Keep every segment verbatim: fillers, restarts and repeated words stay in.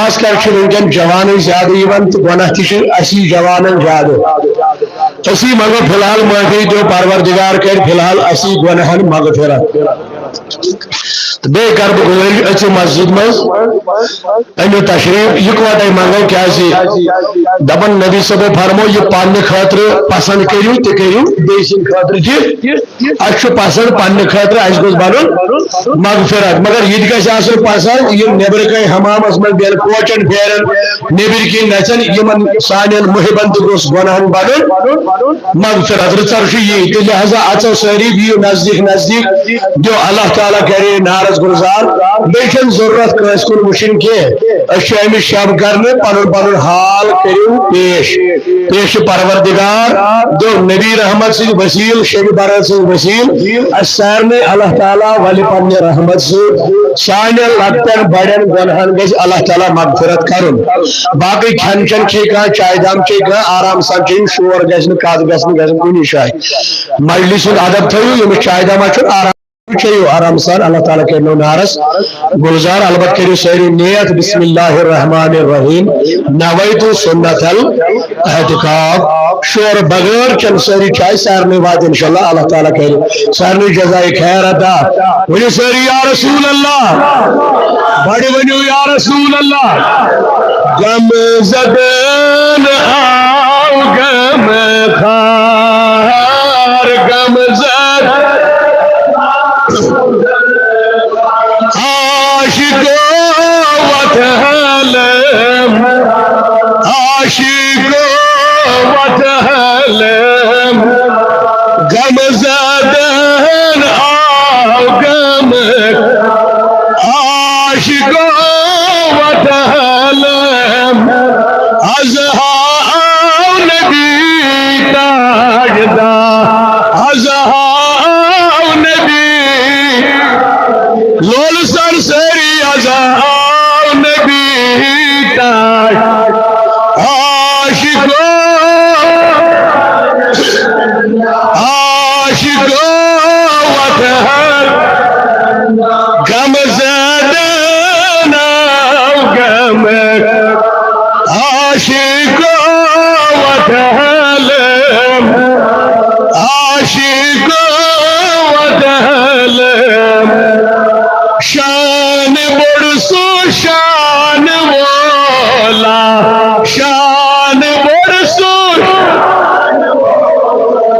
خاص کر چھِ وٕنکٮ۪ن جوانٕے زیادٕ یِوان تہٕ گۄناہ تہِ چھِ اَسی جوانن زیادٕ۔ أسی منٛگو فی الحال معٲفی، دیو پروردگار کَرِ فی الحال اَسی گۄناہن مغفرت۔ تہٕ بیٚیہِ کَرٕ بہٕ گُزٲرِش أژِو مسجد منٛز، أنِو تشریٖف، یِکوَٹَے منٛگو، کیٛازِ دَپان نبی صٲبو فرمو، یہِ پننہِ خٲطرٕ پسنٛد کٔرِو تہِ کٔرِو، بیٚیہِ سٕنٛدِ خٲطرٕ تہِ۔ اَسہِ چھُ پسنٛد پننہِ خٲطرٕ، اَسہِ گوٚژھ بنُن مغفرت، مگر یہِ تہِ گژھِ آسُن پسنٛد، یِم نیٚبرٕ کَنہِ حمامس منٛز بیٚہن، کوچن پھیرن، نیٚبرۍ کِنۍ نژن، یِمن سانٮ۪ن محبن تہِ گوٚژھ گۄناہن بنُن مغفرت۔ رٕژر چھُ یی، تہٕ لہذا اژو سٲری، بِہِو نزدیٖک نزدیٖک، دِیِو، اللہ تعالیٰ کرِ نارس گُلزار۔ بیٚیہِ چھَنہٕ ضروٗرت کٲنٛسہِ کُن وٕچھِنۍ کینٛہہ، أسۍ چھِ أمِس شب کرنہٕ، پنُن پنُن حال کٔرِو پیش۔ پیش پروردگار، دو نبی رحمت سٕنٛدِ وسیل، شبِ برات سٕنٛدِ وسیل، اسہِ سارنٕے اللہ تعالیٰ ولہِ پننہِ رحمت سۭتۍ سانٮ۪ن لۄکٹٮ۪ن بڑٮ۪ن گۄنہن گژھِ اللہ تعالیٰ مغفرت کرُن۔ باقٕے کھٮ۪ن چٮ۪ن کھیٚیہِ کانٛہہ، چایہِ دام چیٚیہِ کانٛہہ، آرام سان چیٚیِو، شور گژھِ نہٕ، کتھ گژھِ نہٕ، گژھِ نہٕ کُنہِ جایہِ۔ مجلس ہُنٛد ادب تھٲیِو، ییٚمِس چایہِ دام آسہِ چیوٚن، آرام چیٚیِو آرام سان، اللہ تعالیٰ کٔرِنو نارس گُلزار۔ البتہ کٔرِو سٲری نیت، بسم اللہ الرحمن الرحیم، نویت سنت الاعتکاف۔ شور بغٲر چٮ۪ن سٲری چاے، سارنٕے واتہِ انشاءاللہ، اللہ تعالیٰ کٔرِ سارنٕے جزائے خیر عطا۔ ؤنِو سٲری یا رسول اللہ، بڑِ ؤنِو یا رسول اللہ۔ غم زدن آو غم خار، غم زد عاشقو وت حلم، عاشقو وت حلم، غم زدن آو غم عاشقو وت حلم، از ہا آو نبی تاجدار، از ہا آو نبی لول سر سری، از ہا آو نبی تاج عاشقو، عاشقو وت حلم، غم زدن آو غم عاشقو وت حلم، عاشقو وت حلم۔ شان بوٚڑ سُہ شان وولا، شان بوٚڑ سُہ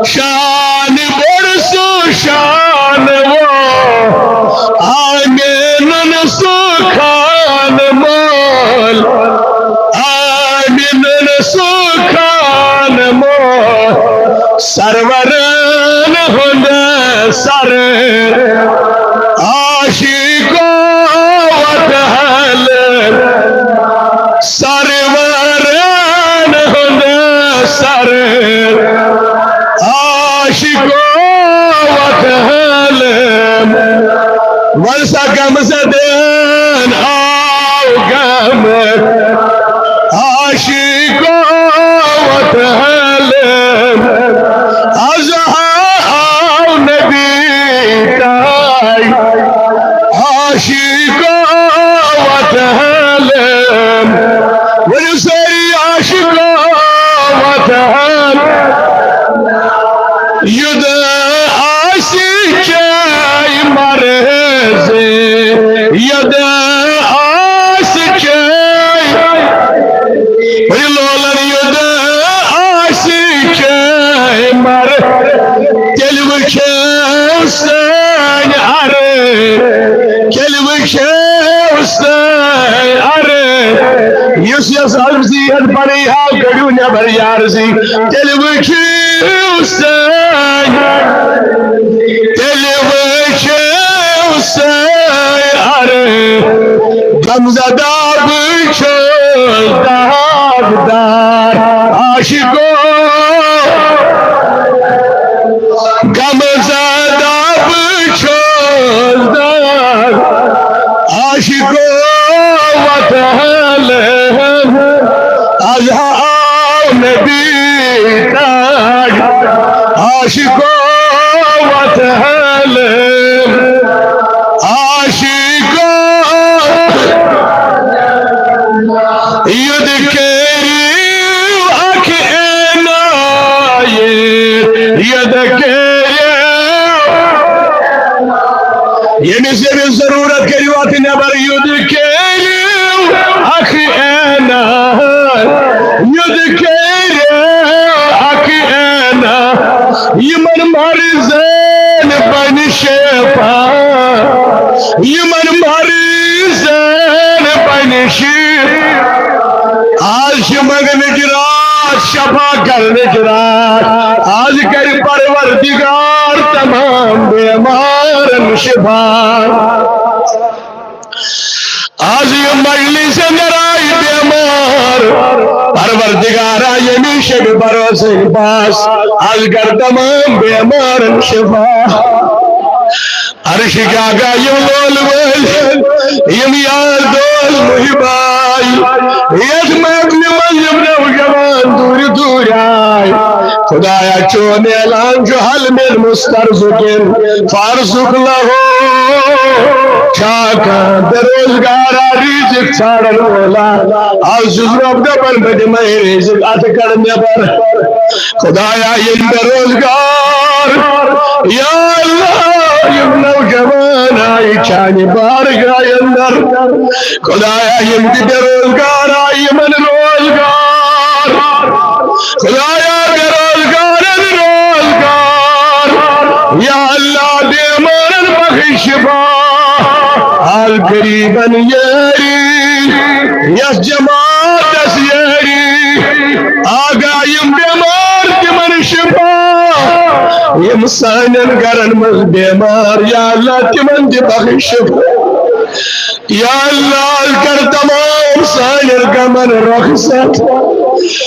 شان بوٚڑ سُہ شان وول، آمینُن سُہ خان مول، آمینُن سُہ خان مول، سرورن ہُنٛد سر عاشقو وت حلم، سرورن ہُنٛد سر عاشقو وت حلم۔ وَلسا غم زدن آو غم عاشقو وت حلم، از ہا آو نبی تاج عاشقو وت حلم۔ ؤنِو سٲری عاشقو وت حلم۔ یُد آسہِ چاے مرض، یُد آسہِ چاے، ہے لولن یُد آسہِ چاے مرض، تیٚلہِ وٕچھو سٲنۍ عرض، تیٚلہِ وٕچھو سٲنۍ عرض۔ یُس یۄس عرضی ہن پنٕنۍ ہاو کٔڑِو نٮ۪بر یارزی، تیٚلہِ وٕچھِو سٲنۍ، تیٚلہِ وٕچھِو سٲنۍ عرض۔ غمزدہ بہٕ چھُس داغدار عاشقو، غمزدہ بہٕ چھُس داغ عاشقو وت حلم، از ہا آو نبی تاج عاشقو وت حلم، عاشقو۔ یُد کٔرِو اکھ عنایت، یُد کٔرِو۔ ییٚمِس ییٚمِس ضروٗرت، کٔرِو اتھ نٮ۪بر، یُد کٔرِو اکھ عنایت، یُد کٔرِو اکھ عنایت۔ یِمن مریضن بنہِ شفا، یِمن مریضن بنہِ شفا۔ آز چھِ منگنٕچ راتھ، شفا کرنٕچ راتھ۔ آز کرِ پروردگار تمام بیمارن شفا۔ آز یِم مجلس اندر آیہِ بیمار، پروردگارا، ییٚمہِ شبِ برٲژ سٕنٛدِ پاس، آز کر تمام بیمارن شفا۔ عرشٕکۍ آقا، یِم لولہٕ وٲلۍ، یِم یار دوس محب آے، یتھ محفلہِ منٛز یِم نوجوان دوٗرِ دوٗرِ آے، خدایا، چون اعلان چھُ، هل من مسترزق فارزق له۔ چھا کانٛہہ بے روزگارا، رزق ژھانڈن وولا؟ آز چھُس رۄب دپان، بہٕ دِمے رزق، اتھ کڑ نٮ۪بر۔ خدایا، یِم بے روزگار، یا اللہ، یِم نوجوان آیہِ چانہِ بارگاہ اندر۔ خدایا، یِم تہِ بے روزگار آیہِ، یِمن روزگار۔ خدایا، بے روزگارن روزگار۔ یا اللہ، بیمارن بخش شفا۔ حال غریبن یٲری، یس جماعتس یٲری۔ آقا، یِم بیمار تِمن شفا۔ یِم سانٮ۪ن گرن منٛز بیمار، یا اللہ، تِمن تہِ بخش شفا۔ یا اللہ، کر تمام سانٮ۪ن غمن رخصت۔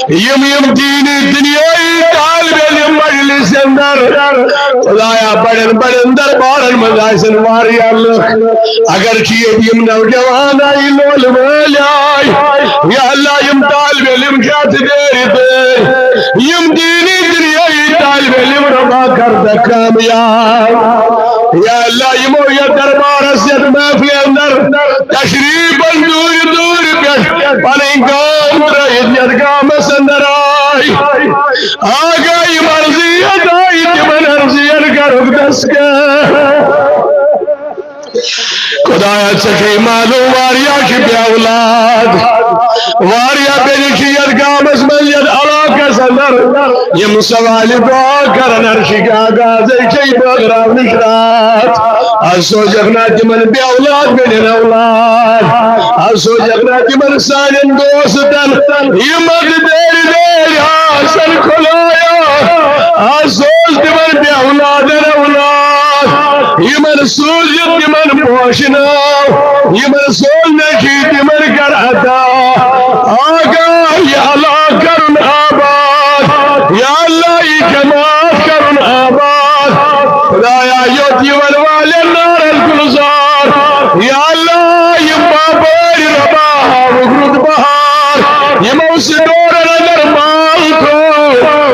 یِم یِم دینی دنیائی طالب علم مجلس اندر، خدایا، بڑن بڑن دربارن منٛز آسن واریاہ لُکھ۔ اگر چھ ییٚتہِ یِم نوجوان آیہِ، لولہٕ وٲلۍ آیہِ، یا اللہ، یِم طالب علم چھِ اتھ دٲرِتھ، یِم دینی دنیائی طالب علم، رۄبا، کر تہ کامیاب۔ یا اللہ، یِمو یتھ دربارس، یتھ محفلہِ اندر تشریفن دوٗرِ دوٗرِ پٮ۪ٹھ پنٕنۍ گام ترٲوِتھ یتھ گامس اندر آے، آقا، یِم ارضیت آیہِ، تِمن ارضیت کرُکھ دستگیر۔ خدایا، ژےٚ چھے معلوم، واریاہ چھِ بے اولاد، واریاہ بیٚنہِ چھِ یتھ گامس منٛز، یتھ علاقس اندر، یِم سوالہِ دعا کرن، عرشٕکۍ آقا، ژےٚ چھے بٲگراونٕچ راتھ۔ از سوزکھ نا تِمن بے اولاد بیٚنٮ۪ن اولاد، از سوزکھ نا تِمن سانٮ۪ن دوستن، یِم اتھ دٲرِ دٲرِ آسن، خدایا، از سوز تِمن بے اولادن اولاد۔ یِمن سوٗزِتھ تِمن پوشہٕ ناو، یِمن سوٗزنہٕ چھِ تِمن کر عطا۔ آقا، یہِ علاقہٕ کرُن آباد، یا اللہ، یہِ جماعت کرُن آباد۔ خدایا، یوٚت یِمن والٮ۪ن نارن گُلزار، یا اللہ، یِم باپٲرۍ رۄبا ہاوُکھ رُت بہار، یِمو سٹورن اندر مال تھوو۔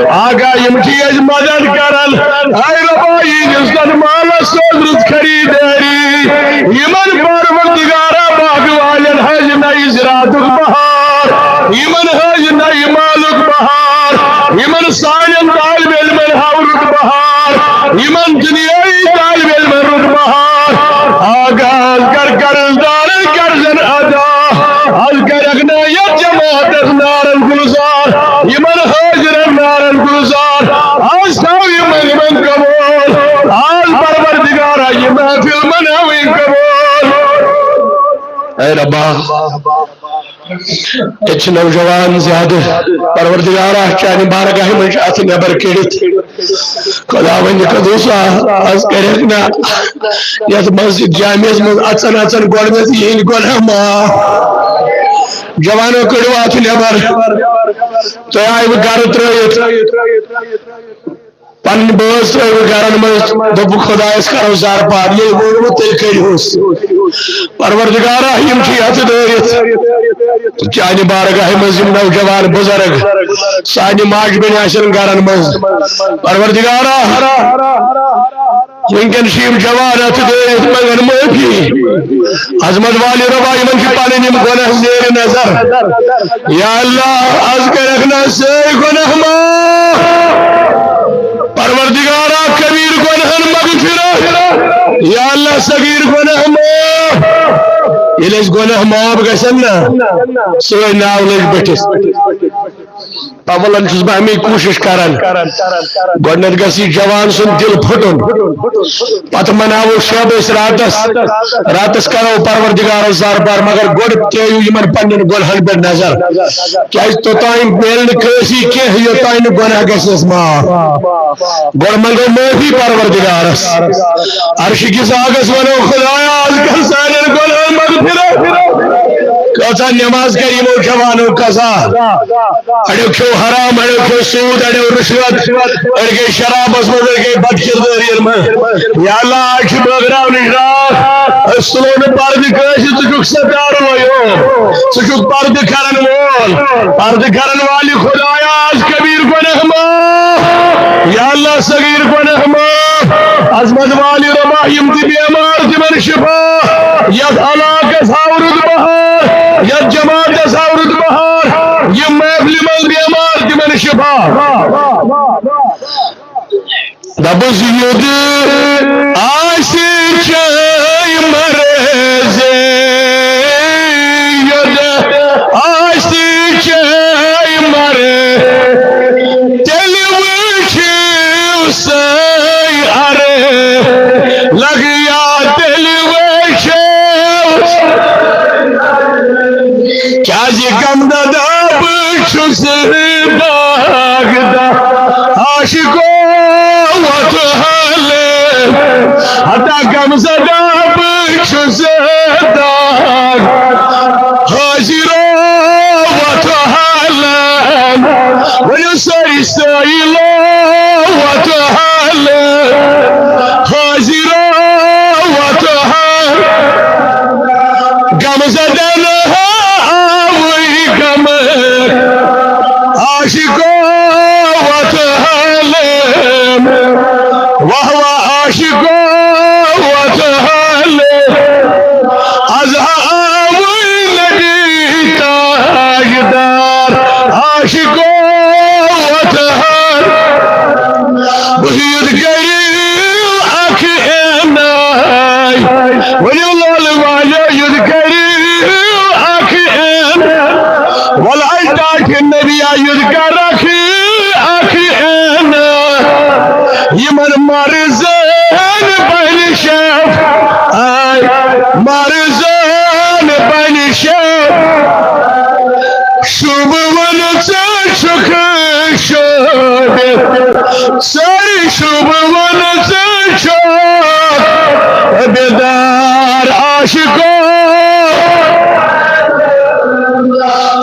آقا، یِم چھِ اَسہِ مدد کران۔ اے رۄبا، یِہنٛدِس تتھ مالس سوز رٕژ خریدٲری۔ یِمن پروردگارا، باغہٕ والٮ۪ن ہٲوزِ نَیہِ زِراعتُک بہار۔ یِمن ہٲوزِ نَیہِ مالُک بہار۔ یِمن سانٮ۪ن طالب علمن ہاو رُت بہار۔ یِمن دُنیٲیی طالب علمن رُت بہار۔ آقا، از کر قرض دارن قرضن ادا۔ از کرکھ نہٕ یتھ جماعتس نارن گُلزار، یِمن حٲضرن نارن گُلزار۔ از تھاو یہِ مجمع قبول۔ از پروردگارا، یہِ محفل مناوٕنۍ قبول۔ اے ربا، ییٚتہِ چھِ نوجوان زیادٕ۔ پروردگارا، چانہِ بارگاہہِ منٛز چھِ اتھٕ نٮ۪بر کٔڑِتھ۔ خداوند قدوسا، از کرکھ نا یتھ مسجد جامعس منٛز اژن اژن گۄڈنیتھ یِہنٛدۍ گۄناہ معاف۔ جوانو، کٔڑِو اتھ نٮ۪بر۔ تُہۍ آیوٕ گرٕ ترٲوِتھ، پنٕنۍ بٲژ ترٲوِو گرن منٛز، دوٚپُکھ خدایس کرو زارپار، ییٚلہِ ووٚنمُت تیٚلہِ کٔرِہوس۔ پروردگارا، یِم چھِ یتھ دٲرِتھ، چانہِ بارگاہہِ منٛز یِم نوجوان بُزرگ، سانہِ ماجہِ بیٚنہِ آسن گرن منٛز۔ پروردگارا، وٕنکٮ۪ن چھِ یِم جوان اَتھٕ دٲرِتھ منٛگان معٲفی۔ عظمت والہِ رۄبا، یِمن چھِ پنٕنۍ یِم گۄناہ زیر نظر۔ یا اللہ، از کرکھ نہ سٲری گۄناہ معاف۔ پروردگارا، کبیر گۄناہن مغفرت۔ یا اللہ، صغیر گۄناہ معاف۔ ییٚلہِ اَسہِ گۄناہ معاف گژھن نا، سٲنۍ ناو لٔج بٔٹھِس۔ اولاً چھُس بہٕ اَمے کوٗشِش کران، گۄڈٕنٮ۪تھ گژھِ یہِ جوان سُنٛد دِل پھُٹُن، پتہٕ مناوو شب أسۍ راتس، راتس کرو پروردگارس دربار، مگر گۄڈٕ ترٲیِو یِمن پننٮ۪ن گۄنہن پٮ۪ٹھ نظر، کیازِ توٚتام میلہِ نہٕ کٲنٛسی کینٛہہ، یوٚتام نہٕ گۄناہ گژھٮ۪س معاف۔ گۄڈٕ منٛگو معٲفی پروردگارس، عرشہِ کِس آگس ونو، خدایا، از کر سانٮ۪ن گۄنہن مغفرت۔ کۭژاہ نماز کر یِمو جوانو قضا؟ اڑیو کھیو حرام، اڑیو کھیو سود، اڑیو رشوت، اڑ گٔے شرابس منٛز، اڑ گٔے بد کردٲری منٛز۔ یا اللہ، آز چھِ بٲگراونٕچ راتھ، أسۍ تُلو نہٕ پردٕ کٲنٛسہِ، ژٕ چھُکھ ستار ویوم، ژٕ چھُکھ پردٕ کرن وول، پردٕ کرن والہِ خدایا، از کبیر گۄناہ معاف، یا اللہ، صغیر گۄناہ معاف۔ عظمت والہِ رۄبا، یِم تہِ بیمار، تِمن شفا، یتھ علاقس ہاو رُت بہار، یتھ جماعتس ہاو رُت بہار، یِم محفلہِ منٛز بیمار، تِمن شفا۔ دپُس یُد آسہِ چٲنۍ مرضی، یُد آسہِ چٲنۍ مرضی، تیٚلہِ وٕچھِو سٲے ارٕ لگیا، تیٚلہِ وٕچھِو۔ کیازِ غمزدہ بہٕ چھُس داغدار، عاشقو وۄتھ حالہٕ۔ ہتا غمزدہ بہٕ چھُس داغ، حاضرو وۄتھ حالہٕ۔ ؤنِو سٲری، سٲیلو وۄتھ حالہٕ، حاضرو وۄتھ حالہٕ۔ غمزدن ہاوٕے غم، عاشقو وۄتھ حالہٕ۔ واہ واہ، عاشقو وۄتھ حالہٕ۔ از ہاوٕے نبی تاجدار، عاشقو وۄتھ حالہٕ۔ بہٕ یُتھ کٔرِو اکھ عناے، ؤنِو لولہٕ والیو، یُتھ کٔرِو اکھ عناے۔ وَلہٕ اَسہِ ٹاٹھہِ نبیا، یُتھ کَرَکھ اکھ عناے۔ یِمن مرضن بنہِ شفا، مرضن بنہِ شفا۔ شوٗبوُن ژٕ چھُکھ شوٗبِتھ، سٲری شوٗبوُن ژٕ چھُکھ بیدار، عاشقو،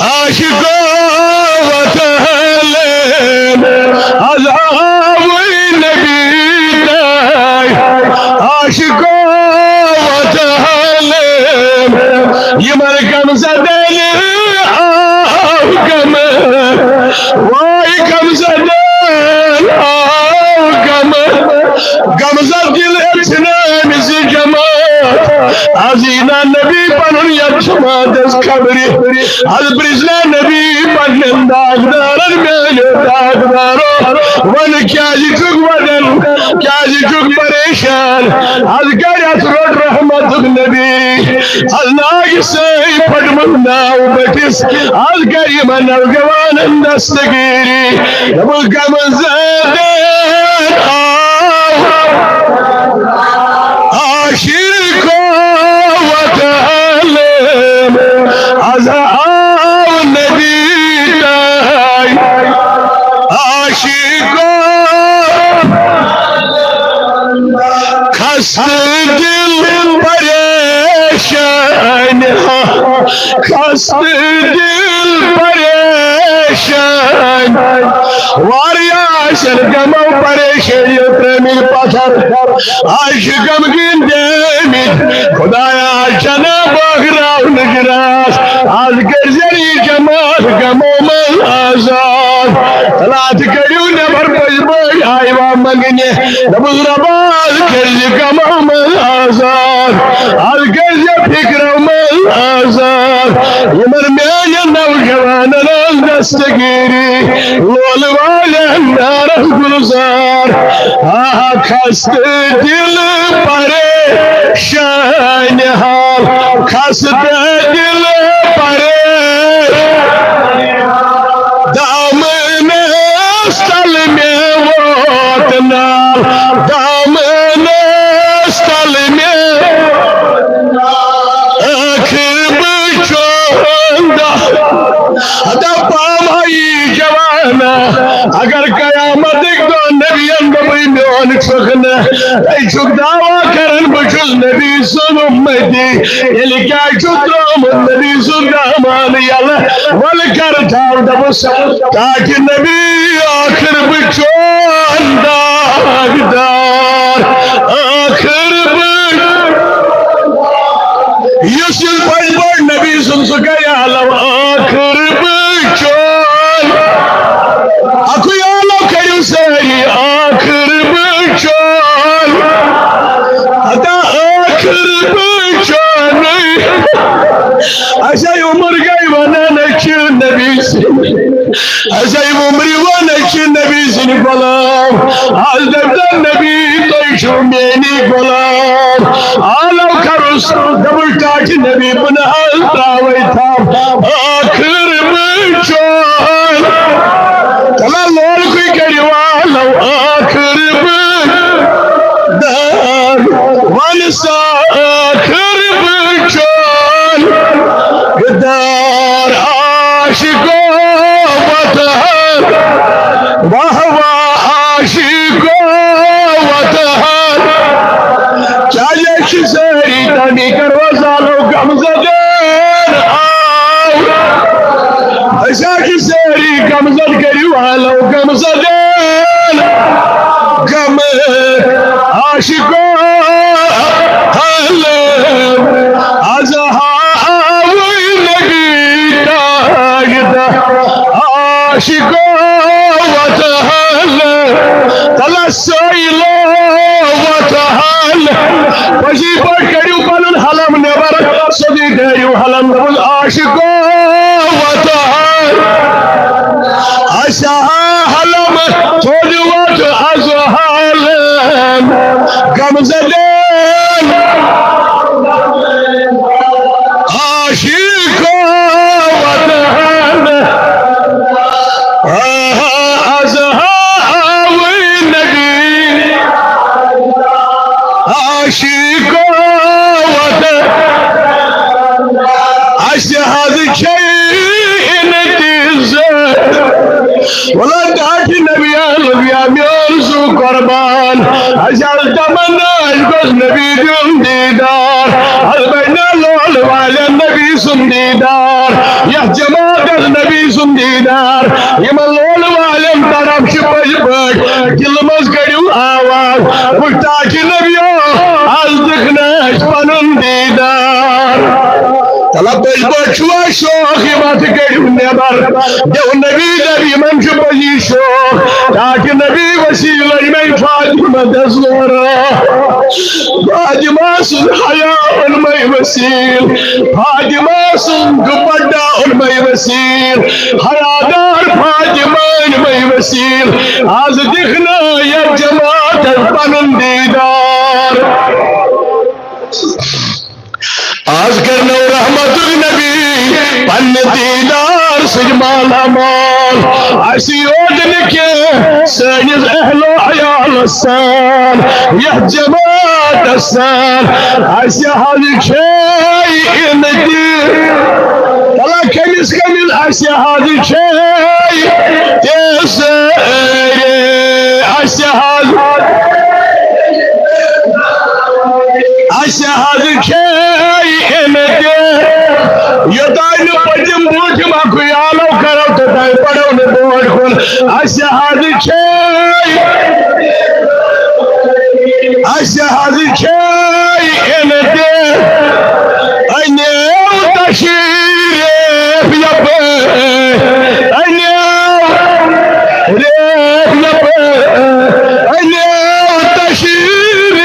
عاشقو وۄتھ حالہٕ۔ از آوٕے نبی تاج، عاشقو وۄتھ حالہٕ۔ یِمن غمزدن آو غم، واے غمزدن آو غم۔ غمزد دِل أچھ نٲمۍ زِ جماعت، از یی نا نبی پنُن یتھ جماعتس خبرِ۔ از پرژھ نا نبی پننٮ۪ن داغدارن، میانیو داغدارو، ون کیازِ چھُکھ ودان، کیازِ چھُکھ پریشان؟ از کر یتھ روٚٹ رحمتُک نبی، از ناگہِ سٲے پھٹمُت ناو بٔٹھِس، از کر یِمن نوجوانن دستگیری۔ دوٚپُکھ، غمزدن آو عاشقو وۄتھ حالہٕ، از آو نبی تاج، عاشقو۔ خستہٕ دِل پریشان، خستہٕ دِل پریشان، واریاہ آسن غمو پریشٲنیو ترٲمٕتۍ پتھر، آز چھِ غمگیٖن دیمٕتۍ۔ خدایا، جناب بٲگراونٕچ راتھ، آز کٔرۍزٮ۪ن یہِ جماعت غمو منٛز آزاد۔ راتھ کٔڑِو نٮ۪بر پٔزۍ پٲٹھۍ آیوا منٛگنہِ۔ دوٚپُس، رۄبا، آز کٔرۍ زِ غمو منٛز آزاد، از کٔرۍ زِ فکرو منٛز آزاد۔ یِمن میانٮ۪ن نوجوانن ہٕنٛز دستگیری، لولہٕ والٮ۪ن نارس گلزار۔ آہ خستہٕ دل پریشان حال، خستہٕ دل پریشان۔ دامنس تل مےٚ ووت نال، دامنس تل مےٚ۔ ٲخر بہٕ چون دہ۔ ہتا پامہٕ یی جوانا، اگر قیامتٕکۍ دۄہ نبین دوٚپُے میون چھُکھ نہٕ، تُہۍ چھُکھ دعویٰ کران بہٕ چھُس نبی سُنٛد اُمتی، ییٚلہِ کیٛاہ چھُ ترٛوومُت نبی سُنٛد دامن یَلہٕ؟ وَلہٕ کر تھاو، دوٚپُس، تاکہِ نبی ٲخر بہٕ چون داغدار، ٲخر بہٕ، یُس یُس بٔڑۍ بٔڑۍ نبی سُنٛد سُہ گٔے عالم، ٲخر بہٕ چون۔ اَکُے عالم کٔرِو سٲری، ٲخر بہٕ چون۔ ہتا ٲخر بہٕ چونُے۔ اَسے عمر گٔے ونان أسۍ چھِ نبی سٕنٛدۍ۔ اَسے عمرِ ونان أسۍ چھِ نبی سٕنٛدۍ غلام۔ از دٔپۍتن نبی تُہۍ چھِو میٛٲنی غلام۔ عالم کروس دوٚپُن تاکہِ نبی بہٕ نہٕ حظ ترٛاوَے تھپھ۔ ٲخر بہٕ چون۔ تَلہ لولکُے کٔرِو عالم ٲخر بہٕ دار۔ وَن سا ٲخر بہٕ چون غدار عاشقو وطن۔ واہ واہ عاشقو وطن۔ چاہے چھِ سٲری تَمی کَرو زالو غمزدن آو۔ أسۍ حظ چھِ سٲری غمزد کٔرِو حالو غمزدن۔ غم عاشقو حال از ہاوٕے نبی تاجدہ۔ عاشقو وطن تلس سٲیلو وطن۔ پٔزی پٲٹھۍ کٔرِو پنُن حلم نٮ۪بر، سیوٚدُے دٲرِو حلم۔ دوٚپُن عاشقو وطن، اَسہِ ہا حلم تھوٚد ووت از حالن غمزدن۔ عاشقو وطن، آہا، از ہاوٕے نبی۔ عاشقو وطن، اَسہِ حظ چھے انتظار۔ وَلہٕ ٹاٹھۍ نبی الانبیاء میون سُہ قربان۔ اَسہِ حظ تمنا اَسہِ گوٚژھ نبی دیُن دیدار۔ حظ بنہِ لول والٮ۪ن نبی سُنٛد دیدار۔ یَتھ جماعتس نبی سُنٛد دیدار۔ یِمن لول والٮ۪ن طرف چھِ پٔزۍ پٲٹھۍ دِلہٕ منٛز کٔرِو آواز۔ وٕچھ تاکہِ نبیو از دیُت نہٕ اَسہِ پنُن دیدار۔ تلہ پٔزۍ پٲٹھۍ چھُوا شوق یہِ وَتھ کٔڑِو نٮ۪بر۔ دیو نبی دَپہِ یِمن چھُ پٔزی شوق۔ تاکہِ نبی وسیلہ یِمے فاطمہ دزورا۔ فاطمہ سُنٛد حیا اوٚنمَے وسیل۔ فاطمہ سُنٛد دوپٹہ اوٚنمَے وسیل۔ حیادار فاطمہ اوٚنمَے وسیل۔ از دِکھ نہٕ یَتھ جماعتس پنُن دیدار۔ آز کرنو رحمتُک نبی پننہِ دیدار سۭتۍ مالا مال۔ اَسہِ یوت نہٕ کینٛہہ، سٲنِس اہل و عیالس سان، یتھ جماعتس سان، اَسہِ حظ چھے انتظار۔ بلا کٔمِس کٔمِس؟ اَسہِ حظ چھے تہِ سٲری، اَسہِ حظ اَسہِ حظ چھے اِنتظار۔ یوٚتام نہٕ پٔتِم بوٗٹِم اَکُے آلو کرو، توٚتام پَرو نہٕ برونٛٹھ کُن۔ اَسہِ حظ چھے، اَسہِ حظ چھے اِنتظار۔ اَنیو تشریف یپٲرۍ، اَنیو ریف یپٲرۍ، اَنیو تشریف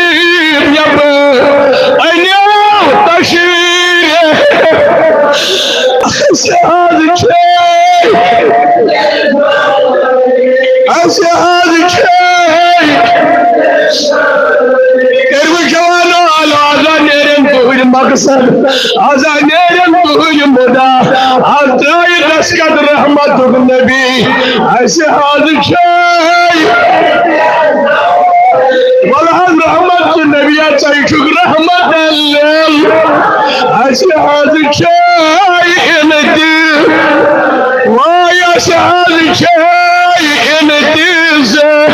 از نیرن تُہنٛد مُدا، از ترٛایہِ دستخط رحمتُک نبی۔ اسہِ حظ چھے، وَلہٕ حظ رحمت نبی، ژے چھُکھ رحمت لِل۔ اسہِ حظ چھے اِنتظار، وای اسہِ حظ چھے اِنتظار۔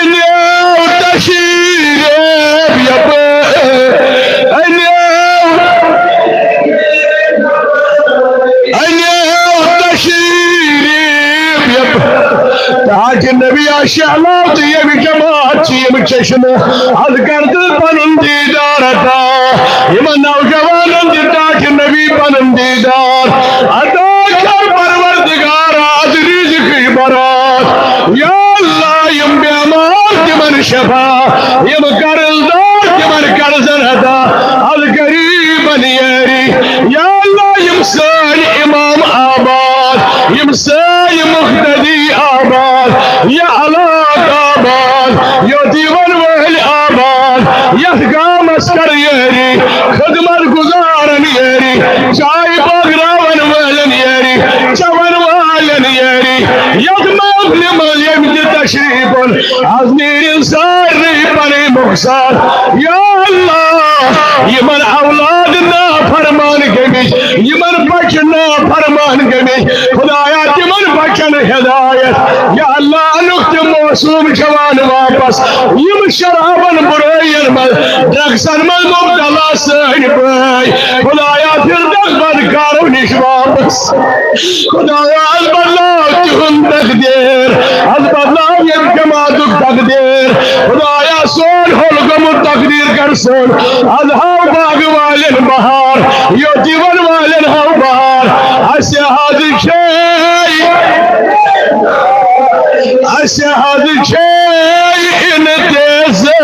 انیو تشریف یپٲرۍ، انیو، انیو تشریف یپٲرۍ۔ تاکہ نبی آ شہلا تہٕ ییٚمہِ جماعت چھِ یِم چشمہٕ، از کر تہٕ پنُن دیدار عطا یِمن نوجوانن تہِ، تاکہ نبی پنُن دیدار عطا کر پروردگار، از رزقٕچ برات۔ یا اللہ، یِم بیمار تِمن شفا، یِم قرض دار تِمن قرضن عطا، از غریبن یٲری۔ یا اللہ، یِم سٲنۍ امام آباد، یِم سٲنۍ مقتدی آباد، یہِ علاقہٕ آباد، یوٚت یِوان وٲلۍ آباد، یتھ گامس کر یٲری، خدمت گزارن یٲری، چاے بٲگراون وٲلٮ۪ن یٲری، چٮ۪ون والٮ۪ن یٲری، یتھ محفلہِ منٛز ییٚمہِ تہِ تشریف اوٚن، از نیرن سارنٕے پنٕنۍ مۄخصر۔ یا اللہ، یِمن اولاد نافرمان گٔمٕتۍ، یِمن بچہِ نافرمان گٔمٕتۍ، خدایا، تِمن بچن ہدایت۔ یا اللہ، انُکھ تِم معصوم جوان واپس، یِم شرابن، برٲیین منٛز، ڈرگسن منٛز مبتلا سٲنۍ بٲے۔ خدایا، فردوس بدکارو نِش واپس۔ خدایا، از بدلاو تِہُنٛد تقدیر، از بدلاو ییٚمہِ جماعتُک تقدیر۔ خدایا، سون ہول گوٚمُت تقدیر کر سون، از ہاو باغ والٮ۪ن بہار، یوٚت یِوان والٮ۪ن ہاو بہار۔ اسہِ حظ چھے، اسہِ حظ چھے اِنتظار،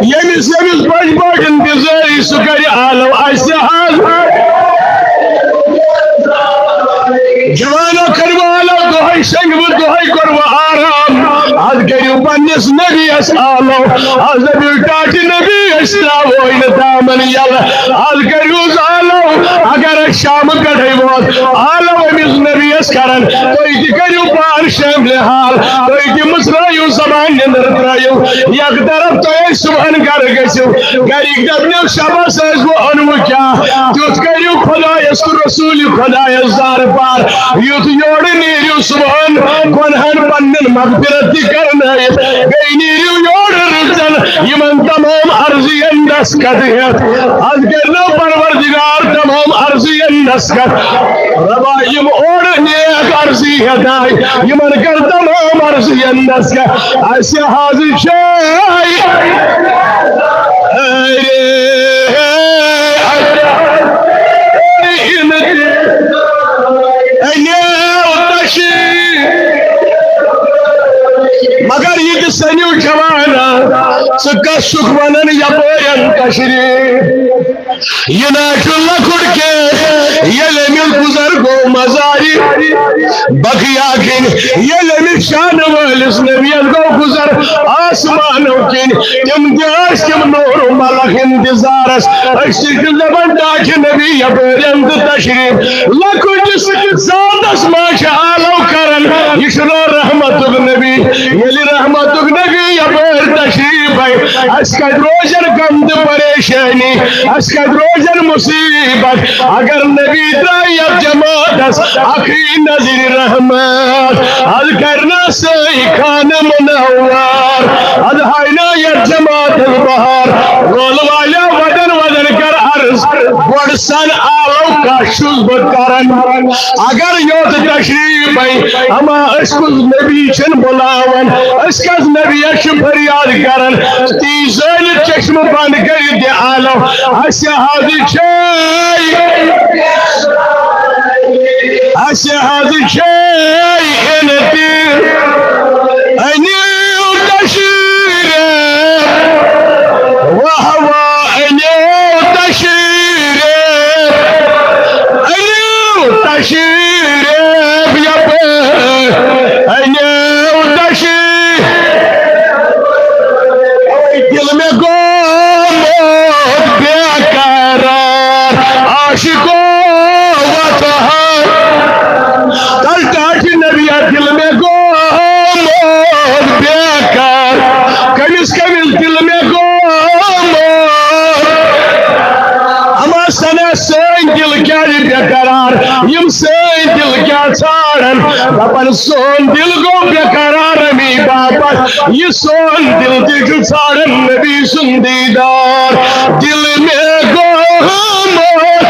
ییٚمِس ییٚمِس پٔزۍ پٲٹھۍ اِنتظٲری، سُہ کرِ آلو۔ اسہِ حظ جوانو کٔرِو آلو، دۄہے شۄنٛگوٕ، دۄہے کوٚروٕ آرام۔ از کٔرِو پننِس نبیَس آلو۔ از دٔپِو ٹاٹھۍ نبی، أسۍ ترٛاوو نہٕ دامن یَلہٕ۔ از کٔرِو آلو، اگر أسۍ شامہٕ پٮ۪ٹھے ووت آلو أمِس نبیَس کران، تُہۍ تہِ کٔرِو پان شٲمِل حال، تُہۍ تہِ مٕژرٲیِو زبان، نیٚنٛدٕر ترٛٲیِو یک طرف، تُہۍ صُبحن گرٕ گٔژھِو، گرِکۍ دپنو، شبس ٲسۍ وۄنۍ اوٚنمُت کیٛاہ؟ تیُتھ کٔرِو خۄدایس تہٕ رسوٗلِ خۄدایس زارٕ پار۔ یُتھ یورٕ نیٖرِو صُبحن گۄنہن پننٮ۪ن مغفرت تہِ کرنٲیِتھ، بیٚیہِ نیٖرِو یورٕ رٕژن یِمن تمام عرضین دستخط ہٮ۪تھ۔ از کرنو پروردگار تمام عرضین دستخط۔ رۄبا، یِم اورٕ نیک عرضی ہٮ۪تھ آے، یِمن کر تمام عرضین دستخط۔ اسہِ حظ چھے، ارے، ارے، انیو تشریف۔ مگر یہِ تہِ سنیو جوانا، ژٕ کس چھُکھ ونان یپٲرٮ۪ن تشریف؟ یہِ نہ چھُ لۄکُٹ کینٛہہ، ییٚلہِ أمِس گُزر گوٚو مزارِ بقیع کِنۍ، ییٚلہِ أمِس شانہٕ وٲلِس نبیَس گوٚو گُزر آسمانو کِنۍ، تِم تہِ ٲسۍ تِم نوٗر ملک انتظارس۔ أسۍ تہِ چھِ دپان ٹاٹھۍ نبی یپٲرۍ أنۍ تہٕ تشریف۔ لۄکٹِس ذاتس منٛز چھِ آلو کران، یہِ چھُنہٕ رحمتُک نبی۔ ییٚلہِ رحمتُک نبی یپٲرۍ تشریف بے، اسہِ کتہِ روزن غم تہٕ پریشٲنی؟ اسہِ کتہِ روزن مصیبت؟ اگر نبی درٛاے یتھ جماعتس اکھٕے نظرِ رحمت، از کرنا سٲنۍ خانہٕ منور، از ہاونا یتھ جماعتس بہار۔ رول والیا، ودن ودن کر عرض، گۄڈٕ سن آلو کتھ چھُس بہٕ کران۔ اگر یوت تشریف بے، اما أسۍ کُس نبی چھِن بُلاوان، أسۍ کس نبیس چھِ فریاد کران؟ تی زٲنِتھ چشمہٕ بنٛد کٔرِتھ دِ آلو، اسہِ حظ چھے، اسہِ حظ چھے اِنتظار۔ أنِو تشریف، واہ واہ، أنِو تشریف، أنِو تشریف یپٲرۍ، أنِو تشریف۔ دل مےٚ گوٚمُت بے قرار۔ یِم سٲنۍ دِل کیٛاہ ژھانٛڈن؟ دَپان سون دِل گوٚو بے قرار اَمی باپتھ۔ یہِ سون دِل تہِ چھُ ژھانٛڈان نبی سُنٛد دیٖدار۔ دِل مےٚ گوٚو موت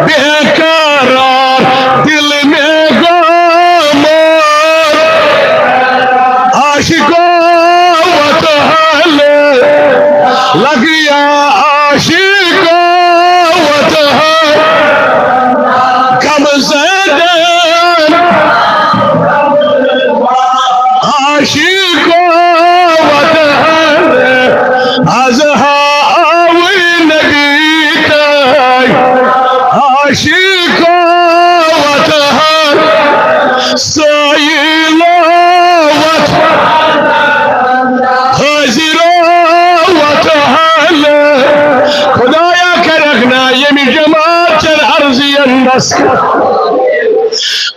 بے قرار، دِل مےٚ گوٚو موت۔ عاشقو وتحل لگیا، عاشقو وتحل غم زدن، عاشقو وتحل از ہا آوٕے نبی تہٕ عاشقو وتحل سٲیِلو وتحل حٲضِرو وتحل۔ خدایا، کَرَکھ نا ییٚمہِ جماعت چٮ۪ن عرضی اندس۔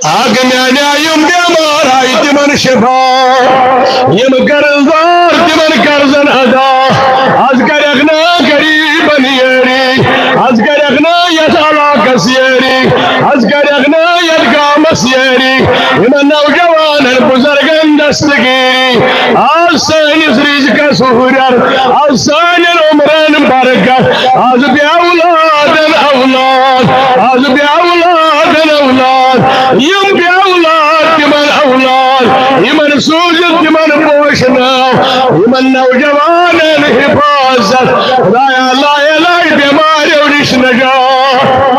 اکھ میانہِ یِم بیمار آیہِ تِمن شفا، یِم قرض دار تِمن قرضن ادا۔ از کَرَکھ نا غریبن یٲری، از کَرَکھ نا یتھ علاقس یٲری، از کَرَکھ نا یتھ گامس یٲری۔ یِمن نوجوانن بزرگن دستگیری۔ از سٲنِس رزقس ہُرٮ۪ر، از سانٮ۪ن عمرن برکت، از بے اولادن اولاد، از بے اولادن اولاد، یِم بے اولاد تِمن اولاد، یِمن سوٗزِتھ تِمن پوشناو، یِمن نوجوانن حفاظت۔ خدایا، لایے لایے بیماریو نِش نجات۔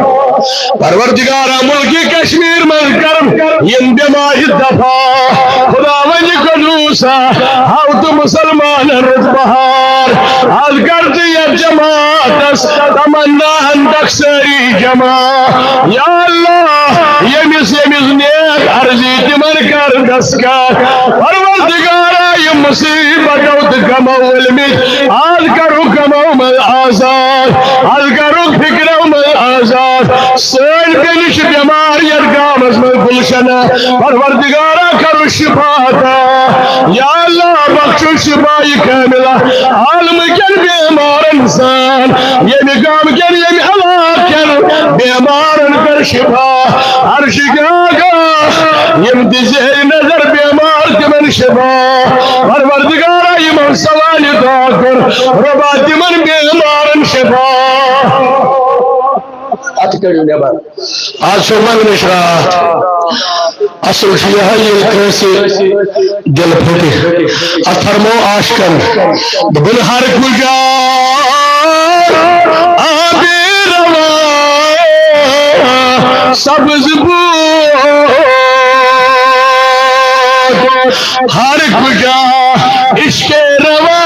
پروردگارا، ملکِ کشمیر منٛز کر یِم بیمارِ دفا۔ خداوند قدوسا، ہاو تہٕ مسلمانن رُت بہار۔ از کر تہٕ یتھ جماعتس تمناہن تک سٲری جمع۔ یا اللہ، ییٚمِس ییٚمِس نیک عرضی تِمن کر دستکار۔ پروردگارا، یِم مصیبتو تہٕ غمو ؤلمٕتۍ، از کرُکھ غمو منٛز آزاد، از کرُکھ فکرو منٛز آزاد۔ سٲنۍ بیٚنہِ چھِ بٮ۪مار یتھ گامس منٛز گلشنہ، پروردگارا کرُن شفا عطا۔ یا اللہ بخشُن شفا کاملہ عالمہٕ کٮ۪ن بیمارن سان، ییٚمہِ گامہٕ کٮ۪ن ییٚمہِ علاقہٕ کٮ۪ن بیمارن کر شفا۔ عرشہِ آقا، یِم تہِ زیر نظر بیمار تِمن شفا۔ پروردگارا یِمن سوالہِ دعا کر، رۄبا تِمن بیمارن شفا۔ اتھ کٔڑِو نٮ۪بر۔ از چھُ منگنٕچ راتھ۔ اصل چھُ یِہوٚے، ییٚلہِ کٲنٛسہِ دِل پھٹہِ۔ اتھ فرمو عاشقن، دوٚپُن ہر کُجا آبِ روا سبز بود، ہر کجا عشق روا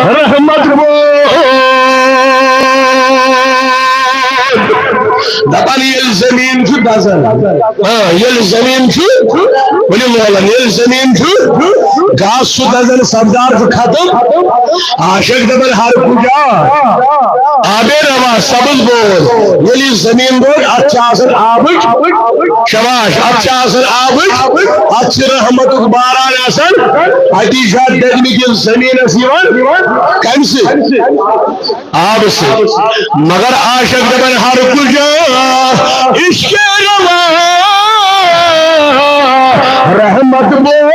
رحمت بود۔ دپان ییٚلہِ زٔمیٖن چھُ دزان، ہاں، ییٚلہِ زٔمیٖن چھُ، ؤنِو مولن، ییٚلہِ زٔمیٖن چھُ، گاسہٕ چھُ دزان، سبزار چھُ ختم، عاشق دپان ہر کجا آبِ روا سبز بود۔ ییٚلہِ یہِ زٔمیٖن گوٚو، اَتھ چھِ آسان آبٕچ، شاباش، اَتھ چھِ آسان آبٕچ، اَتھ چھِ رحمتُک باران آسان۔ اَتی چھُ اَتھ دٔدمٕتِس زٔمیٖنَس یِوان کَمہِ سۭتۍ؟ آبہٕ سۭتۍ۔ مگر عاشق دَپان ہر کُجا عشق روا رحمت بود۔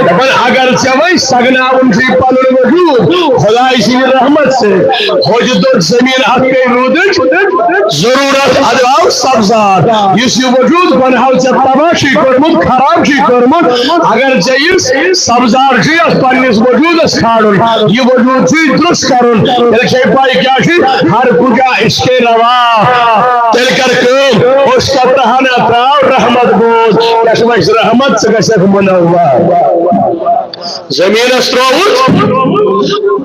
دَپان اگر ژےٚ وۄنۍ سگناوُن چھُے پنُن وجود خداے سٕنٛدِ رحمت سۭتۍ، ہوٚج دوٚد زٔمیٖن، اَتھ گٔے روٗدٕچ ضروٗرت، اَدٕ آو سبزار۔ یُس یہِ وجود بناو ژےٚ تباہ چھُے کوٚرمُت، خراب چھُے کوٚرمُت، اگر ژےٚ یُس سبزار چھُے اَتھ پننِس وجودس کھالُن، یہِ وجود چھُے درست کرُن، تیٚلہِ چھے پاے کیٛاہ چھُے، ہر کُجا عشق روا۔ تیٚلہِ کر کٲم، اوٚش کر تہنا تراو رحمت بود، یَتھ منٛز رحمت ژٕ گژھکھ منور۔ زٔمیٖنَس ترٛووُتھ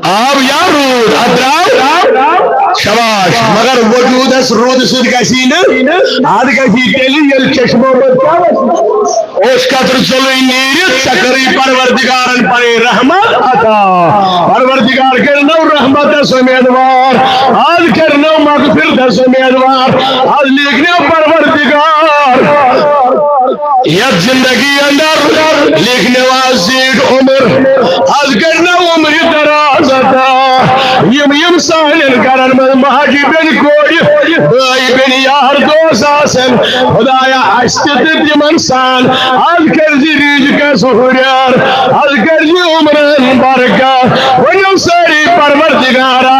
آب یا روٗد، اَتھ درٛاو شاباش، مگر وجوٗدَس روٗدٕ سۭتۍ گژھی نہٕ، اَتھ گژھی تیٚلہِ ییٚلہِ چشمو منٛز کیٛاہ وَسہِ؟ اوٚش قطرٕ ژوٚلُے نیٖرِتھ، ژےٚ کٔرٕے پروردگارَن پَنٕنۍ رحمت عطا۔ پروردگار کٔرنو رحمتَس اُمیدوار، آز کٔرنو مغفرتَس اُمیدوار، آز لیکھنو پروردگار یتھ زندگی اندر، لیکھنو آز زیٖٹھ عمر، آز کٔرنو عمرِ دراز عطا۔ یِم یِم سانٮ۪ن گرن منٛز ماجہِ بیٚنہِ کورِ، بٲے بیٚنہِ، یار دوس آسن، خدایا، اَسہِ تہِ تہٕ تِمن سان از کٔرۍ زِ رِزقس ہُرٮ۪ر، از کٔرۍ زِ عمرن برکت۔ ؤنِو سٲری، پروردگارا،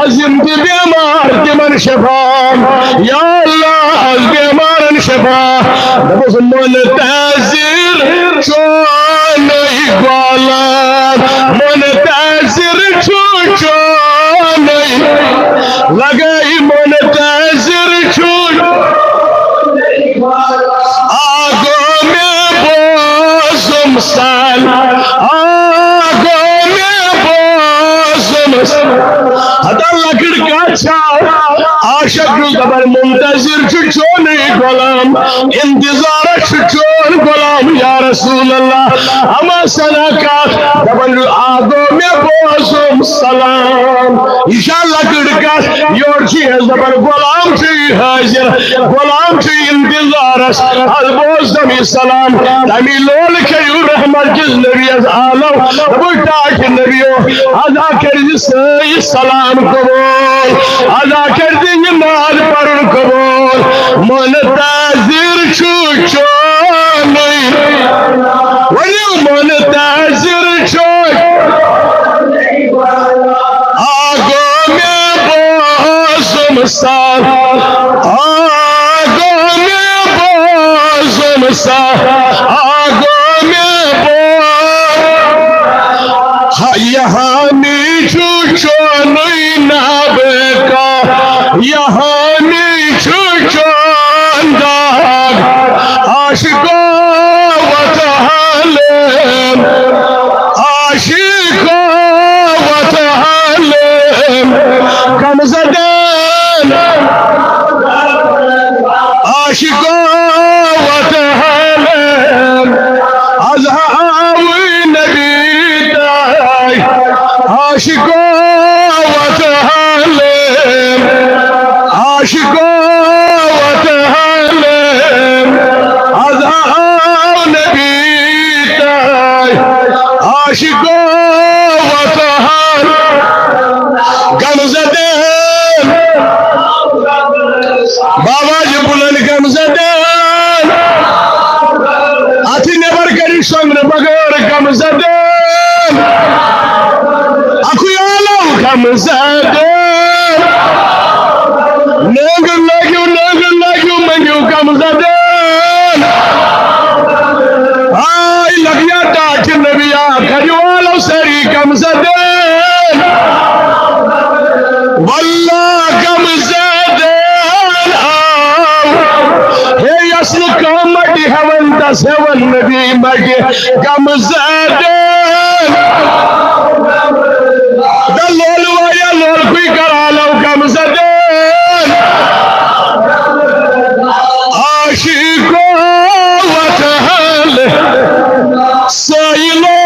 از یِم تہِ بیمار، تِمن شفا۔ یا اللہ، از بیمارن شفا۔ دوٚپُس، منتظر چونُے غلام، منتظر چھُ چونُے، لگے منتظر چھُ۔ آ گوٚو مےٚ بوزُم سان، آ گوٚو مےٚ بوزُم سان۔ ہتا لۄکٕٹ کتھ چھا؟ عاشق چھُ دپان، منتظر چھُ چونُے غلام، انتظارس چھُ چون غلام یا رسول اللہ۔ اما صداقت دپان، آ گوٚو مےٚ بوزُم سلام۔ یہِ چھا لۄکٕٹ کتھ؟ یورٕ چھُ یس دپان، غلام چھُ حٲضِر، غلام چھُ انتظارس۔ از بوز تٔمۍ سلام، تٔمی لول کھیٚیِو رحمت کِس نبیس عالم۔ دوٚپُن، ٹاٹھۍ نبیو، ادا کٔرۍ زِ سٲنۍ سلام قبول، ادا کٔرۍ زِ یہِ نعت پرُن قبول۔ منتظر چھُ چونُے، ؤنِو، منتظر چھُ۔ آ گوٚو مےٚ بوزُم سان، آ گوٚو مےٚ بوزُم سان، آ گوٚو مےٚ بوز۔ ہا، یہاں می چھُ چونُے نابکا، یہاں می چھُ چون داغ۔ عاشقو وت حالم، عاشقو وت حالم، غم زدن۔ عاشقو وت حالم، از آوٕے نبی تاے۔ عاشقو وت حالم، عاشقو وت حالم، از آو نبی تاے۔ عاشقو وت حال، غم زدن۔ بابا جی بلند غم زدن۔ اتھ نٮ۪بر کٔرِو شۄنٛگنہٕ بغٲر غم زدن۔ اکُے عالم غم زدن۔ ننگ لگیو، ننگ لگیو، منگیو غم زدن۔ آے لگیا ٹاٹھۍ نبیا، کھڑیو عالم سٲری غم زدن۔ واللہ غم زدن آو۔ ہے یس نہٕ کانٛہہ مٹہِ ہٮ۪وان، تس ہٮ۪وان نبی مٹہِ غم زدن۔ دا لول وایا لول کوئی کرا لو غم زدن۔ عاشقو وت حال، سائلو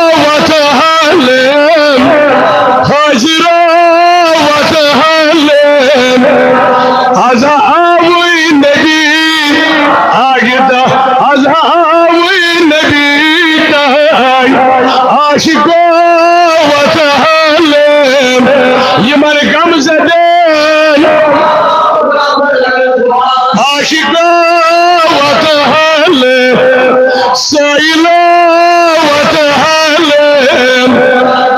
وت حال، حاضرو وت حال۔ از آوٕے نبی آگے دا، از آوٕے نبی تاے۔ عاشقو وت حال، یمن غم زدن۔ عاشقو وت حال، سائلو وت حال۔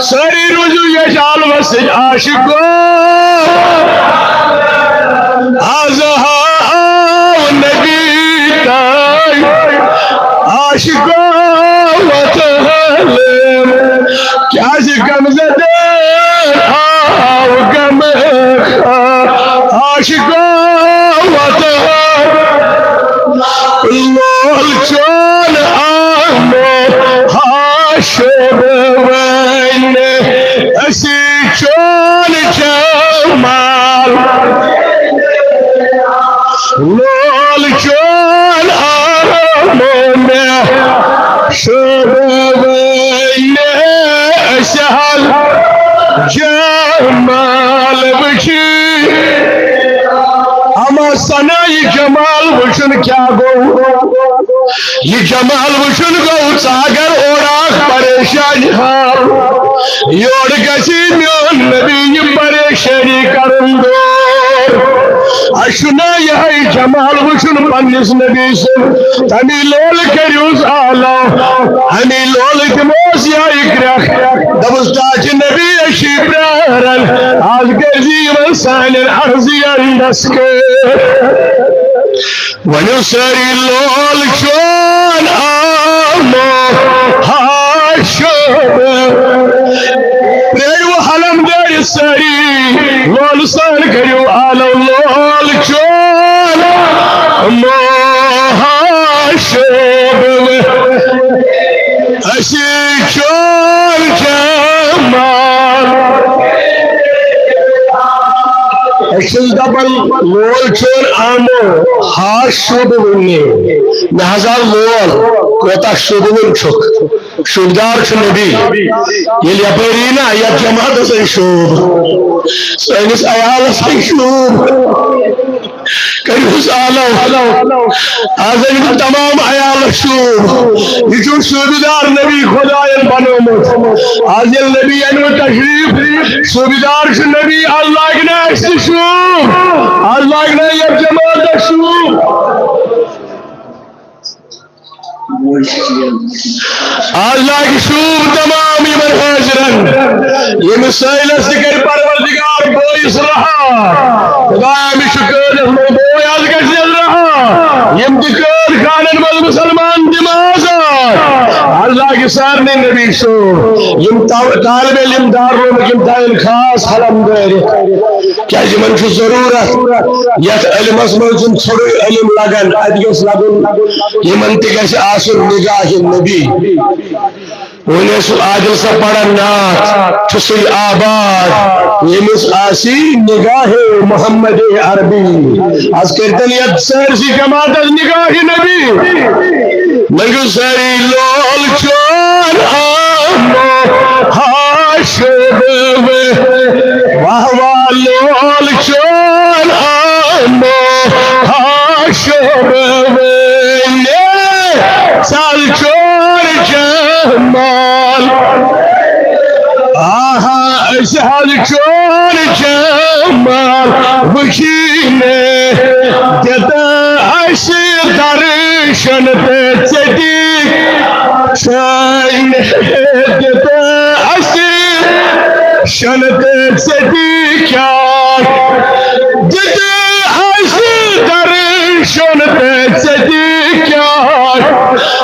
سٲری روٗزِو ییٚتھۍ عالمس سۭتۍ۔ عاشقو، از آو نبی تاے۔ عاشقو وت حال، کیازِ غم زدن آو غم، عاشقو وت حال۔ لول چون آمو ہا شب وین، اسی چون جمال۔ لول چون آمو مے شب وین، اسی حال جمال وچی۔ اما ثنائی جمال وچن کیا گو؟ یہِ جمال وٕچھُن گوٚو ژٕ اگر اورٕ اکھ پریشٲنی ہاو۔ یورٕ گژھِ میون نبی یہِ پریشٲنی کرُن دوٗر۔ اَسہِ چھُنہ یِہوٚے جمال وٕچھُن پننِس نبی سُنٛد؟ تَمی لولہٕ کٔرِوس آلو، اَمی لولہٕ دِموس یِہوٚے کرٛٮ۪کھ۔ دوٚپُس، ٹاٹھہِ نبی، أسۍ چھِ پرٛاران، آز کٔرۍزِ یِمن سانٮ۪ن عرضین دستخط۔ ؤنِو سٲری، لول چون آمو ہاشم۔ پرٛٲرِو حلم دٲرِتھ سٲری، لولہٕ سان کٔرِو آلو، لول چون آمو ہاشم۔ اسی چون جمال۔ أسۍ چھِس دَپان، لول چون آمو ہاش شوٗبہٕ وُنہِ۔ مےٚ حظ آو لول، کوتاہ شوٗبہٕ وُن چھُکھ۔ شوٗبدار چھُ نبی۔ ییٚلہِ یَپٲرۍ یی نا، یَتھ جماعتَس أنۍ شوٗب، سٲنِس عیالَس أنۍ شوٗب۔ کٔرِوس آلو۔ آز أنِو تمام عیالس شوٗب۔ یہِ چھُ شوٗبِدار نبی خۄداین بنوومُت۔ آز ییٚلہِ نبی انوٕ تشریف، شوٗبِدار چھُ نبی، آز لاگہِ نہٕ اَسہِ تہِ شوٗب۔ آز لاگہِ نہٕ یَتھ جماعتس شوٗب۔ آز لاگہِ شوٗب تمام یِمن حٲضرن۔ ییٚمِس سٲیلس تہِ کرِ پروردگار بٲیِس رہا۔ خدایا، أمِس چھُ قٲدس منٛز بوے، آز گژھِ نہٕ رہا۔ یِم تہِ قٲد خانن منٛز مُسلمان تِم آزاد۔ آز لاگہِ سارنٕے نبی شوٗب۔ یِم طا-، طالب علم دارالعلومٕکۍ یِم تھاون خاص حلم دٲرِتھ۔ کیازِ یِمن چھُ ضروٗرت یتھ علمس منٛز چھُنہٕ ژھوٚرُے علم لگان، اتہِ گژھِ لگُن یِمن تہِ گژھِ آسُن نگاہ نبی۔ وۄنۍ ٲسِو عادل صٲب پران نعت، چھُ سُے آباد ییٚمِس آسی نگاہ محمد عربی۔ از کٔرتن یتھ سٲرسٕے جماعتس نگاہ نبی۔ ؤنِو سٲری لول چون آمو ہاشم۔ واہ واہ لول چون آمو ہاشم۔ سل چون جمال۔ آہا، أسۍ حظ چون جمال وٕچھِنۍ۔ دِتہٕ اَسہِ درشن تہٕ ژٔٹِکھ سٲنۍ۔ دِتہٕ اَسہِ شن تہٕ ژٔٹِکھ کیٛاہ؟ دِتہٕ اَسہِ درشن تہٕ ژٔٹِکھ کیٛاہ؟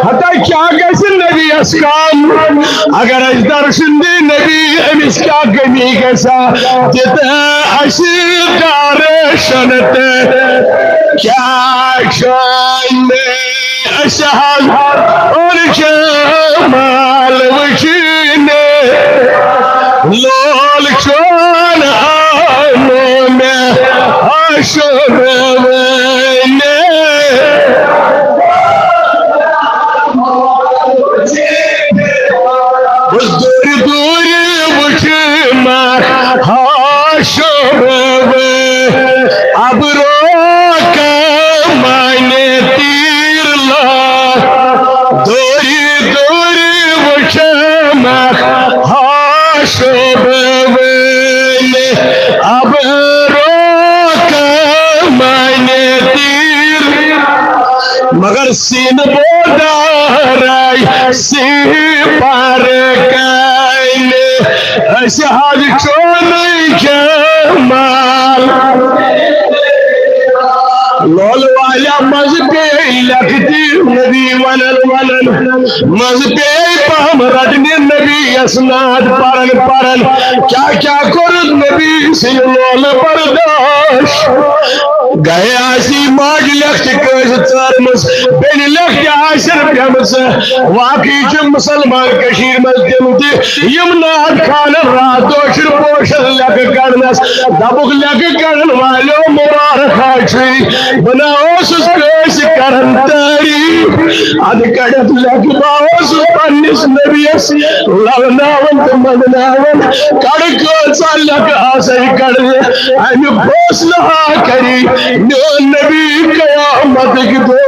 ہتا کیٛاہ گژھِ نبیَس کم؟ اگر اَسہِ درشن دی نبی، أمِس کیٛاہ کمی گژھِ؟ دِتہٕ اَسہِ درشن تہٕ کیٛاہ چھُ مےٚ أسۍ حظ اوٚن جمال وٕچھِنۍ۔ لول چون آمو مےٚ ہاشم وٕنہِ۔ بہٕ دوٗرِ دوٗرِ وٕچھِ مےٚ ہاشم وٕنہِ۔ ابرو کمانِ تیر لا۔ دوٗرِ دوٗرِ وٕچھِ مےٚ ہاشم وٕنہِ۔ ابرو کمانِ تیر۔ مگر سیٖنہٕ بودارے سِپر کنہِ۔ أسۍ حظ چون جمال۔ لولہٕ والیا منٛزٕ پیٚیہِ لٮ۪کھتہِ نبی ونان ونان۔ منٛزٕ پیٚیہِ پہم رٹنہِ نبی یس نعت پران پران۔ کیٛاہ کیٛاہ کوٚرُتھ نبی سٕنٛدِ لولہٕ برداش؟ گرے آسی ماجہِ لٮ۪کھتہِ کٲنٛسہِ ژٲرمٕژ، بیٚنہِ لٮ۪کھتہِ آسن پیمژٕ۔ واقعی چھِ مُسلمان کٔشیٖرِ منٛز تِم تہِ، یِم نعت خانن راتھ دۄہ چھِ پوشن لٮ۪کہٕ کڑنس۔ دَپُکھ، لٮ۪کہٕ کڑن والیو مُبارک ہا چھُے، بہٕ نہ اوسُس کٲنٛسہِ کران تعریٖف۔ اَدٕ کڑتھ لٮ۪کہٕ بہٕ اوسُس پننِس نبیَس لَلناوان تہٕ منٛدناوان۔ کڑٕ کۭژاہ لٮ۪کہٕ آسَے کڑنہِ، اَمہِ فٲصلہٕ ہا کری میون نبی قیامتٕکۍ دۄہ۔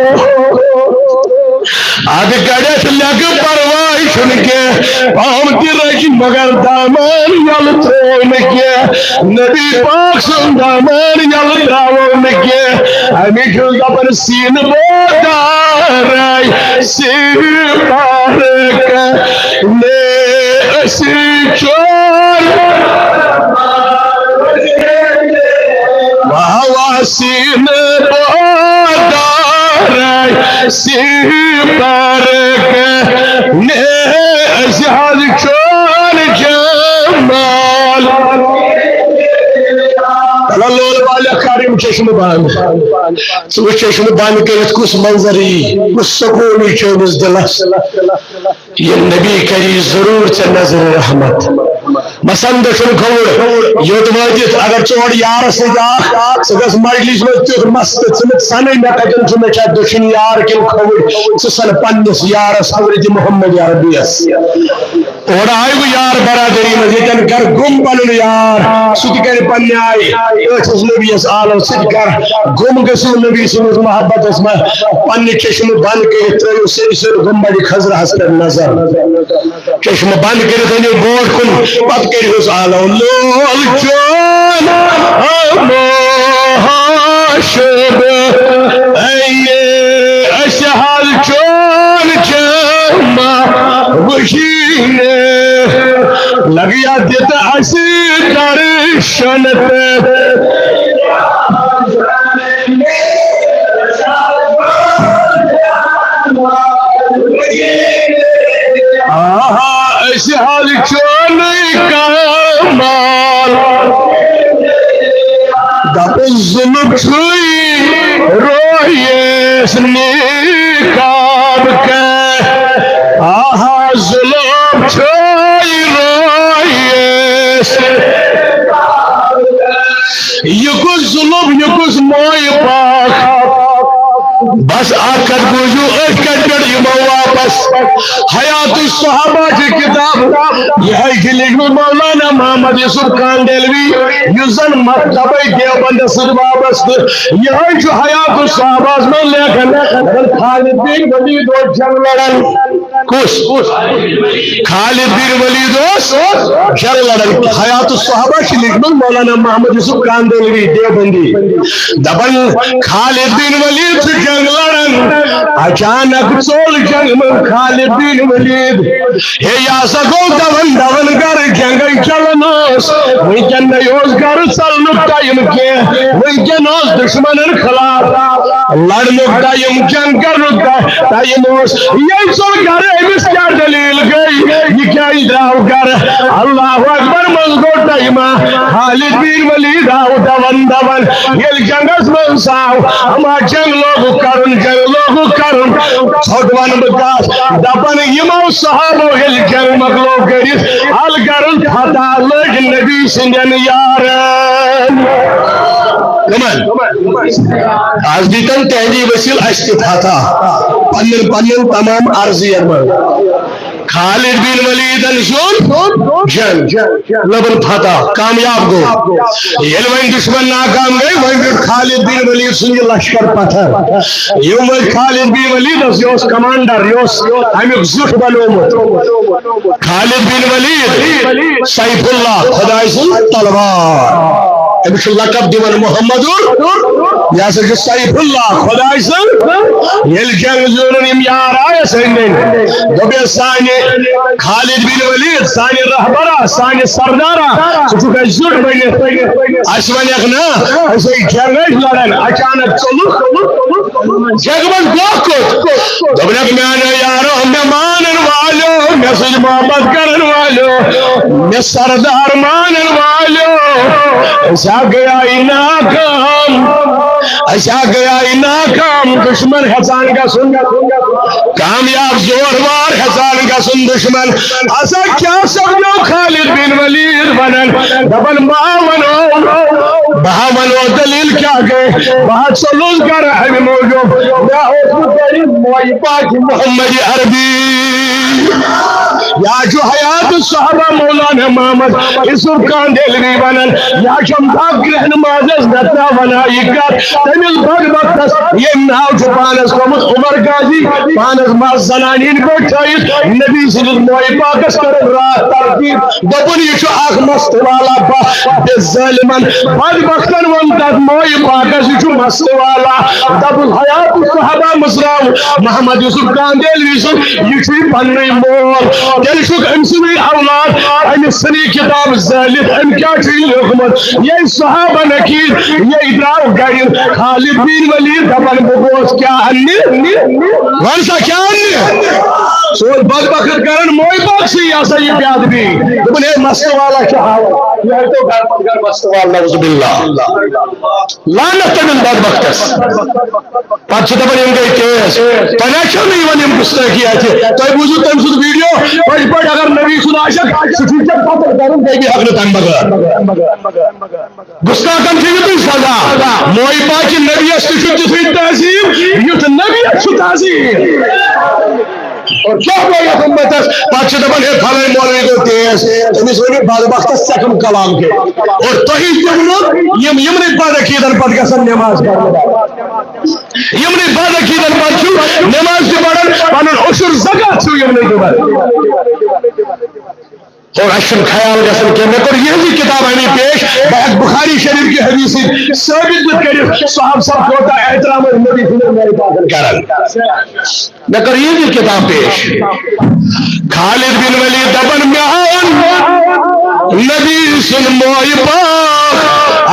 ادٕ کڑتھ لیکہٕ پرواے چھُنہٕ کینٛہہ، پام تہِ رچہِ مگر دامان یلہٕ ترٛوو نہٕ کینٛہہ۔ نبی پاک سُنٛد دامان یلہٕ ترٛاوو نہٕ کینٛہہ۔ امی چھُ دپان سیٖنہٕ بودارے سیٖنہٕ پارکہ نے أسی چور۔ واہ واہ سیٖنہٕ بودارے سیٖنہٕ پارکہ نے أسی حظ چور جمال۔ تلا لول والے کر یِم چشمہٕ بنٛد۔ ژٕ وٕچھ چشمہٕ بنٛد کٔرِتھ کُس منظر یی، کُس سکوٗن یی چٲنِس دِلس۔ یہِ نبی کری ضرور ژےٚ نظر رحمت۔ مسند چھُنہٕ کھووُر۔ یوٚت وٲتِتھ اگر ژٕ اورٕ یارس سۭتۍ آکھ، ژٕ گژھ مجلس منٛز تیُتھ مست، ژٕ نہٕ سنٕے مےٚ کتٮ۪ن چھُ، مےٚ چھا دٔچھِنۍ یار کِنہٕ کھووُر۔ ژٕ سن پننِس یارس حضرت محمد عربیس۔ اورٕ آے وۄنۍ یار برادری منٛز، ییٚتٮ۪ن کر گُم پنُن یار، سُہ تہِ کرِ پننہِ آیہِ أتھِس نبیَس عالم، سُہ تہِ کر گُم گٔژھِو نبی سٕنٛدِس محبتس منٛز۔ پننہِ چشمہٕ بنٛد کٔرِتھ ترٲیِو سیٚدِ سیوٚد گُنبدِ خضراہس پٮ۪ٹھ نظر۔ چشمہٕ بنٛد کٔرِتھ أنِو برٛونٛٹھ کُن، پتہٕ کٔرِہُس آلو لول چون۔ اَمو ہاشد اَیے اَسہِ حظ چون جمع وٕچھِنۍ۔ لگیا دِتھ اَسہِ درشن تہٕ آہا، أسۍ حظ چونٕے کمال۔ دَپُن ظُلُم چھُے رویس نقاب کے۔ آہا، ظُلُم چھُے رویس۔ یہِ کُس ظُلُم، یہِ کُس مویہِ پاک۔ بس اکھ کتھ بوٗزِو، أتھۍ کتھِ پٮ۪ٹھ یِمو واپس۔ حیات الصحابہ چھِ کتاب، یِہوٚے چھِ لیکھمٕژ مولانا محمد یوسف کاندیلوی، یُس زن مکتبے دیوبندس سۭتۍ وابستہٕ۔ یِہوٚے چھُ حیات الصحابہس منٛز لیکھان۔ دپان خالد بن ولید اوس جنگ لڑان۔ کُس؟ خالد بن ولید اوس جنگ لڑان۔ حیات الصحابہ چھِ لیکھمٕژ مولانا محمد یوسف کاندیلوی دیوبندی۔ دپان خالد بن ولید چھُ جنگ لڑان، اچانک ژوٚل جنگ منٛز خالد بن ولید۔ ہے، یہِ ہسا گوٚو دون دون گرٕ، جنگے چلان اوس۔ وٕنکیٚن نَے اوس گرٕ ژلنُک ٹایم کینٛہہ، وٕنکیٚن اوس دشمنن خلاف لڑنُک ٹایم، جنگ کرنُک ٹا-، ٹایم اوس۔ ییٚلہِ ژوٚل گرٕ، أمِس کیٛاہ دٔلیٖل گٔے؟ یہِ کیٛازِ درٛاو گرٕ؟ اللہ اکبر، منٛز گوٚو ٹایمہ۔ خالد بن ولید آو دون دون۔ ییٚلہِ جنگس منٛز آو، اما جنگ لوگُکھ کرُن، جنگ لوگُکھ کرُن۔ ژھوٚٹ ونہٕ بہٕ کتھ، دپان یِمو صحابو ییٚلہِ جنگ مۄکلو کٔرِتھ، الگرن فتح لٔج نبی سٕنٛدٮ۪ن یارن۔ کمن؟ از دیتن تہندی وسیل اسہِ تہِ فتح۔ پنن پنن تمام عرضین منٛز۔ خالد بن ولیدن زیوٗن جنگ، لبن فتح، کامیاب گوٚو۔ ییٚلہِ وۄنۍ دشمن ناکام گٔے، وۄنۍ دیُت خالد بن ولید سُنٛد یہِ لشکر پتھر۔ یِم وٲتۍ خالد بن ولیدس، یہِ اوس کمانڈر، یہِ اوس امیُک زیُٹھ بنومُت۔ خالد بن ولید، سیف اللہ، خدائے سٕنٛز تلوار۔ أمِس چھُ لقب دِوان محمد ال-، یہِ ہسا چھُ سیف اللہ، خدائے سٕنٛز۔ ییٚلہِ جنگ زیوٗنُن، یِم یار آیس أنٛدۍ أنٛدۍ۔ دوٚپیس، سانہِ خالد بن ولید، سانہِ رہبرا، سانہِ سردارا، ژٕ چھُکھ اَسہِ زیُٹھ بٔنِتھ۔ اَسہِ وَنٮ۪کھ نا، أسۍ ہے جنگ ٲسۍ لڑان، اچانک ژوٚلُکھ۔ جنگ منٛز دھوکہٕ کوٚت؟ دوٚپنکھ، میانیو یارو، مےٚ مانن والیو، مےٚ سۭتۍ محبت کرن والیو، مےٚ سردار مانن والیو، أسۍ ہا گٔیے ناکام، أسۍ ہا گٔیے ناکام، دشمن ہٮ۪ژان گژھُن، کامیاب زور وار ہٮ۪ژان گژھُن دشمن۔ ہسا کیٛاہ سپدیو؟ خالد بن ولید ونان، دپان، بہٕ ہا ونو، بہٕ ہا ونو دلیل کیٛاہ گٔے، بہٕ ہا ژوٚلُس گرٕ امہِ موٗجوٗب، مےٚ اوس نہٕ گرِ مویہِ پاکہِ محمد عربی۔ یا چھُ حیات الصحابہ مولانا محمد یوسف کاندیلوی ونان، یا چھُم فخر نمازس نتہ ونان یہِ کتھ، تٔمِس بدبختس ییٚمۍ ناو چھُ پانس تھوٚمُت عمر غازی، پانس مس زنانہِ ہٕنٛدۍ پٲٹھۍ تھٲیِتھ، نبی سٕنٛدِس مویہِ پاکس کٔرٕن راتھ ترتیب، دوٚپُن، یہِ چھُ اکھ مست والا بخ، بے ظٲلمن بدبختن ووٚن تتھ مویہِ پاکس، یہِ چھُ مست والا۔ دپُن، حیات الصحابہ مُژراو محمد یوسف کاندیلوی سُنٛد، یہِ چھُے پننُے مول، تیٚلہِ چھُکھ أمۍ سُنٛدُے اولاد، أمِس ژھٕن یہِ کتاب زٲلِتھ، أمۍ کیٛاہ چھُ یہِ لیوٗکھمُت؟ یے صحابہ نکیر، یے درٛاو گرِ، خالد بن ولید دپان، بہٕ گوس کیٛاہ اننہِ؟ ون سا، کیٛاہ اننہِ؟ سُہ اوس بدبخت کران موے پاک سٕے، یہِ ہسا یہِ بے ادبی۔ دوٚپُن، ہے، مست والا چھُ ہاوان، یہِ ہیٚکہِ تو گرٕ پتہٕ گرٕ مست والا، نعوذ باللہ۔ لعنت تٔمِس بدبختس۔ پتہٕ چھِ دپان، یِم گٔے تیز۔ تۄہہِ نہ چھو نہٕ یِوان یِم گُستٲخی اتھِ۔ تۄہہِ بوٗزِو تٔمۍ سُنٛد ویڈیو، پٔزۍ پٲٹھۍ اگر نبی سُنٛد آسٮ۪کھ، سُہ چھُ ژےٚ قتل کرُن، بیٚیہِ ہٮ۪کھ نہٕ تمہِ بغٲر۔ گُستاخن چھُ یِتُے سزا۔ موے پاکہِ نبیَس تہِ چھُ تیُتھُے تعظیٖم، یُتھ نبیَس چھُ تعظیٖم۔ اور کیٛاہ گوٚو یَتھ اُمتَس؟ پتہٕ چھِ دپان، ہے، فلٲنۍ مولوی گوٚو تیز، تٔمِس ؤنِو بدبختس ژےٚ کٕم کلام گٔے؟ اور تۄہہِ تہِ ووٚنُکھ، یِم یِمنٕے بدعقیٖدن پتہٕ گژھن نٮ۪ماز پرنہِ۔ یِمنٕے بدعقیٖدن پتہٕ چھِو نٮ۪ماز تہِ پران، پنُن عشر زکات چھِو یِمنٕے دِوان۔ اور اَسہِ چھُنہٕ خیال گژھان کینٛہہ۔ مےٚ کوٚر یِہٕنٛزٕے کِتاب اَمی پیش، بہٕ ہٮ۪کہٕ بُخاری شریف کہِ حدیث سۭتۍ ثٲبت تہِ کٔرِتھ، صحابہ صاحب کوٗتاہ احترام ٲسۍ نبی سٕنٛدٮ۪ن مویہِ پاکن کران۔ مےٚ کٔر یِہٕنٛزٕے کِتاب پیش۔ خالد بن ولید دپان، مےٚ اوٚن نبی سُنٛد مویہِ پاک،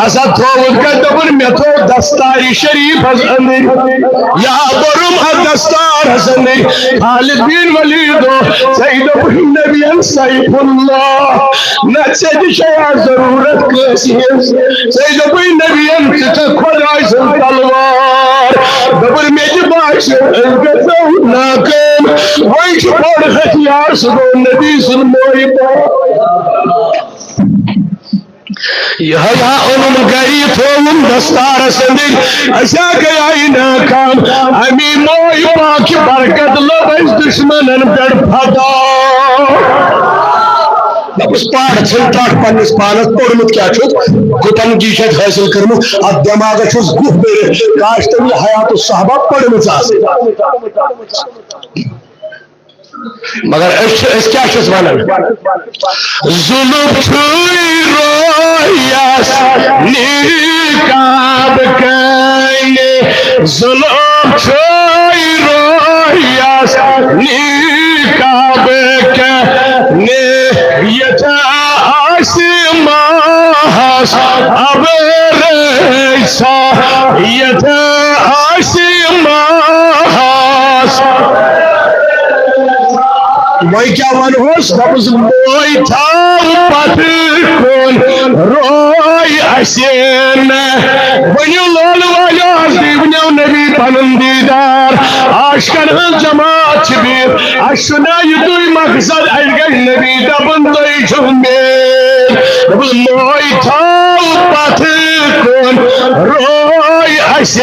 ہسا تھووُکھ کتہِ؟ دوٚپُن، مےٚ تھوو دستارِ شریفس أنٛدٕرۍ۔ یا بوٚرُم اتھ دستارس أنٛدٕرۍ۔ خالد بن ولید، ژےٚ دوٚپُے نبین سیف اللہ، نہ ژےٚ تہِ چھے آز ضروٗرت کٲنٛسہِ ہٕنٛز۔ ژےٚ دوٚپُے نبین، ژٕ چھکھ خۄداے سٕنٛز تلوار۔ دوٚپُن، مےٚ تہِ باسیو، أسۍ گژھو ناکام۔ وۄنۍ چھُ بوٚڑ ہتھیار، سُہ گوٚو نبی سُنٛد مویہِ پاک۔ یِہوٚے ہا اوٚنُم گری، تھووُم دستارس أنٛدٕرۍ، أسۍ ہا گٔیے ناکام۔ اَمی مویہِ پاکہِ برکت لوٚب اَسہِ دُشمنن پٮ۪ٹھ فتح۔ دوٚپُس، پَر، ژھٕن ٹَٹھ پنٛنِس پانَس، پوٚرمُت کیٛاہ چھُکھ، گُپن کی چھَتھ حٲصِل کٔرمٕژ، اَتھ دٮ۪ماغَس چھُس گُہہ بٔرِتھ۔ کاش تٔمۍ یہِ حیات الصحابہ پٔرمٕژ آسٕہا۔ مگر أسۍ چھِ، أسۍ کیٛاہ چھِس وَنان؟ ظُلُم چھُے رویَس نِقاب کَنہِ، ظُلُم چھُے رویَس نِقاب کَنہِ، ییٚتہِ آسہِ ماہَس اَبرٕ سا، ییٚتہِ آسہِ ماہَس۔ وۄنۍ کیٛاہ وَنہوس؟ دَپُس، موے تھاو پَتہٕ کُن روے اَسہِ نہٕ۔ ؤنِو لولہٕ والیو، آز دیٖونیو نبی پَنُن دیٖدار۔ عاشقَن ہٕنٛز جماعت چھِ بِہِتھ۔ اَسہِ چھُنہ یِتُے مقصد، اَسہِ گژھِ نبی دَپُن، تُہۍ چھِو میٲنۍ۔ دَپُس، موے تھاو پَتہٕ کُن روے اَسہِ۔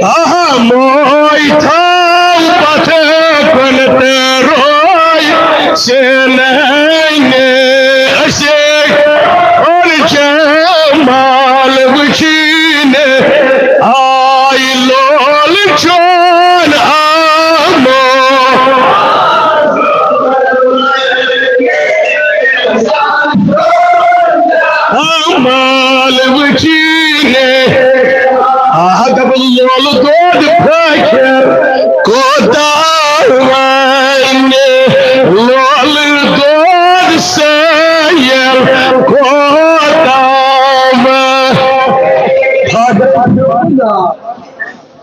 آہا، موے تھاو پتھٕ کُن تہٕ روے سینہٕ أسۍ اور جمال وٕچھِنۍ آے لول چون آمو۔ مال وٕچھِنۍ۔ آ، دَپُن لولہٕ دود فٲخر کوتاہ وَنہِ، لولہٕ دود سٲیِل کوتاہ وَنہِ۔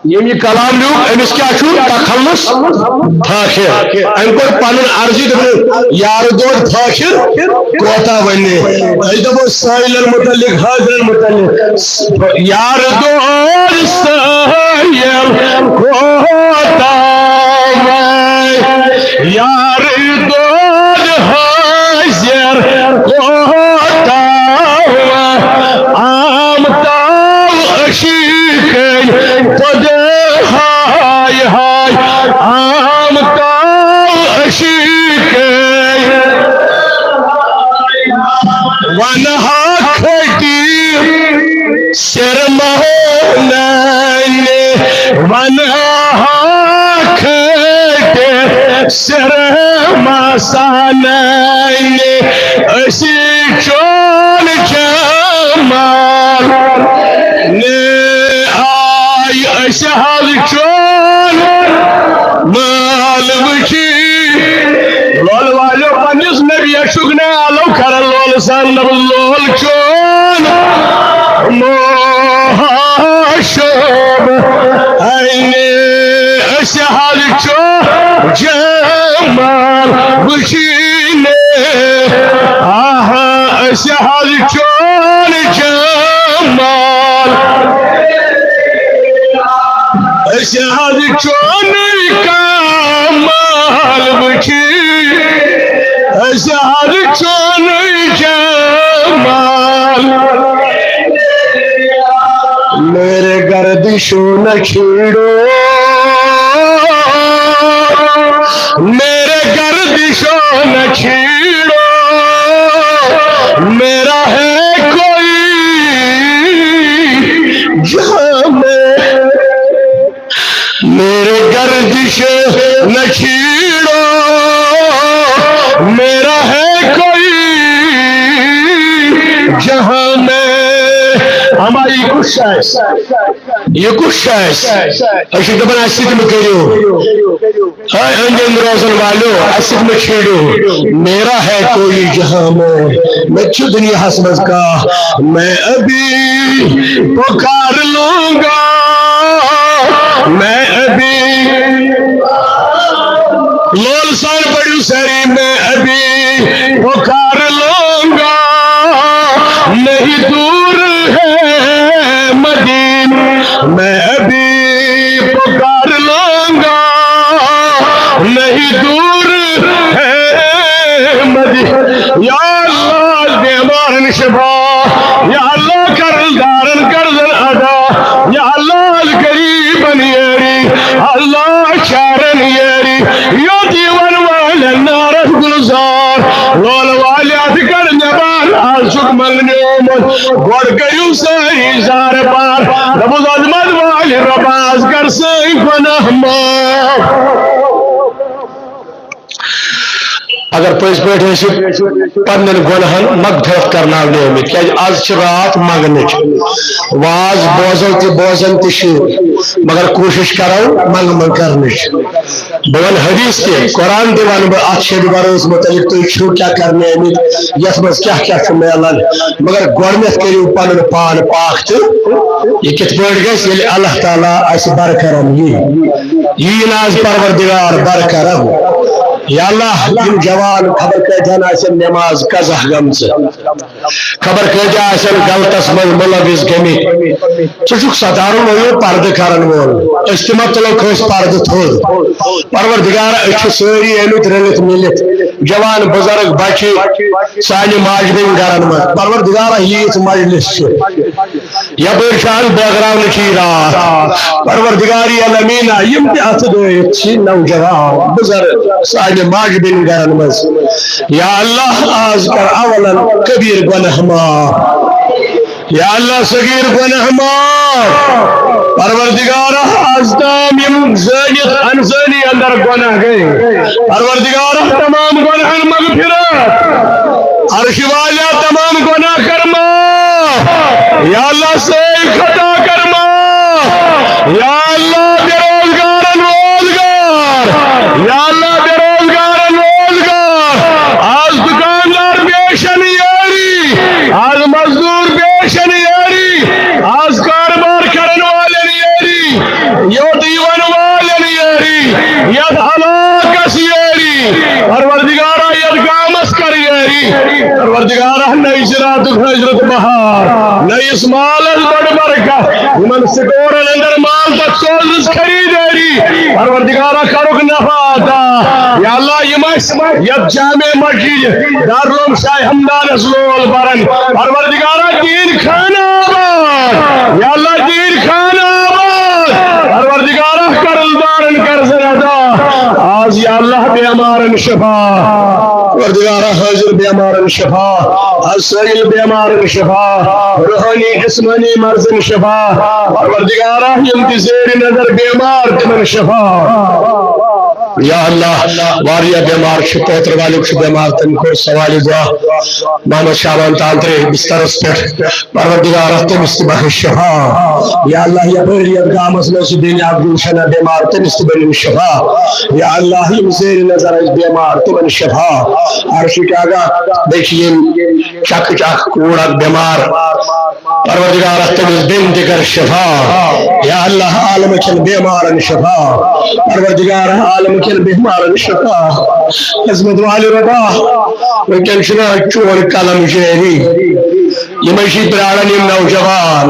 ییٚمۍ یہِ کلام لیوٗکھ، أمِس کیٛاہ چھُ تخلص فاخر؟ أمۍ کوٚر پنُن عرضی، دوٚپُن، یارٕ دود فاخر کوتاہ وَنہِ؟ أسۍ دَپو سٲیلَن مُتعلِق، حٲضرَن مُتعلِق۔ یارٕ دود سٲیِل کوتاہ وَنہِ؟ یارٕ دود حٲضِر کوتاہ وَنہِ؟ عام تاو عشیٖقٕے تۄدٕ ہاے ہاے، عام تاو سانن أسی چون جمال نے آئی أسی حظ چون مال وچی۔ لول والو پنس نبی شکنا لو کر لول سان لول چون محاشم۔ أنی أسی حظ چون جمال وچی نے آہا أسی حظ چون جمال۔ أسی حظ چون کمال وچی أسی حظ چون جمال۔ میرے گردشوں نہ چھیڑو، میرے گردشوں نہ چھیڑو، میرا ہے کوئی جہاں میں۔ میرے گردش نہ چھیڑو، میرا ہے کوئی جہاں میں۔ ہماری کوشش، یہ کوشش، أسۍ چھِ دَپان، اَسہِ سۭتۍ مہٕ کٔرِو۔ ہے أنٛدۍ أنٛدۍ روزن والو، اَسہِ سۭتۍ مہٕ چھیڑو۔ میرا ہے کوئی جہاں میں، مےٚ چھُ دُنیاہَس منٛز کانٛہہ، میں ابھی پکار لوں گا، میں ابھی۔ لول سان پڑھو ساری، میں ابھی پکار لوں گا، نہیں دور ہے مدینہ، میں ابھی پکار لوں گا، نہیں دور ہے مدینہ۔ یا اللہ، بیمارن شفا، یا اللہ، قرض دارن قرضن ادا، یا اللہ، غریبن یاری، اللہ، چارن یاری، یوتی ون والن نارس گلزار، لول والے اتھ کر نبان آسک من نیومت، گوڑ کریو ساری زار بار، رب العظمت والے رب آز کر سٲنۍ گناہ معاف۔ اگر پٔزۍ پٲٹھۍ أسۍ پننٮ۪ن گۄنہن مغفرت کرناونہِ آمٕتۍ، کیازِ آز چھِ راتھ منگنٕچ۔ واز بوزو تہِ بوزان تہِ چھِ، مگر کوٗشِش کرو منگ منگ کرنٕچ۔ بہٕ وَنہٕ حدیث تہِ، قرآن تہِ وَنہٕ بہٕ اَتھ شبِ برٲژ مُتعلِق، تُہۍ چھِو کیٛاہ کرنہِ آمٕتۍ، یَتھ منٛز کیٛاہ کیٛاہ چھُ میلان۔ مگر گۄڈٕنٮ۪تھ کٔرِو پَنُن پان پاک تہٕ یہِ کِتھ پٲٹھۍ گژھِ، ییٚلہِ اللہ تعالیٰ اَسہِ برقرار یی۔ یی نہٕ آز پروردگار برقرار۔ یا اللہ، یِم جوان خبر کۭتیٛاہن آسن نماز قضا گٔمژٕ۔ خبر کۭتیاہ آسن غلطس منٛز ملوث گٔمٕتۍ۔ ژٕ چھُکھ ستارن وٲلۍ پردٕ کرن وول۔ أسۍ تہِ ما تُلو کٲنٛسہِ پردٕ تھوٚد؟ پروردگارا، أسۍ چھِ سٲری ٲمٕتۍ رٔلِتھ مِلِتھ، جوان بُزرگ بچہِ سانہِ ماجہِ بیٚنہِ گرن منٛز۔ پروردگارا، ییٖژ مجلس چھِ، یپٲرۍ چھُ اَز بٲگراونٕچی راتھ۔ پروردگار عالمیٖنا، یِم تہِ اَتھٕ دٲرِتھ چھِ نوجوان بُزرگ سانہِ ماجہِ بیٚنہِ گرن منٛز۔ یا اللہ، آز کر اولن کبیر گۄناہ معاف۔ یا اللہ، صغیر گۄناہ معاف۔ پروردگارا، آز تام یِم زٲنِتھ انزٲنی اندر گۄناہ گٔے، پروردگارا، تمام گۄناہن مغفرت۔ عرش والا، تمام گۄناہ کر معاف۔ یا اللہ، سٲری خطا کر معاف۔ یا اللہ، بے روزگارن روزگار۔ یا اللہ، بے روزگارن روزگار۔ آز دکاندار بیشن یٲری، آز مزدور بیشن یٲری، آز کاربار کرن والن یٲری، یوت یِوان والن یٲری، یتھ علاقس یٲری۔ پروردگارا، یتھ گامس کر یٲری۔ پروردگارا، نئی زراعتُک حضرت بہار، نٔیِس مالس بڑ برکت، یِمن سٹورن اندر مال تہٕ سوزنس خریدٲری۔ پروردگارا، کرُکھ نفع عطا۔ یا اللہ، یِم ٲسۍ یتھ جامع مسجد دارالعلوم شاہ ہمدانس لول بران۔ پروردگارا، دین خانہ آباد۔ یا اللہ، دین خانہ آباد۔ پروردگارا، قرض دارن قرضن ادا۔ آز یا اللہ، بیمارن شفا۔ پروردگارا، حاضر بیمارن شفا۔ آز سٲیِل بیمارن شفا۔ روحانی جسمانی مرضن شفا۔ پروردگارا، یِم تہِ زیر نظر بیمار، تِمن شفا۔ یا اللہ، واریاہ بیمار چھِ، پوتر والیُک چھُ بیمار، تٔمۍ کوٚر سوالِ دعا۔ محمد شعبان تانترے بسترس پٮ۪ٹھ، پروردگارا، تٔمِس تہِ بخش شفا۔ یا اللہ، یپٲرۍ یتھ گامس منٛز چھِ بیٚنہِ اکھ گلشنہ بیمار، تٔمِس تہِ بٔنِن شفا۔ یا اللہ، یِم زیر نظر ٲسۍ بیمار، تِمن شفا۔ عرشٕکۍ آقا، بیٚیہِ چھِ یِم چکٕچ اکھ کوٗر اکھ بیمار، پروردگارا، تٔمِس بیٚنہِ تہِ کر شفا۔ یا اللہ، عالمہٕ کٮ۪ن بیمارن شفا۔ پروردگارا، عالمہٕ کٮ۪ن بیمارن شفا۔ عظمت والہِ رۄبا، وٕنکٮ۪ن چھُنہ چون قلم جٲری۔ یِمے چھِ پراران یِم نوجوان،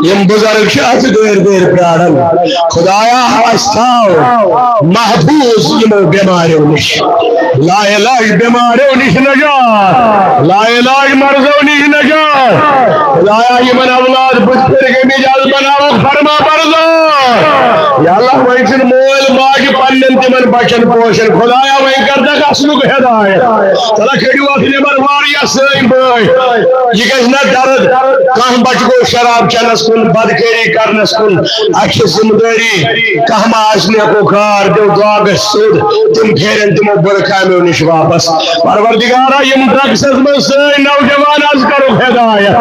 یِم بزرگ چھِ اتھ دٲرۍ دٲرۍ پراران۔ خدایا، اسہِ تھاو محفوظ یِمو بیماریو نِش۔ لا علاج بیماریو نِش نجات، لا علاج مرضو نِش نجات۔ خدایا، یِمن اولاد بُتھِ پھِرِ گٔمٕتۍ، از بناوکھ فرما بردار۔ یا اللہ، وۄنۍ چھِنہٕ مٲلۍ ماجہِ پننٮ۪ن تِمن بچن پوشن۔ خدایا، وۄنۍ کر تکھ اصلُک ہدایت۔ تلہ کھٔڑِو اتھ نٮ۪بر واریاہ سٲنۍ بٲے۔ یہِ گژھِ نہ درد۔ کانٛہہ بچہٕ گوٚو شراب چٮ۪نس کُن، بدکٲری کرنس کُن۔ اسہِ چھِ ذمہٕ دٲری۔ کانٛہہ ما آسہِ نیکوکار، دیو دعا گژھِ سیوٚد، تِم پھیرن تِمو بُرٕ کامیو نِش واپس۔ پروردگارا، یِم ڈرگسس منٛز سٲنۍ نوجوان، از کرُکھ ہدایت۔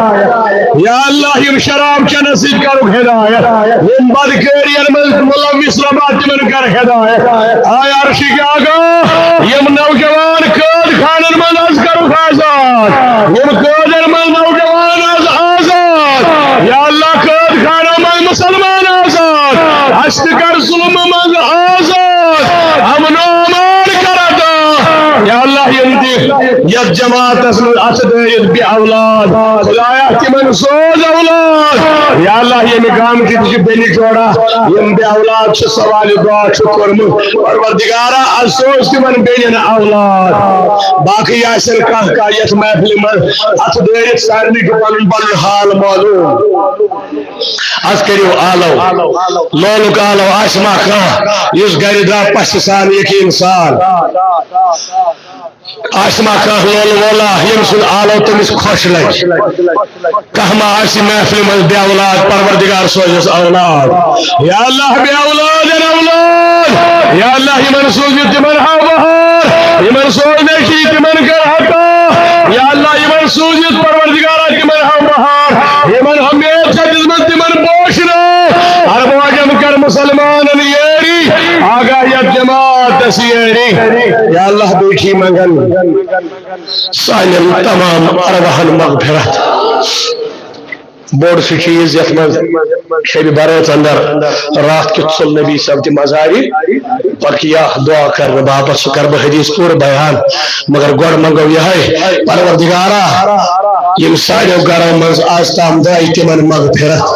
یا اللہ، یِم شراب چٮ۪نس سۭتۍ کرُکھ ہدایت۔ یِم بدکٲرین منٛز ملوث، رۄبا، تِمن کر ہدایت۔ آے عرشٕکۍ آقا، یِم نوجوان قٲد خانن منٛز، از کرُکھ آزاد۔ یِم قٲدن منٛز نوجوان، از آزاد۔ یا اللہ، قٲد خانن منٛز مسلمان آزاد۔ اسہِ تہِ کر ظلم منٛز آزاد، امن و امان کر عطا۔ یا اللہ، یِم تہِ یتھ جماعتس منٛز اتھٕ دٲرِتھ بے اولاد، خدایا، تِمن سوز اولاد۔ یا اللہ، ییٚمہِ گامہٕ کہِ تہِ چھِ بیٚنہِ جوڑا، یِم بے اولاد چھِ، سوالِ دعا چھُ کوٚرمُت، پروردگارا، از سوز تِمن بیٚنٮ۪ن اولاد۔ باقٕے آسن کانٛہہ کانٛہہ یتھ محفلہِ منٛز اتھٕ دٲرِتھ، سارنٕے چھُ پنُن پنُن حال معلوم۔ از کٔرِو آلو، لولُک آلو آسہِ ما کانٛہہ، یُس گرِ درٛاو پژھِ سان، یقیٖن سان۔ آسہِ ما کانٛہہ لولہٕ وولا، ییٚمہِ سُنٛد آلو تٔمِس خۄش لگہِ؟ کانٛہہ ما آسہِ محفلہِ منٛز بے اولاد، پروردگار سوزٮ۪س اولاد۔ یا اللہ، بے اولادن اولاد۔ یا اللہ، یِمن سوٗزِتھ تِمن ہاو بہار، یِمن سوز نیکی تِمن کر عطا۔ یا اللہ، یِمن سوٗزِتھ پروردگارا تِمن ہاو بہار، یِمن ہمیشہ دِژمٕژ تِمن بوشنو۔ عرب و عجم کر مسلمانن یٲری، آگاہ یتھ جماعتس یٲری۔ یا اللہ، بیٚیہِ چھِ منگان سانٮ۪ن تمام ارواحن مغفرت۔ بوٚڑ سُہ چیٖز یتھ منٛز شبِ برٲژ اندر راتھ کیُتھ ژوٚل نبی صٲب تہِ مزارِ بقیہ دعا کرنہٕ باپتھ، سُہ کرٕ بہٕ حدیث پوٗرٕ بیان، مگر گۄڈٕ منگو یِہوٚے، پروردگارا، یِم سانٮ۪و گرو منٛز آز تام درٛاے، تِمن مغفرت۔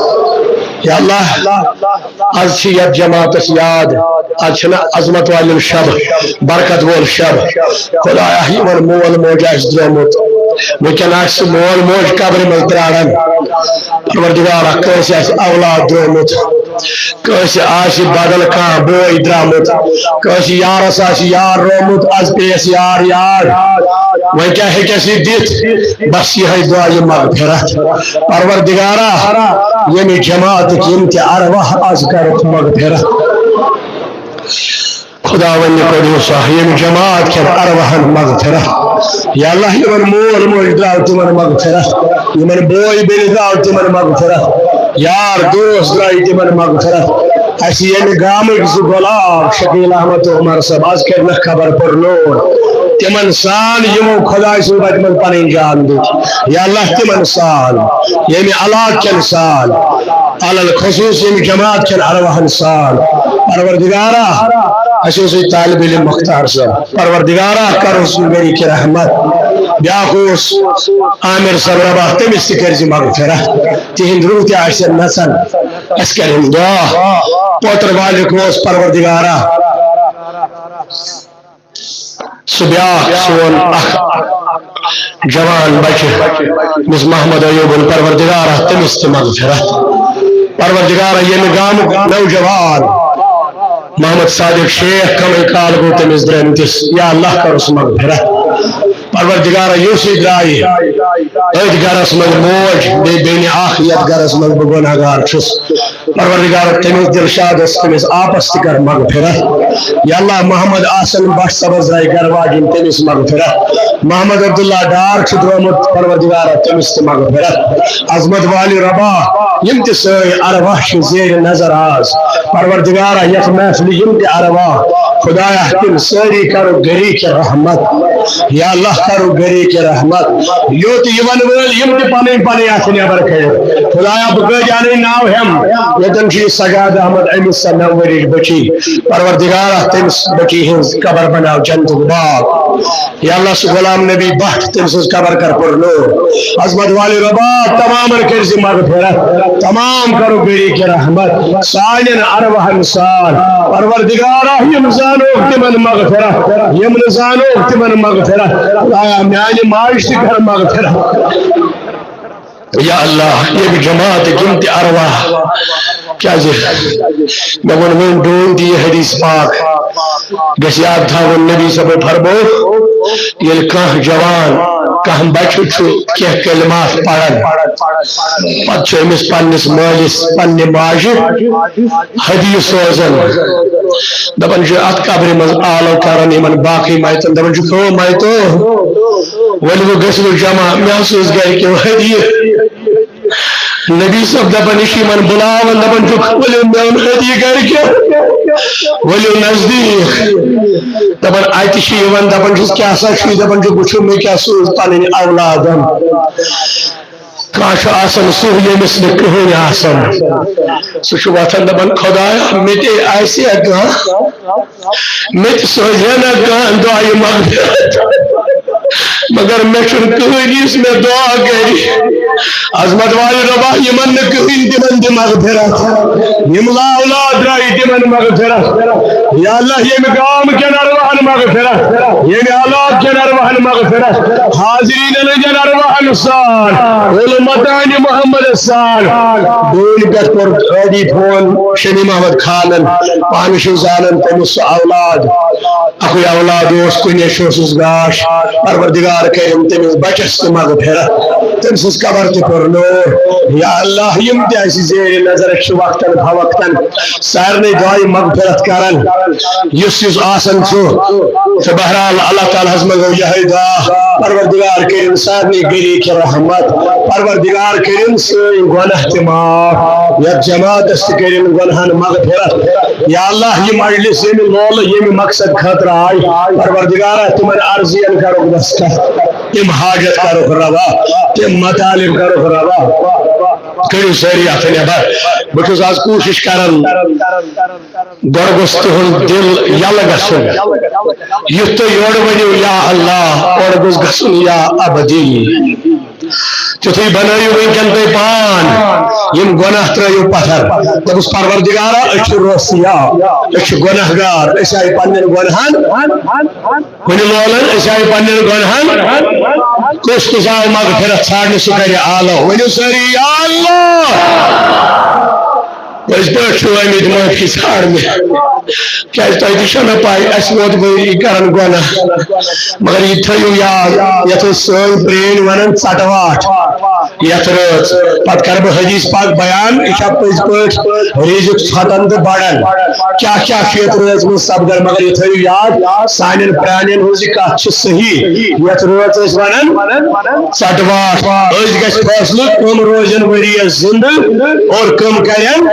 یا اللہ، از چھِ یتھ جماعتس یاد، از چھِنہٕ عظمت والٮ۪ن شب، برکت وول شب۔ خدایا، یِمن مول موج آسہِ درٛامُت، وٕنکٮ۪ن آسہِ سُہ مول موج قبرِ منٛز پراران۔ پروردگارا، کٲنٛسہِ آسہِ اولاد درٛامُت، کٲنٛسہِ آسہِ بدل کانٛہہ بوے درٛامُت، کٲنٛسہِ یارس آسہِ یار رومُت، از پیٚیس یار یاد۔ وۄنۍ کیٛاہ ہیٚکٮ۪س یہِ دِتھ؟ بس یِہوٚے دعا، یہِ مغفرت۔ پروردگارا، ییٚمہِ جماعتٕکۍ یِم تہِ ارواح، از کرُکھ مغفرت۔ خداوندِ قدوسا، ییٚمہِ جماعت کٮ۪ن ارواحن مغفرت۔ یا اللہ، یِمن مول موج درٛاو، تِمن مغفرت۔ یِمن بوے بیٚنہِ درٛاو، تِمن مغفرت۔ یار دوس درٛاے، تِمن مغفرت۔ اسہِ ییٚمہِ گامٕکۍ زٕ گۄلاب شکیل احمد تہٕ عمر صٲب، از کٔرۍ نہٕ خبر پٔر لوڈ۔ تِمن سان یِمو خداے سٕنٛدِ وتہِ منٛز پنٕنۍ جان دِژ۔ یا اللہ، تِمن سان، ییٚمہِ علاقہٕ کٮ۪ن سان، علی الخصوص ییٚمہِ جماعت کٮ۪ن ارواحن سان۔ پروردگارا، اسہِ اوس یہِ طالب علم مختار صٲب۔ پروردگارا، کرُس نبی کی رحمت۔ بیاکھ اوس عامر صٲب، رۄبا، تٔمِس تہِ کٔرزِ مغفرت۔ تِہنٛدۍ روح تہِ آسن نژان۔ اسہِ کرن دعا۔ پوتر مالک اوس پروردگارا۔ سُہ بیاکھ سون اکھ جوان بچہ، مس محمد ایوبن، پروردگارا، تٔمِس تہِ مغفرت۔ پروردگارا، ییٚمہِ گامُک نوجوان محمد صادق شیخ، کمٕے کال گوٚو تٔمِس درٲمتِس، یا اللہ، کرُس مغفرت۔ پروردگارا، یُس یہِ درٛایہِ أتھۍ گرس منٛز موج، بیٚیہِ بیٚنہِ اکھ، یتھ گرس منٛز بہٕ گۄناہگار چھُس۔ پروردگارا، تٔمِس دِلشادس، تٔمِس آپس تہِ کر مغفرت۔ یا اللہ، محمد احسن بٹ صٲبس درٛایہِ گرٕ واجِنۍ، تٔمِس مغفرت۔ محمد عبداللہ ڈار چھُ درٛامُت، پروردگارا، تٔمِس تہِ مغفرت۔ عظمت والہِ رۄبا، یِم تہِ سٲنۍ ارواح چھِ زیرِ نظر آز، پروردگارا، یتھ محفلہِ یِم تہِ ارواح، خدایا، تِم سٲری کرُکھ گری کہِ رحمت۔ یا اللہ، کرُکھ گری کہِ رحمت۔ یوٚت یِوان وٲلۍ یِم تہِ پنٕنۍ پنٕنۍ اتھٕ نٮ۪بر کٔرِتھ، خدایا، بہٕ کٲتۍ انٕنۍ ناو ہٮ۪م، ییٚتٮ۪ن چھُ یہِ سجاد احمد، أمِس سۄ نَو ؤرِش بٔچی، پروردگارا، تٔمِس بٔچی ہٕنٛز قبر بناو جنتُک باغ۔ یا اللہ، سُہ غلام نبی بٹ، تٔمۍ سٕنٛز قبر کر پر نور۔ عظمت والہِ رۄبا، تمامن کٔرۍ زِ مغفرت، تمام کرو گری کہِ رحمت، سانٮ۪ن ارواحن سان۔ پروردگارا، یِم زانوکھ تِمن مغفرت، یِم نہٕ زانوکھ تِمن مغفرت۔ خدایا، میانہِ ماجہِ تہِ کر مغفرت۔ یا اللہ، ییٚمہِ جماعتٕکۍ یِم تہِ ارواح، کیازِ مےٚ ووٚن وۄنۍ ڈوٗنۍ تہِ یہِ حدیث پاک گژھِ یاد تھاوُن، نبی صٲبن فرموو، ییٚلہِ کانٛہہ جوان، کانٛہہ بچہٕ چھُ کینٛہہ کلمات پران، پتہٕ چھُ أمِس پننِس مٲلِس، پننہِ ماجہِ ہدیہِ سوزان، دپان چھُ، اتھ قبرِ منٛز آلو کران یِمن باقٕے میتن، دپان چھُ، "کٲم میتو، ؤلِو گٔژھِو جمع، مےٚ ہسا اوس گرِکیو ہدیہِ۔" نبی صٲب دپان، یہِ چھُ یِمن بُلاوان، دپان چھُ، "ؤلِو میون ہدیہِ گرِکیو، ؤلِو نزدیٖک۔" دپان، اتہِ چھِ یِوان، دپان چھُس، "کیٛاہ سا چھُے؟" دپان چھُ، "وٕچھِو، مےٚ کیٛاہ سوٗز پنٕنۍ اولادن۔" کانٛہہ چھُ آسان سُہ، ییٚمِس نہٕ کٕہٕنۍ آسان۔ سُہ چھُ وۄتھان دَپان، "خۄدایا، مےٚ تہِ آسہِ ہا کانٛہہ، مےٚ تہِ سوزِ ہا نہ کانٛہہ دُعایہِ مغفرت۔ مگر مےٚ چھُنہٕ کٕہٕنۍ، یُس مےٚ دُعا کَرِ۔" عظمت والہِ رۄبا، یِمَن نہٕ کٕہٕنۍ، تِمَن دِ مغفرت۔ یِم لا اولاد درٛایہِ، تِمَن مغفرت۔ یا اللہ، ییٚمہِ گام کٮ۪ن ارواحن مغفرت، ییٚمہِ علاقہٕ کٮ۪ن ارواحن مغفرت، حاضریٖنن ہٕنٛدٮ۪ن ارواحن سان، علمتان محمد سان۔ ڈوٗنۍ پٮ۪ٹھ کوٚر ٲدی فون شمی محمد خانن، پانہٕ چھِو زانان تٔمِس سُہ اولاد، اَکُے اولاد اوس، کُنے چھُ اوسُس گاش۔ پروردگار کٔرِن تٔمِس بچس تہِ مغفرت، تٔمۍ سٕنٛز قبر تہِ کوٚر نوٗر۔ یا اللہ، یِم تہِ اَسہِ زیرِ نظر چھِ وقتن فوقتن، سارنٕے دعایہِ مغفرت کران، یُس یُس آسان چھُ۔ تہٕ بہرحال، اللہ تعالیٰ ہس منٛز گوٚو یِہوٚے دعا، پروردگار کٔرِن سارنٕے گری کہِ رحمت، پروردگار کٔرِن سٲنۍ گۄناہ تہِ معاف، یتھ جماعتس تہِ کٔرِن گۄناہن مغفرت۔ یا اللہ، یہِ مجلس ییٚمہِ لولہٕ، ییٚمہِ مقصد خٲطرٕ آے، پروردگارا، تِمن عرضین کرُکھ دستخط، تِم حاجت کرُکھ روا، تِم مطالب کرُکھ روا۔ کٔرِو سٲری اَتھٕ نٮ۪بر۔ بہٕ چھُس آز کوٗشِش کران، گۄڈٕ گوٚژھ تُہُنٛد دِل یَلہٕ گژھُن۔ یُتھ تُہۍ یورٕ ؤنِو، "یا اللہ"، اورٕ گوٚژھ گژھُن، "یا ابدی"۔ تیُتھُے بنٲیِو وٕنکٮ۪ن تُہۍ پان۔ یِم گۄناہ ترٲیِو پتھر۔ دوٚپُس، "پروردگارا، أسۍ چھِ روسیا، أسۍ چھِ گۄناہ گار، أسۍ آیہِ پننٮ۪ن گۄنہَن۔" کُنہِ لولن أسۍ آیہِ پننٮ۪ن گۄنہَن، کُس کُس آو مغفرت ژھانڈنہِ، سُہ کرِ آلو۔ ؤنِو سٲری، "یا اللہ"۔ پٔزۍ پٲٹھۍ چھِو آمٕتۍ معٲفی ژھانڈنہِ، کیازِ تۄہہِ تہِ چھو نہ پاے، اَسہِ ووت ؤری کران گۄناہ۔ مگر یہِ تھٲیِو یاد، یَتھ ٲسۍ سٲنۍ پرٲنۍ ونان ژٹہٕ واٹھ۔ یتھ رٲژ پتہٕ کرٕ بہٕ حدیث پاک بیان، یہِ چھا پٔزۍ پٲٹھۍ رِزق ژھۄٹان تہٕ بڑان، کیاہ کیاہ چھُ یتھ رٲژ منٛز سپدان۔ مگر یہِ تھٲیِو یاد، سانٮ۪ن پرانٮ۪ن ہٕنٛز یہِ کتھ چھِ صحیح۔ یتھ رٲژ ٲسۍ ونان ژٹہٕ واٹھ، أسۍ گژھِ فٲصلہٕ، کم روزن ؤریس زندٕ اور کم کرن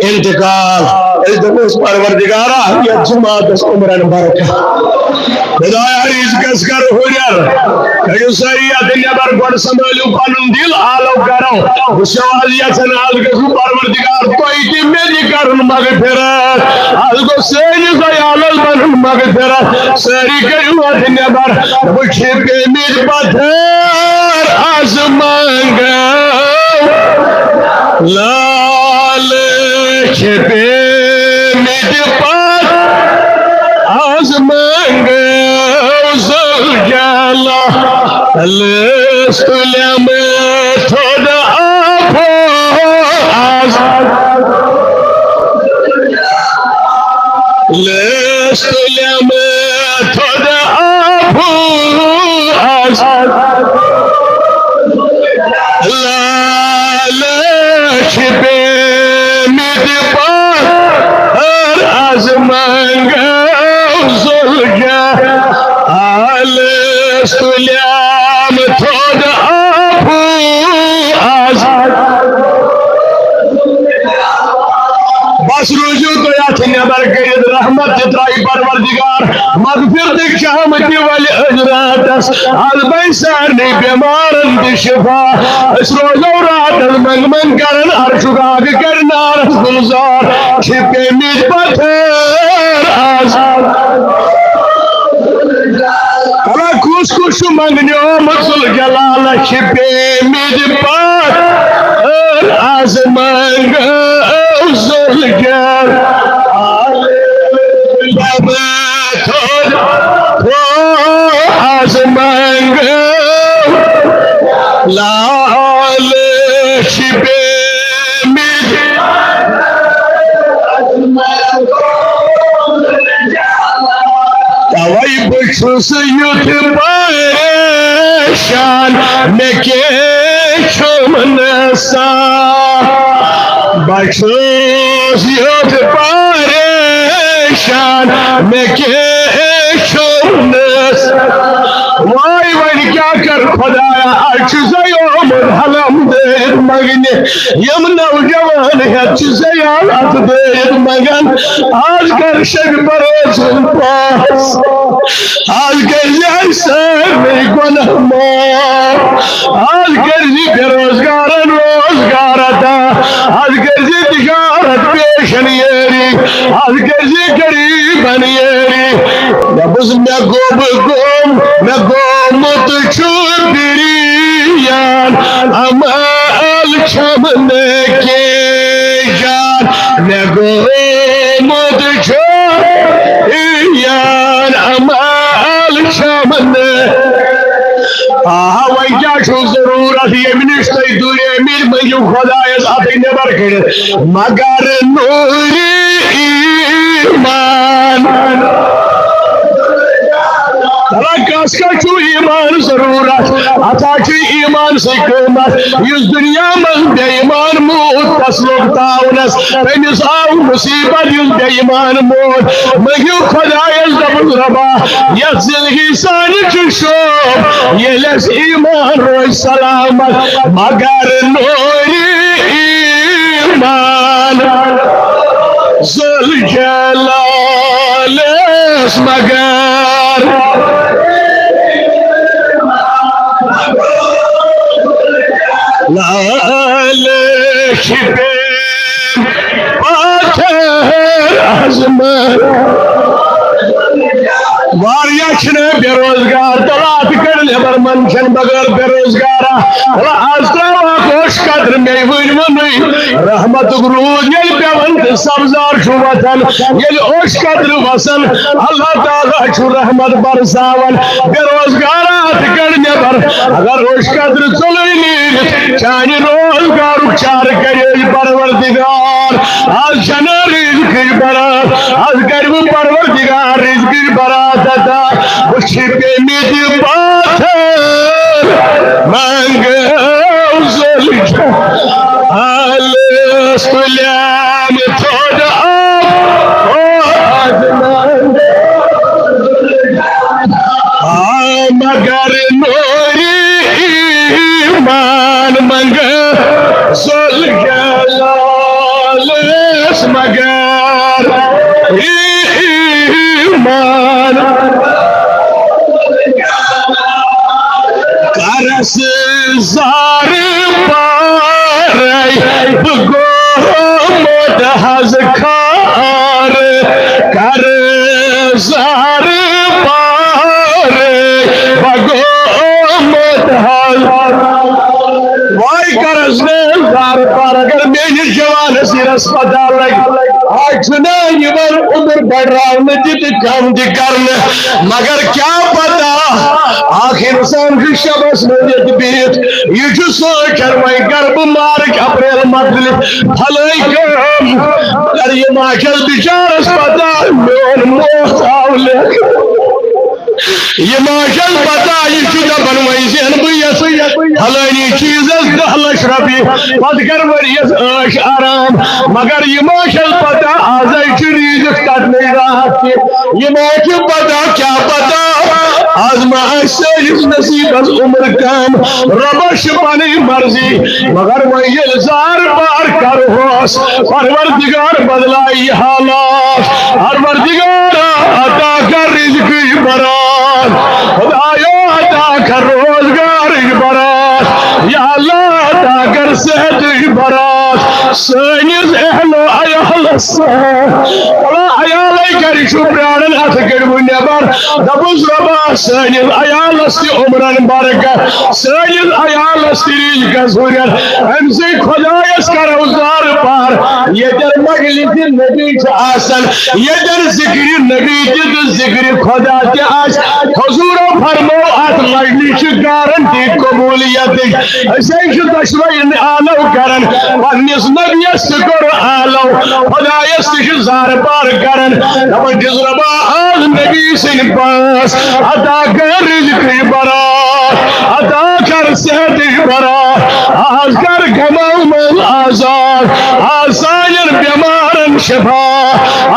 انتقال۔ أسۍ دپو، أسۍ پروردگارا، یتھ جماعتس عمرن برکت۔ خدایا، رزقس کر ہُرٮ۪ر۔ کٔرِو سٲری یتھ نٮ۪بر، گۄڈٕ سنبھٲلِو پنُن دِل، آلو کرو۔ بہٕ چھُسو آز یژھان، آز گژھِ پروردگار تۄہہِ تہِ مےٚ تہِ کرُن مغفرت۔ آز گوٚژھ سٲنِس عیالس بنُن مغفرت۔ سٲری کٔرِو یتھ نٮ۪بر۔ بہٕ چھِ پیمٕتۍ پتھر آز منٛگو۔ لال چھِ پیمٕتۍ پتھ آز منٛگو زُلجلال۔ لٲس تُلٮ۪م تھوٚد آفو آز۔ لٲس تُلٮ۪م تھوٚد آفو آز۔ چھُو تُہۍ اَتھ نٮ۪بر کٔرِتھ، رحمت تہِ ترٛایہِ پروردگار، مغفرتٕکۍ شہم تہِ ولہِ أزۍ راتس۔ از بنہِ سارنٕے بٮ۪مارن تہِ شفا۔ أسۍ روزو راتس منٛگہٕ منٛگہٕ کران، عرشُک آب کرِ نارس گُلزار۔ چھِ پیٚمٕتۍ پتھر از۔ الا کُس کُس چھُ منٛگنیومُت ذوالجلالس؟ چھِ پیٚمٕتۍ پتھر از منٛگو ذوالجلال۔ تھوٚد تھوٚو از منٛگو لال چھِ پیٚمٕتۍ۔ توے بہٕ چھُس یُتھ پریشان، مےٚ کیٛاہ چھُم نہٕ سان۔ بہٕ چھُس یُتھ پریشان، مےٚ کیٛاہ چھُم نہٕ سان۔ واے وۄنۍ کیٛاہ کَرٕ خۄدایا، اَتھ چھُ زیومُت حلم دٲرِتھ منٛگنہِ۔ یِم نوجوان ہٮ۪تھ چھِ زیارت دٲرِتھ منٛگان، آز کر شبِ برٲژ ہُنٛد پاس، آز کر زِ اَسہِ سٲرنٕے گۄناہ معاف، آز کر زِ بے روزگارن روزگار عطا، آز کر زِ تجارت پیشن یٲری، آز کر زِ غریبن یٲری۔ مےٚ بوٗز، مےٚ گوٚو بہٕ گوٚم، مےٚ گوٚمُت چھُ بِریان، اَمال چھَم نہٕ کینٛہہ جان۔ مےٚ گوٚمُت چھُ بِریان، اَمال چھَم نہٕ۔ آ، وۄنۍ کیٛاہ چھُو ضروٗرت ییٚمہِ نِش تُہۍ دوٗرِ أمیٖر مٔنٛگِو خۄدایَس اَتھٕ نٮ۪بر کٔڑِتھ؟ مگر نوٗرِ ایمان۔ دَپان کس کس چھُ ایمان ضروٗرت؟ اَتھ ہا چھُ ایمان سٕے قۭمتھ۔ یُس دُنیا منٛز بے ایمان موٗد، تس لوٚگ تاونس، تٔمِس آو مُصیٖبت۔ یُس بے ایمان موٗد، مٔنٛگِو خۄدایس، دوٚپُن، رۄبا، یتھ زندگی سانہِ چھُ شوق، ییٚلہِ اَسہِ ایمان روزِ سلامت، مگر نوٗرِ ایمان ذوالجلالس مگر۔ لال چھِ پے پتھر آزمار۔ واریاہ چھِنہٕ بے روزگار، تہٕ راتھ کٔڑۍ نٮ۪بر منٛدچھن بغٲر بے روزگارا۔ وَلہٕ آز ترٛاو اکھ اوٚش قطرٕ مے وٕنۍ وٕنٕے۔ رحمتُک روٗد ییٚلہِ پٮ۪وان تہٕ سبزار چھُ وۄتھان، ییٚلہِ اوٚش قطرٕ وسان، اللہ تعالیٰ چھُ رحمت برساوان۔ بے روزگارا، اَتھ کٔڑۍ نٮ۪بر۔ اگر اوٚش قطرٕ ژوٚلُے نیٖرِتھ، چانہِ روزگارُک چارٕ کرِ پروردگار۔ آز چھَنہٕ رِزقٕچ برات، آز کَرِ وۄنۍ پروردگار رِزقٕچ برات عطا۔ وۄنۍ چھِ پیٚمٕتۍ پتھر منٛگو ذوالجلالس تُلِم تھوٚد آب۔ آ، مگر نوٗرِ ایمان منٛگہٕ ذوالجلالس مگر ایمان۔ قرض زار پارے بہٕ گوٚمُت حظ خار، قرض زار پارے بہٕ گوٚمُت حظ۔ واے قرض زار پار، اگر میٲنِس جوانس یہِ ہسپتال لگہِ، آز چھُنہٕ یِوان عمر بڑراونہٕ تہِ تہٕ کم تہِ کرنہٕ، مگر کیٛاہ پتہ، اکھ انسان چھُ شبس منٛز ییٚتہِ بِہِتھ، یہِ چھُ سونٛچان، وۄنۍ کرٕ بہٕ مارچ اپریل مۄکلِتھ فلٲنۍ کٲم، مگر یہِ ما چھَس بِچارس پتہ، میون موت آو لیکھنہٕ۔ یہِ ما چھَس پتہ، یہِ چھُ دپان، وۄنۍ زینہٕ بہٕ یَتھ فلٲنی چیٖزس دَہ لَچھ رۄپیہِ، پتہٕ کَرٕ ؤریَس عٲش آرام۔ مگر یہِ ما چھَس پتہ، آزَے چھُ ریٖزِس کَٹنٕے راتھ تہِ۔ یہِ ما چھُ پتہ، کیٛاہ پتہ، از ما آسہِ سٲنِس نصیٖبس عمر کم، رۄبس چھِ پنٕنۍ مرضی۔ مگر وۄنۍ ییٚلہِ زار بار کرہوس، پروردگار بدلایہِ یہِ حالات۔ پروردگارا، عطا کر رزقٕچ برات، خدایا، عطا کر روزگارٕچ برات، یا اللہ، عطا کر صحتٕچ برات۔ سٲنِس اہل و عیالس سۭتۍ۔ اللہ عیالے گرِ چھُ پراران، اتھ کٔڑِو نٮ۪بر۔ دپُس رۄبا، سٲنِس عیالس تہِ عمرن برکت، سٲنِس عیالس تہِ رزقس ہُرٮ۪ر۔ امہِ سۭتۍ خدایس کرو زارٕ پار۔ ییٚتٮ۪ن مجلس نبی چھُ آسان، ییٚتٮ۪ن ذکرِ نبی تہِ تہٕ ذکرِ خدا تہِ آسہِ، حضورو فرمو، اتھ مجلس چھِ گارنٹی قبولیتٕچ۔ أسۍ ہے چھِ دۄشوے آلو کران، پننِس نبیَس تہِ کوٚر آلو، خدایَس تہِ چھِ زارٕ پار کران۔ دپان چھِس، رۄبا، آز نبی سٕنٛدۍ پاس عطا کر رزقٕچ برات، عطا کر صحتٕچ برات، آز کر غمو منٛز آزاد، آز سانٮ۪ن بٮ۪مارن شفا،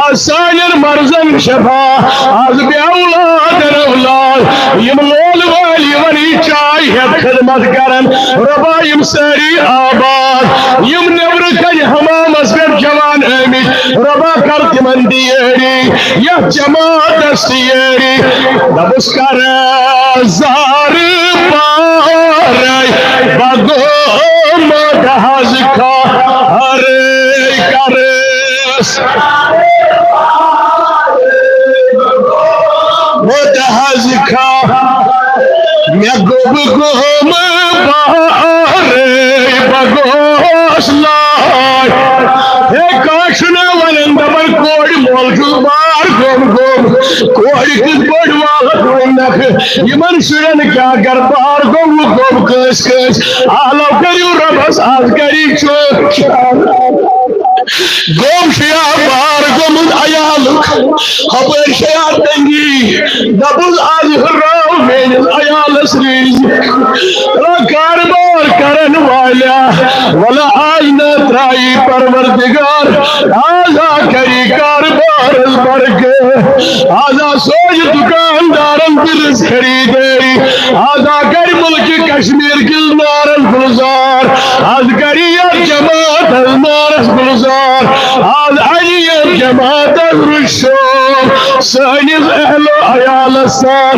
آز سانٮ۪ن مرضن شفا، آز بے اولادن اولاد، یِم لول وٲلۍ یِوان یہِ چاے ہٮ۪تھ خدمت کران، رۄبا، یِم سٲری آباد، یِم نیبرٕ کنہِ حمامس پٮ۪ٹھ جوان آمٕتۍ، رۄبا، کر تِمن تہِ یٲری، یتھ جماعتس تہِ یٲری۔ دپُس، کر زارٕ پارے بگو مدحز کھارے کرس۔ مدحز کھا مےٚ گوٚب گوم بارے بگوس لاے۔ ہے، کانٛہہ چھُنہ ونان، دپان، کورِ مول چھُس بار گوٚم گوٚم۔ کورِ کِتھ پٲٹھۍ والکھ وۄنۍ نکھٕ؟ یِمن شُرٮ۪ن کیٛاہ کر بار گوٚمُت گوٚم کٲنٛسہِ کٲنٛسہِ؟ آلو کٔرِو رۄبس آز گری چوک۔ گوٚم چھُ یا بار گوٚمُت عیالُک، ہپٲرۍ چھےٚ یا تنگی۔ دپُس، آز ہُراو میٲنِس عیالس رزق۔ کاربار کرن والیا، ولا آز نہ ترائی پروردگار، آز آ کری کاربارس برکت۔ آز آ سوز دکاندارن دِلس خریدٲری۔ آز آ کر ملک کشمیر کِس نارس گلزار۔ آز کر یتھ جماعتس نارس گلزار۔ آز انہِ یتھ جماعتس رُشوم سٲنِس اہل و عیالس سان۔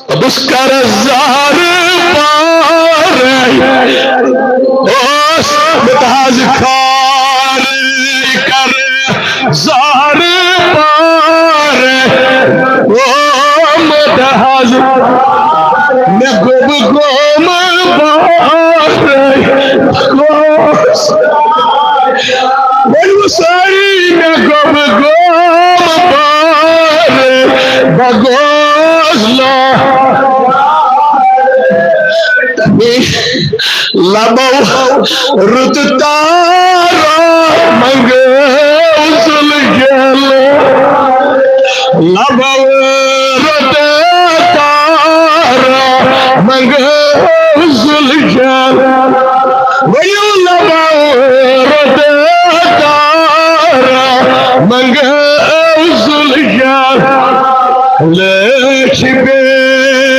بہٕ کَرٕ زارٕ پارے، اوس مُتحَز خارٕے کَرٕ زارٕ پارے، او مُتحَز، مےٚ گوٚو گوم بارے، اوس۔ ؤنِو سٲری، مےٚ گوٚو گوم بارے، بہٕ گوس لا۔ لبو رُت تارا منگو ذوالجلال۔ لبو رُت تارا منگو ذوالجلال۔ ؤنِو لبو رُت تارا منگو ذوالجلال۔ لٔچھ بے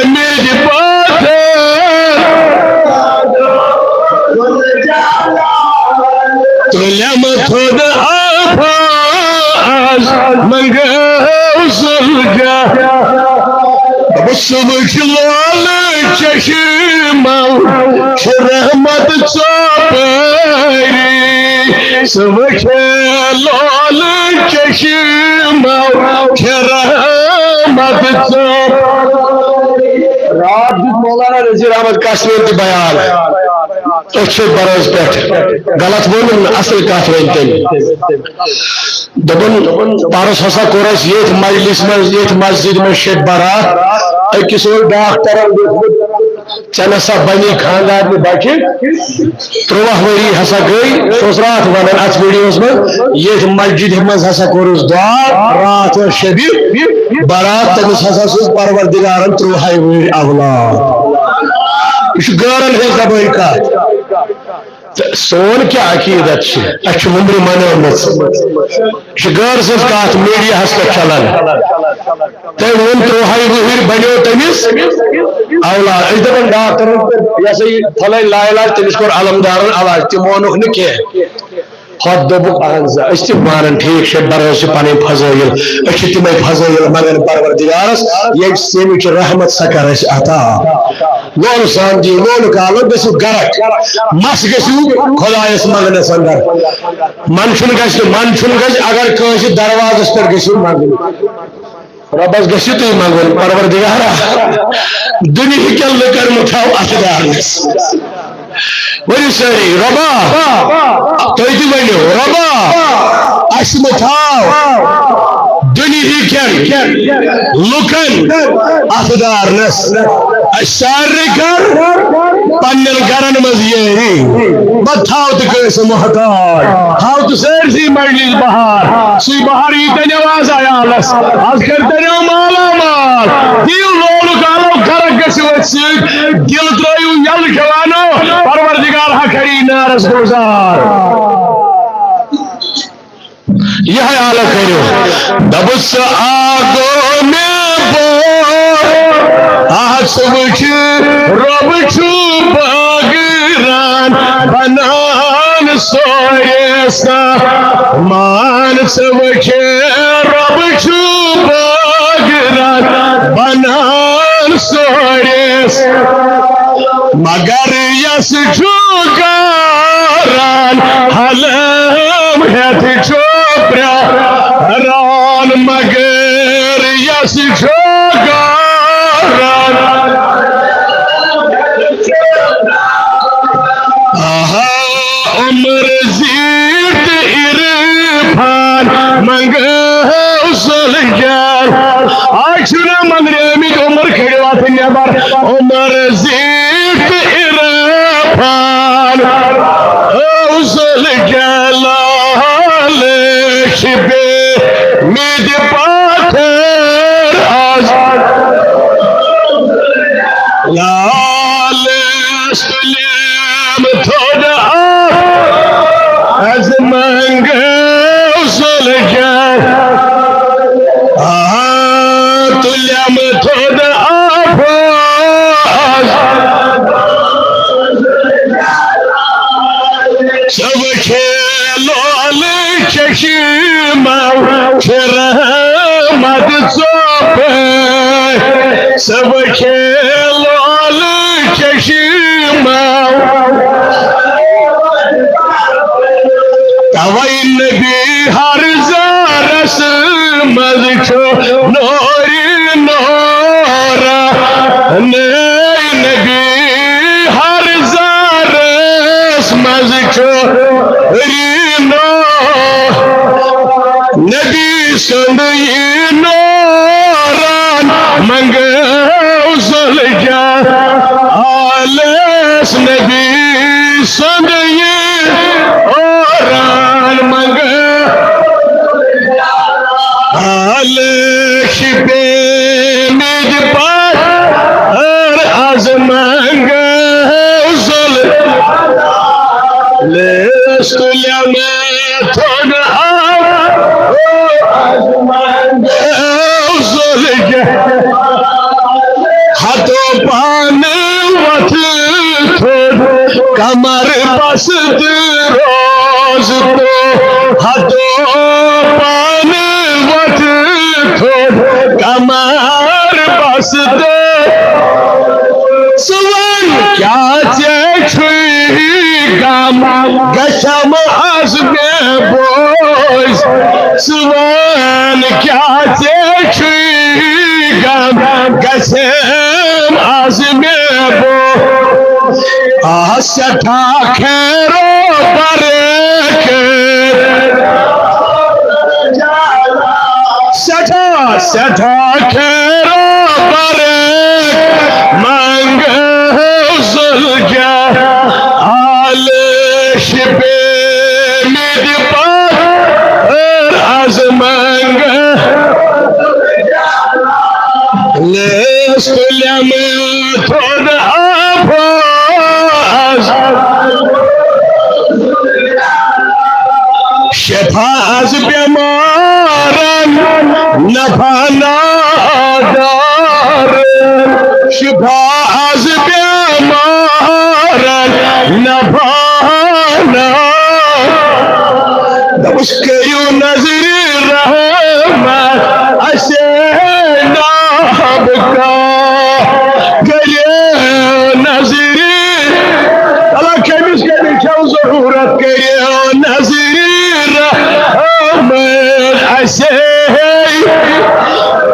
مِد پاتھر تُلم تھوٚد آفاس منگو ذوالجلال۔ صبح چھِ لولہٕ چشمو چھِ رحمت ژۄپٲری۔ صبح چھِ لولہٕ چشمو چھِ رحمت ژۄپٲری۔ راتھ دیُت مولانا نذیر احمد قاسمی تہِ بیان۔ أتھۍ سۭتۍ برٲز پٮ۪ٹھ۔ غلط ووٚنُم نہٕ، اصل کتھ ؤنۍ تٔمۍ۔ دوٚپُن، پرُس ہسا کوٚر اَسہِ ییٚتھۍ مجلس منٛز، ییٚتھۍ مسجد منٛز شب برات۔ أکِس اوس ڈاکٹرن لیوٗکھمُت، ژےٚ نسا بنی خاندارنہِ بچہِ۔ ترٛواہ ؤری ہسا گٔے، سُہ اوس راتھ ونان اتھ ویڈیوس منٛز، ییٚتھۍ مسجد منٛز ہسا کوٚرُس دعا، راتھ ٲس شبِ برات، تٔمِس ہسا سوٗز پروردگارن ترٛوہے ؤرۍ اولاد۔ یہِ چھُ غٲرن ہٕنٛز زبٲنۍ کتھ۔ تہٕ سون کیٛاہ عقیٖدت چھِ؟ اَسہِ چھِ وُمبرِ منٲومٕژ۔ یہِ چھِ غٲر سٕنٛز کَتھ میٖڈیاہَس پٮ۪ٹھ چلان۔ تٔمۍ ووٚن، تُرٛوہَے وُہٕرۍ بَنیو تٔمِس اولاد۔ أسۍ دَپان ڈاکٹرَن کوٚر، یہِ ہسا یہِ فلٲنۍ لاعلاج، تٔمِس کوٚر علمدارَن علاج، تِمو ووٚنُکھ نہٕ کینٛہہ۔ ہۄتھ دوٚپُکھ، اہن سا، أسۍ تہِ مانان، ٹھیٖک چھُ، برٲے چھِ پنٕنۍ فضٲیل، أسۍ چھِ تِمے فضٲیل منگان پروردگارس، ییٚمہِ سٕنٛدِ رحمت سۄ کر اَسہِ عطا۔ لولہٕ سان دِیِو، لولہٕ کالو گٔژھِو گرک، مس گٔژھِو خۄدایس منگنس اندر۔ منٛدچھُن گژھِ نہٕ، منٛدچھُن گژھِ اگر کٲنٛسہِ دروازس پٮ۪ٹھ گٔژھِو منٛگُن۔ رۄبس گژھِو تُہۍ منٛگُن، پروردگارا، دُنیہکٮ۪ن لُکن مہ تھاو اتھٕ دارنس۔ ؤنِو سٲری، رۄبا، تُہۍ تہِ ؤنِو، رۄبا، اَسہِ مہ تھاو دُنیہکٮ۪ن لُکن اتھٕ دارنس۔ اَسہِ سارنٕے کر پننٮ۪ن گرن منٛز یٲری۔ مہ تھاو تہٕ کٲنٛسہِ محتاج، تھاو تہٕ سٲرسٕے مجلس بہار۔ سُے بہار یی تۄہہِ نٮ۪ماز عیالس، از کٔرۍ تۄہہِ مالا مال۔ دِیِو لولہٕ کالو گرک گٔژھِو أتھۍ سۭتۍ۔ دِل ترٲیِو یَلہٕ جوانو، پروردگار ہا کری نارس گُلزار۔ یِہوٚے حالت کٔرِو۔ دوٚپُس، آ گوٚو مےٚ بور، آ ژٕ وٕچھ، رۄب چھُ بٲگران بنان سورِس۔ مان ژٕ وٕچھ، رۄب چھُ بٲگران بنان سورِس۔ مگر یس چھُ گاران، حلم ہیتھ چھُ پراران۔ مگر یس چھُ گاران، آہا، عمر زیٖٹھ عرفان منگو سُلجان۔ آج چھُنہٕ منگنہِ آمٕتۍ عمر، کھٔڑِو اَتھ نٮ۪بر۔ عمر زیٖٹھ عرفان، او سُلجلال چھِ بے مِدِ پاتھر آز۔ لال تُلِم تھوٚد آب، از منگو سُلجان۔ آ، تُلِم تھوٚد آب، از۔ سب کھیلو چشمو چھِ رحمت ژوٚپے، سب کھیلو چشمو۔ توے نبی ہر زارس منٛز چھُ نوری نورا، نبی ہر زارس منٛز چھُ ریٖنو۔ نبی سُنٛد یہِ نوران منگو سُلجان، آلس نبی سُنٛد یہِ اوران منگو۔ آلس بے مِد پتھر از منگو سُل۔ لیس تُلیم تھوٚد آب، او سُلجان۔ ہتو پانہٕ وۄتھٕ تھوٚد، کمر بستہٕ روز تو۔ ہتو پانہٕ وۄتھٕ تھوٚد، کمر بستہٕ۔ ژٕ وَن کیٛاہ ژےٚ چھُے غم، گژھم از مےٚ بوز۔ ژٕ وَن کیٛاہ ژےٚ چھُے غم، گژھم از مےٚ بوز۔ آ سٮ۪ٹھاہ خیرو برکت، سٮ۪ٹھاہ، سٮ۪ٹھاہ خیرو برکت منگو سُلجان۔ آلش بے مِد پتھر از منگو۔ لیس تُلیم تھوٚد آب از۔ از بٮ۪مارن نفع ندارن، شفا از بٮ۪مارن نفع ندارن۔ دوٚپُس، کٔرِو نظرِ رحمت اسے نابکار، کٔرِو نظرِ، اللہ کٔمِس کٔمِس چھَو ضروٗرت، کٔرِو نظرِ رحمت اسے،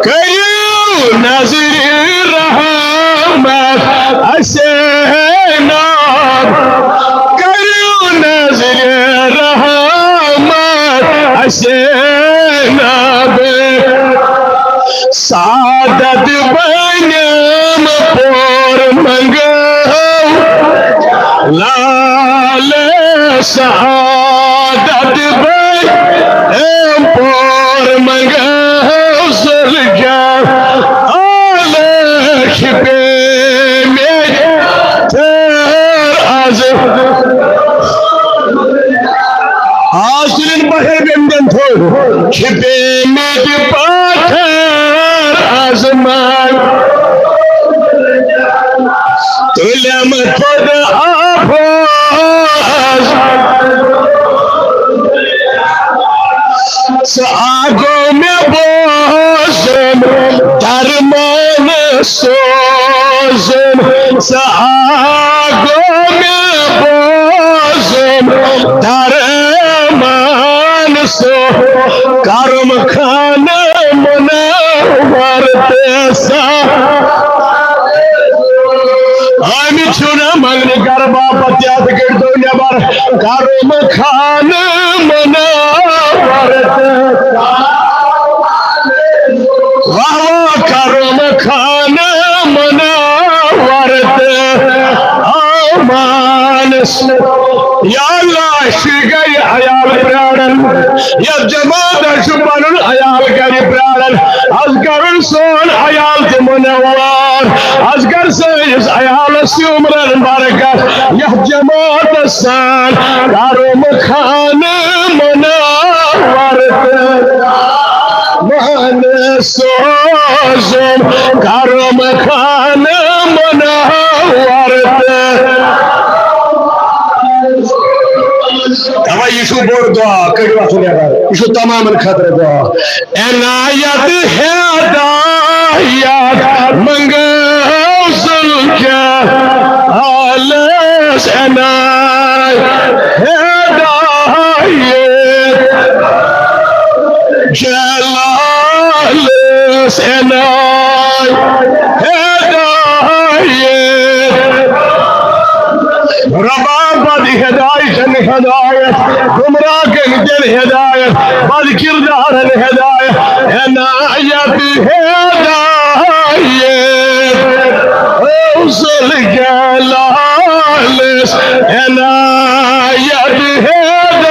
کٔرِو نظرِ رحمت اسے نابکار، کٔرِو نظرِ رحمت اسے نابکار۔ سعادت بنم پور منگو، لال سعادت بنم پور منگو، زلجا آلش پہ میچ تر از۔ آز تُلِن پتھر بٮ۪مدٮ۪ن تھوٚد، چھِ پیٚمٕتۍ پتھر آسمان۔ تُلِم تھوٚد آواز۔ سُہ آ گوٚو مےٚ بوزُن، درمان سوزُن۔ سُہ آ گوٚو مےٚ بوزُن، درمان سُہ کرم خان منور تہٕ سا۔ آمٕتۍ چھِو نا منٛگنہِ گرٕ باپتھ، یتھ کٔرۍتو نٮ۪بر کرم خان منور تہٕ۔ واہ واہ، کرم خان منور تہٕ امان۔ یا اللہ، اَسہِ چھُ گرِ عیال پرٛاران، یتھ جماعتس چھُ پنُن عیال گرِ پرٛاران۔ از کرُن سون عیال تہِ منور، از کر سٲنِس عیالس تہِ عمرن برکت، یتھ جماعتس سان کرم خان منور تہٕ مان سوزُم کرم خان منور تہٕ۔ اَوَے یہِ چھُ بوٚڑ دُعا، کٔرِو اَتھ نٮ۪بر۔ یہِ چھُ تمامن خٲطرٕ دُعا۔ عنایت ہدایت منگو ذوالجلالس، عنایت ہدایت جلالس، عنایت ہدایت۔ ربا بد ہدایتن ہدایت، گمراہ کن دل ہدایت، بد کردارن ہدایت، عنایت ہدایت۔ او ذوالجلالس عنایت ہدایت۔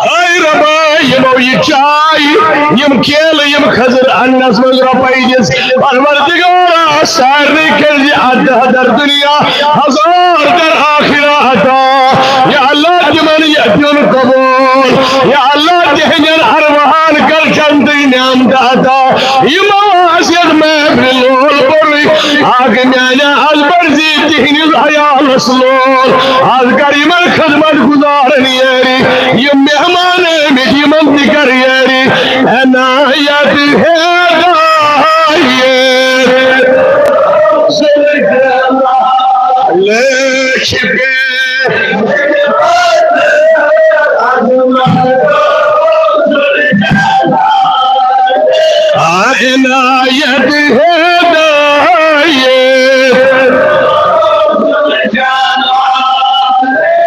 اے ربا، یِمو یہِ چاے، یِم کیلہٕ، یِم کھٔزٕر اننس منٛز رۄپے دِژ، پروردگارا، سارنٕے کٔرۍ زِ اتھ دہ در دنیا، ہزار در آخرہ عطا۔ یا اللہ، تِمن یہِ دیُن قبول۔ یا اللہ، تِہنٛدٮ۪ن ارواحن کر جنتٕچ نعمت عطا۔ یِمو آسہِ یتھ محفلہِ لول کوٚرمُت، آکھ میانہِ از بڑ زِ تِہنٛدِس عیالس لول۔ از کر یِمن خدمت گزارن یٲری، یِم مہمان ٲمٕتۍ، یِمن تہِ کر یٲری۔ عنایت ہدایت۔ لٲشہِ پہ عنایت ہدایت۔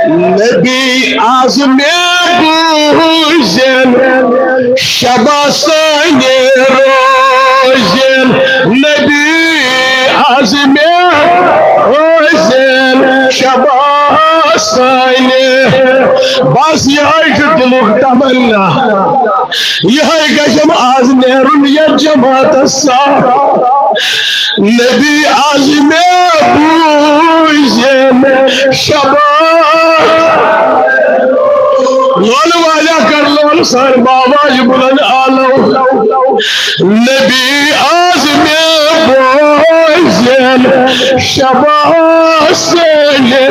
نبی از مےٚ بوٗزِن شبہ سانہِ روزِن، نبی از مےٚ بوٗزِن شبہ سانہِ۔ بس یہے چھُ دلُک تمنا، یہے گژھم آز نیرُن یتھ جماعتس سان۔ نبی آز مےٚ بوٗزِن شباب۔ لولہٕ والیٚو کر لولہٕ سان باواز بلند آلو۔ نبی آز مےٚ بوزن شباب سٲنہِ۔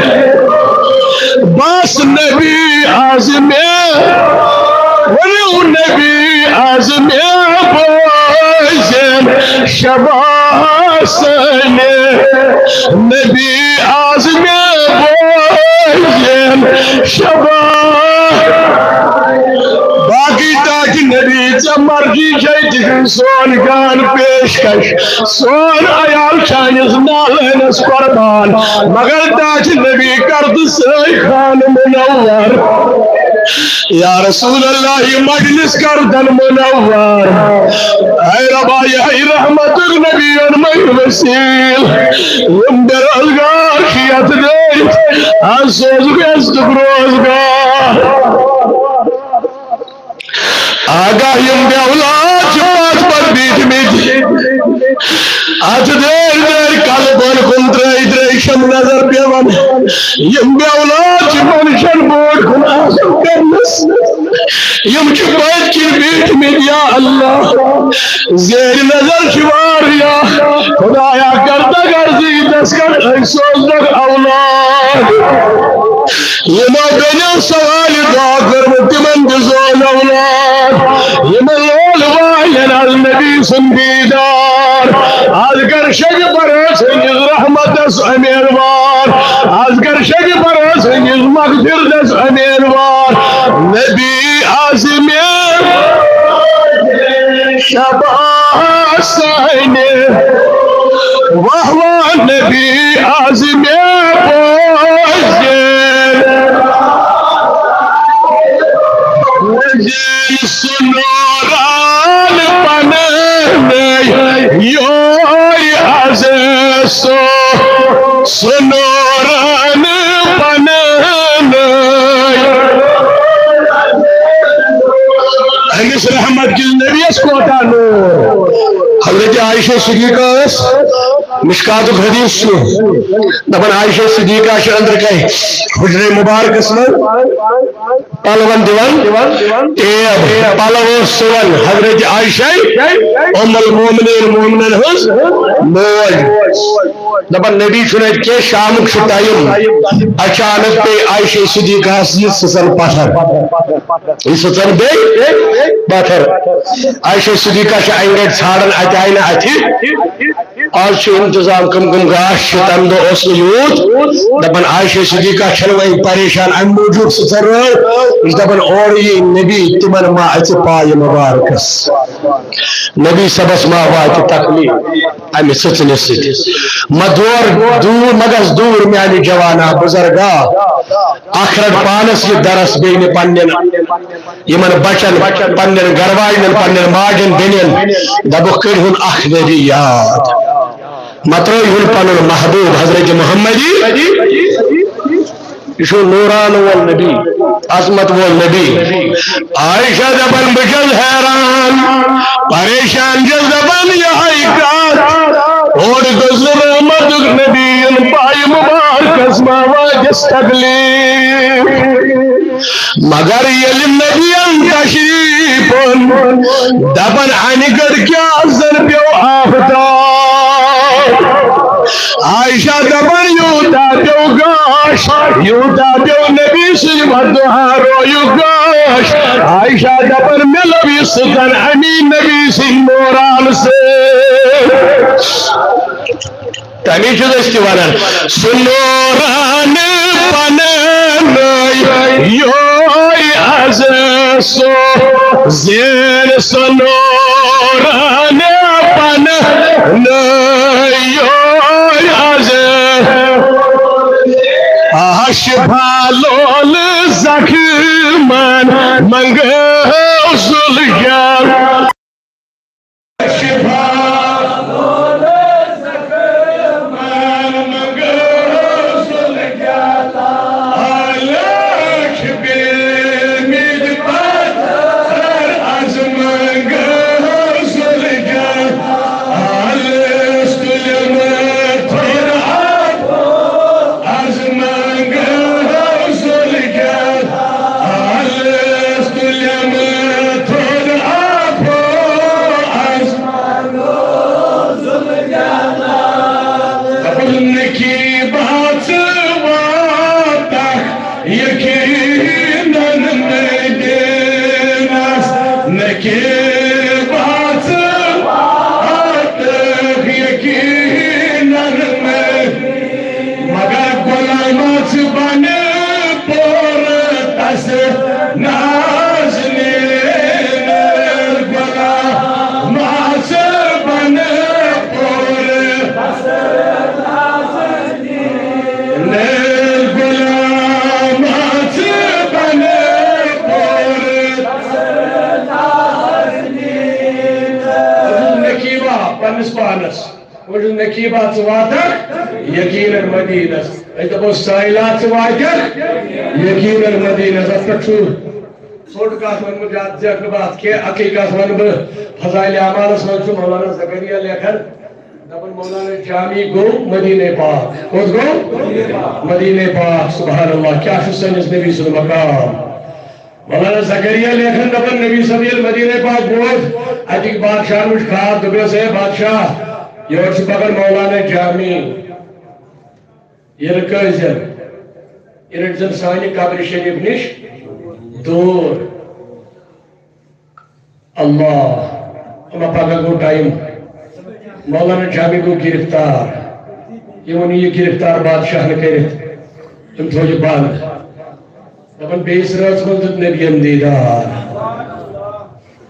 بس نبی آز مےٚ، ؤنِو نبی آز مےٚ بوزن شباب سٲنہِ۔ نبی آز مےٚ بوزن شباب۔ باقی تاکہِ نبی ژےٚ مرضی چھے، تہِ چھُ سون گان پیش کش۔ سون عیال چانِس نالٲنِس قربان، مگر تاج نبی کر تہٕ سٲے خان منور۔ یا رسول اللہ، یہِ مجلس کر دن منور۔ اے ربا، یہِ رحمتُک نبی یون مے وسیل۔ یِم بے روزگار چھِ یتھ دٲرِتھ، از سوزُکھ عزتُک روزگار۔ آگاہ یِم بے اولاد چھِ پتھ پتھ بیٖٹھمٕتۍ۔ اتھ دٲرۍ دٲرۍ کلہٕ بۄن کُن ترٲوِتھ ترٲوِتھ چھَم نظر پٮ۪وان۔ یِم بے اولاد چھِ منشن برونٛٹھ کُن آسان کرنس۔ یِم چھِ پٔتۍ کِنۍ بیٖٹھمٕتۍ، یا اللہ۔ زیرِ نظر چھِ واریاہ۔ خدایا، کر تہٕ غرضی دستخط، أسۍ سوزنکھ اولاد۔ یِمو بیٚنیو سوالہِ دعا کٔرمٕژ، تِمن تہِ سوز اولاد۔ یِمن لول والٮ۪ن از نبی سُنٛد دیٖدار۔ از کر شبِ برأت سٕنٛدِس رحمتس امیروار۔ از کر شبِ برأت سٕنٛدِس مغفرتس امیروار۔ نبی از مےٚ شباب سانہِ۔ واہ واہ نبی از مےٚ بوزن۔ سُہ نوران پنہٕ یور از سُہ، سُہ نوران پنہٕ۔ أمِس رحمت کِس نبیَس کوتاہ نور۔ حضرت عائشہ صدیقہ ٲس، مشکاتُک حدیث چھُ دَپان، عائشہ صدیقہ چھِ أنٛدرٕ کَنہِ حجرے مبارکس منٛز پلون دِوان ٹیب، پلو اوس سُوان۔ حضرت عائشہ، ام المومنین، مومنن ہٕنٛز موج، دپان، نبی چھُنہٕ اَتہِ کینٛہہ، شامُک چھُ ٹائم۔ اچانک پیٚیہِ عائشہ صدیقہس یہِ سٕژن پتھر، یہِ سٕژن بیٚیہِ پتھر۔ عائشہ صدیقہ چھِ اَنہِ گٹہِ ژھانڈان، اَتہِ آیہِ نہٕ اَتھِ۔ آز چھُ انتظام، کم کم گاش چھِ، تمہِ دۄہ اوس نہٕ یوٗت۔ دپان عائشہ صدیقہ چھَنہٕ وۄنۍ پریشان امہِ موٗجوٗب سٕژن رٲو۔ یہِ چھِ دپان اورٕ یی نبی، تِمن ما اژِ پایہِ مبارکس۔ نبی صٲبس ما واتہِ تکلیف امہِ سٕژنہِ سۭتۍ۔ مہ دور دوٗر، مہ گژھ دوٗر میانہِ جوانا بزرگا۔ اکھ رٹ پانس یہِ درس بیٚیہِ نہٕ پننٮ۪ن یِمن بچن، پننٮ۪ن گرٕ واجنٮ۪ن، پننٮ۪ن ماجن بیٚنٮ۪ن، دپُکھ، کٔرۍہُن اکھ ؤری یاد، مہ ترٛٲوِہُن پنُن محبوب حضرت محمدی۔ یہِ چھُ نوران وول نبی، عظمت وول نبی۔ عائشہ دپان، بہٕ چھَس حیران، پریشان چھَس، دپان، یِہوٚے کتھ۔ اورٕ گوٚژھ نہٕ رحمتُک نبی یُن، پایہِ مبارکس ما واتٮ۪س تکلیف۔ مگر ییٚلہِ نبیَن تشریف اوٚن، دپان، انہِ گٔٹۍ کیٛاہ زن پیوٚو آفتاب۔ عائشہ دپان، یوٗتاہ پیوٚو گاش، یوٗتاہ پیوٚو نبی سٕنٛدِ ودُعا رویُک گاش۔ عائشہ دپان، مےٚ لوٚب یہِ سٕژن امی نبی سٕنٛدِ نوران سۭتۍ۔ تمی چھُ أسۍ تہِ ونان، سُہ نوران پنہٕ نٲے یوے از سُہ زین، سُہ نوران پنہٕ نٲے یوے از۔ آ شفا لول زخمن منگو ذوالجلال۔ کہ بات آتک یقیناً میں، مگر غلامس بن پور تس نازنین، غلامس بن پور تس نازنین، غلامس بن پور نقیبہ پننِس پانس۔ وۄنۍ چھُس نقیبہ ژٕ واتکھ یقیناً مدینس۔ أسۍ دپو سٲیلہ ژٕ واتکھ یقیناً مدینس۔ اتھ پٮ۪ٹھ چھُ ژھوٚٹ کتھ ونہٕ بہٕ، زیادٕ زیٹھ نہٕ بہٕ اتھ کینٛہہ۔ اکٕے کتھ ونہٕ بہٕ، فضائل اعمالس منٛز چھُ مولانا زکریا لیکھان، دپان مولانا جامی گوٚو مدینہ پاک۔ کوٚت گوٚو؟ مدینہ پاک۔ سبحان اللہ، کیٛاہ چھُ سٲنِس نبی سُنٛد مقام؟ مولانا زکریا لیکھان دپان، نبی صٲب ییٚلہِ مدینہ پاک ووت، اتِکۍ بادشاہن وُچھ خواب، دوٚپنس، ہے بادشاہ، یورٕ چھُ پکان مولانا جامی، یہِ رُکٲوزٮ۪ن، یہِ رٔٹزٮ۪ن سانہِ قبرِ شریف نِش دوٗر۔ اللہ، اما پگاہ گوٚو ٹائم، مولانا جامی گوٚو گرفتار، یہِ ووٚن یہِ گرفتار بادشاہن کٔرِتھ، تٔمۍ تھوو یہِ بند۔ دپان بیٚیِس رٲژ منٛز دیُت نبیَن دیٖدار۔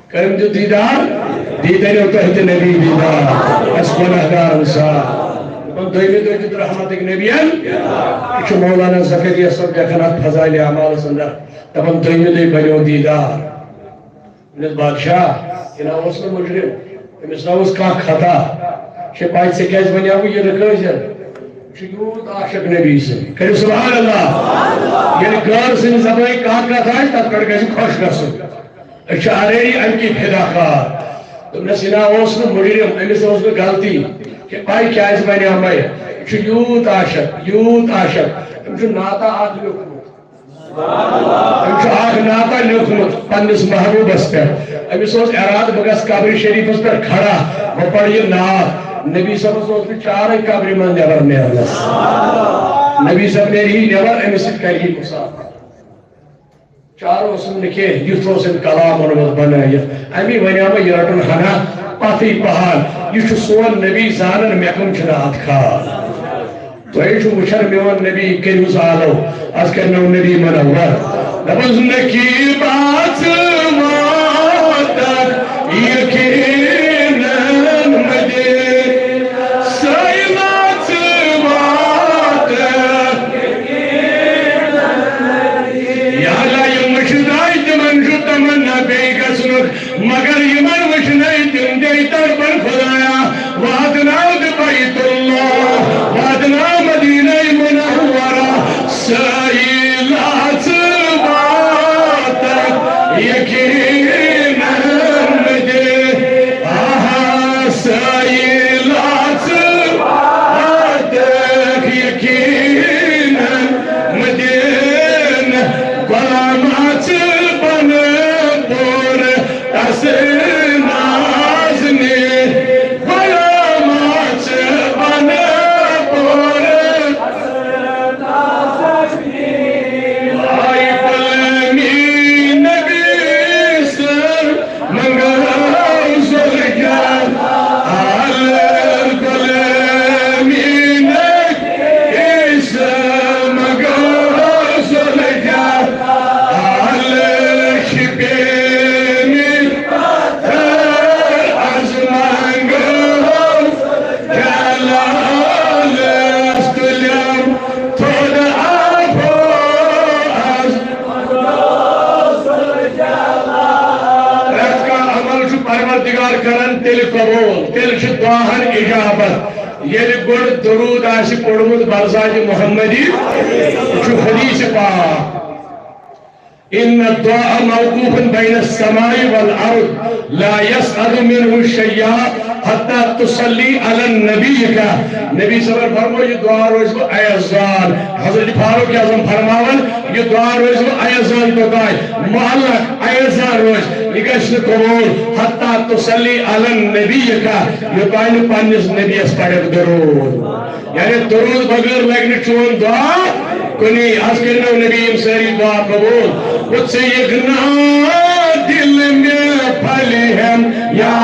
کٔمۍ دیُت دیٖدار؟ دیٖدٲرِو تۄہہِ تہِ نبی دیٖدار، اَسہِ گۄناہگارن سان۔ دپان دوٚیمہِ دۄہ دیُت رحمتٕکۍ نبیَن۔ یہِ چھُ مولانا زکریا صٲب لیکھان اَتھ فضائل اعمالس اندر۔ دپان دوٚیمہِ دۄہہِ بنیو دیٖدار۔ دوٚپنس، بادشاہ، یہِ نہ اوس نہٕ مُجرم، أمِس نہ اوس کانٛہہ خطا۔ چھے پَے ژےٚ کیٛازِ وَنیٛاوُے یہِ رُکٲوزٮ۪ن؟ یہِ چھُ یوٗت عاشق نبی سٕنٛدِ۔ کٔرِو سبحان اللہ۔ ییٚلہِ غٲر سٕنٛدِ زبٲنۍ کانٛہہ کتھ آسہِ، تتھ پٮ۪ٹھ گژھِ خۄش گژھُن۔ أسۍ چھِ already امہِ کہِ فدا کار۔ دوٚپنس، یہِ نہ اوس نہٕ مُجرم، أمِس اوس نہٕ غلطی۔ چھے پَے کیٛازِ وَنیٛاو مےٚ؟ یہِ چھُ یوٗت عاشق، یوٗت عاشق۔ أمۍ چھُ نعتہ اکھ لیوٗکھمُت۔ أمۍ چھُ اکھ نعتہ لیوٗکھمُت پننِس محبوٗبس پٮ۪ٹھ۔ أمِس اوس ارادٕ، بہٕ گژھٕ قبرِ شریٖفس پٮ۪ٹھ کھڑا، بہٕ پرٕ یہِ نعت۔ نبی صٲبس اوس نہٕ چارٕے قبرِ منٛز نٮ۪بر نیرنس۔ نبی صٲب نیرِ ہی نٮ۪بر، أمِس سۭتۍ کرِ ہی مُصافحہ۔ چارٕ اوسُم نہٕ کینٛہہ، یُتھ اوس أمۍ کلام اوٚنمُت بنٲیِتھ۔ امی ونیٛاو مےٚ، یہِ رٹُن ہنا پتھٕے پہن۔ یہِ چھُ سون نبی زانان، مےٚ کٕم چھِ نعت کھال۔ تۄہہِ چھِو وٕچھان میون نبی، کٔرِو زالو، از کرنو نبی منور۔ دپس نقیبہ ژٕ واتکھ یقیناً مدینہ، سٲیلہ ژٕ واتکھ۔ یا اللہ، یِم وٕچھِتھ آے، تِمن چھُ تمنا بیٚیہِ گژھنُک۔ مگر یِمن وٕچھنَے تِم گٔے تڑپن، خدایا، واتناو تہٕ بیت اللہ، واتناو مدینہ منورہ، سٲیلہ ژٕ واتکھ یقیناً مدینہ، آہا، سٲیلہ ژٕ واتکھ یقیناً مدینہ، غلامہ ژٕ بنہٕ پورٕ تس نازنہِ، غلامہ ژٕ بنہٕ پورٕ۔ آے غلامی نبی سر منگو ذوالجلال، غلامی نبی سر منگو ذوالجلال، شپینی پتھر از منگو جلال، تُلِم تھوٚد آبو از۔ پرٛٮ۪تھ کانٛہہ عمل چھُ پروردگار کران تیٚلہِ قبوٗل، تیٚلہِ چھِ دُعاہن اجابت، ییٚلہِ گۄڈٕ درود آسہِ پوٚرمُت بر ذاتِ محمدی، چھُ حدیث پاک۔ ان الدعاء موقوف بین السماء والارض لا يصعد منه شيء حتى تصلي على نبيك۔ نبی صٲبن فرموو، یہِ دعا روزِ وۄنۍ ایزان۔ حضرت فاروق اعظم فرماوان، یہِ دعا روزِ وۄنۍ ایزان توٚتام، معلق ایزان روزِ، یہِ گژھِ نہٕ قبوٗل، حتى تصلي على نبيك، یوٚتام نہٕ پننِس نبیَس پرکھ درود۔ یعنی درود بغٲر لگہِ نہٕ چون دعا کُنی۔ از کٔرِنو نبی یِم سٲری دعا قبوٗل۔ وۄنۍ ژٕ یِکھ نا دِل مےٚ پھلہِ ہن یا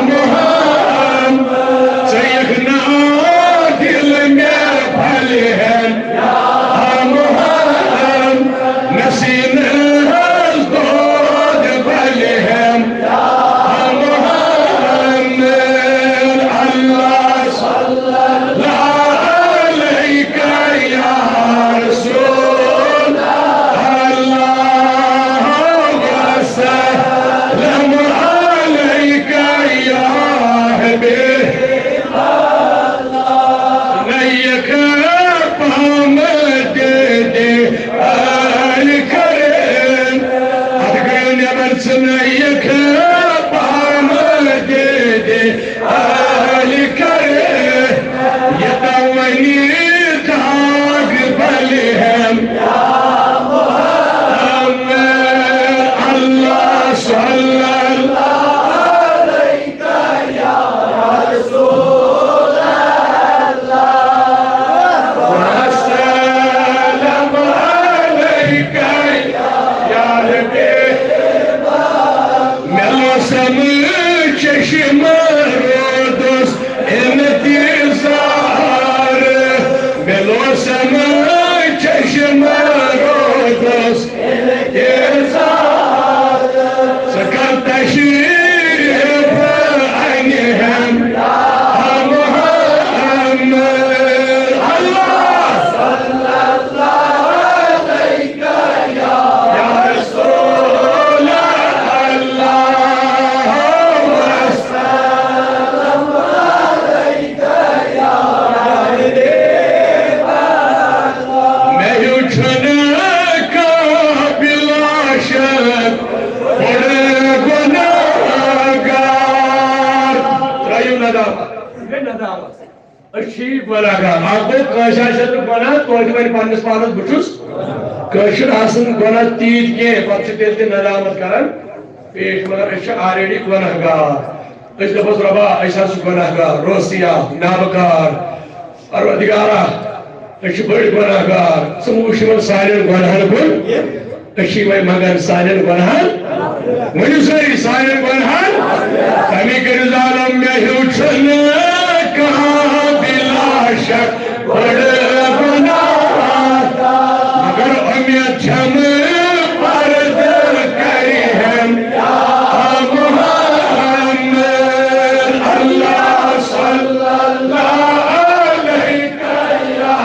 محمد، ژٕ یِکھ نا دِل مےٚ پھلہِ ہن یا محمد، مےٚ سیٖنَس دود پھلہِ ہن یا محمد۔ اللہ صلی اللہ علیک یا رسول اللہ، وسلم علیک یا حبیب اللہ۔ نہ یِکھ پامہٕ دِدِ آلہِ کرن۔ اتھ گٔیو نٮ۪بر ژٕ نہ یِکھ پامہٕ دِدِ آلہِ کرن۔ یہِ توٲنی داغ بلہِ ہن۔ اللہ صلی اللہ علیک یا رسول اللہ، وسلم علیک یا حبیب۔ مےٚ لوسم چشمہٕ رودُس انتظار، مےٚ لوسم چشمہٕ رودُس انتظار۔ ژٕ کر تشریف انہِ ہن محمد۔ اللہ صلی اللہ علیہ یا رسول اللہ، وسلم علیک یا حبیب اللہ۔ مےٚ ہیوٗ چھُنہٕ کانٛہہ بِلا شک بوٚڑ گۄناہگار۔ ترٛٲیِو ندامت۔ گٔے ندامت۔ أسۍ چھِ گۄناہگار۔ اکھ گوٚو، کٲنٛسہِ آسہِ نہٕ گۄناہ، توتہِ وَنہِ پننِس پانس، "بہٕ چھُس کٲشُر آسان گۄناہ تیٖتۍ کینٛہہ۔" پتہٕ چھِ تیٚلہِ تہِ ندامت کران پیش، مگر أسۍ چھِ already گۄناہگار۔ أسۍ دَپوس، "رۄبا، أسۍ حظ چھِ گۄناہگار، روسیا، نابکار۔ پروردگارا، أسۍ چھِ بٔڑۍ گۄناہگار، ژٕ وٕچھ یِمن سانٮ۪ن گۄناہن کُن۔" أسۍ چھِ یِمَے منٛگان سانٮ۪ن گۄناہَن۔ ؤنِو سٲری، سانٮ۪ن گۄناہَن۔ تَمہِ کٔرِو ظالم، مےٚ ہیوٗ چھُنہٕ کانٛہہ بِلا شک بٔڑ گۄناہ۔ مگر اُمید چھَم پردٕ کرِ ہن یا محمد۔ اللہ صلی اللہ علیہ یا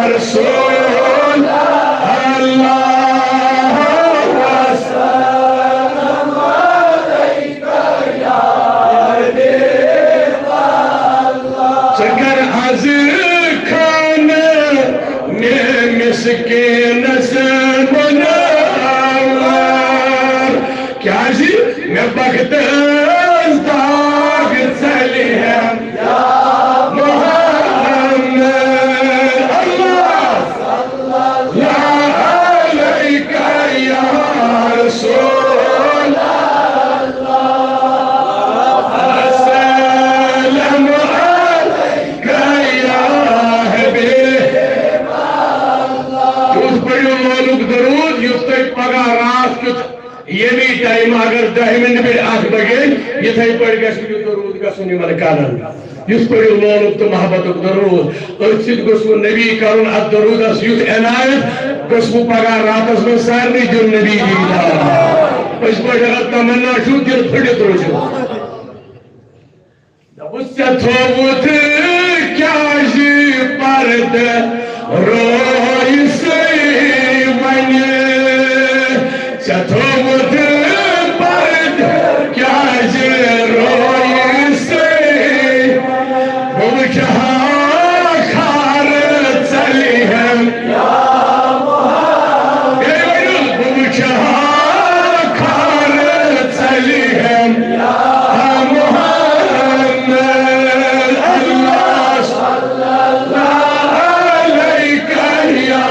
رسول اللہ، وسلم علیک یا حبیب اللہ۔ ژٕ کر از خانہٕ مےٚ مسکیٖنس مناوار، کیازِ مےٚ بختس داغ ژلہِ ہن یا محمد۔ اللہ صلی اللہ علیک یا رسول اللہ، السلام علیک یا حبیب اللہ۔ تیُتھ پٔرِو مولوٗک درود، یُتھ تُہۍ پگاہ راتھ کیُتھ ییٚمی ٹایمہٕ اگر دَہہِ مِنٹہِ برٛونٛہہ اَکھ بجے، یِتھَے پٲٹھۍ گژھِ یہِ درود گژھُن یِمَن کَنَن۔ یُتھ پٔرِو مولوٗک تہٕ محبتُک درود۔ أتھۍ سۭتۍ گوٚژھ وۄنۍ نبی کَرُن اَتھ درودَس یُتھ عنایت، گوٚژھ وۄنۍ پگاہ راتَس منٛز سارنٕے دیُن نبی دیٖدار۔ پٔزۍ پٲٹھۍ اگر تمنا چھُو، دِل پھٔٹِتھ روٗزِو۔ دوٚپُس، ژےٚ تھووُتھ کیٛازِ پردٕ رویہِ سٕے وَنہِ؟ ژےٚ تھووُتھ پردٕ کیٛازِ رویہِ سٕے؟ بہٕ وٕچھِ ہا کھارٕ ژَلہِ ہن۔ بیٚیہِ ؤنِو، بہٕ وٕچھِ ہا کھارٕ ژَلہِ ہن۔ محمد، اللہ صلی اللہ علیک یا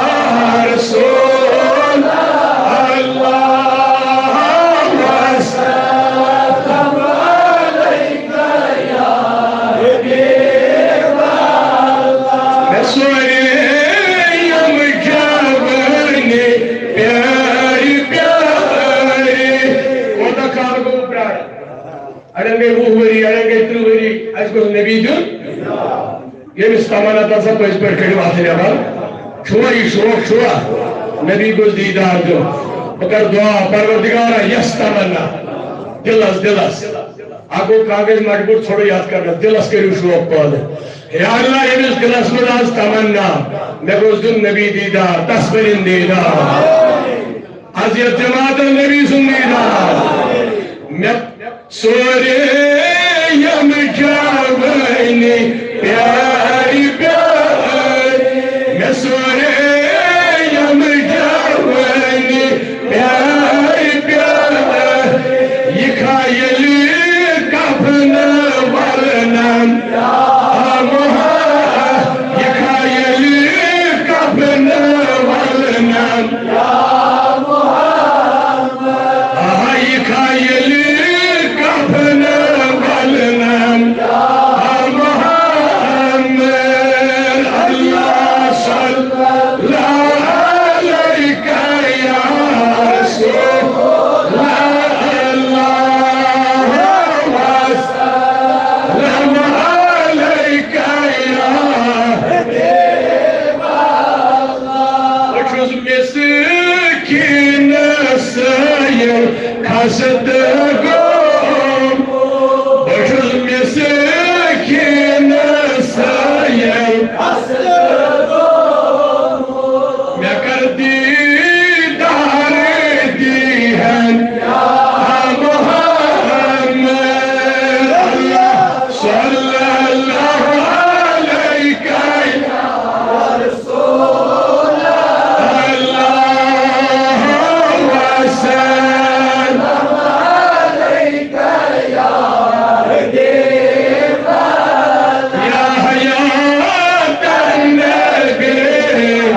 رسول اللہ۔ گٔے وُہ ؤری، اَڑٮ۪ن گٔے تٕرٛہ ؤری، اَسہِ گوٚژھ نبی دیُن۔ ییٚمِس تمنا تَتھ سا پٔزۍ پٲٹھۍ کٔڑِو اَتھٕ نٮ۪بر۔ چھُوا یہِ شوق، چھُوا؟ نبی گوٚژھ دیٖدار دیُن۔ بہٕ کَرٕ دُعا، پروردگارا، یَس تمنا دِلَس، دِلَس۔ اَکھ گوٚو کانٛہہ گژھِ مجبوٗر، ژھوٚرُے یَتھ کَرنَس، دِلَس کٔرِو شوق پٲدٕ۔ یا اللہ، ییٚمِس دِلَس منٛز آز تمنا، مےٚ گوٚژھ دیُن نبی دیٖدار، تَس بٔرِن دیٖدار۔ از یتھ جماعتن نبی سُنٛد دیٖدار۔ مےٚ سورے یِم جوٲنی پیارِ پیارِ، مےٚ سورے یِم جوٲنی پیارِ پیارِ، یہِ کھا ییٚلہِ کفنہٕ ولنم۔ یہِ کھا ییٚلہِ کفنہٕ ولنم۔ آ، یہِ کھا ییٚلہِ کفنہٕ ولنم۔ آ، محمد، اللہ صلی اللہ علیہ۔ یا رسول اللہ، وسلم علیک یا حبیب اللہ۔ بہٕ چھُس مسکیٖن سٲیِل خستہٕ گوٚمُت۔ بہٕ چھُس مسکیٖن سٲیِل خستہٕ گوٚمُت۔ مےٚ کر دیٖدار دیٖہن یا محمد۔ اللہ صلی اللہ علیک یا رسول اللہ، وسلم علیک یا حبیب اللہ۔ یا حیات النبی،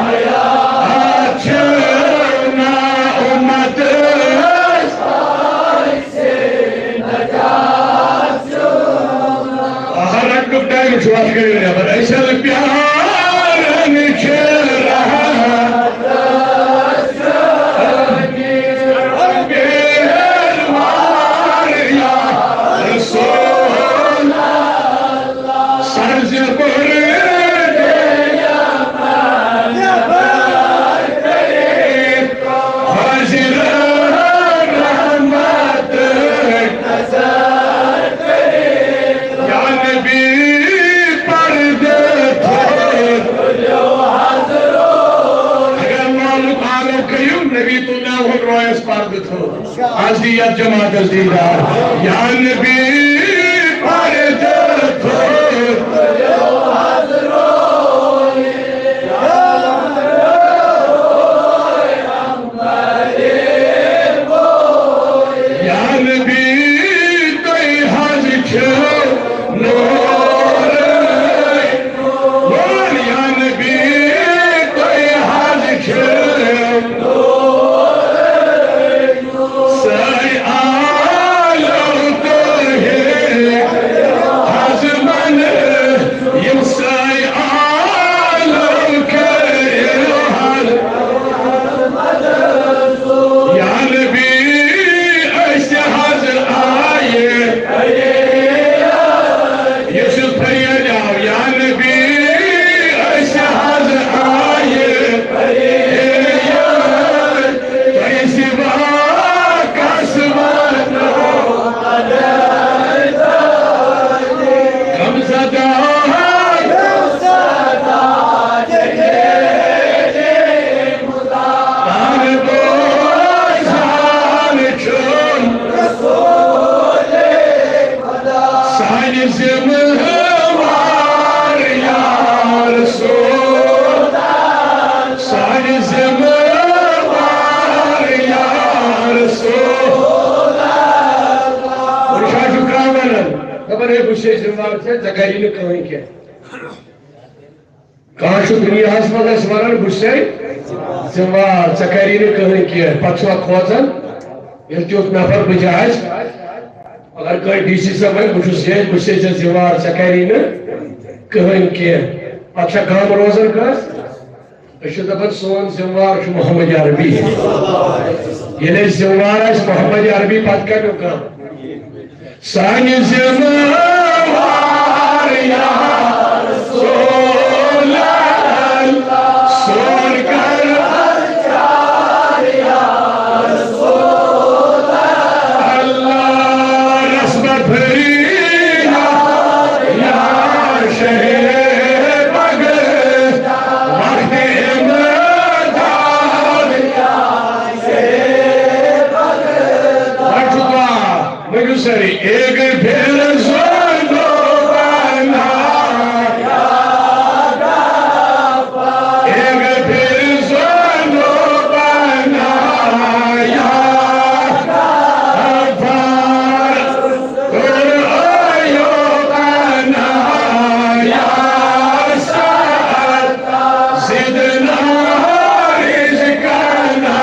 حیات چھو نا امتس۔ آہا، رٹنُک ٹائم چھُ، اَتھ کٔرِو نٮ۪بر۔ أسۍ حظ پیاران چھِ رہا۔ رسول سرزِ پُر حاضر رحمت۔ یا نبی پردٕ تھوٚد۔ اگر مولوی پانو کٔرِو، نبی تُلناوہون رویس پردٕ تھوٚد۔ از دی یتھ جماعتس دیٖدار۔ یا نبی پردٕ تھوٚد۔ یا نبی، تُہۍ حظ چھِو نوٗرٕے نوٗر۔ یا نبی، تُہۍ حظ چھِو نوٗرٕے نوٗر۔ سٲے عالم تُہۍ حظ منہٕ، یِم سٲے عالم کٔرِو حظ۔ یا نبی، أسۍ حظ آیہِ۔ یُس یُس فریاد آو، یا نبی، أسۍ حظ آیہِ۔ تۄہہِ سوا کس وَنو؟ غم زدہ۔ تن بوزان چھُم سانہِ ذمہٕ وار یا رسول، سانہِ ذمہٕ وار یا رسول۔ وٕچھ حظ چھُ کانٛہہ وَنان، دَپان، "ہے، بہٕ چھُسے ذمہٕ وار، ژےٚ، ژےٚ کَری نہٕ کٕہٕنۍ کینٛہہ۔" کانٛہہ چھُ دُنیاہَس منٛز اَسہِ وَنان، "بہٕ چھُسے ذمہٕ وار، ژےٚ کَری نہٕ کٕہٕنۍ کینٛہہ۔" پَتہٕ چھُ اَکھ کھوژان، ییٚلہِ تیُتھ نفر بٕتھِ آسہِ، اگر کٲنٛسہِ ڈی سی صٲب وَنہِ، "بہٕ چھُس ییٚتہِ، بہٕ چھُسے ژےٚ ذمہٕ وار، ژےٚ کَری نہٕ کٕہٕنۍ کینٛہہ۔" پَتہٕ چھا کَم روزان کٲنٛسہِ؟ أسۍ چھِ دَپان، سون ذمہٕ وار چھُ محمد عربی۔ ییٚلہِ أسۍ ذمہٕ وار آسہِ محمد عربی، پَتہٕ کَمیُک کَم؟ سانہِ ذمہٕ وار یا رسول اللہ، سون کر پرچار یا رسول اللہ، رسم فریاد یا شہ بغداد، وقت امداد یا شہ بغداد۔ ؤنِو سٲری، ایک پھر ذوالنور بنا، ایک پھر ذوالنور بنا، یا غفار، تو آیو بنا، یا سعد، زدنا رزقنا۔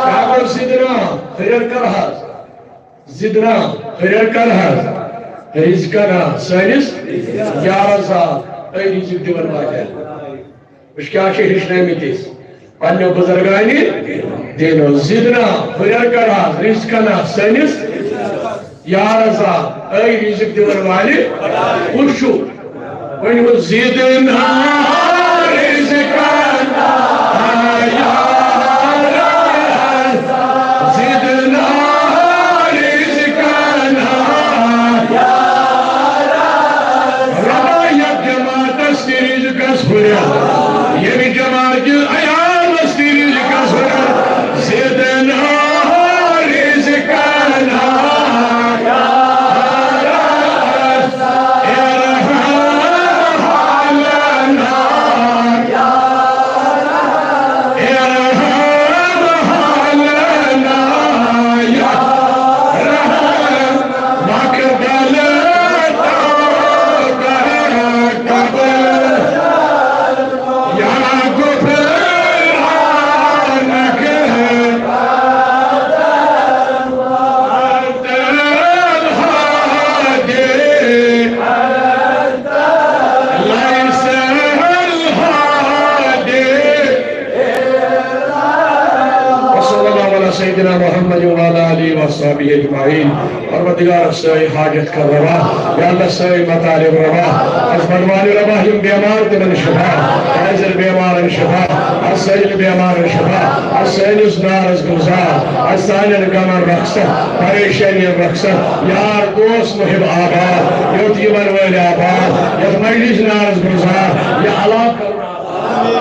کیا گوٚو زدنا؟ ہُرٮ۪ر کر حظ۔ زدنا، ہُرٮ۪ر کر حظ۔ رزقنا، سٲنِس یا رزاق، اے رزق دِوَن واجٮ۪ن۔ وٕچھ کیٛاہ چھِ ہیٚچھنٲومٕتۍ أسۍ پنٛنیو بُزرگانہِ دیٖنو۔ زدنا، ہُرٮ۪ر کر حظ۔ رزقنا، سٲنِس یا رزاق، اے رزق دِوَن والہِ کُس چھُ؟ ؤنِو، زدنا رزقنا یا رب، زدنا رزقنا یا رب۔ رۄبا، یتھ جماعتس تہِ رزقس ہُرٮ۪ر، ییٚمہِ جماعتہِ عیالس تہِ رزقس ہُرٮ۪ر، زدنا رزقنا یا رب۔ ارحم حالنا، ارحم حالنا، یا رحم، واقبل توبہ قبل، یا غفرانک۔ وصلی اللہ علی سیدنا محمد وعلی آلہ وصحبہ اجمعین۔ پروردگار، سٲنۍ حاجت کر روا، یا اللہ، سٲنۍ مطالب روا۔ از بڑوانی روا، یِم بیمار تِمن شفا، حاضر بیمارن شفا، از سٲنٮ۪ن بیمارن شفا، از سٲنِس نارس گُلزار، از سانٮ۪ن غمن رۄخصت، پریشٲنین رۄخصت، یار دوست محب آباد، یوٚت یِمن وٲلۍ آباد، یتھ مجلس نارس گُلزار، یہِ علاقہٕ،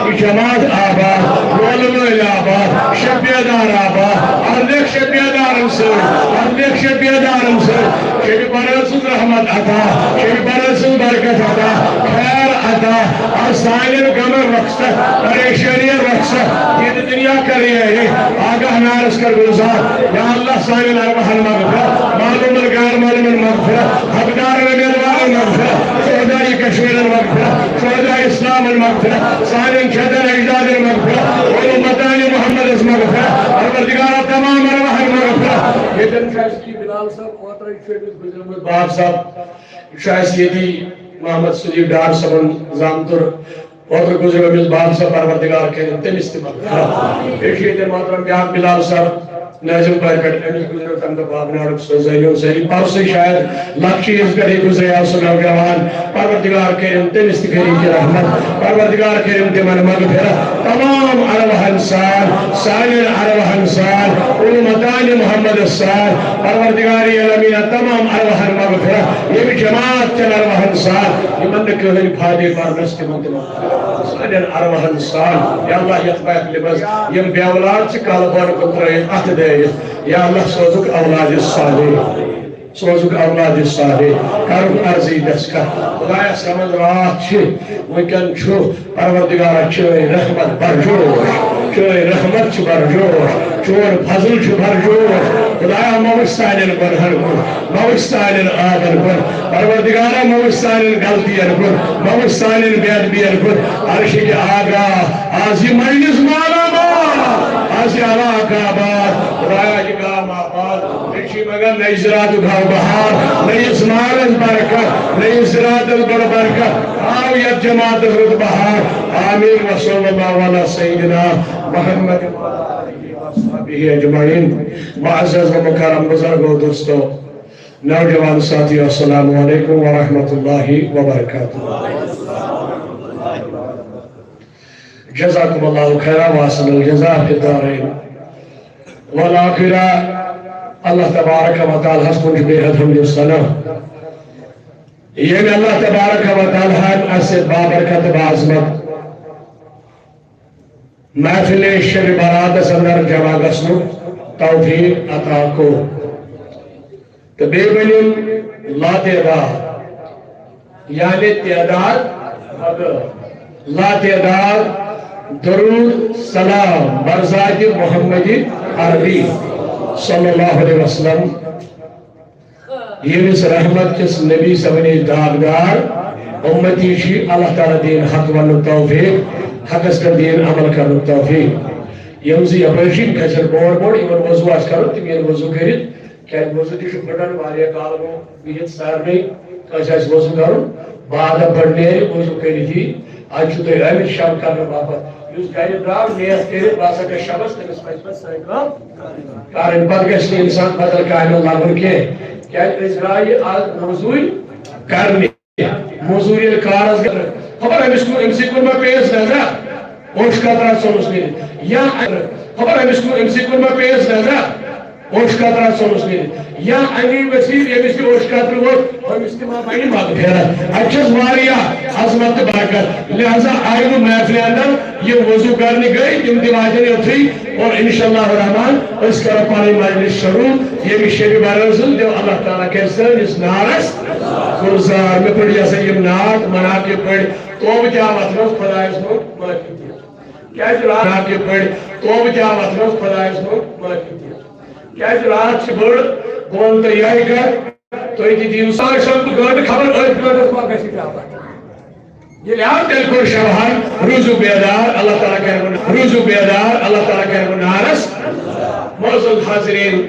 یہِ جماعت آباد، ٹولہٕ وٲلۍ آباد، شب بیدار آباد، از لیکھ شب بیدارن سۭتۍ، از لیکھ شب بیدارن سۭتۍ، شب برٲژ سٕنٛز رحمت عطا، شب برٲژ سٕنٛز برکت عطا، خیر عطا، از سانٮ۪ن غمن رۄخصت، پریشٲنین رۄخصت، یہِ تہِ دنیا کر یہِ آگاہ نارس کر گُلزار۔ یا اللہ، سانٮ۪ن ارواحن مغفرت، معلومن غیر معلومن مغفرت، حقدارن امیدوارن مغفرت، شہداء کشمیرن مغفرت، شہداء اسلامن مغفرت، سانٮ۪ن جدن اجدادن مغفرت، علومدان محمدس مغفرت، پروردگارا، تمام ارواحن مغفرت۔ ییٚتٮ۪ن چھُ اَسہِ یہِ بلال صٲب، اوترَے چھُ أمِس گُزریومُت باب صٲب، یہِ چھُ اَسہِ ییٚتی محمد سلیٖم ڈار صٲبُن زامتُر۔ اوترٕ گُزریو أمِس باب صٲب، پروردگار کٔرِن تٔمِس تہِ مغفرت۔ بیٚیہِ چھُ ییٚتہِ محترم بیٛاکھ بِلال صٲب نٲظِم پورِ پٮ۪ٹھ، أمِس گُزریو تَمہِ دۄہ باب ناڑُک سُہ زٲنِو سٲری۔ پَرسٕے شاید لَکچہِ عیٖذ پٮ۪ٹھٕے گُزریو سُہ نوجوان۔ پروردگار کٔرِن تٔمِس تہِ کٔرِن تہِ رحمت۔ پروردگار کٔرِن تِمَن مغفرت۔ تمام ارواحن سان، سانٮ۪ن ارواحن سان، علومدان محمدس سان، پروردگار عالمین تمام ارواحن مغفرت۔ ییٚمہِ جماعت چٮ۪ن ارواحن سان، یِمَن نہٕ کٕہٕنۍ فادے پَرنَس تِمَن تہِ مغفرت۔ سانٮ۪ن ارواحن سان۔ یا اللہ، یتھ محفلہِ منٛز یِم بے اولاد چھِ کلہٕ بۄن کُن ترٲوِتھ، اتھٕ دٲرِتھ، یا اللہ، سوزُکھ اولاد صالح، سوزُکھ اولاد صالح، کرُکھ عرضی دستخط۔ خدایا، سمجھ راتھ چھِ، وٕنکٮ۪ن چھُ، پروردگارا، چٲنۍ رحمت برجوش، چٲنۍ رحمت چھِ برجوش، چون فضل چھُ برجوش۔ خدایا، مہ وٕچھ سانٮ۪ن گۄنہن کُن، مہ وٕچھ سانٮ۪ن عابن کُن، پروردگارا، مہ وٕچھ سانٮ۪ن غلطین کُن، مہ وٕچھ سانٮ۪ن بے ادبین کُن۔ عرشٕکۍ آگاہ، از یہِ مجلس مالا مال، از یہِ علاقہٕ آباد، خدایا، یہِ گام آباد۔ بیٚیہِ چھُ مگر نٔے زِراتُک ہاو بہار، نٔیِس مالس برکت، نٔیِس زِراتس بٔڑ برکت، ہاو یتھ جماعتس رُت بہار۔ آمین۔ وصلی اللہ علی سیدنا محمد وعلی آلہ وصحبہ۔ به اجمعین۔ معزز و مکرم بزرگو، دوستو، نوجوان ساتھیو، السلام علیکم ورحمۃ اللہ وبرکاتہ۔ جزاکم اللہ خیرا واحسن الجزاء فی الدارین والآخرہ۔ اللہ تبارک و تعالیٰ ہس کُن چھُ بے حد حمد و ثنا، ییٚمۍ اللہ تبارک و تعالیٰ ہن اسہِ بابرکت، باعظمت محفل شب براتس اندر جمع گژھنُک توفیق عطا کوٚر۔ تہٕ بیٚیہِ ؤنِم لاتعداد، یعنی تعداد بغٲر لاتعداد درود سلام بر ذات محمد عربی صلی اللہ علیہ وسلم، ییٚمِس رحمت کِس نبی سمنٕچ داغدار اُمتی چھِ۔ اللہ تعالیٰ دِیِن حق وننُک توفیق، حقس پٮ۪ٹھ دِیِن عمل کرنُک توفیق۔ یِم زٕ یپٲرۍ چھِ، یِم کھسن برونٛٹھ برونٛٹھ، یِمن وضو آسہِ کرُن، تِم یِن وضو کٔرِتھ، کیازِ وضو تہِ چھُ پھٕٹان، واریاہ کال گوٚو بِہِتھ سارنٕے، کٲنٛسہِ آسہِ وضو کرُن، بعد پٮ۪ٹھ نیرِ وضو کٔرِتھ یی۔ از چھُ تۄہہِ آمٕتۍ شب کرنہٕ باپتھ۔ یُس گرِ درٛاو نیت کٔرِتھ، بہٕ ہسا گژھٕ شبس، تٔمِس پزِ پتہٕ سٲنۍ کٲم کرٕنۍ۔ پتہٕ گژھِ نہٕ انسان بدل کامہِ لگُن کینٛہہ، کیازِ أسۍ درٛایہِ از موٚزوٗرۍ کرنہِ۔ موٚزوٗرۍ ییٚلہِ کارس گژھِ، خبر أمِس کُن، أمۍ سٕے کُن ما پیٚیَس نظرا، اوٚش قطرا ژوٚلُس نیٖرِتھ۔ یا خبر أمِس کُن، أمۍ سٕے کُن ما پیٚیَس نظرا، اوٚش قطرا ژوٚلُس نیٖرِتھ۔ یا اَمی وسیلہٕ ییٚمِس یہِ اوٚش قطرٕ ووت، أمِس تہِ ما بنہِ مغفرت۔ اَتہِ چھَس واریاہ عظمت تہٕ برکت۔ لہذا آیہِ نہٕ محفلہِ اندر یِم وضو کرنہِ گٔے، تِم تہِ واتن یوٚتھُے۔ اور انشاءاللہ الرحمن أسۍ کرو پنٕنۍ مجلس شروع۔ ییٚمہِ شبِ برٲژ ہٕنٛز، دِیِو اللہ تعالیٰ کرِ سٲنِس نارس گُلزار۔ مےٚ پٔرۍ یہِ ہسا یِم نعت مناقب پٔرۍ، توبہٕ تہِ آو اتھ منٛز، خۄدایس منٛز معٲفی تہِ۔ کیازِ راتھ مناقب پٔرۍ، توبہٕ تہِ آو اتھ منٛز، خۄدایس منٛز معٲفی تہِ۔ کیازِ راتھ چھِ بٔڑ، بہٕ ونہٕ تۄہہِ یِہوٚے کتھ، تُہۍ تہِ دِیِو ساڑ شیٚن گٲنٛٹہٕ خبر، أتھۍ گٲنٛٹس ما گژھِ اجابت۔ ییٚلہِ آو تیٚلہِ کوٚر شبہن، روٗزِو بیدار، اللہ تعالیٰ کرِ وۄنۍ، روٗزِو بیدار، اللہ تعالیٰ کرِ وۄنۍ نارس۔ معزز حاضرین،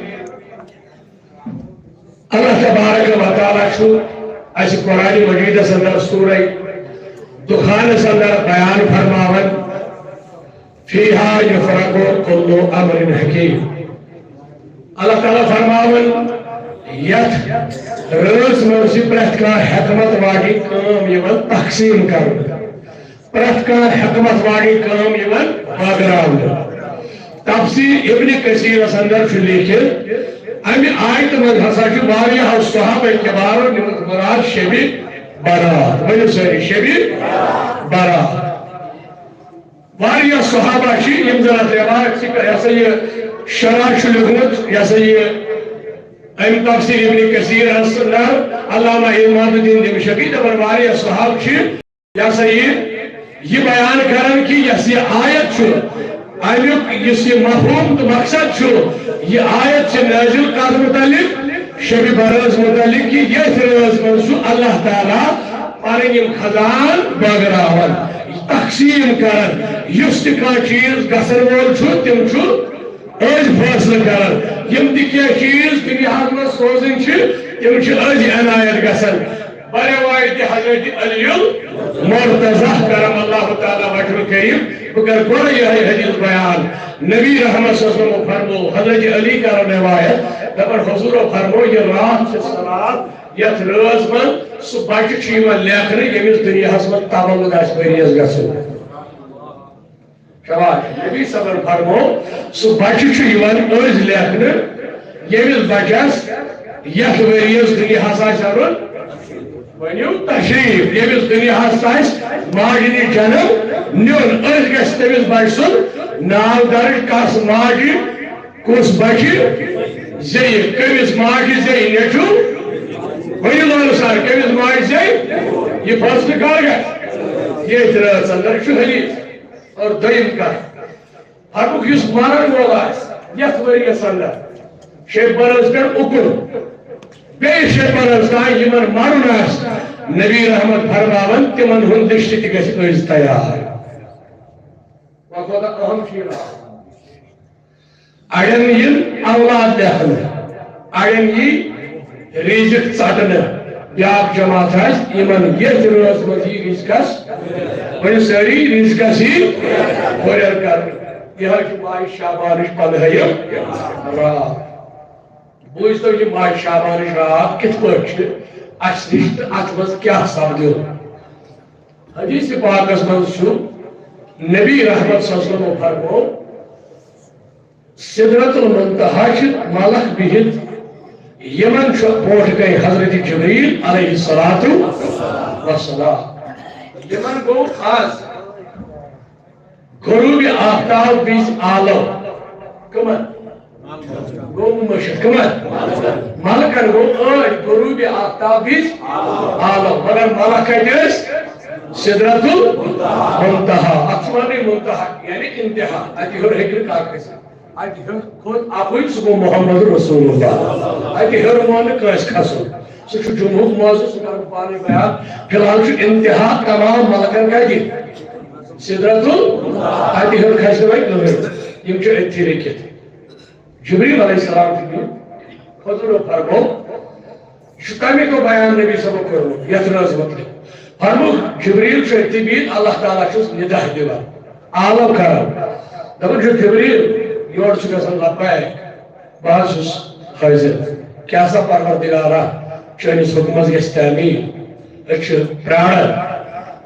اللہ تبارک و تعالیٰ چھُ اسہِ قرآن مجیدس اندر سورہ دخانس اندر بیان فرماوان، فیہا یفرق کل امر حکیم۔ اللہ تعالیٰ فرماوان، یتھ رٲژ منٛز چھِ پرٛٮ۪تھ کانٛہہ حکمت واجیٚنۍ کٲم یِوان تقسیٖم کرنہٕ، پرٛٮ۪تھ کانٛہہ حکمت واجیٚنۍ کٲم یِوان بٲگراونہٕ۔ تفسیر ابن کثیرس اندر چھُ لیکھِتھ، امہِ آیتہِ منٛز ہسا چھُ واریاہو صحابہ کرامو نِمُت مراد شبِ برات۔ ؤنِو سٲری، شبِ برات۔ واریاہ صحابہ چھِ، یِم زن اتھ روایت چھِ، یہِ ہسا یہِ شرح چھُ لیوٗکھمُت، یہِ ہسا یہِ امہِ تفسیر ابن کثیرس اندر علامہ عماد الدین دمشقی دپان، واریاہ صحابہ چھِ، یہِ ہسا یہِ، یہِ بیان کران کہِ یۄس یہِ آیت چھُ، امیُک یُس یہِ مفہوم تہٕ مقصد چھُ، یہِ آیت چھِ نازل کتھ متعلق؟ شبِ برات متعلق، کہِ یتھ رٲژ منٛز چھُ اللہ تعالیٰ پنٕنۍ یِم خزان بٲگراوان، تقسیٖم کران۔ یُس تہِ کانٛہہ چیٖز گژھن وول چھُ، تِم چھُ أزۍ فٲصلہٕ کران۔ یِم تہِ کینٛہہ چیٖز دُنیاہس منٛز سوزٕنۍ چھِ، تِم چھِ أزۍ عنایت گژھان۔ بروایت حضرت علی المرتضی کرم اللہ تعالیٰ وجہ الکریم۔ بہٕ کرٕ گۄڈٕ یِہوٚے حدیث بیان۔ نبی رحمت صلی اللہ علیہ وسلم فرمو، حضرت علی کرن روایت، دپان حضورو فرمو، یہِ راتھ چھِ سلاد، یتھ رٲژ منٛز سُہ بچہِ چھُ یِوان لیکھنہٕ، ییٚمِس دُنیاہس منٛز تولد آسہِ ؤریَس گژھُن۔ شاباش۔ نبی صٲبن فرمو، سُہ بچہِ چھُ یِوان أزۍ لیکھنہٕ، ییٚمِس بچس یتھ ؤریَس دُنیاہس آسہِ اَنُن۔ ؤنِو تشریف، ییٚمِس دُنیاہس آسہِ ماجہِ نِش جنم نیُن، أزۍ گژھِ تٔمِس بچہِ سُنٛد ناو درٕج، کس ماجہِ، کُس بچہِ زیٚیہِ، کٔمِس ماجہِ زیٚیہِ نیٚچُو۔ ؤنِو لولہٕ سان، کٔمِس ماجہِ زیٚیہِ؟ یہِ فٲصلہٕ کر گژھِ؟ ییٚتھۍ رٲژ اندر چھُ حدیث۔ اور دوٚیِم کتھ، فرمُک یُس مرن وول آسہِ یتھ ؤریَس اندر، شیٚیہِ برس پٮ۪ٹھ اُکُن، بیٚیہِ شیٚیہِ برس تام یِمن مرُن آسہِ، نبی رحمت فرماوان، تِمن ہُنٛد لسٹ تہِ گژھِ أزۍ تیار۔ وۄنۍ کوٗتاہ اہم چھُ یہِ راتھ۔ اڑٮ۪ن یِن اولاد لیکھنہٕ، اڑٮ۪ن یی رِزق ژٹنہٕ۔ بیٛاکھ جماعت آسہِ، یِمن ییٚتھۍ رٲژ منٛز یی رِزقس، ؤنِو سٲری، رِزقس یی ہُرٮ۪ر کرنہٕ۔ یہِ حظ چھُ ماہِ شعبانٕچ پنٛدہٲیِم راتھ۔ بوٗزتو، یہِ ماہِ شعبانٕچ راتھ کِتھ پٲٹھۍ چھِ اَسہِ نِش تہٕ اَتھ منٛز کیٛاہ سپدیو؟ حدیث پاکس منٛز چھُ نبی رحمت صلی اللہ علیہ وسلمو فرموو، سدرۃ المنتہا چھِ ملک بِہِتھ، یِمن چھُ برونٛٹھ کَنہِ حضرت جبریل علیہ الصلوۃ والسلام۔ یِمن گوٚو آز غروب آفتاب وِزِ عالم۔ کٕمن؟ گوٚو مٔشِتھ۔ کٕمن؟ ملکن گوٚو ٲدۍ غروب آفتاب وِزِ عالم۔ مگر ملک کتہِ ٲسۍ؟ سدرۃ المنتہا۔ اتھ چھِ وننٕے منتہا، یعنی انتہا۔ اتہِ ہیوٚر ہیٚکہِ نہٕ کانٛہہ کھٔسِتھ۔ اتہِ ہیوٚر کھوٚت اکُے، سُہ گوٚو محمد رسول اللہ۔ اتہِ ہیوٚر مون نہٕ کٲنٛسہِ کھسُن۔ سُہ چھُ جمعہُک موضوع، سُہ کرٕ بہٕ پانے بیان۔ فی الحال چھُ انتہا تمام ملکن کتہِ؟ سدرۃ ال-، اتہِ ہیوٚر کھسہِ نہٕ وۄنۍ کٕہٕنۍ۔ یِم چھِ أتھی رٔکِتھ۔ جبریل علیہ السلام تہِ نیوٗ، حضورو فرموو، یہِ چھُ تَمہِ دۄہ بیان نبی صٲبَن کوٚرمُت یَتھ رٲژ مُتعلِق۔ فرمووُکھ، جبریل چھُ أتھی بِہِتھ، اللہ تعالیٰ چھُس نِدا دِوان، عالم کران۔ دَپان چھُ، جبریل، یورٕ چھُ گژھان، لبیک، بہٕ حظ چھُس حٲضِر۔ کیٛاہ سا پروردگارا، چٲنِس حُکمَس گژھِ تعمیٖل۔ أسۍ چھِ پرٛاران۔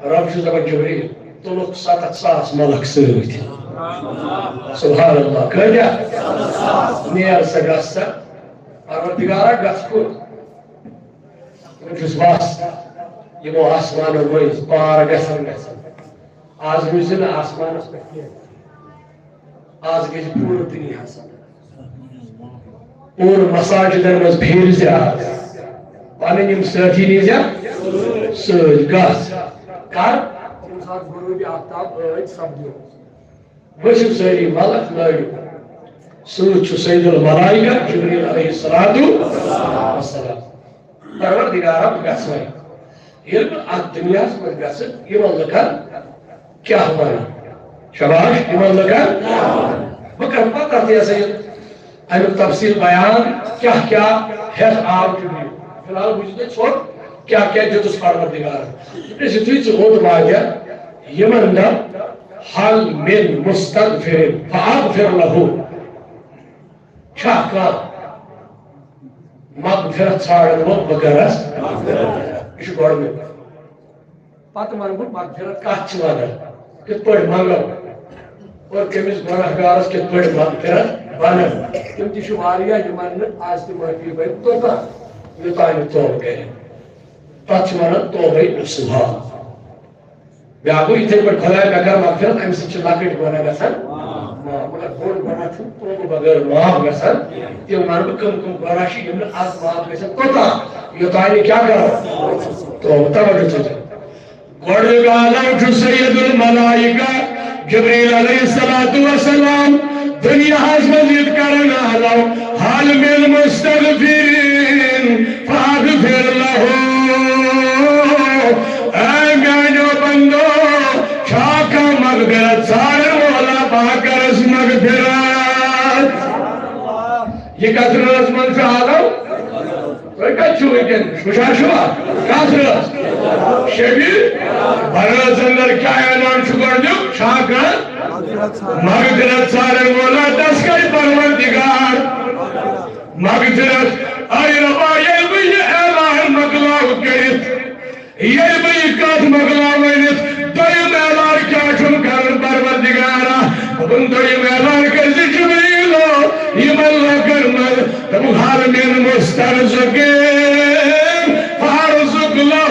رۄب چھُس دَپان، جبریل، تُلُکھ سَتَتھ ساس ملک سۭتۍ۔ سبحان اللہ۔ کۭتیٛاہ؟ نیر سا، گژھ سا۔ پروردگارا، گژھ کوٚت؟ بہٕ چھُس وَس، یِمو آسمانو مٔنٛزۍ پار گژھان گژھان۔ آز روٗزِ نہٕ آسمانَس پٮ۪ٹھ کینٛہہ۔ آز گژھِ پوٗرٕ دُنیاہَس اندر۔ پوٗرٕ مساجدن منٛز پھیرِ زِ آز۔ پنٕنۍ یِم سٲتھی نیٖزِ سۭتۍ۔ گژھ۔ کر؟ ییٚمہِ ساتہٕ غروب آفتاب ٲدۍ سپدیو۔ ؤسِو سٲری ملک لٲگِو۔ سۭتۍ چھُ سید الملائکہ جبریل علیہ الصلوۃ والسلام۔ پروردگارا، بہٕ گژھٕ وۄنۍ۔ ییٚلہِ بہٕ اتھ دُنیاہس منٛز گژھٕ، یِمن لُکن کیٛاہ ونہٕ؟ شاباش، یِمن لُکن بہٕ کرٕ پتہٕ اتھ، یہِ ہسا یہِ امیُک تفصیل بیان، کیٛاہ کیٛاہ ہٮ۪تھ آو جبریل۔ فی الحال بوٗزِو تُہۍ ژھوٚٹ، کیٛاہ کیٛاہ دیُتُس پروردگارن۔ دوٚپنس، یُتھُے ژٕ اوٚت واتکھ، یِمن دپ، ہل من مستغفر فاغفر لہ۔ چھا کانٛہہ مغفرت ژھانٛڈن وول؟ بہٕ کرس۔ یہِ چھُ گۄڈٕنیُک۔ پتہٕ ونہٕ بہٕ مغفرت کتھ چھِ ونان، کِتھ پٲٹھۍ منٛگو، اور کٔمِس گۄناہ گارس کِتھ پٲٹھۍ مغفرت بنن۔ تِم تہِ چھِ واریاہ، یِمن نہٕ از تہِ معٲفی بنہِ توٚتام، یوٚتام یہِ توبہٕ کرِ۔ تتھ چھِ ونان توبہ نصوحا۔ بیٛاکھ گوٚو یِتھَے پٲٹھۍ، خۄداے، مےٚ کر مغفرت، اَمہِ سۭتۍ چھِ لۄکٕٹۍ گۄناہ گژھان معاف۔ مگر بوٚڑ گۄناہ چھُنہٕ توبہٕ بغٲر معاف گژھان۔ تِم وَنہٕ بہٕ، کٕم کٕم گۄناہ چھِ، یِم نہٕ آز معاف گژھن توٚتام، یوٚتام یہِ کیٛاہ کرو؟ توبہٕ۔ توجہ تھٲیزیو۔ گۄڈٕنیُک عالم چھُ سید الملائکہ جبریل علیہ الصلوۃ والسلام۔ دُنیاہَس منٛز یِتھ کرن عالم، حال من مستغفرین فاغفر لہ۔ اے میانیو بندو، چھا کانٛہہ مغفرت ژھانڈن وولا؟ بہٕ کرس مغفرت۔ یہِ کتھ رٲژ منٛز چھُ عالم؟ تُہۍ کتہِ چھِو وٕنکیٚن؟ وٕچھان چھِوا؟ کتھ رٲژ؟ شبِ برٲژ اندر کیٛاہ اعلان چھُ گۄڈٕنیُک؟ چھا کانٛہہ مغفرت ژھانڈن وولا؟ تس کرِ پروردگار مغفرت۔ اے ربا، ییٚلہِ بہٕ یہِ اعلان مۄکلاو کٔرِتھ، ییٚلہِ بہٕ یہِ کتھ مۄکلاو ؤنِتھ، دوٚیِم اعلان کیٛاہ چھُم کرُن پروردگارا؟ دوٚپُن، دوٚیِم اعلان کٔرۍ زِ جبریلو، یِمن لوٗکن منٛز، دوٚپُکھ، ہل من مسترزقین فارزق لہ۔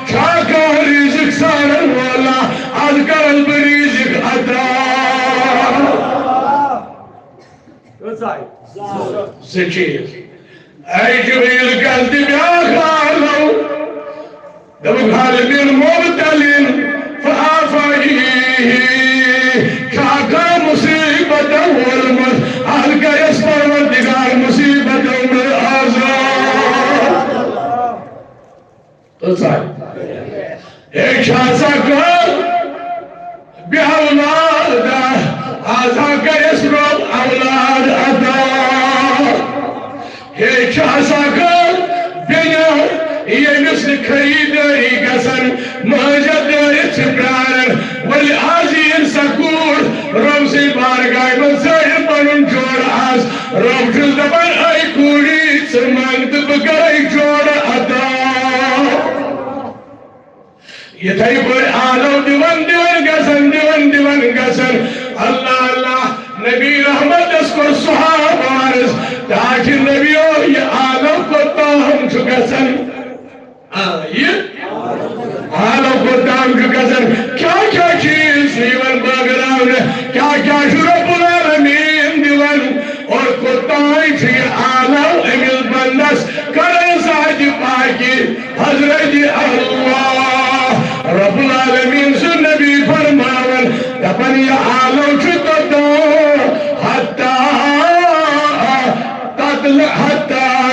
چھا کانٛہہ رزق ژھانڈن وولا؟ از کرس بہٕ رزق عطا۔ کٔژ آیہِ؟ زٕ چیٖز۔ اے جبریل، کر تہِ بیٛاکھ عالم۔ دوٚپُکھ، ہل من مبتلین فعافیہ۔ چھا کانٛہہ مصیبت وولمُت؟ از کرس پروردگار مصیبتو منٛز آزاد۔ کٔژ آیہِ؟ ہے، چھا سا کانٛہہ بے اولاد؟ آز ہا کرٮ۪س رۄب اولاد عطا۔ ہے، چھا سا کانٛہہ بیٚنہِ، ییٚمِس نہٕ خریٖدٲری گژھان، مٲنٛزِ دٲرِتھ چھِ پرٛاران، ؤلِو آز یِیِن سکوٗل۔ یِتھَے پٲٹھۍ آلو دِوان، دِوان گژھن، دِوان، دِوان گژھن۔ اللہ، اللہ، نبی رحمتس کوٚر صحابہ عرض، "تاکہِ نبیو، یہِ آلو کوٚت تام چھُ گژھان؟" آ، یہِ آلو کوٚت تام چھُ گژھان؟ کیٛاہ کیٛاہ چیٖز چھُ یِوان بٲگراونہٕ؟ کیٛاہ کیٛاہ چھُ رب العالمین دِوان؟ اور کوٚت تام چھُ یہِ آلو أمِس بندس کران ذاتِ پاکہِ؟ حضرت اللہ رب العالمین سُنٛد نبی فرماوان، دپان، یہِ آلو چھُ توٚتام، حتیٰ تطلع، حتیٰ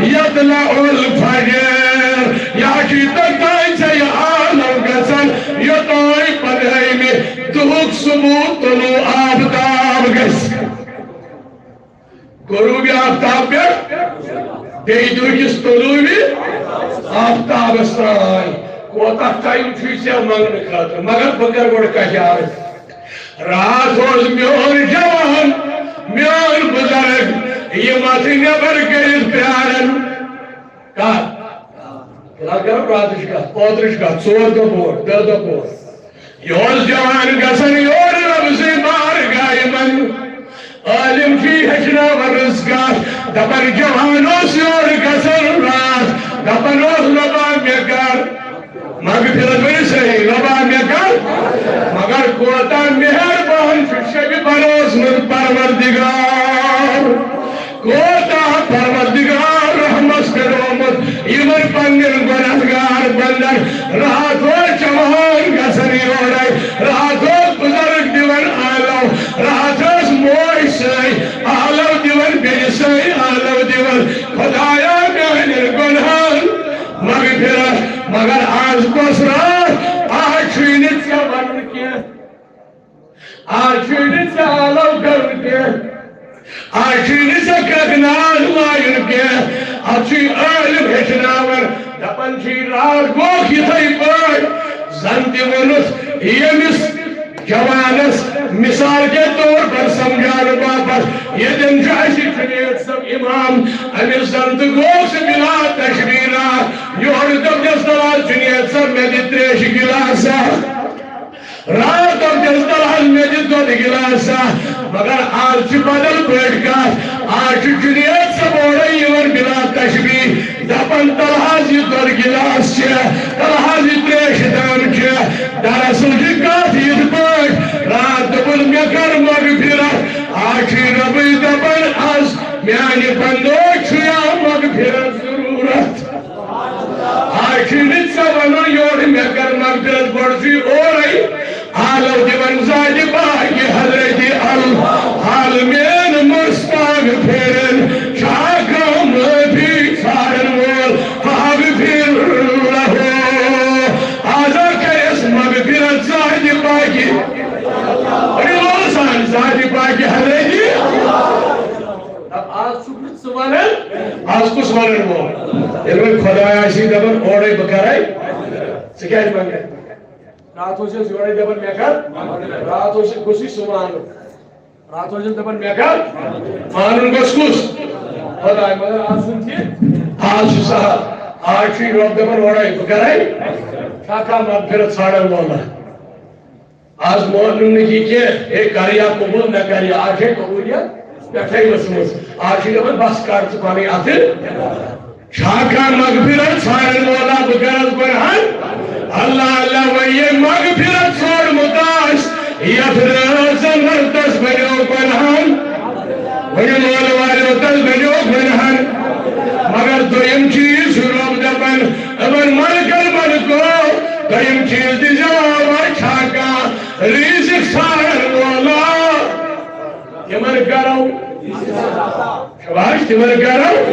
یطلع الفجر۔ یہِ چھُ توٚتام ژےٚ یہِ آلو گژھان، یوٚتام پگہٲمہِ دُہُک صبح طلوع آفتاب گژھِ۔ غروب آفتاب پٮ۪ٹھ بیٚیہِ دۄہکِس طلوع آفتابس تام کوتاہ ٹایم چھُے ژےٚ منٛگنہٕ خٲطرٕ؟ مگر بہٕ کرٕ گۄڈٕ کتھِ عرض۔ راتھ اوس میون جوان، میون بزرگ، یِم اتھٕ نٮ۪بر کٔرِتھ پیاران۔ کتھ؟ فی الحال کرو راتٕچ کتھ، اوترٕچ کتھ، ژور دۄہ برونٛٹھ، دہ دۄہ برونٛٹھ۔ یہِ اوس جوان گژھان یورٕ رۄب سٕنٛدِ بارگاہہِ منٛز۔ عٲلِم چھُ ہیٚچھناوان رٕژ کتھ، دپان جوان اوس یورٕ گژھان راتھ، دپان اوس، "رۄبا مےٚ کر مغفرت"، ؤنِو صحیح، "رۄبا مےٚ کر"۔ مگر کوتاہ مہربان چھُ شبِ براہس منٛز پروردگار۔ کوتاہ پروردگار رحمس پٮ۪ٹھ آمُت یِمن پننٮ۪ن گۄنہگار بندن۔ راتھ اوس جوان گژھان یورے، راتھ اوس بزرگ دِوان آلو، راتھ ٲس موج سٲنۍ آلو دِوان، بیٚنہِ سٲنۍ آلو دِوان۔ خدایا، میانٮ۪ن گۄنہن مغفرت۔ مگر آز کۄس راتھ؟ آز چھُے نہٕ ژےٚ ونُن کینٛہہ۔ آز چھُے نہٕ ژےٚ آلو کرُن کینٛہہ، آز چھُے نہٕ ژےٚ کرٛٮ۪کھ ناد لایُن کینٛہہ۔ اتھ چھُے عٲلِم ہیٚچھناوان، دپان چھُے، راتھ گوٚو یِتھَے پٲٹھۍ زن تہِ ووٚنُتھ ییٚمِس جوانس، مثال کے طور پر سمجھاونہٕ باپتھ، ییٚتٮ۪ن چھُ اَسہِ جُنید صٲب امام، أمِس زن تہِ گوٚو سُہ بلا تشبیہ راتھ۔ یورٕ دوٚپنس، "تلہٕ حظ جُنید صٲب، مےٚ دِ ترٛیشہِ گِلاسا۔" راتھ اوس دسترخوان مےٚ دِ دۄدٕ گِلاسا، مگر آز چھِ بدل پٲٹھۍ کتھ۔ آز چھُ جُنید صٲب اورے یِوان بلا تشبیہ، دپان، "تلہٕ حظ یہِ دۄدٕ گِلاس چھِ، تلہٕ حظ یہِ ترٛیشہِ دام چھِ۔" دراصل چھِ کتھ یِتھ پٲٹھۍ، راتھ دوٚپُن، "مےٚ کر مغفرت۔" آز چھُ رۄبٕے دپان، از میانہِ بندو چھُ یا مغفرت ضروٗرت۔ آز چھُے نہٕ ژےٚ وَنُن یورٕ مےٚ کر مغفرت، گۄڈٕ چھُے اورَے آلو دِوان ذاتِ پاکہِ حضرت العالمین مستغفرن، چھا کانٛہہ معٲفی ژھانٛڈن وول، فاغفر لہ۔ آز ہا کَرٮ۪س مغفرت ذاتِ پاکہِ، ؤنِو لولہٕ سان، ذاتِ پاکہِ حضرت۔ دَپ، آز چھُکھ نہٕ ژٕ وَنان۔ آز کُس وَنان وول؟ ییٚلہِ وۄنۍ خۄداے آسی دَپان، اورَے بہٕ کَرَے، ژٕ کیٛازِ منٛگَکھ؟ راتھ اوس اَسہِ یورَے دَپان، مےٚ کَر؟ راتھ اوس اَسہِ گوٚژھُے سُہ مانُن۔ راتھ اوس اَسہِ دَپان، مےٚ کَر؟ مانُن گوٚژھ کُس؟ خۄداے۔ مگر آز چھُنہٕ تہِ۔ آز چھُ سہل۔ آز چھُ یہِ رۄب دَپان، اورَے بہٕ کَرَے۔ چھا کانٛہہ مغفرت ژھانٛڈَن وولا؟ آز مونُن نہٕ یہِ کینٛہہ، ہے، کر یا قبول، نہ کر یا، آز چھے قبولیت پٮ۪ٹھے ؤژھمٕژ۔ آز چھِ دَپان، بس کر ژٕ پنٕنۍ اَتھٕ۔ چھا کانٛہہ مغفرت ژھانٛڈن وولا، بہٕ کرس گۄنہن؟ اللہ، اللہ، وۄنۍ ییٚمۍ مغفرت ژھانٛڈمُت آسہِ، یتھ رٲژن رٲژس بنیو گۄنہن۔ ؤنِو مٲلہٕ والیو، تس بنیو گۄنہن۔ مگر دوٚیِم چیٖز چھُ رۄب دَپان، دَپان، ملکن ملکو، دوٚیِم چیٖز تہِ جواب، چھا کانٛہہ رِزِق ژھانٛڈن وولا؟ تِمن کرو۔ شاباش، تِمن کرو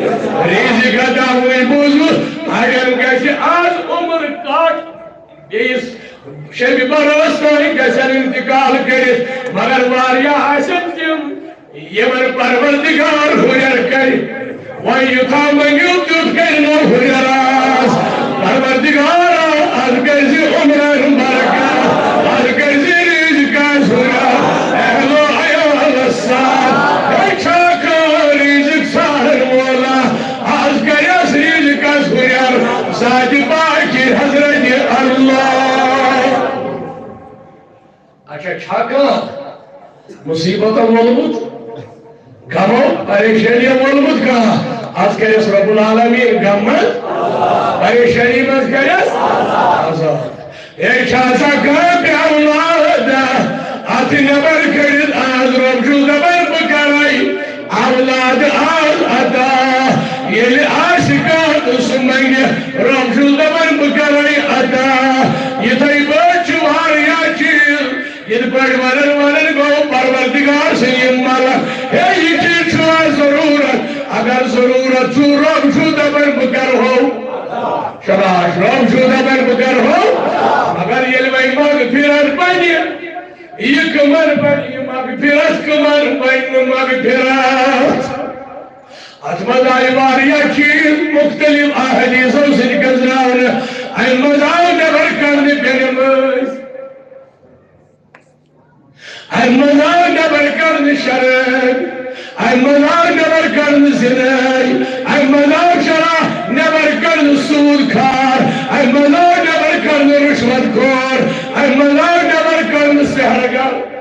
رِزِق عطا۔ وۄنۍ بوٗزوٕ، اَڑٮ۪ن گژھِ آز عمر کٹ، بیٚیِس شبِ برٲژ تام گژھن انتقال کٔرِتھ، مگر واریاہ آسن تِم، یِمن پروردگار ہُرٮ۪ر کرِ۔ وۄنۍ یوٗتاہ مٔنٛگِو، تیُتھ کرِ نہٕ ہُرٮ۪ر آز۔ پروردگارا، از کٔرۍ زِ عمرن برکت، از کٔرۍ زِ رِزقس ہُرٮ۪ر، اہل و عیالس سان۔ ہے چھا کانٛہہ رِزق ژھانٛڈن وولا؟ از کریس رِزقس ہُرٮ۪ر ذاتِ پاکہِ حضرت اللہ۔ مصیبت وولمت، غمو پریشانی وولمت کانٛہہ، از کرس رب العالمین غم منٛز، پریشانی منٛز کرس آزاد۔ ہے چھا سا کانٛہہ تہِ اولاد اتھ نٮ۪بر کٔڑِتھ؟ آز رب چھُ دپان بہٕ کرے اولاد آز عطا۔ ییٚلہِ آسہِ کانٛہہ تہٕ سُہ منگہِ، رب چھُ دپان بہٕ کرے عطا۔ یِتھے پٲٹھۍ چھُ واریاہ چیٖز۔ یِتھ پٲٹھۍ ونان ونان گوٚو پروردگار سٕنٛدِ ملک، ہے، یہِ چیٖز چھُوا ضروٗرت؟ اگر ضروٗرت چھُ، رب چھُ دپان بہٕ کرہو۔ شاباش، رب چھُ دپان بہٕ کرہو۔ مگر ییٚلہِ وۄنۍ مغفرت بنہِ، یہِ کٕمن بنہِ؟ یہِ مغفرت کٕمن بنہِ نہٕ مغفرت؟ اتھ منٛز آیہِ واریاہ چیٖز مختلف احادیثو سۭتۍ گٔنزراونہٕ۔ امہِ منٛز آو نٮ۪بر کرنہٕ بے نمٲز۔ امہِ منٛز آو نٮ۪بر کرنہٕ شرٲبۍ، امہِ منٛز آو نٮ۪بر کرنہٕ زِنٲے، امہِ منٛز آو شرع نٮ۪بر کرنہٕ سوٗد خور، امہِ منٛز آو نٮ۪بر کرنہٕ رُشوت خور، امہِ منٛز آو نٮ۪بر کرنہٕ سحر گر،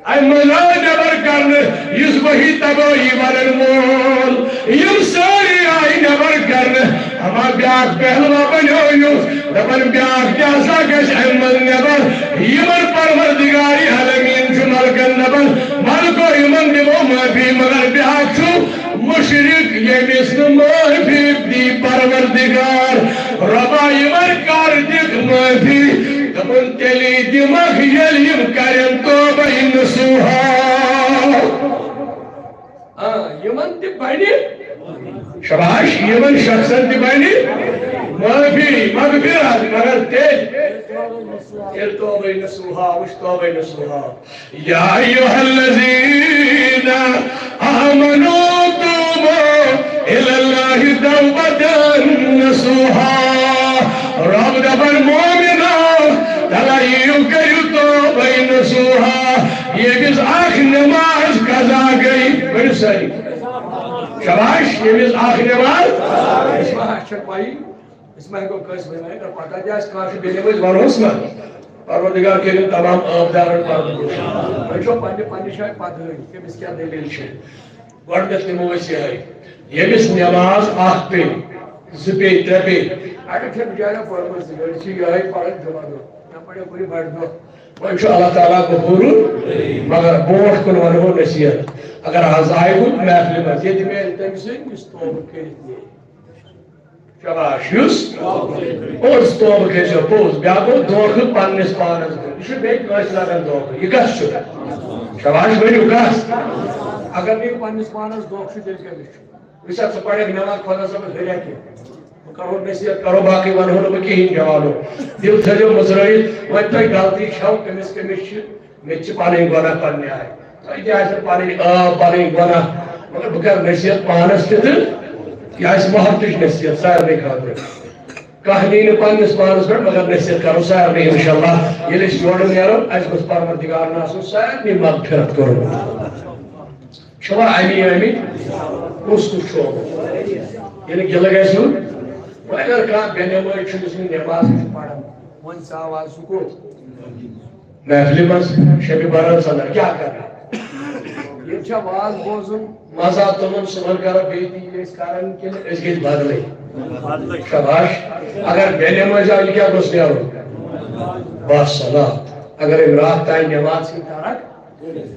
امہِ منٛز آو نٮ۪بر کرنہٕ یُس وحی تبٲہی ونن وول۔ یِم سٲری آیہِ نٮ۪بر کرنہٕ۔ اما بیاکھ پہلوا بنیو یُس دپان بیاکھ تہِ ہسا گژھِ امہِ منٛز نٮ۪بر۔ یِمن پروردگار عالمین چھُ ملکن دپان، ملکو یِمن دِمو معٲفی، مگر بیاکھ چھُ مشرک ییٚمِس نہٕ معٲفی دی پروردگار۔ رۄبا یِمن کر دِکھ معٲفی، دوٚپُن تیٚلی دِمکھ ییٚلہِ یِم کرن توبہ نصوحا۔ آ، یِمن تہِ بنہِ، شاباش، یِمن شخصن تہِ بنہِ معٲفی، مغفرت، مگر تیٚلہِ، ییٚلہِ توبہ نصوحا، وٕچھ توبہ نصوحا۔ يا أيها الذين آمنوا توبوا إلى الله توبة نصوحا۔ رب دپان مومنو، تلا یِیِو کٔرِو توبہ نصوحا۔ ییٚمِس اکھ نماز قضا گٔے، ؤنِو سٲری۔ شاباش، ییٚمِس اکھ نماز۔ أسۍ ما چھِ پَیی؟ أسۍ ما ہٮ۪کو کٲنٛسہِ ؤنِتھ؟ اگر پتہ تہِ آسہِ، کانٛہہ چھُ بیٚیہِ، أسۍ وَنہوس ما؟ پروردگار کٔرِن تمام عٲبدارن پردٕ پوش۔ وۄنۍ چھو پننہِ پننہِ جایہِ پتہٕ ہٲوِتھ، کٔمِس کیٛاہ دٔلیٖل چھِ۔ گۄڈٕنٮ۪تھ نِمو أسۍ یِہوٚے۔ ییٚمِس نٮ۪ماز اکھ پیٚیہِ، زٕ پیٚیہِ، ترٛےٚ پیٚیہِ۔ اگر چھےٚ بِچارٮ۪ن پٔرمٕژ، أڑۍ چھِ یِہوٚے پران جمعہ دۄہ، نہ پران کُنہِ بَٹہٕ دۄہ۔ وۄنۍ چھُ اللہ تعالیٰ غفور، مگر برونٛٹھ کُن وَنہو نصیحت۔ اگر آز آیہِ وُنہِ محفلہِ منٛز، ییٚتہِ میلہِ تٔمۍ سٕے یُس توبہٕ کٔرِتھ نیرِ۔ شاباش، یُس پوٚز توبہٕ کٔرۍزیو، پوٚز۔ بیٛاکھ گوٚو دھوکہٕ پننِس پانس دیُن۔ یہِ چھُ بیٚیہِ کٲنٛسہِ لگان دھوکہٕ۔ یہِ کس چھُ؟ شاباش، ؤنِو کس؟ اگر نہٕ یہِ پننِس پانس دھوکہٕ چھُ، تیٚلہِ کٔمِس چھُ؟ وٕچھ سا، ژٕ پرکھ نٮ۪ماز خۄدا صٲبس ہیٚرِ اَتھِ۔ بہٕ کرو نصیحت، کرو باقٕے ونہو نہٕ بہٕ کِہیٖنۍ جوانو۔ دِل تھٲیزیو مٕژرٲیِتھ، وۄنۍ تۄہہِ غلطی چھَو، کٔمِس کٔمِس چھِ۔ مےٚ تہِ چھِ پَنٕنۍ گۄناہ پننہِ آیہِ۔ تۄہہِ تہِ آسہِ پَنٕنۍ عٲب، پَنٕنۍ گۄناہ۔ مگر بہٕ کَرٕ نصیحت پانَس تہِ تہٕ یہِ آسہِ محبتٕچ نصیحت سارنٕے خٲطرٕ۔ کانٛہہ نی نہٕ پننِس پانَس پٮ۪ٹھ، مگر نصیحت کَرو سارنٕے اِنشاءاللہ۔ ییٚلہِ أسۍ یورٕ نیرو، اَسہِ گوٚژھ پروردگارَن آسُن سارنٕے مغفرت کوٚرمُت۔ چھُوا اَمی اَمی؟ کُس کُس چھُ آمُت؟ ییٚلہِ گِلہٕ گژھِ یُن، وۄنۍ اگر کانٛہہ بے نمٲز چھُ، یُس نہٕ نٮ۪مازٕے چھُ پَران، وۄنۍ ژاو آز سُہ کوٚت؟ محفلہِ منٛز شبِ برات اندر کیٛاہ کرٕ؟ ییٚتہِ چھا واز بوزُن، مزٕ تُلُن، صُبحن کرو بیٚیہِ تہِ یہِ أسۍ کران کِنہٕ أسۍ گٔژھۍ بدلٕے؟ شاباش۔ اگر بے نمٲزۍ آو، یہِ کیٛاہ گوٚژھ نیرُن؟ بس صلات۔ اگر أمۍ راتھ تام نٮ۪ماز ژھٕنۍ ترک،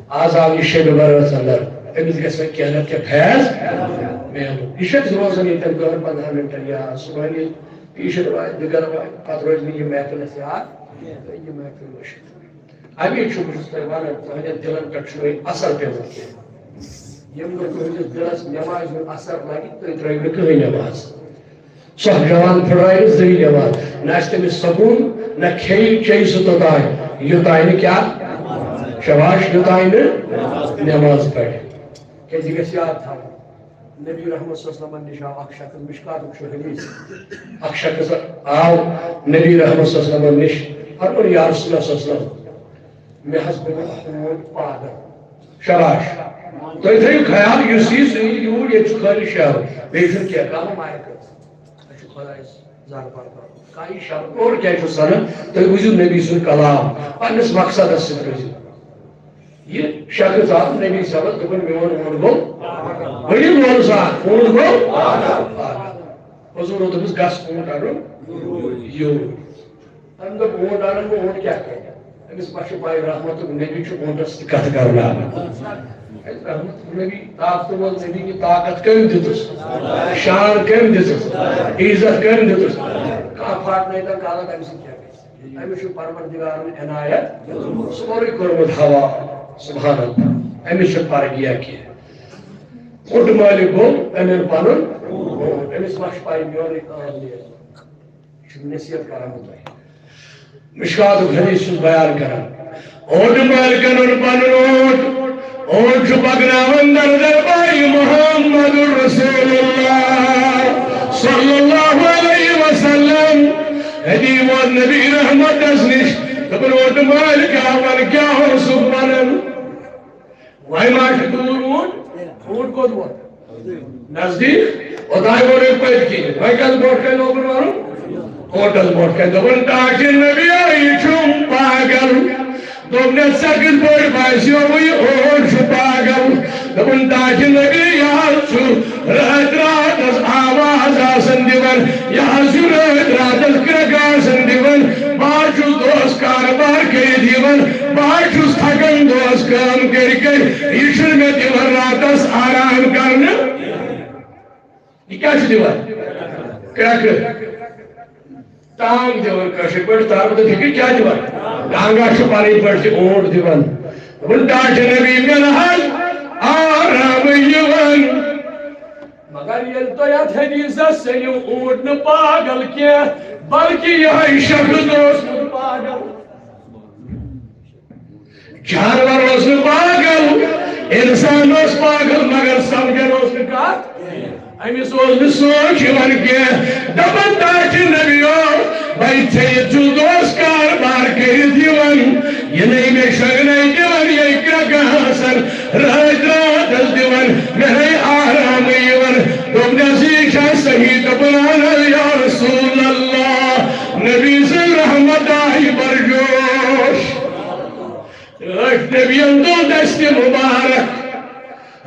آز آو یہِ شبِ برات اندر، أمِس گژھِ وۄنۍ کینٛہہ نتہٕ کینٛہہ فیض میلُن۔ یہِ چھُ اَسہِ روزان ییٚتٮ۪ن دَہَن پنٛدہَن مِنٹَن یا صُبحن ییٚلہِ پیٖشر واتہِ، دُکان واتہِ، پتہٕ روزِ نہٕ یہِ محفل اَسہِ یاد کینٛہہ تہٕ یہِ محفل مٔشِتھ۔ اَمی چھُ بہٕ چھُس تۄہہِ وَنان، تُہٕنٛدٮ۪ن دِلَن پٮ۪ٹھ چھُنہٕ وۄنۍ اَثر پیوٚمُت کینٛہہ۔ ییٚمہِ دۄہ تُہٕنٛدِس دِلَس نٮ۪مازِ ہُنٛد اَثر لَگہِ، تُہۍ ترٛٲیِو نہٕ کٕہٕنۍ نٮ۪ماز۔ سُہ اکھ جوان پھٕٹرایہِ نہٕ زٕہٕے نٮ۪ماز۔ نہ آسہِ تٔمِس سکوٗن، نہ کھیٚیہِ چیٚیہِ سُہ توٚتام، یوٚتام نہٕ کیٛاہ؟ شاباش، یوٚتام نہٕ نٮ۪ماز پَرِ۔ کیٛازِ یہِ گژھِ یاد تھاوُن۔ نبی رحمت صلی اللہ علیہ وسلمن نِش آو اکھ شخص، مشکاتُک چھُ حدیث۔ اکھ شخص آو نبی رحمت صلی اللہ علیہ وسلمن نِش، فرموو، یا رسول اللہ صلی اللہ علیہ وسلم، مےٚ حظ گوٚو ہوٗن پاگل۔ شاباش۔ تُہۍ تھٲیِو خیال، یُس یی سُہ یی یوٗرۍ، ییٚتہِ چھُ خٲلی شہر، بیٚیہِ چھُنہٕ کینٛہہ، کانٛہہ ما مارِ کٲنٛسہِ۔ اَسہِ چھُ خۄدایَس زارٕ پار کَرُن۔ کانٛہہ یی شہر، اورٕ کیٛازِ چھُو سَنان؟ تُہۍ بوٗزِو نبی سُنٛد کلام، پنٛنِس مقصدَس سۭتۍ روٗزِو۔ یہِ شخص آو نبی صٲبس، دوٚپُن، "میون اوٗنٹ گوٚو بٔڑِتھ وولہٕ سان، اوٗنٹ گوٚو پاگل۔" حضور دوٚپُس، "گژھ اوٗنٹ اَنُن یوٗرۍ۔" تٔمۍ دوٚپ، "اوٗنٹ اَنَن بہٕ، اوٗنٹ کیٛاہ کَرِ؟" أمِس ما چھُ پَے، رحمتُک نبی چھُ اوٗنٹَس تہِ کَتھٕ کَرناوان۔ اَتہِ رحمتُک نبی، طاقتہٕ وول نبی، یہِ طاقت کٔمۍ دِژٕس؟ شان کٔمۍ دِژٕس؟ عزت کٔمۍ دِژٕس؟ کانٛہہ پھاٹنٲیتن کالہٕ، تَمہِ سۭتۍ کیٛاہ گژھِ؟ أمِس چھُ پروردگارن عنایت سورُے کوٚرمُت حوالہٕ۔ سبحان اللہ۔ أمِس چھُ فرق یہِ کینٛہہ۔ اوٚٹ مٲلِک گوٚو أمِس پنُن۔ أمِس ما چھُ پَے میونُے کام نیرِ؟ یہِ چھُ نصیحت کران بہٕ تۄہہِ۔ مشکاتُک حدیث چھُس بیان کران۔ اوٚٹ مٲلکن اوٚن پنُن اوٚٹ۔ اوٚٹ چھُ پکناوان در دربارِ محمد رسول اللہ صلی اللہ علیہ وسلم۔ أتی ووت نبی رحمتس نِش۔ دوٚپُن، "اوٚٹ مٲلکا، وَن کیٛاہ اوسُکھ وَنان؟" وۄنۍ ما چھُ دوٗر اوٗنٹ؟ اوٗنٹ کوٚت ووت؟ نزدیٖک۔ اوٚتام ووٚن أمۍ پٔتۍ کِنۍ۔ وۄنۍ کَتھ برونٛٹھ کَنہِ لوگُن وَنُن؟ اوٗنٹَس برونٛٹھ کَنہِ۔ دوٚپُن، "ٹاٹھہِ نبی، یہِ چھُم پاگل۔" دوٚپنَس، "ژےٚ کِتھ پٲٹھۍ باسیووُ یہِ اوٗنٹ چھُ پاگل؟" دوٚپُن، "ٹاٹھہِ نبی، یہِ حظ چھُ رٲتۍ راتس آواز آسان دِوان، یہِ حظ چھُ رٲتۍ راتس کرٛٮ۪کہٕ آسان دِوان۔ بہٕ حظ چھُس دۄہس کارٕبار کٔرِتھ یِوان، بہٕ حظ چھُس تھکان دۄہس کٲم کٔرۍ کٔرۍ، یہِ چھُنہٕ مےٚ دِوان راتس آرام کرنہٕ۔" یہِ کیٛاہ چھُ دِوان؟ کرٛٮ۪کہٕ۔ ٹانٛگ دِوان کٲشِر پٲٹھۍ، تَرٕ تہٕ فِکرِ کیٛاہ دِوان؟ ٹانٛگا چھُ پَنٕنۍ پٲٹھۍ تہِ اوٗنٹ دِوان۔ دوٚپُن، "ٹاٹھہِ نبی، مےٚ نہ حظ آرامٕے یِوان۔" مگر ییٚلہِ تۄہہِ اَتھ حدیٖثس سٔنِو اوٗنٹ نہٕ پاگل کینٛہہ، بلکہِ یِہوٚے شخص اوسمُت پاگل۔ جانور اوس نہٕ پاگل، انسان اوس پاگل، مگر سمجھان اوس نہٕ کتھ۔ أمِس اوس نہٕ سونٛچ یِوان کینٛہہ۔ دپان، "ٹاٹھہِ نبیو، بہٕ ژھیٚیِتھ چھُس دۄہس کاربار کٔرِتھ یِوان، یہِ نے مےٚ شۄنٛگنے دِوان، یہِ کرٛٮ۪کہٕ آسان رٲتۍ راتس دِوان، مےٚ نے آرامٕے یِوان۔" دوٚپنس، "یہِ چھا صحیح؟" دوٚپُن، "اہن حظ یا رسول اللہ۔" نبی سٕنٛز رحمت آیہِ برجوش۔ أکۍ نبیَن تُل دستِ مُبارک،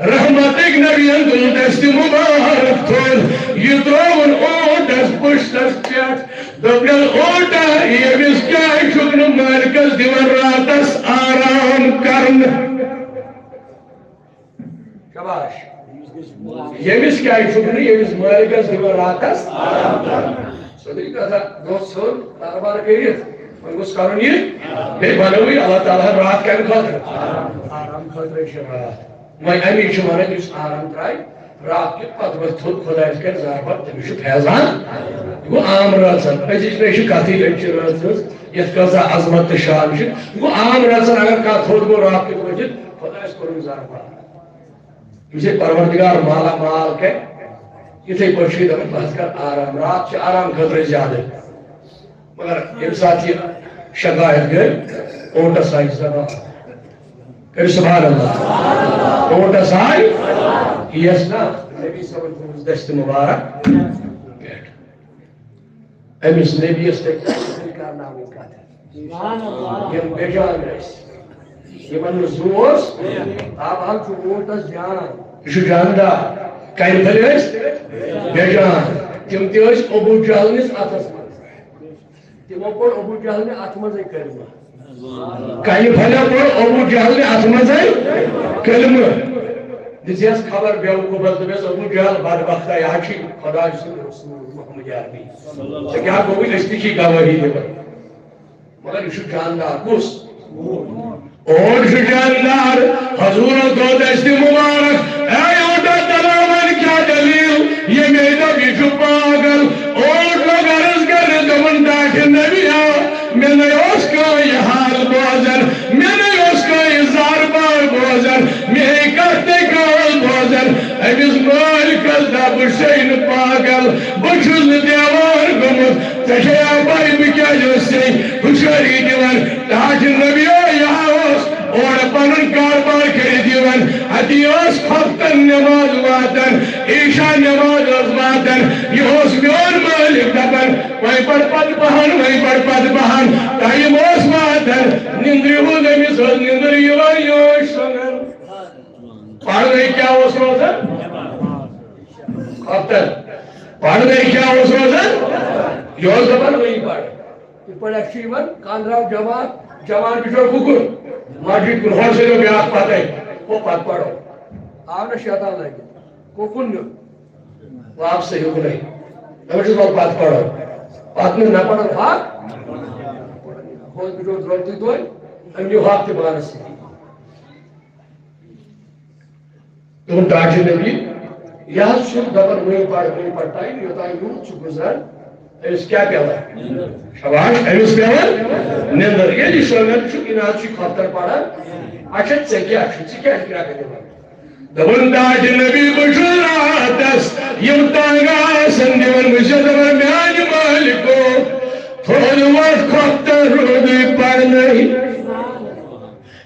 رحمتٕکۍ نبیَن تُل دستِ مُبارک تھوٚد، یہِ ترٛووُن اوٗنٹَس پُشتَس پٮ۪ٹھ۔ دوٚپنَس، "اوٗنٹا، ییٚمِس کیٛازِ چھُکھ نہٕ مٲلکَس دِوان راتَس آرام کرنہٕ؟" شاباش۔ ییٚمِس کیٛازِ چھُکھ نہٕ ییٚمِس مٲلکَس دِوان راتَس؟ سیوٚدُے کَتھا، دۄہ ژھیوٚن کاربار کٔرِتھ، وۄنۍ گوٚژھ کَرُن یہِ۔ بیٚیہِ بَنٲوٕے اللہ تعالیٰ ہَن راتھ کَمہِ خٲطرٕ؟ آرام خٲطرٕ چھِ راتھ۔ وۄنۍ اَمی چھُ وَنان، یُس آرام ترٛایہِ، راتھ کیُتھ پَتہٕ ؤتھۍ تھوٚد خۄدایَس کَرِ زارٕ پار، تٔمِس چھُ فیضان۔ یہِ گوٚو عام رٲژَن۔ أزِچ نہ چھِ کَتھٕے، أزچہِ رٲژ ہٕنٛز یَتھ کۭژاہ عظمت تہٕ شان چھِ۔ یہِ گوٚو عام رٲژَن، اگر کانٛہہ تھوٚد گوٚو راتھ کیُتھ ؤتھِتھ، خۄدایَس کوٚرُن زارٕ پار۔ یُس یہِ پروردگار مالا مال کرِ، یِتھَے پٲٹھۍ چھُ یہِ دَپان، "بہٕ حظ کَرٕ آرام، راتھ چھِ آرام خٲطرٕ زیادٕ۔" مگر ییٚمہِ ساتہٕ یہِ شکایت گٔے، اوٗنٹَس آیہِ زبان۔ کٔرِو سبحان اللہ۔ اوٗنٹَس آیہِ یَس نا نبی صٲبَن تھٲومٕژ دَستہِ مُبارک پٮ۪ٹھ۔ أمِس نبیَس تہِ کارنامٕکۍ کَتھٕ۔ یِم بے جان ٲسۍ، یِمَن نہٕ زُو اوس، تابحال چھُ اوٗنٹَس جان۔ یہِ چھُ جاندار۔ کَنہِ پھٔلۍ ٲسۍ بے جان۔ تِم تہِ ٲسۍ ابو جہل نِس اَتھَس منٛز۔ تِمو پوٚر ابو جہل نہِ اَتھ منٛزٕے کلمہٕ۔ کَنہِ پھٔلٮ۪و پوٚر ابو جہل نہِ اَتھ منٛزٕے کلمہٕ۔ دِژیس خبر بیوقوٗفس، دوٚپیس، "ابو جہل بدبختا، یہِ حظ چھُ خۄداے سُنٛد رسول محمد عربی۔ ژےٚ کیٛاہ گوٚوُے؟ أسۍ تہِ چھِ گوٲہی دِوان۔" مگر یہِ چھُ جاندار۔ کُس؟ اوٗنٹ چھُ جاندار۔ حضوٗرن دوٚپ دستِ مُبارک، "اے اوٗنٹا، تَلہ وَن کیٛاہ دٔلیٖل؟ ییٚمے دوٚپ، یہِ چھُ پاگل۔" اوٗنٹ لوٚگ عرض کرنہِ، دوٚپُن، "ٹاٹھہِ نبیا، مےٚ نے اوس کانٛہہ یہِ حال بوزان، مےٚ نے اوس کانٛہہ یہِ زارٕ پار بوزان، میٲنۍ کتھ نے کانٛہہ اوس بوزان۔ أمِس مٲلکس دپہٕ، بہٕ چھُسے نہٕ پاگل، بہٕ چھُس نہٕ دیوار گوٚمُت۔ ژےٚ چھے یا پَے بہٕ کیٛازِ اوسُس ژےٚ ہُشٲری دِوان؟" ٹاٹھہِ نبیو، یہِ ہا اوس اورٕ پنُن کاربار کٔرِتھ یِوان، اَتی ٲس خۄفتن نٮ۪ماز واتان، عیشا نٮ۪ماز ٲس واتان۔ یہِ اوس میون مٲلِک دَپان، "وۄنۍ پَر پَتہٕ پَہَن، وۄنۍ پَر پَتہٕ پَہَن۔" ٹایم اوس واتان، نِندرِ ہُنٛد أمِس ٲس نِندٕر یِوان، یہِ اوس پرنے کیا اوس روزان؟ خۄفتن۔ پرنے کیا اوس روزان؟ یہِ اوس دپان، وۄنۍ پرٕ۔ یِتھ پٲٹھۍ اَسہِ چھُ یِوان کانٛدراو جماعت، جوان بِچور کُکُر، مسجد کُن، ہورٕ سۭتۍ بیٛاکھ پَتَے، ہُہ پَتہٕ پَرو۔ آو نہ شیطان لَگہِ، کُکُن نیُن۔ واپسٕے ہیوٚک نہٕ۔ دَپان چھُس، وَلہٕ پَتہٕ پَرو۔ پَتہٕ نہٕ نہ پَرو حق۔ ہُہ بِچور درٛوٚگ تُہۍ توتہِ، أمۍ نیوٗ حق تہِ پانَس سۭتۍ۔ دوٚپُن، ٹاٹھہِ نبی، یہِ حظ چھُ دَپان، وۄنۍ پَر، وۄنۍ پَر، ٹایم یوٚتام یوٗت چھُ گُزران، أمِس کیٛاہ پٮ۪وان؟ شاباش، أمِس پٮ۪وان نِندٕر۔ ییٚلہِ شۄنٛگان چھُ، یہِ نہ حظ چھُ خۄفتن پَران۔ اچھا، ژےٚ کیٛاہ چھُ؟ ژٕ کیٛازِ کرٛٮ۪کھ دِوان؟ دوٚپُن، ٹاٹھہِ نبی، بہٕ چھُس راتَس یِم ٹانٛگہٕ آسان دِوان، بہٕ چھُس دَپان، میٛانہِ مٲلکو، تھوٚد وۄتھ خۄفتن روٗدُے پَرنَے۔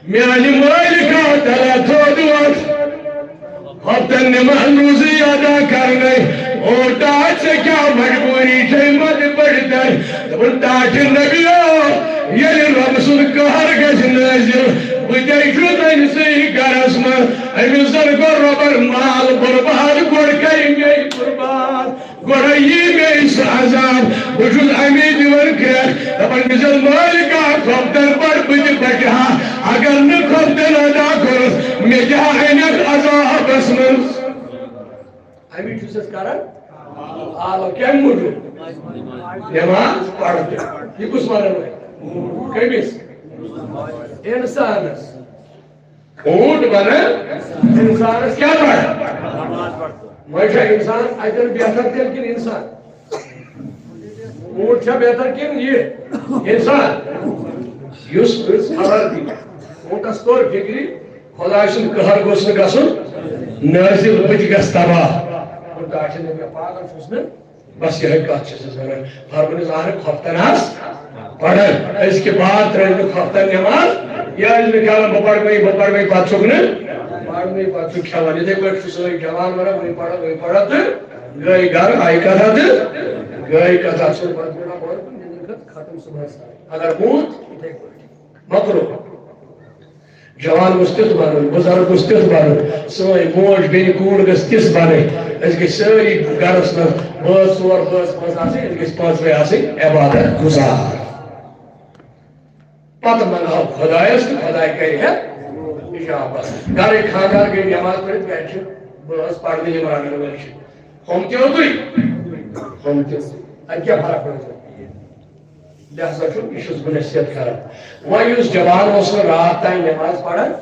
میانہِ مٲلِکا تعالیٰ تھوٚد وۄتھ۔ خۄفتن نماز روٗزٕے ادا کرنے۔ او ٹاٹھ، ژےٚ کیٛاہ مجبوٗری چھے مدِ پٔڑتن؟ دوٚپُن، ٹاٹھہِ نبیو، ییٚلہِ رۄب سُنٛد قہر گژھِ نٲزِل، بہٕ تے چھُس أمۍ سٕے گرس منٛز۔ أمِس زن کوٚر رۄبن مال برباد، گۄڈٕ کرِ مے برباد۔ گۄڈے یی مےٚ سُہ عذاب، بہٕ چھُس اَمی دِوان کرٛٮ۪کھ، دَپان، مےٚ چھَس مٲلِکا خۄفتن پٮ۪ٹھ بہٕ تہِ بَچہٕ ہا، اگر نہٕ خۄفتن ادا کوٚرُس، مےٚ تہِ ہا اَنٮ۪کھ عذابس منٛز۔ اَمی چھُس أسۍ کران آلو، کَمہِ موٗجوٗب؟ نٮ۪ماز پَرُن۔ یہِ کُس وَنان وۄنۍ؟ کٔمِس؟ اِنسانس۔ اوٗنٹ بنان اِنسانس کیٛاہ پڑ؟ وۄنۍ چھا اِنسان اتٮ۪ن بہتر تیٚلہِ کِنہٕ اِنسان؟ اوٗنٹ چھا بہتر کِنہٕ یہِ اِنسان؟ یُس رٕژ خبر دی، اوٗنٹس توٚر فِکرِ، خۄداے سُنٛد قہر گوٚژھ نہٕ گژھُن نٲزِل، بہٕ تہِ گژھٕ تباہ۔ اور داچھِ نہٕ مےٚ پاگل چھُس نہٕ۔ بس یہے کتھ چھِ أسۍ ونان، فرمٲیِو، اہن خۄفتن آس پران، أزکہِ بعد ترٲوِو نہٕ خۄفتن نٮ۪ماز، یہِ ٲسۍ نہٕ کران، بہٕ پرٕ وۄنۍ، بہٕ پرٕ وۄنۍ، پتہٕ چھُکھ نہٕ پرنُے، پتہٕ چھُکھ کھٮ۪وان۔ یِتھے پٲٹھۍ چھُ سٲنۍ جوان ونان، وۄنۍ پرو، وۄنۍ پرو، تہٕ گٔے گرٕ، آیہِ کتھا تہٕ گٔے کتھا۔ سُہ پتہٕ ووٚن، بہٕ ختم صُبحس تام۔ اگر موٗد، یِتھے پٲٹھۍ مکرو۔ جوان گوٚژھ تیُتھ بنُن، بُزرگ گوٚژھ تیُتھ بنُن، سٲنۍ موج بیٚنہِ کوٗر گٔژھ تِژھ بنٕنۍ۔ أسۍ گٔژھۍ سٲری گرس منٛز بٲژ ژور، بٲژ پانٛژھ آسٕنۍ، أسۍ گٔژھۍ پانٛژوے آسٕنۍ عبادت گُزار۔ پتہٕ منگہو خۄدایس تہٕ خۄداے کرِ ہے اجابت۔ گرٕکۍ خانٛدار گٔے نٮ۪ماز پٔرِتھ، گرِ چھِ بٲژ پرنہٕ یِم رنٛگن وٲلۍ چھِ۔ ہُم تہِ اوتُے، ہُم تہِ اوتُے۔ اتہِ کیٛاہ فرق روزِ؟ لہذا چھُ، یہِ چھُس بہٕ نصیحت کران۔ وۄنۍ یُس جوان اوس نہٕ راتھ تام نٮ۪ماز پران،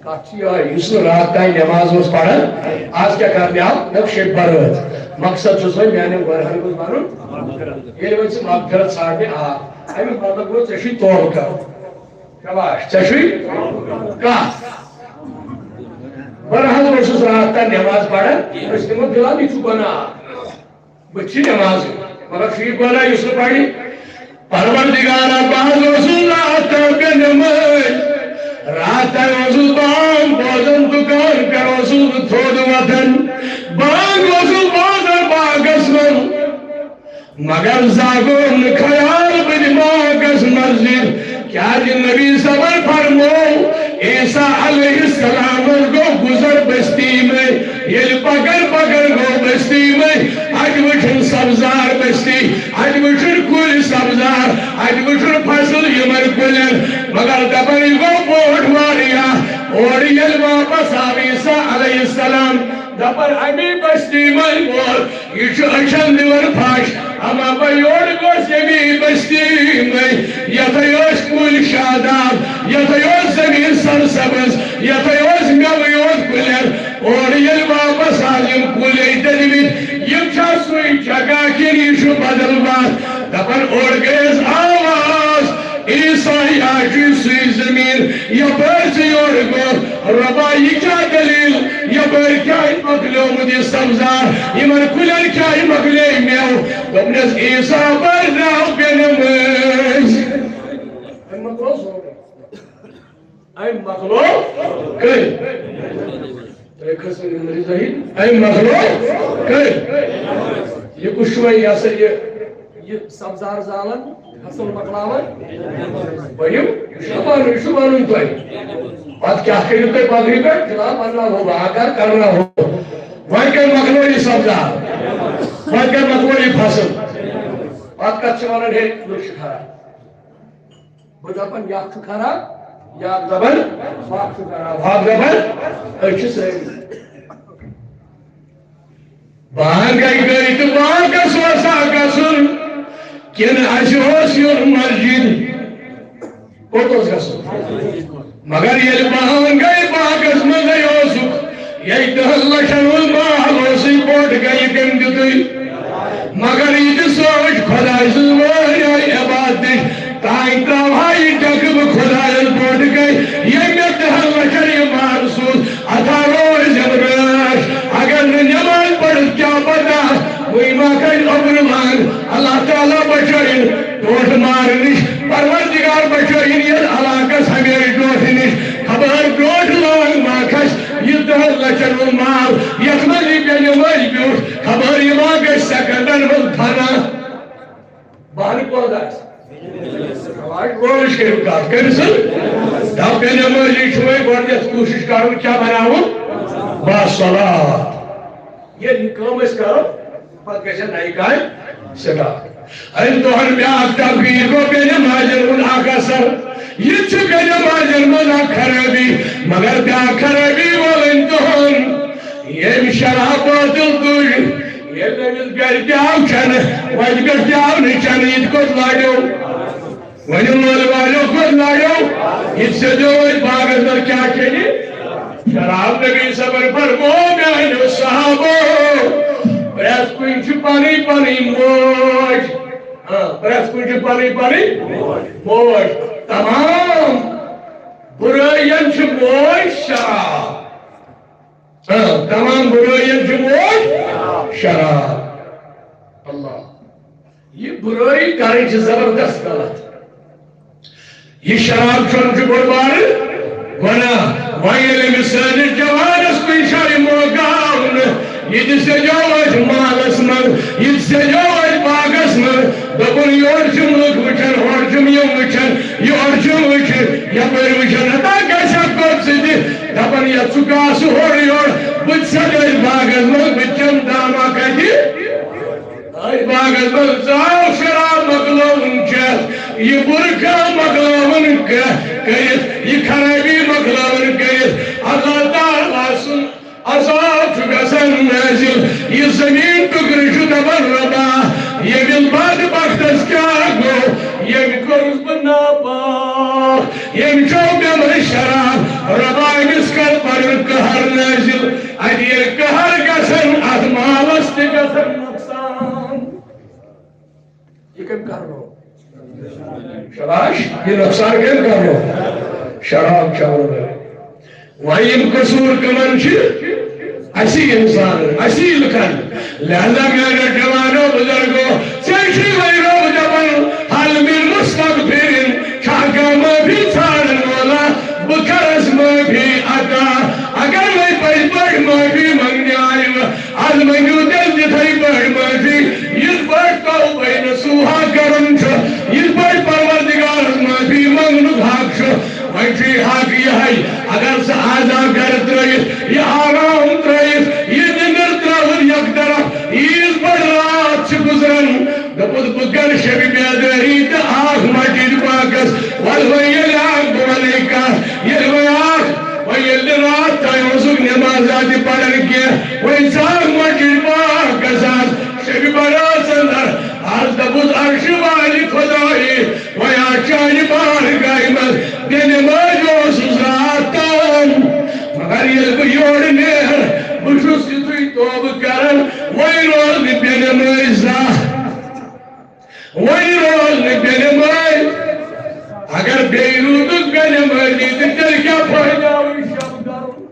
کتھ چھِ یِہوٚے، یُس نہٕ راتھ تام نٮ۪ماز اوس پران، از کیٛاہ کرنہِ آو؟ نہ شیٚیہِ برٲژ۔ مقصد چھُس وۄنۍ میانٮ۪ن گۄنہن ہُنٛد بنُن۔ ییٚلہِ وۄنۍ ژٕ مغفرت ژھانڈنہِ آکھ، امیُک مطلب گوٚو ژےٚ چھُے توبہٕ کرُن۔ شاباش، ژےٚ چھُے کتھ۔ بہٕ نہ حظ اوسُس راتھ تام نٮ۪ماز پران، أسۍ دِمو بِلال، یہِ چھُ گۄناہ۔ بہٕ تہِ چھُس نٮ۪ماز، مگر چھُ یہِ گۄناہ یُس نہٕ پرِ۔ پروردگارا، بہٕ حظ اوسُس راتھ تام بے نٮ۪مٲز۔ راتھ تام اوسُس بہٕ عام بوزان، دُکان پٮ۪ٹھ اوسُس بہٕ تھوٚد وۄتھان۔ بانٛگ اوسُس بوزان باغس منٛز۔ مگر زانٛہہ گوٚو نہٕ خیال بہٕ دِمہٕ باغس مسجد۔ کیازِ نبی صٲبن فرموو، عیسیٰ علیہ السلامس گوٚو گُزر بستی منٛز۔ ییٚلہِ پکان پکان گوٚو بستی منٛز، اتہِ وٕچھُن سبزار بستی، اتہِ وٕچھُن کُلۍ سبزار، اتہِ وٕچھُن فصل یِمن کُلٮ۪ن۔ مگر دپان یہِ گوٚو برونٛٹھ واریاہ۔ اورٕ ییٚلہِ واپس آو عیسیٰ علیہ السلام، دپان امی بستی منٛز ووت۔ یہِ چھُ أچھن دِوان پھش، اما بہٕ یورٕ گوٚژھ ییٚمی بستی منٛز، یتھے ٲسۍ کُلۍ شاداب، یتھے اوس زٔمیٖن سرسبز، یتھے اوس مٮ۪وٕ یوت کُلٮ۪ن۔ اورٕ ییٚلہِ واپس آو یِم کُلۍ ٲسۍ دٔدمٕتۍ، یِم چھا سُے جگہ کِنہٕ یہِ چھُ بدل وتھ؟ دپان اورٕ گٔیس آواز، عیسیٰ، یہِ چھُے سُے زٔمیٖن، یپٲرۍ ژٕ یورٕ گوٚو۔ رۄبا، یہِ کیٛاہ دٔلیٖل؟ یپٲرۍ کیٛازِ مۄکلیومُت یہِ سبزار؟ یِمن کُلٮ۪ن کیٛازِ مۄکلے مٮ۪وٕ؟ دوٚپنس، عیسیٰ بہٕ درٛاو بے نمٲز۔ أمۍ مۄکلو سورُے۔ أمۍ مۄکلو کٔرۍ۔ تُہۍ کھسو یِم رِزٲہی۔ أمۍ مۄکلو کٔرۍ۔ یہِ کُس چھُ وۄنۍ یہِ ہسا یہِ، یہِ سبزار زالان؟ فصل مۄکلاوان؟ ؤنِو، یہِ چھُ وَنُن، یہِ چھُ وَنُن تۄہہِ۔ پَتہٕ کیٛاہ کٔرِو تُہۍ پَگہٕے پٮ۪ٹھ؟ جِناب، اَننا ہو بہا کر کرنا ہو۔ وۄنۍ کَرِ مۄکلو یہِ سبزار، وۄنۍ کَرِ مۄکلو یہِ فصل۔ پَتہٕ کَتھ چھِ وَنان، ہے، لُکھ چھِ خراب۔ بہٕ دَپان، یَتھ چھُ خراب، یَتھ دَپان، ہۄکھ چھُ خراب، ہۄکھ دَپان، أسۍ چھِ سٲری۔ بانٛگ گٔے تہٕ باغس اوسا گژھُن، کِنہٕ اَسہِ اوس یُن مسجد؟ کوٚت اوس گژھُن؟ مگر ییٚلہِ بانٛگ گٔے، باغس منٛزٕے اوسُکھ، ییٚتہِ دَہن لَچھن ہُنٛد مال اوسُے، بوٚڑ گٔے، یہِ کٔمۍ دیُتُے؟ مگر یہِ تہِ سونٛچ، خۄداے سٕنٛز وٲرۍ آیہِ عبادتٕچ، تانۍ ترٛاوہا یہِ ڈٮ۪کہٕ بہٕ خۄدایَس بوٚڑ گٔے، ییٚمۍ مےٚ دَہن لَچھن یہِ مال سوٗز۔ اتھا روز یمراش، اگر نہٕ نماز پٔرِتھ کیٛاہ پتہ، وۄنۍ ما کھسہِ اوٚبرٕ لنگ۔ اللہ تعالیٰ بچٲیِن، ٹوٹھ مارٕ نِش، پروردگار بچٲیِن یتھ علاقس ہمیشہِ ٹوٹھٕ نِش۔ خبر ٹوٹھ لنگ ما کھسہِ یہِ دہن لچھن ہُنٛد مال، یتھ منٛز یہِ بے نمٲزۍ بیوٗٹھ، خبر یہِ ما گژھِ سیکنڈن منٛز فنا۔ بہرٕ کۄس آسہِ؟ آواز گوش کٔرِو کتھ، کٔمۍ سٕنٛز؟ دَپ، بے نمٲزی چھُ وۄنۍ گۄڈٕنٮ۪تھ کوٗشِش کرُن، کیٛاہ بناوُن؟ باصلات۔ ییٚلہِ یہِ کٲم أسۍ کرو، پتہٕ گژھِ نَیہِ کامہِ سٹارٹ۔ أسۍ دۄہن بیٛاکھ تقریر گوٚو بے نمازٮ۪ن ہُنٛد اکھ اثر۔ یہِ تہِ چھُ بے نمازٮ۪ن منٛز اکھ خرٲبی، مگر بیٛاکھ خرٲبی وَلٕنۍ دۄہن۔ ییٚمۍ شراب بٲتل تُج، ییٚلہِ أمِس گرِ تہِ آو چٮ۪نہٕ، وَتہِ پٮ۪ٹھ تہِ آو نہٕ چٮ۪نہٕ، یہِ تہِ کوٚت لاریو؟ وۄنۍ مٲلۍ والیو کوٚت لاریو؟ یہِ تہِ سیٚدیو أتھۍ باغس منٛز کیٛاہ چیٚنہِ؟ شراب۔ نبی صٲبن فرموو، میٛانیو صحابو، پرٛٮ۪تھ کُنہِ چھِ پنٕنۍ پنٕنۍ موج۔ آ، پرٛٮ۪تھ کُنہِ چھِ پنٕنۍ پنٕنۍ موج۔ تمام بُرٲیَن چھِ موج شراب۔ ہاں، تمام بُرٲیَن چھِ موج شراب۔ اللہ۔ یہِ بُرٲیی کرٕنۍ چھِ زبردست غلط۔ یہِ شراب چیوٚن چھُ بوٚڑ بارٕ گۄناہ۔ وۄنۍ ییٚلہِ أمِس سٲنِس جوانَس کُنہِ جایہِ موقعہٕ آو نہٕ، یہِ تہِ سیٚدیو أتھۍ مالَس منٛز، یہِ تہِ سیٚدیو أتھۍ باغَس منٛز، دوٚپُن، یورٕ چھِ مُلک وٕچھان، ہورٕ چھِم یِم وٕچھان، یورٕ چھِم وٕچھان، یَپٲرۍ وٕچھان، ہتا گژھِ ہا کوٚت سۭتہِ؟ دَپان، یَتھ ژٕ گاسہٕ ہورٕ یورٕ، بہٕ تہِ سیٚدٕ أتھۍ باغَس منٛز، بہٕ تہِ چَمہٕ دامہ کَتہِ؟ أتھۍ باغَس منٛز ژاو شراب مۄکلٲوٕن چٮ۪تھ، یہِ بُرٕ کٲم مۄکلٲوٕن کٔرِتھ، یہِ خرٲبی مۄکلٲوٕن کٔرِتھ۔ اللہ تعالیٰ سُنٛد عذاب چھُ گژھان نٲزِل۔ یہِ زٔمیٖن ٹُکرٕ چھُ دَپان، رۄبا، ییٚمِس بدبختس کیٛاہ گوٚو؟ ییٚمۍ کوٚرُس بہٕ ناپاک، ییٚمۍ چوٚو مےٚ منٛز شراب۔ رۄبا، أمِس کر پنُن قہر نٲزِل۔ اَتہِ ییٚلہِ قہر گژھن، اَتھ مالس تہِ گژھن نۄقصان۔ یہِ کٔمۍ کرنو؟ شاباش، یہِ نۄقصان کٔمۍ کرنو؟ شراب چٮ۪وَن وٲلۍ۔ وۄنۍ یِم قصوٗر کٕمن چھِ؟ اَسی اِنسانن، اَسی لُکن۔ لہذا میٛانیو جوانو، بُزرگو، ژےٚ چھُے وۄنۍ رۄب دَپان، حل من مستغفر، چھا کانٛہہ معٲفی ژھانٛڈن وولا؟ بہٕ کرس معٲفی عطا۔ اگر وۄنۍ پٔزۍ پٲٹھۍ معٲفی منٛگنہِ آیہِ، از منٛگِو تیٚلہِ تِتھَے پٲٹھۍ معٲفی، یِتھ پٲٹھۍ توبہ نصوحا کرُن چھُ، یِتھ پٲٹھۍ پروردگارس معٲفی منٛگنُک حق چھُ۔ وۄنۍ چھُ یہِ حق یِہوٚے، اگر ژٕ عذاب گرِ ترٛٲیِتھ، یہِ آرام ترٛٲیِتھ، یہِ نِندٕر ترٛٲوِتھ یک طرف، عیٖذ بٔڑ راتھ چھِ گُزران، دوٚپُس، بہٕ کرٕ شبِ بیدٲری تہٕ آکھ مسجد پاکس۔ وَلہٕ وۄنۍ ییٚلہِ آکھ، بہٕ وَنَے کَتھ، ییٚلہِ وۄنۍ آکھ، وۄنۍ ییٚلہِ نہٕ راتھ تام اوسُکھ نٮ۪مازا تہِ پَران کینٛہہ، وۄنۍ ژاکھ مسجد پاکس آز شبِ برات اندر۔ آز دوٚپُس، عرشہِ والہِ خۄدایہِ، وۄنۍ آز چانہِ بارگاہہِ منٛز بے نٮ۪مازِ اوسُس راتھ تام، مگر ییٚلہِ بہٕ یورٕ نیرٕ، بہٕ چھُس یِتھُے توبہٕ کران، وۄنۍ روز نہٕ بے نٮ۪مٲزۍ زانٛہہ۔ وۄنۍ روز نہٕ بے نٮ۪مٲزۍ۔ اگر بیٚیہِ روٗدُکھ بے نٮ۪مٲزی، تہٕ تیٚلہِ کیٛاہ فٲیدٕ آوُے شب کرُن؟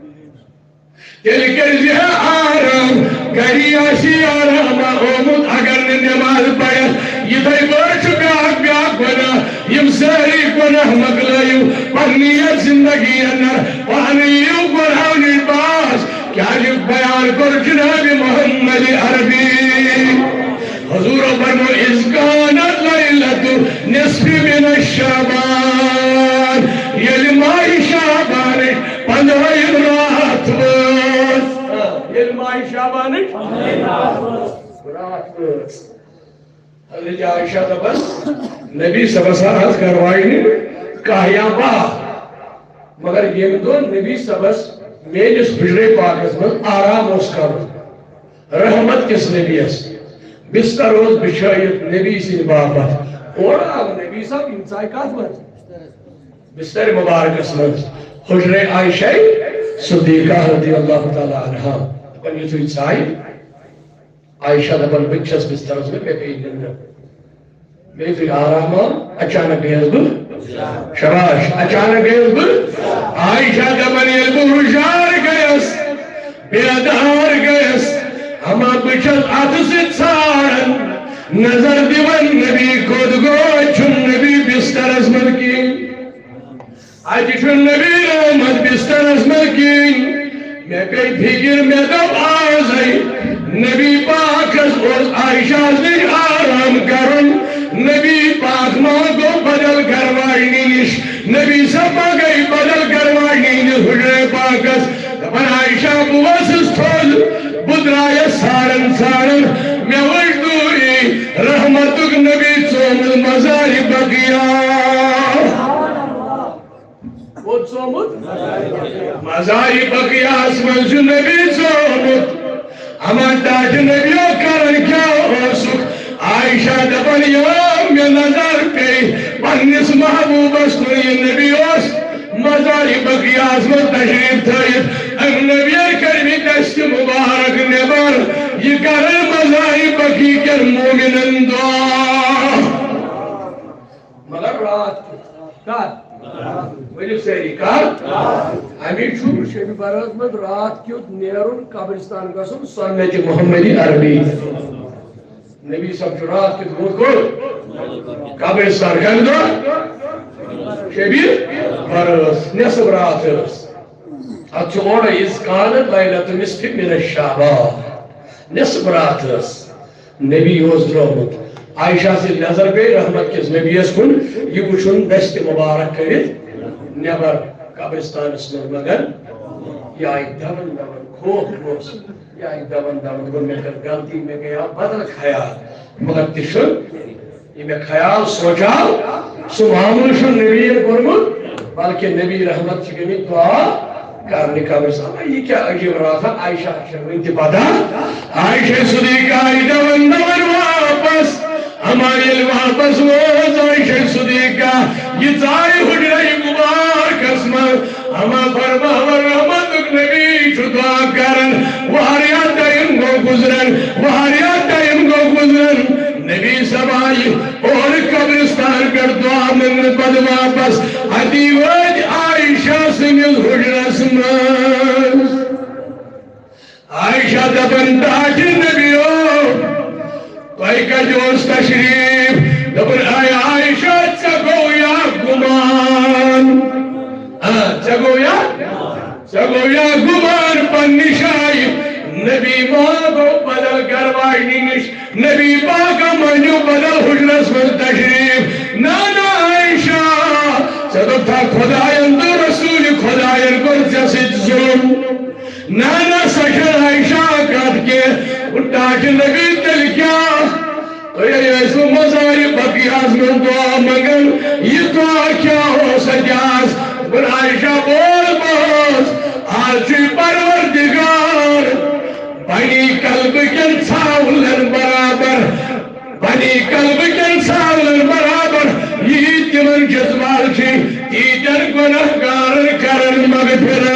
تیٚلہِ کٔرۍ زِ ہا آرام، گری آسی آرام آمُت، اگر نہٕ نٮ۪ماز پرٮ۪تھ۔ یِتھَے پٲٹھۍ چھُ بیٛاکھ، بیٛاکھ گۄناہ۔ یِم سٲری گۄناہ مۄکلٲیِو پننہِ یَتھ زندگی اندر، پانہٕ یِیِو گۄناہو نِش باز۔ کیٛازِ بیان کوٚر جناب محمد عربی؟ حضور فرمو، "اذ کانت لیلۃ نصف من شعبان، ییٚلہِ ماہِ شعبانٕچ پنٛدہٲیِم راتھ وٲژ۔ آ، ییٚلہِ ماہِ شعبانٕچ راتھ وٲژ۔ حضرت عائشہ دپان، نبی صلی اللہ علیہ وسلم ہٕنٛز گرواجنہِ کاہ یا باہ، مگر ییٚمہِ دۄہ نبی صٲبس میٲنِس حجرے پاکس منٛز آرام اوس کرُن، رحمت کِس نبیَس بستر اوس بچھٲیِتھ نبی سٕنٛدِ باپتھ۔ اورٕ آو نبی صٲب، یِم ژاے کتھ منٛز؟ بستر مبارکس منٛز، حجرے عائشہ صدیقہ رضی اللہ تعالیٰ عنہا۔ دپان یُتھُے ژاے، عائشہ دپان، بہٕ تہِ چھَس بسترس منٛز، مےٚ پیٚیہِ نِندٕر۔ مےٚ یُتھُے آرام آو، اچانک گٔیَس بہٕ، شاباش، اچانک گٔیَس بہٕ۔ عائشہ دپان، ییٚلہِ بہٕ ہُشار گٔیَس، بیدار گٔیَس، اما بہٕ چھَس اَتھٕ سۭتۍ ژھانڈان، نظر دِوان، نبی کوٚت گوٚو، چھُنہٕ نبی بسترس منٛز کِہیٖنۍ۔ اَتہِ چھُ نبی رحمت بسترس منٛز کِہیٖنۍ۔ مےٚ گٔے فِکر، مےٚ دوٚپ، آزے نبی پاکس اوس عائشہ نِش آرام کرُن۔ نبی پاک ما گوٚو بدل گرواجنہِ نِش؟ نبی صٲب ما گٔے بدل گرواجنہِ ہِنٛدِس حجرے پاکس؟ دپان، عائشہ، بہٕ ؤژھٕس تھوٚد، بہٕ درٛایس ژھانڈان ژھانڈان، مےٚ وٕچھ دوٗری رحمتُک نبی ژومُت مزارِ بقیع۔ کوٚت ژومُت؟ مزارِ بقیعس منٛز چھُ نبی ژومُت۔ اما ٹاٹھہِ نبیو کران کیٛاہ اوسُکھ؟ عائشہ دپان، ییٚلہِ مےٚ نظر پیٚیہِ پننِس محبوبس کُن، یہِ نبی اوس مزارِ بقیعس منٛز تشریف تھٲیِتھ، أمۍ نبیَن کٔرمٕتۍ دستہِ مبارک نٮ۪بر، یہِ کران مزارِ بقیع کٮ۪ن مومنن دعا۔ مگر راتھ کیُتھ۔ کر؟ ؤنِو سٲری، کر؟ اَمی چھُ شبِ برات منٛز راتھ کیُتھ نیرُن، قبرستان گژھُن، سنتِ محمدی عربی۔ نبی صٲب چھُ راتھ کیُتھ گوٚمُت کوٚت؟ قبرستان۔ کَمہِ دۄہ؟ شبِ برات، نٮ۪صٕف راتھ ٲس۔ اَتھ چھُ اورَے، اِذ کانت لیلۃ النصف من شعبان۔ نٮ۪صٕف راتھ ٲس۔ نبی اوس درٛامُت۔ عائشہ سٕنٛز نظر پیٚیہِ رحمت کِس نبیَس کُن، یہِ وٕچھُن دستہِ مبارک کٔرِتھ نٮ۪بر قبرستانَس منٛز۔ مگر یہِ آیہِ دَوان دَوان، خوف اوس، یہِ آیہِ دَوان دَوان، دوٚپُن، مےٚ کٔر غلطی، مےٚ گٔیاو بدل خیال، مگر تہِ چھُ یہِ مےٚ خیال سونٛچاو، سُہ معاملہٕ چھُنہٕ نبیَن کوٚرمُت، بلکہِ نبی رحمت چھِ گٔمٕتۍ دعا کرنہِ قبرِ۔ اما یہِ کیٛاہ عجیٖب راتھا؟ عائشہ چھےٚ وٕنہِ تہِ پتہ۔ عائشہ صدیقہ آیہِ دَوان دَوان واپس۔ اما ییٚلہِ واپس وٲژ عائشہ صدیقہ، یہِ ژایہِ حجرے مبارکس منٛز۔ اما فرماوان، رحمتُک نبی چھُ دعا کران، واریاہ ٹائم گوٚو گُزران، واریاہ ٹائم گوٚو گُزران۔ نبی صٲب آیہِ اورٕ قبرستان پٮ۪ٹھ دعا منٛگنہٕ پتہٕ واپس۔ اَتی وٲتۍ عائشہ سٕنٛدِس حجرس منٛز۔ عائشہ دپان، ٹاٹھہِ نبیو، تۄہہِ کتہِ اوس تشریف؟ دوٚپُن، اے عائشہ، ژےٚ گوٚو یا گُمان؟ آ، ژےٚ گوٚو یا؟ ژےٚ گوٚو یا گُمان پننہِ جایہِ؟ نبی ما گوٚو بدل گرواجنہِ نِش؟ نبی پاکا ما نیوٗ بدل حجرس منٛز تشریف؟ نہ، نہ عائشہ، ژےٚ دوٚپتھا خداین تہٕ رسول خداین کوٚر ژےٚ سۭتۍ ظلم؟ نہ، نہ، سۄ چھےٚ عائشہ کتھ کینٛہہ۔ ٹاٹھہِ نبی، تیٚلہِ کیٛاہ؟ تُہۍ ییٚلہِ ٲسِو مزارِ بقیعس منٛز دعا منٛگان، یہِ دعا کیٛاہ اوس اَتہِ آز؟ دوٚپُن، عائشہ، بول بوز، آز چھُے پروردگار بنی کلبہٕ کٮ۪ن ژھاولن برابر، بنی کلبہٕ کٮ۪ن ژھاولن برابر، ییٖتۍ تِمن جزبال چھِ، تیٖتٮ۪ن گۄناہ گارن کرن مغفرت۔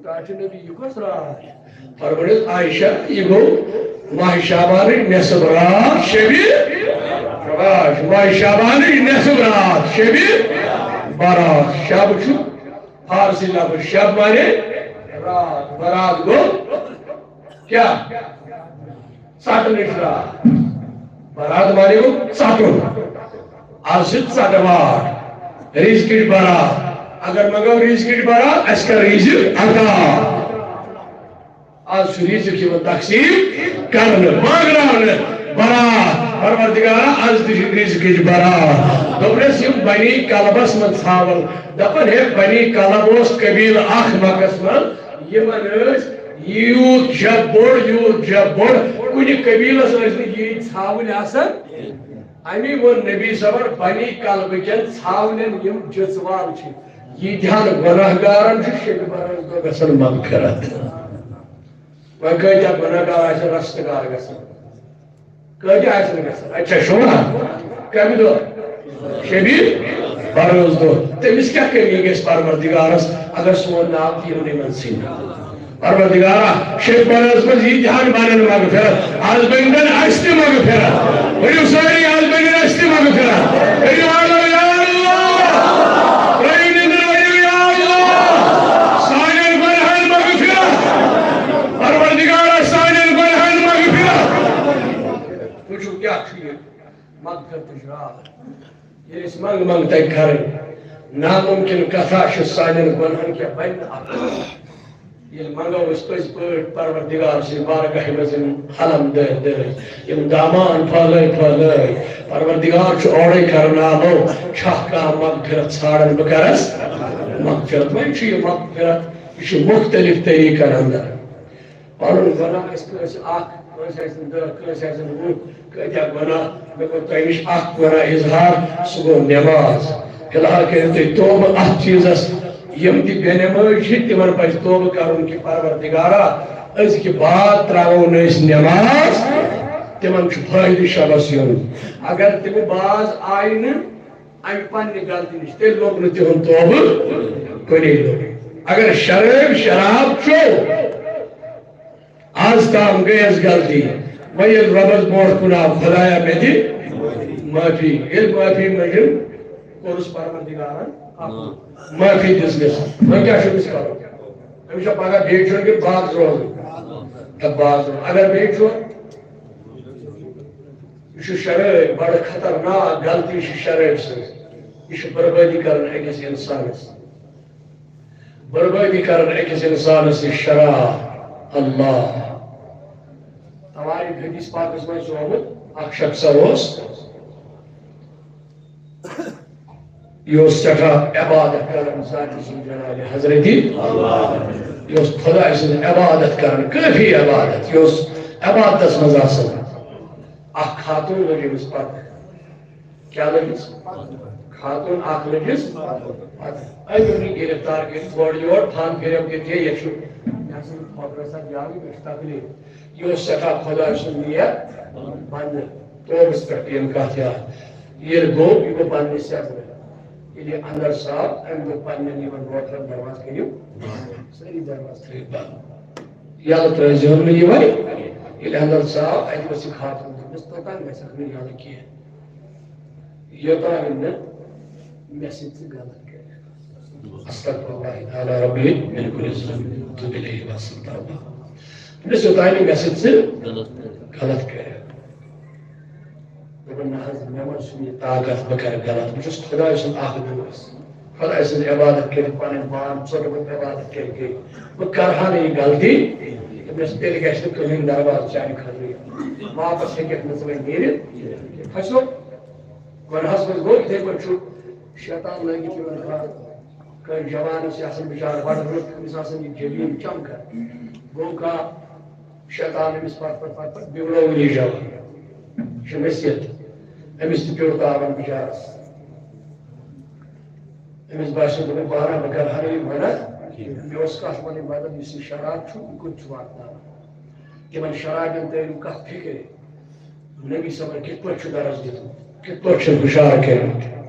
ٹاٹھہِ نبی، یہِ کۄس راتھ؟ فرمٲیِو عائشہ، یہِ گوٚو ماہِ شعبانٕچ نٮ۪صٕف راتھ، شبِ، شاباش، ماہِ شعبانٕچ نٮ۪صٕف راتھ، شبِ برات۔ شب چھُ فارسی لفظ، شب معنی رات، برات گوٚو کیٛاہ؟ ژٹنٕچ راتھ۔ برات معنی گوٚو ژٹُن۔ از چھِ ژٹہٕ واٹھ، رزقٕچ برات۔ اگر منٛگو رزقٕچ برات، اَسہِ کر رزق عطا۔ از چھُ رزق یِوان تقسیٖم کرنہٕ، بٲگراونہٕ، برات۔ پروردگارا، از تہِ چھِ رزقٕچ برار۔ دوٚپنس، یِم بنی کلبس منٛز ژھاوَل، دپان، ہے، بنی کلب اوس قبیلہٕ اکھ مکس منٛز، یِمن ٲسۍ یوٗت جب بوٚڑ، یوٗت جب بوٚڑ، کُنہِ قبیلس ٲسۍ نہٕ ییٖتۍ ژھاوٕلۍ آسان۔ امی ووٚن نبی صٲبن، بنی کلبہٕ کٮ۪ن ژھاولٮ۪ن یِم جِژ وال چھِ، ییٖتہن گۄناہ گارن چھُ شبِ برس دۄہ گژھان مغفرت۔ وۄنۍ کۭتیاہ گۄناہ گار آسن رستہٕ گار گژھان؟ کۭتیاہ آسن گژھان؟ اچھا، شونا، کمہِ دۄہ؟ شبِ برس دۄہ۔ تٔمِس کیٛاہ کٔمی گژھِ پروردگارس، اگر سون ناو تہِ یِمنٕے منٛز ژھٕنہِ؟ پروردگارا، شیخ برس منٛز ییٖتہن بنن مغفرت، از بنن اسہِ تہِ مغفرت۔ ؤنِو سٲری، از بنن اسہِ تہِ مغفرت۔ ؤنِو، آلو یا اللہ، ترٛٲیِو نِندٕر، ؤنِو یا اللہ، سانٮ۪ن گۄنہن مغفرت۔ پروردگارا، سانٮ۪ن گۄنہن مغفرت۔ وٕچھِو کیٛاہ چھُ یہِ مغفرتٕچ راتھ۔ ییٚلہِ أسۍ منٛگہٕ منٛگہٕ تَتہِ کَرٕنۍ، نامُمکِن کَتھا چھِ سانٮ۪ن گۄنہَن کیٛاہ بَنہِ نہٕ اَتھ۔ ییٚلہِ منٛگو أسۍ پٔزۍ پٲٹھۍ پروردگار سٕنٛزِ بارگاہہِ منٛز یِم حلم دٲرۍ دٲرۍ، یِم دامان پھٲلٲے پھٲلٲے، پروردگار چھُ اورَے کَرناوو، چھا کانٛہہ مغفرت ژھانٛڈان، بہٕ کَرَس مغفرت۔ وۄنۍ چھُ یہِ مغفرت، یہِ چھُ مُختٔلِف طریٖقَن اَندَر۔ پنُن گۄناہ آسہِ کٲنٛسہِ اکھ، کٲنٛسہِ آسن دَہ، کٲنٛسہِ آسن وُہ، کٲتیٛاہ گۄناہ۔ مےٚ کوٚر تۄہہِ نِش اکھ گۄناہ اظہار، سُہ گوٚو نٮ۪ماز۔ فی الحال کٔرِو تُہۍ توبہٕ اتھ چیٖزس۔ یِم تہِ بے نٮ۪مٲزۍ چھِ، تِمن پزِ توبہٕ کرُن کہِ پروردگارا، أزکہِ بعد ترٛاوو نہٕ أسۍ نٮ۪ماز، تِمن چھُ فٲیدٕ شبس یُن۔ اگر تِمہٕ باز آیہِ نہٕ، امہِ پننہِ غلطی نِش، تیٚلہِ لوٚگ نہٕ تِہُنٛد توبہٕ کُنے لوٚگ۔ اگر شرٲبۍ شراب چیوٚو، از تام گٔیَس غلطی، وۄنۍ ییٚلہِ رۄبس برونٛٹھ کُن آو، خۄدایا، مےٚ دِ معٲفی۔ ییٚلہِ معٲفی مٔنٛجِم، کوٚرُس پروردگارن معٲفی دِژمٕژ۔ وۄنۍ کیٛاہ چھُ أمِس کرُن؟ أمِس چھا پگاہ بیٚیہِ چھُنہٕ کہِ باز روزُن؟ تہٕ باز روزُن۔ اگر بیٚیہِ چھُ، یہِ چھُ شرٲبۍ، بڑٕ خطرناک غلطی چھِ شرٲبۍ سۭتۍ۔ یہِ چھُ بربٲدی کران أکِس انسانس۔ بربٲدی کران أکِس انسانس یہِ شراب۔ اللہ۔ توارِکھ حدیث پاکس منٛز چھُ آمُت، اکھ شخص اوس، یہِ اوس سٮ۪ٹھاہ عبادت کران ذاتِ ذوالجلالِ حضرتِ۔ یہِ اوس خۄداے سٕنٛز عبادت کران، کٲفی عبادت، یہِ اوس عبادتس منٛز آسان۔ اکھ خاتوٗن لٔج أمِس پتہٕ۔ کیٛاہ لٔجِس؟ خاتوٗن اکھ لٔجِس پتہٕ۔ أمۍ اوٚن یہِ گرفتار کٔرِتھ گۄڈٕ یور، تھان پھِرم کٔرِتھ، ہے، یہِ چھُ، مےٚ ہسا چھُ خۄدرس اَتھ جاوٕے، مےٚ چھُ تکلیٖف۔ یہِ اوس سٮ۪ٹھاہ خۄداے سُنٛد نیک بنٛدٕ، توبس پٮ۪ٹھ پیٚیَم کتھ یاد۔ ییٚلہِ گوٚو، یہِ گوٚو پننہِ سیٚزرٕ۔ ییٚلہِ یہِ اندر ژاو، أمۍ دوٚپ پننٮ۪ن یِمن نوکرن، دروازٕ کٔرِو بنٛد۔ سٲری دروازٕ تھٲیِو بنٛد۔ یَلہٕ ترٛٲوزِہون نہٕ یہِ وۄنۍ۔ ییٚلہِ اندر ژاو، اَتہِ ؤژھ یہِ خاتوٗن، دوٚپنَس، توٚتام گژھکھ نہٕ یَلہٕ کینٛہہ، یوٚتام نہٕ مےٚ سۭتۍ ژٕ غلط کَرکھ۔ استغفر اللہ تعالیٰ ربی من کل ذنب واتوب الیہ واستغفر اللہ۔ دوٚپنَس، یوٚتام نہٕ مےٚ سۭتۍ ژٕ غلط کَرکھ۔ دوٚپُن، نہ حظ، مےٚ منٛز چھُنہٕ یہِ طاقت، بہٕ کَرٕ غلط۔ بہٕ چھُس خۄداے سُنٛد اَکھ دوست۔ خۄداے سٕنٛز عبادت کٔرِتھ پَنٕنۍ بان ژوٚٹمُت عبادت کٔرِتھ گٔے۔ بہٕ کَرٕ ہا نہٕ یہِ غلطی۔ دوٚپنَس، تیٚلہِ گژھِ نہٕ کٕہٕنۍ دروازٕ چانہِ خٲطرٕ۔ واپس ہیٚکَکھ نہٕ ژٕ وۄنۍ نیٖرِتھ۔ کھسیو۔ گۄناہَس منٛز گوٚو، یِتھَے پٲٹھۍ چھُ شیطان لٲگِتھ یِمَن کَرُن۔ کٲنٛسہِ جوانَس چھِ آسان بِچارٕ بَڑٕ رٕژ، تٔمِس آسان یہِ جبیٖن چمکان۔ گوٚو کانٛہہ شیطان أمِس پتھ پتھ پتھ پتھ بِگڑو نِش جوان۔ یہِ چھُ نصیحت۔ أمِس تہِ پیوٚو تاوَن بِچارَس۔ أمِس باسیو، دوٚپُن، بہٕ ہنا، بہٕ کرٕ ہا نہٕ یہِ منع۔ مےٚ اوس کَتھ وَنٕنۍ، مطلب، یُس یہِ شراب چھُ، یہِ کوٚت چھُ واتناوان؟ تِمن شرابٮ۪ن تٲرِو کَتھ فِکرِ؟ نبی صٲبن کِتھ پٲٹھۍ چھُ درس دیُتمُت؟ کِتھ پٲٹھۍ چھُ ہُشار کٔرمٕتۍ؟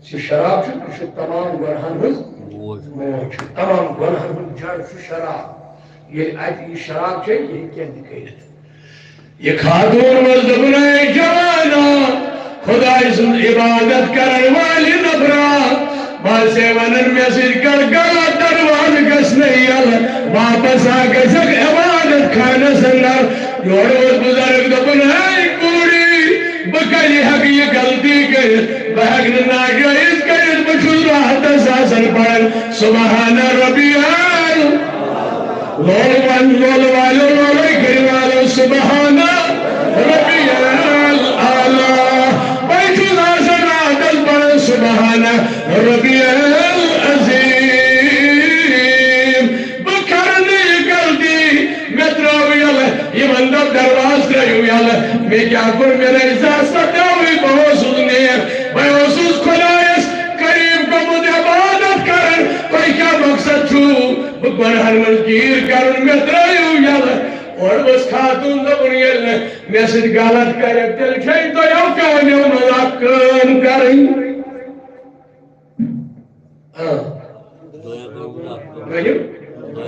یُس یہِ شراب چھُ، یہِ چھُ تمام گۄنہَن ہٕنٛز موج۔ موج چھُ۔ تمام گۄنہَن ہُنٛد جڑ چھُ شراب۔ ییٚلہِ اَتہِ یہِ شراب چیٚیہِ، یہِ ہیٚکہِ کینٛہہ تہِ کٔرِتھ۔ یہِ خاتوٗن ؤژھ، دوٚپُن، اے جوانا، خۄداے سٕنٛز عبادت کرن والہِ نفرا، بہٕ ہسے وَنان، مےٚ سۭتۍ کر غلط، دروازٕ گژھنَے یَلہٕ، واپس آ گژھکھ عبادت خانس اندر۔ یورٕ اوس بُزرگ، دوٚپُن، ہے کوٗری، بہٕ کَتہِ ہٮ۪کہٕ یہِ غلطی کٔرِتھ؟ بہٕ ہٮ۪کہٕ نہٕ ناجٲیز کٔرِتھ، بہٕ چھُس راحتس آسان پَران۔ سبحان ربی ال۔ لول وال، لول والو، لولے کٔرِو والو، سبحان ربی ال۔ العظیم، بہٕ کرٕ نہٕ یہِ غلطی، مےٚ ترٛٲو یَلہٕ، یِمن دوٚپ، "دروازٕ ترٛٲیِو یَلہٕ، مےٚ کیٛاہ کوٚر، مےٚ نَے زانٛہہ سَتٲوٕے، بہٕ اوسُس نیک، بہٕ اوسُس خۄدایَس قریٖب گوٚمُت عبادت کران، تۄہہِ کیٛاہ مقصد چھُو بہٕ گۄنہَن منٛز گیٖر کرُن، مےٚ ترٛٲیِو یَلہٕ؟" اورٕ ؤژھ خاتوٗن، دوٚپُن، "ییٚلہِ نہٕ مےٚ سۭتۍ غلط کرکھ، تیٚلہِ چھے دۄیو کامیو منٛز اکھ کٲم کرٕنۍ۔" آ۔ ؤنِو،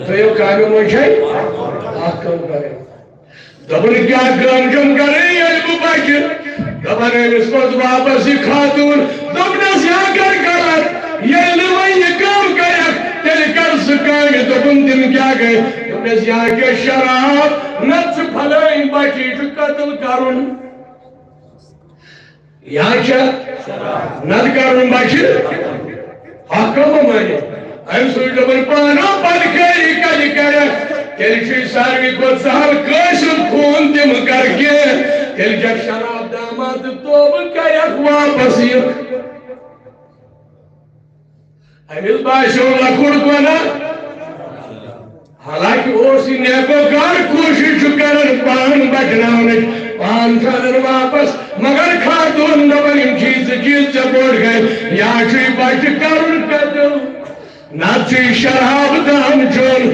دۄیو کامیو منٛز چھے اکھ کٲم کرٕنۍ۔ دوٚپُن، "کیٛاہ کٲم چھَم کرٕنۍ، ییٚلہِ بہٕ بچہٕ؟" دَپان، أمِس کھوٚت واپس یہِ خاتوٗن، دوٚپنَس، "یا کر غلط، ییٚلہِ نہٕ وۄنۍ یہِ کٲم کرکھ، تیٚلہِ کر زٕ کامہِ؟" دوٚپُن، "تِم کیٛاہ گٔے؟" دوٚپنَس، "یا چےٚ شراب، نتہٕ چھُ پھلٲنۍ بچی چھُ قتل کرُن۔" یا چھا نتہٕ کرُن بچہِ؟ حق ما مانہِ؟ أمۍ سُنٛد دوٚپُن، "پانو بدکٲری کتہِ کرکھ؟ تیٚلہِ چھُے ساروی کھۄتہٕ سہل کٲنٛسہِ ہُنٛد خوٗن تہِ مہٕ کر کینٛہہ۔ تیٚلہِ چکھ شراب داماد تہٕ توبہٕ کرکھ واپس یِکھ۔" أمِس باسیو لۄکُٹ گۄناہ۔ حالانکہ اوس یہِ نیکوکار، کوٗشِش چھُ کران پان بچناونٕچ، پان چھُ انان واپس، مگر خاتوٗن دپان، "یِم چیٖز، زٕ چیٖز ژےٚ برونٛٹھ گٔے، یا چھُے بچہِ کرُن قتل، نتہٕ چھُے شراب دام چیوٚن۔"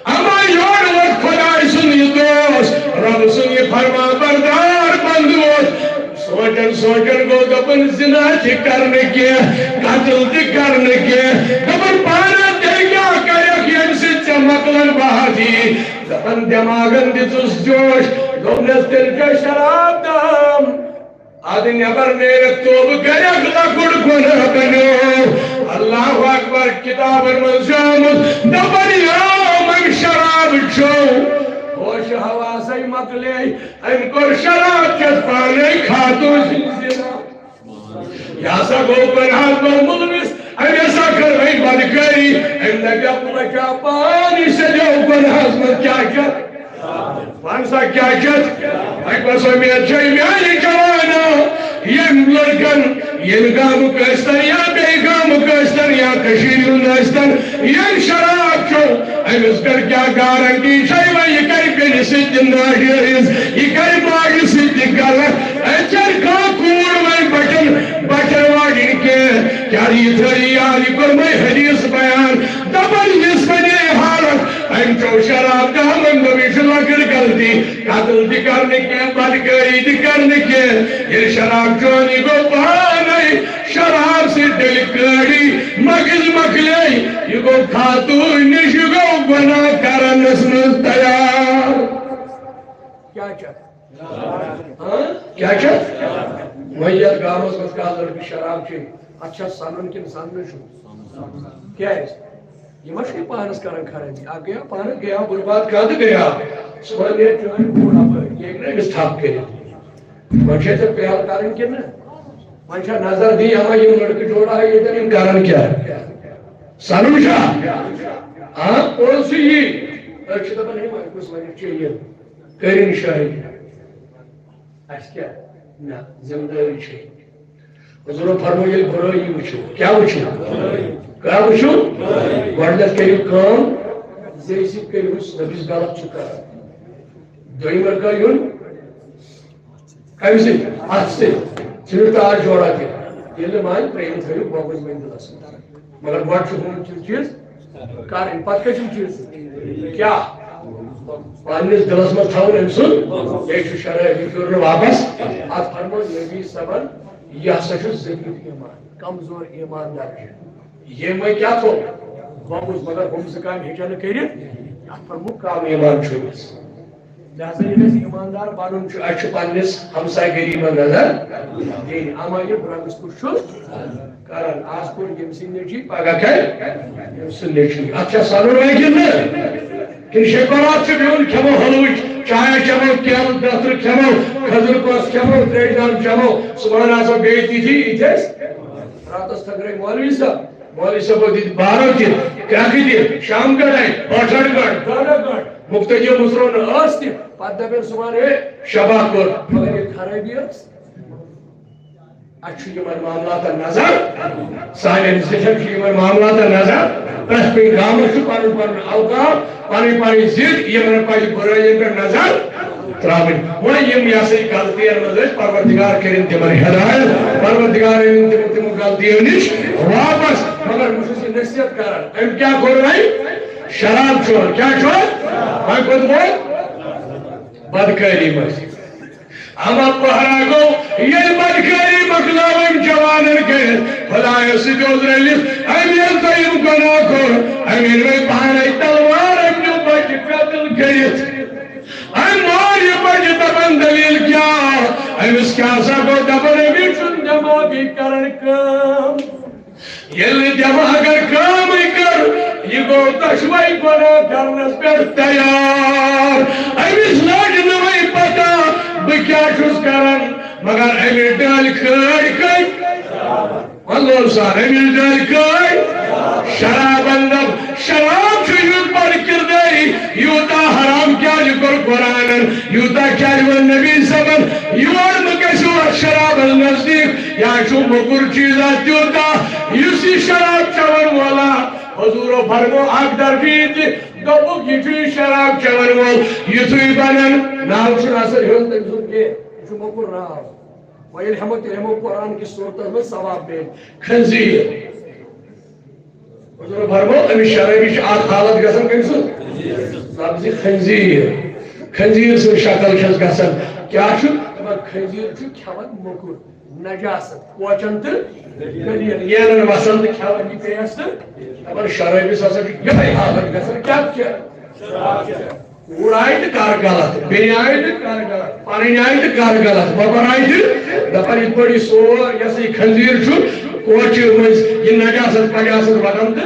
اما یورٕ ووت خۄداے سُنٛد یہِ دوست، رۄب سُنٛد یہِ فرما بردار بندٕ ووت۔ سونٛچان سونٛچان گوٚو، دوٚپُن، "زِنا تہِ کرنہٕ کینٛہہ، قتل تہِ کرنہٕ کینٛہہ۔" دوٚپُن، "پانہٕ تیٚلہِ کیٛاہ کرکھ، ییٚمہِ سۭتۍ ژےٚ مۄکلن بہت یی؟" دَپان دٮ۪ماغن دِژٕس جوش، دوٚپنَس، "تیٚلہِ چھےٚ شراب دام۔ اَدٕ نٮ۪بر نیرِکھ، توبہٕ کَرٮ۪کھ، لۄکُٹ گۄناہ بَنیو۔" اللہ اکبر، کِتابَن منٛز چھُ آمُت، دَپان، یوم أمۍ شراب چیوٚو، ہوش حواسَے مۄکلے، أمۍ کوٚر شراب چٮ۪تھ پانَے خاتوٗن سُنٛد زِنا۔ یہِ ہسا گوٚو گۄناہَس منٛز مُلوِث، أمۍ ہسا کٔر وۄنۍ بدکٲری، أمۍ دَپیو، بہٕ بچاو پان، یہِ سیٚدیو گۄناہَس منٛز کیٛاہ چھُ؟ وَن سا کیٛاہ چھُ؟ وۄنۍ کۄس اُمید چھےٚ میٛانہِ جوانا، ییٚمۍ لڑکن، ییٚمہِ گامُک ٲسۍتن یا بیٚیہِ گامُک ٲسۍتن یا کٔشیٖرِ ہُنٛد ٲسۍتن، ییٚمۍ شراب چیوٚو، أمِس پٮ۪ٹھ کیٛاہ گارنٹی چھےٚ وۄنۍ یہِ کرِ بیٚنہِ سۭتۍ تہِ ناجٲیز، یہِ کرِ ماجہِ سۭتۍ تہِ غلط؟ أمۍ چھَنہٕ کانٛہہ کوٗر وۄنۍ بچن، بچن واجِنۍ کینٛہہ۔ کیٛاہ یہِ تھٲیی یاد، یہِ کوٚر مےٚ حدیث بیان۔ دَپان یِژھ بنے حالت، أمۍ چیوٚو شراب، دَہَن دۄہَن، یہِ چھِ لۄکٕٹ غلطی، قتل تہِ کرنہٕ کینٛہہ، بدکٲری تہِ کرنہٕ کینٛہہ۔ ییٚلہِ شراب چیوٚن، یہِ گوٚو پانے شراب سۭتۍ ڈٔلۍ کٲڑی، مغز مۄکلے، یہِ گوٚو خاتوٗن نِش، یہِ گوٚو گۄناہ کرنس منٛز تیار۔ کیٛاہ چھُ؟ ہاں؟ کیٛاہ چھُ؟ وۄنۍ یَتھ گامَس منٛز کانٛہہ لٔڑکہٕ شراب چیٚیہِ، اَتھ چھا سَنُن کِنہٕ سَننُے چھُ؟ کیٛازِ؟ یہِ ما چھُ یہِ پانَس کران خرٲبی؟ اَکھ گٔیو پانہٕ، گٔیو برباد کانٛہہ تہٕ گٔیو۔ صُبحن نیرِ چٲنۍ کوٗر اَپٲرۍ، یہِ ہیٚکہِ نہٕ أمِس تھپھ کٔرِتھ۔ وۄنۍ چھےٚ ژےٚ پہل کَرٕنۍ کِنہٕ نہٕ؟ وۄنۍ چھا نظر دِنۍ، اَما یِم لٔڑکہٕ جوڑا ییٚتٮ۪ن، یِم کَرَن کیٛاہ؟ سَنُن چھا؟ آ، پوٚز چھُ یی۔ أسۍ چھِ دَپان، ہے، وۄنۍ کُس وَنہِ چیٚیہِ؟ کٔرِن شٲہی۔ اَسہِ کیٛاہ؟ نہ، ذمہٕ دٲری چھے۔ حضوٗرن فرموو، ییٚلہِ بُرٲیی وٕچھِو، کیٛاہ وٕچھِو؟ کیٛاہ وٕچھِو؟ گۄڈٕنٮ۪تھ کٔرِو کٲم، زیٚیہِ سۭتۍ کٔرِو أمِس، دٔپِو، یُس غلط چھُ کران۔ دوٚیِم لڑکہٕ یُن، کَمہِ سۭتۍ؟ اَتھٕ سۭتۍ۔ ژھٕنِو تار جوڑا تہِ۔ ییٚلہِ نہٕ مانہِ، ترٛیٚیِم تھٲیِو بۄگُز وۄنۍ دِلَس منٛز۔ مگر گۄڈٕ چھُ ہُم چیٖز، چیٖز کَرٕنۍ، پَتہٕ کٔژِم چیٖز؟ کیٛاہ؟ پنٛنِس دِلَس منٛز تھاوُن أمۍ سُنٛد، یے چھُ شرٲبی، پھیُر نہٕ واپَس۔ اَتھ فرموو نبی صٲبَن، یہِ ہسا چھُ ضعیف ایمان، کمزور ایمان درجہٕ۔ ییٚمۍ وۄنۍ کیٛاہ تھوٚو؟ بۄگُز، مگر ہُم زٕ کامہِ ہیٚچھن نہٕ کٔرِتھ۔ اَتھ فرموو کم ایمان چھُ أمِس۔ لہذا ییٚلہِ اَسہِ ایماندار بَنُن چھُ، اَسہِ چھُ پنٛنِس ہمسایہِ گٔری منٛز نظر دِنۍ۔ اما یہِ drugs کُس چھُ کران؟ آز کوٚر ییٚمۍ سٕنٛدۍ نیٚچی، پگاہ کرِ ییٚمۍ سُنٛد نیٚچی۔ اَتھ چھا سَنُن وۄنۍ کِنہٕ نہٕ؟ کِنہٕ شیٚے بَرات چھِ بِہُن، کھٮ۪مو حلوٕچ، چایا چٮ۪مو، کیلہٕ دَتٕر کھٮ۪مو، کھٔزٕر کۄس کھٮ۪مو، ترٛیشہِ دام چٮ۪مو، صُبحن آسو بیٚیہِ تِتھی یِتھۍ أسۍ۔ راتَس تھٔکرٲے مولوی صٲب، مولوی صٲبو دِتۍ بارو تہِ، کرٛٮ۪کھٕ تہِ، شام گڑھ آیہِ، ٲٹھن گڑھ، دَہن گڑھ، مُقتدیو مُژروو نہٕ ٲس تہِ، پَتہٕ دَپن صُبحن، ہے، شبا کوٚر، مگر یہِ خرٲبی ٲس۔ اَسہِ چھُ یِمن معاملاتن نظر، سانٮ۪ن زِٹھٮ۪ن چھُ یِمن معاملاتن نظر، پرٛٮ۪تھ کُنہِ گامس چھُ پنُن پنُن اوقاف، پنٕنۍ پنٕنۍ ضد، یِمن پزِ بُرٲیِن پٮ۪ٹھ نظر ترٛاوٕنۍ۔ وۄنۍ یِم، یہِ ہسا یہِ، غلطین منٛز ٲسۍ، پروردگار کٔرِن تِمن ہدایت، پروردگار أنِن تِم تِمو غلطیو نِش واپس۔ مگر بہٕ چھُس یہِ نصیحت کران، أمۍ کیٛاہ کوٚر وۄنۍ؟ شراب چوٚن۔ کیٛاہ چوٚن؟ وۄنۍ کوٚت ووت؟ بدکٲری منٛز۔ اما پہرا گوٚو، ییٚلہِ بدکٲری مۄکلٲو أمۍ جوانن کٔرِتھ، خدایس سۭتۍ اوس رٔلِتھ، أمۍ ییٚلہِ تۄہہِ یِم گۄناہ کوٚر، أمۍ أنۍ وۄنۍ پانے تلوار، أمۍ نیوٗ بچہِ قتل کٔرِتھ۔ أمۍ مار یہِ بچہِ، دپان دلیل کیٛاہ؟ أمِس کیٛاہ سا گوٚو؟ دپان أمِس چھُنہٕ دٮ۪ماغٕے کران کٲم۔ ییٚلہِ نہٕ دٮ۪ماغن کٲمٕے کٔر، یہِ گوٚو دۄشوے گۄناہ کرنس پٮ۪ٹھ تیار۔ أمِس لٔج نہٕ وۄنۍ پتہ بہٕ کیٛاہ چھُس کران، مگر أمۍ ڈٲلۍ کھٲج کٔمۍ؟ وَلہٕ سا، أمۍ ڈٲلۍ کھٲج شرابن۔ دپ، شراب چھُ یُتھ بد کردٲری، یوٗتاہ حرام کیٛازِ کوٚر قرآنن، یوٗتاہ کیٛازِ ووٚن نبی صٲبن، یور مہٕ گژھِو اتھ شرابس نزدیٖک۔ یا چھُ موٚکُر چیٖزا تیوٗتاہ، یُس یہِ شراب چٮ۪وَن وولا، حضوٗرو فرموو اکھ درجہٕ یہِ تہِ، دوٚپُکھ، یہِ چھُ یہِ شراب چٮ۪وَن وول، یِتھُے بنان۔ ناو چھُنہٕ اثر ہیوٚن تٔمۍ سُنٛد کینٛہہ، یہِ چھُ موٚکُر ناو۔ وۄنۍ ییٚلہِ ہٮ۪مو، تیٚلہِ ہٮ۪مو قرآن کِس صوٗرتس منٛز ثواب میلہِ۔ خنزیٖر۔ حضوٗرو فرموو، أمِس شرٲبی چھِ اکھ حالت گژھان کٔمۍ سٕنٛز؟ لفظِ خنزیٖر۔ خنزیٖر سٕنٛز شکل چھَس گژھان۔ کیٛاہ چھُ؟ دَپان، خنزیٖر چھُ کھٮ۪وان موٚکُر۔ نجاست، کوچن تہٕ گلین، یینن وسان تہٕ کھٮ۪وان یہِ پیس تہٕ دپان شرٲبِس ہسا چھُ یِہوٚے حالت گژھان، کیٛاہ کھٮ۪تھ؟ کوٗر آیہِ تہٕ کر غلط، بیٚنہِ آیہِ تہٕ کر غلط، پنٕنۍ آیہِ تہٕ کر غلط، وۄپر آیہِ تہٕ دپان یِتھ پٲٹھۍ یہِ سور، یہِ ہسا یہِ خنزیٖر چھُ کوچہِ منٛز یہِ نجاست پجاست وٹان تہٕ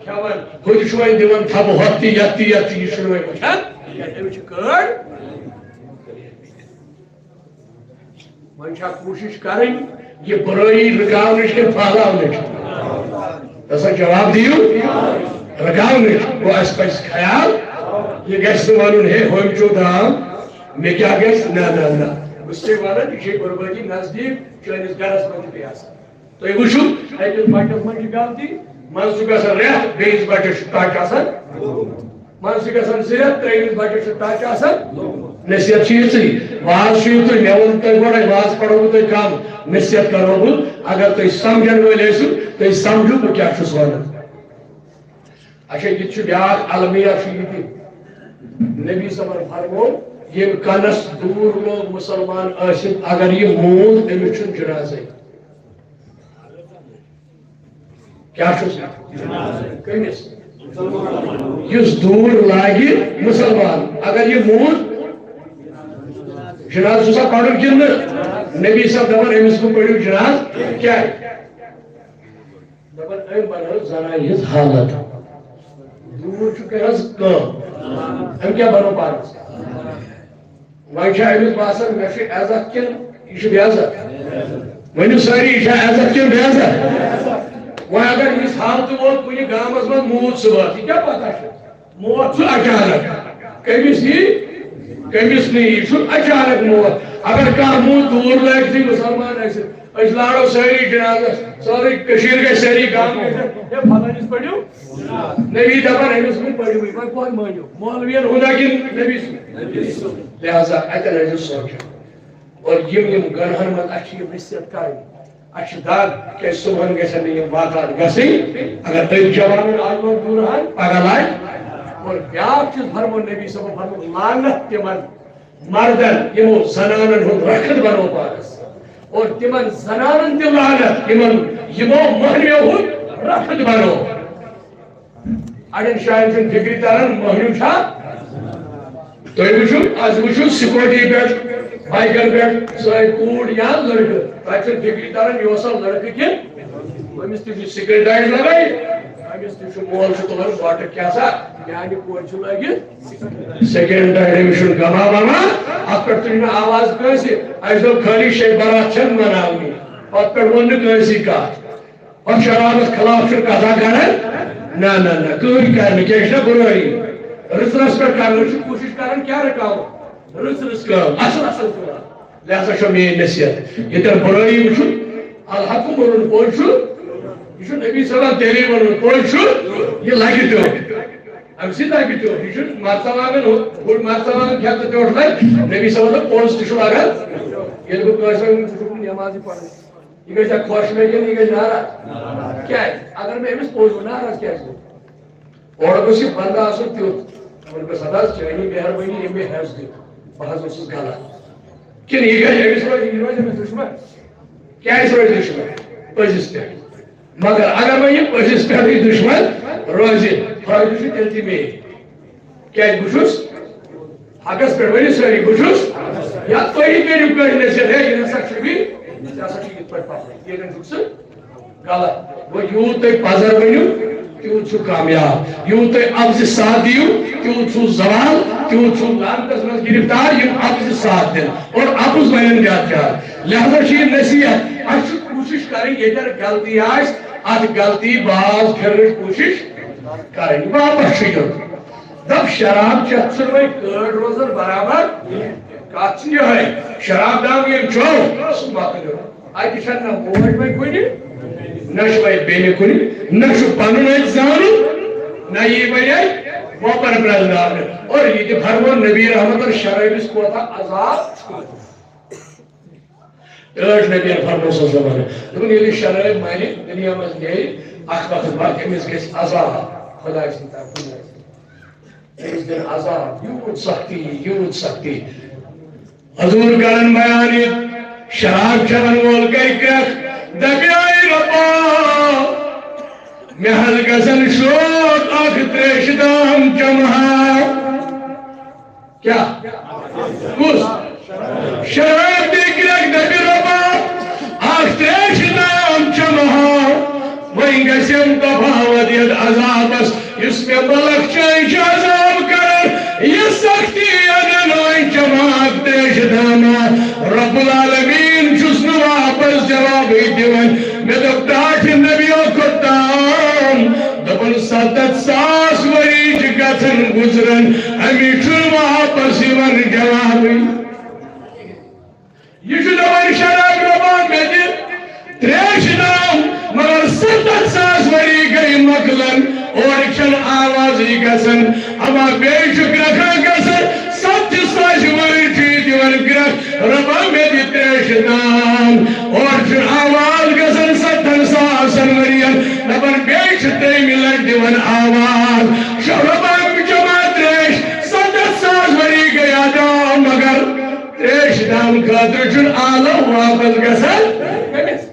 کھٮ۪وان۔ ہُہ تہِ چھُ وۄنۍ دِوان تھپہٕ ہۄتھ تہِ، یتھ تہِ، یتھ تہِ، یہِ چھُنہٕ وۄنۍ وٕچھان کینٛہہ، أمِس چھِ کٲڑ۔ وۄنۍ چھا کوٗشِش کرٕنۍ یہِ بُرٲیی رُکاونٕچ کِنہٕ پھٔہلاونٕچ؟ ہسا جواب دِیِو، رُکاونٕچ۔ گوٚو، اَسہِ پَزِ خیال، یہِ گژھِ نہٕ وَنُن، "ہے، ہُمۍ چوٚو دام، مےٚ کیٛاہ گژھِ؟" نہ، نہ، نہ۔ بہٕ چھُسے وَنان، یہِ چھے بربٲدی نزدیٖک، چٲنِس گرس منٛز تہِ پیٚیہِ آسان۔ تُہۍ وٕچھِو، أکِس بچس منٛز چھِ غلطی، منٛزٕ چھُ گژھان رٮ۪تھ، بیٚیِس بچس چھُ ٹچ آسان، منٛزٕ چھِ گژھان زٕ رٮ۪تھ، ترٛیٚیِمِس بچس چھُ ٹچ آسان۔ نصیحت چھِ یِژٕے، واز چھُ یِتُے، مےٚ ووٚن تۄہہِ گۄڈَے، واز پَرو بہٕ تۄہہِ کَم، نصیحت کَرو بہٕ۔ اگر تُہۍ سَمجھن وٲلۍ ٲسِو، تُہۍ سَمجھِو بہٕ کیٛاہ چھُس وَنان۔ اچھا، یہِ تہِ چھُ بیٛاکھ المیہ چھُ یہِ تہِ۔ نبی صٲبَن فرموو، ییٚمہِ کَنَس دوٗر لوگ مُسلمان ٲسِتھ، اگر یہِ موٗد، أمِس چھُنہٕ جنازَے۔ کیٛاہ چھُس؟ کٔمِس؟ یُس دوٗر لاگہِ مُسلمان، اگر یہِ موٗد، جناز چھُسا پَرُن کِنہٕ نہٕ؟ نبی صٲب دَپان، أمِس مہٕ پٔرِو جناز۔ کیٛازِ؟ دَپان، أمۍ بَنٲو زَنانہِ ہِنٛز حالت۔ دوٗر چھُ کٔرمٕژ کٲم۔ أمۍ کیٛاہ بَنوو پانَس؟ وۄنۍ چھا أمِس باسان، مےٚ چھُ عزت کِنہٕ یہِ چھُ بے عزت؟ ؤنِو سٲری، یہِ چھا عزت کِنہٕ بے عزت؟ وۄنۍ اگر یِژھ حالتہٕ ووت کُنہِ گامَس منٛز موٗد صُبحَس، یہِ کیٛاہ پَتہ چھُ؟ موت چھُ اچانک۔ کٔمِس یی؟ کٔمِس نہٕ یی؟ یہِ چھُ اچانک موت۔ اگر کانٛہہ موٗد دوٗر لٲگۍ تھٕے مُسلمان ٲسِتھ، أسۍ لارو سٲری جنازس، سٲرٕے کٔشیٖر گژھِ، سٲری گام گژھِ، ہے، فلٲنِس پٔرِو۔ نبی دپان، أمِس مہٕ پٔرِوٕے، وۄنۍ کۄس مٲنِو؟ مولوین ہُنٛد ہا کِنہٕ نبی سُنٛد؟ لہذا اتٮ۪ن ٲسِو سونٛچان۔ اور یِم، یِم گۄنہن منٛز اَسہِ چھِ یِم نصیحت کرٕنۍ، اَسہِ چھِ دگ، کیٛازِ صُبحن گژھن نہٕ یِم واقعات گژھٕنۍ۔ اگر أکۍ جوانن آز برونٛہہ دوٗر ہن، پگاہ لگہِ۔ اور بیٛاکھ چیٖز فرموو نبی صٲبن، فرموو، لعنت تِمن مردن، یِمو زنانن ہُنٛد رخت بنوو پانس، اور تِمن زنانن تہِ لعنت، یِمن، یِمو مہنیو ہُنٛد رخت بنوو۔ اڑٮ۪ن جاین چھُنہٕ فکرِ تران، مہنیو چھا؟ تُہۍ وٕچھِو، از وٕچھِو سکوٹی پٮ۪ٹھ، بایکن پٮ۪ٹھ، سٲنۍ کوٗر یا لڑکہٕ، تتہِ چھُنہٕ فکرِ تران، یہِ اوسا لڑکہٕ کِنہٕ أمِس تہِ چھُ سکرٹ ڈایٹ لگٲیِتھ، أمِس تہِ چھُ مول چھُ تُلان بۄٹہٕ کیٛاہ سا، میانہِ کورِ چھُ لٲگِتھ۔ سیکنڈ ٹائم چھُنہٕ غما وما، اتھ پٮ۪ٹھ تُلہِ نہٕ آواز کٲنٛسہِ۔ اَسہِ دوٚپ خٲلی شیٚے برات چھَنہٕ مناونہِ، پتہٕ پٮ۪ٹھ ووٚن نہٕ کٲنٛسی کتھ۔ پتہٕ شرابس خلاف چھُنہٕ کتھا کران۔ نہ، نہ، نہ، کٕہٕنۍ کرِ نہٕ، کیٛاہ چھِ نہ بُرٲیی؟ رٕژرس پٮ۪ٹھ کرنٕچ چھِ کوٗشِش کران، کیٛاہ رُکاوو؟ رٕژ رٕژ کٲم، اصل اصل کٲم۔ لہذا چھو میٲنۍ نصیحت، ییٚتٮ۪ن بُرٲیی وٕچھُن، الحق ووٚنُن پوٚز چھُ، یہِ چھُ نبی صلی اللہ علیہ وسلم تیٚلے ووٚنُن پوٚز چھُ، یہِ لگہِ ٹیوٚٹھ۔ اَمہِ سۭتۍ لگہِ ٹیوٚٹھ۔ یہِ چھُ مرژٕوانٛگن ہُہ-، بوٚڑ مرژٕوانٛگن کھٮ۪تھ تہٕ ٹیوٚٹھ لگہِ، نبی صلی اللہ علیہ وسلم پوٚز تہِ چھُ لگان۔ ییٚلہِ بہٕ کٲنٛسہِ وَنہٕ، ژٕ چھُکھ نہٕ نٮ۪مازٕے پران، یہِ گژھِ ہا خۄش مےٚ کِنہٕ یہِ گژھِ ناراض؟ کیٛازِ؟ اگر مےٚ أمِس پوٚز ووٚن، ناراض کیٛازِ گوٚو؟ اورٕ گوٚژھ یہِ بندٕ آسُن تیُتھ۔ وۄنۍ گوٚژھ حظ چٲنی مہربٲنی، ییٚمۍ مےٚ حٮ۪س دیُت، بہٕ حظ اوسُس غلط۔ کِنہٕ یہِ گژھِ أمِس روزِ، یہِ روزِ أمِس دُشمن؟ کیٛازِ روزِ دُشمن؟ پٔزِس پٮ۪ٹھ۔ مگر اگر وۄنۍ یہِ پٔزِس پٮ۪ٹھٕے دُشمن روزِ، فٲیدٕ چھُ تیٚلہِ تہِ مے۔ کیٛازِ بہٕ چھُس حقس پٮ۪ٹھ، ؤنِو سٲری، بہٕ چھُس، یا تُہی کٔرِو کٲنٛسہِ نصیحت، ہے، یہِ نسا چھُ مےٚ، ژےٚ ہسا چھُ یِتھ پٲٹھۍ پکُن، ییٚتٮ۪ن چھُکھ ژٕ غلط۔ گوٚو، یوٗت تُہۍ پزر ؤنِو، تیوٗت چھُ کامیاب۔ یوٗت تُہۍ اَپزِ ساتھ دِیِو، تیوٗت چھُو زوال، تیوٗت چھُو لعنتس منٛز گرفتار، یِم اَپزِ ساتھ دِن اور اَپُز وَنن زیادٕ زیادٕ۔ لہذا چھِ یہِ نصیحت، اَسہِ چھِ کوٗشِش کَرٕنۍ، ییٚتٮ۪ن غلطی آسہِ، اَتھ غلطی باز پھِرنٕچ کوٗشِش کَرٕنۍ۔ واپس چھُ یُن۔ دَپ، شراب چٮ۪تھ چھُنہٕ وۄنۍ کٲڈ روزان برابر۔ کَتھ چھِ یِہوٚے، شراب دام ییٚمۍ چوٚو، سُہ مۄکلیو۔ اَتہِ چھَنہٕ نہ موج وۄنۍ کُنہِ، نہ چھُ وۄنۍ بیٚنہِ کُنہِ، نہ چھُ پَنُن اَتہِ زانُن، نہ یی وۄنۍ اَتہِ وۄپَر پرٛزناونہٕ۔ اور یہِ تہِ فرموو نبی رحمتَن شرٲبِس کوتاہ عذاب چھُ۔ ٹٲٹھۍ نبیَن فرموو صلی اللہ علیہ وسلم، دوٚپُن، ییٚلہِ شرٲبۍ مَرِ، دُنیا منٛز نیرِ، اَکھ وقت بعد أمِس گژھِ عذاب خۄداے سٕنٛدِ طرفہٕ۔ أمِس دِن عذاب، یوٗت سختی، یوٗت سختی۔ حضور کرن بیان، یہِ شراب چٮ۪وَن وول گٔے کرٛٮ۪کھ، دَپہِ، اے رۄبا، مےٚ حظ گژھن شوق اکھ تریشہِ دام چمہٕ ہا۔ کیٛاہ؟ کُس؟ شراب دی کرٛٮ۪کھ، دَپہِ، رۄبا، اکھ تریشہِ دام چمہٕ ہا۔ وۄنۍ گژھٮ۪م تفاوت یتھ عذابس، یُس مےٚ ملک چٲنۍ چھِ عذاب کران، یہِ سختی انن وۄنۍ چمہٕ ہا اکھ تریشہِ داما۔ رب العالمین چھُس نہٕ واپس جوابٕے دِوان۔ مےٚ دوٚپ، ٹاٹھہِ نبیو کوٚت تام؟ دوٚپُن، ستتھ ساس ؤری چھِ گژھان گُزران، اَمِچ چھُنہٕ واپس یِوان جوابٕے۔ یہِ چھُ دَپان، شراب رۄبا، مےٚ دِ تریشہِ دام، مگر ستتھ ساس ؤری گٔے مۄکلان، اورٕ چھَنہٕ آوازٕے گژھان۔ اما بیٚیہِ چھُ کرٛٮ۪کھا گژھان، ستتھ ساس ؤری چھُ یہِ دِوان کرٛٮ۪کھ، رۄبا، مےٚ دِ تریشہِ دام۔ اورٕ چھُ آواز گژھان ستتھن ساسن ؤرین، دَپان، بیٚیہِ چھُ ترٛیٚیِمہِ لٹہِ دِوان آواز، شاہ رۄبا، جمع تریش، ستتھ ساس ؤری گٔے ادا، مگر تریش دام خٲطرٕ چھُنہٕ عالم واپس گژھان۔ کٔمِس؟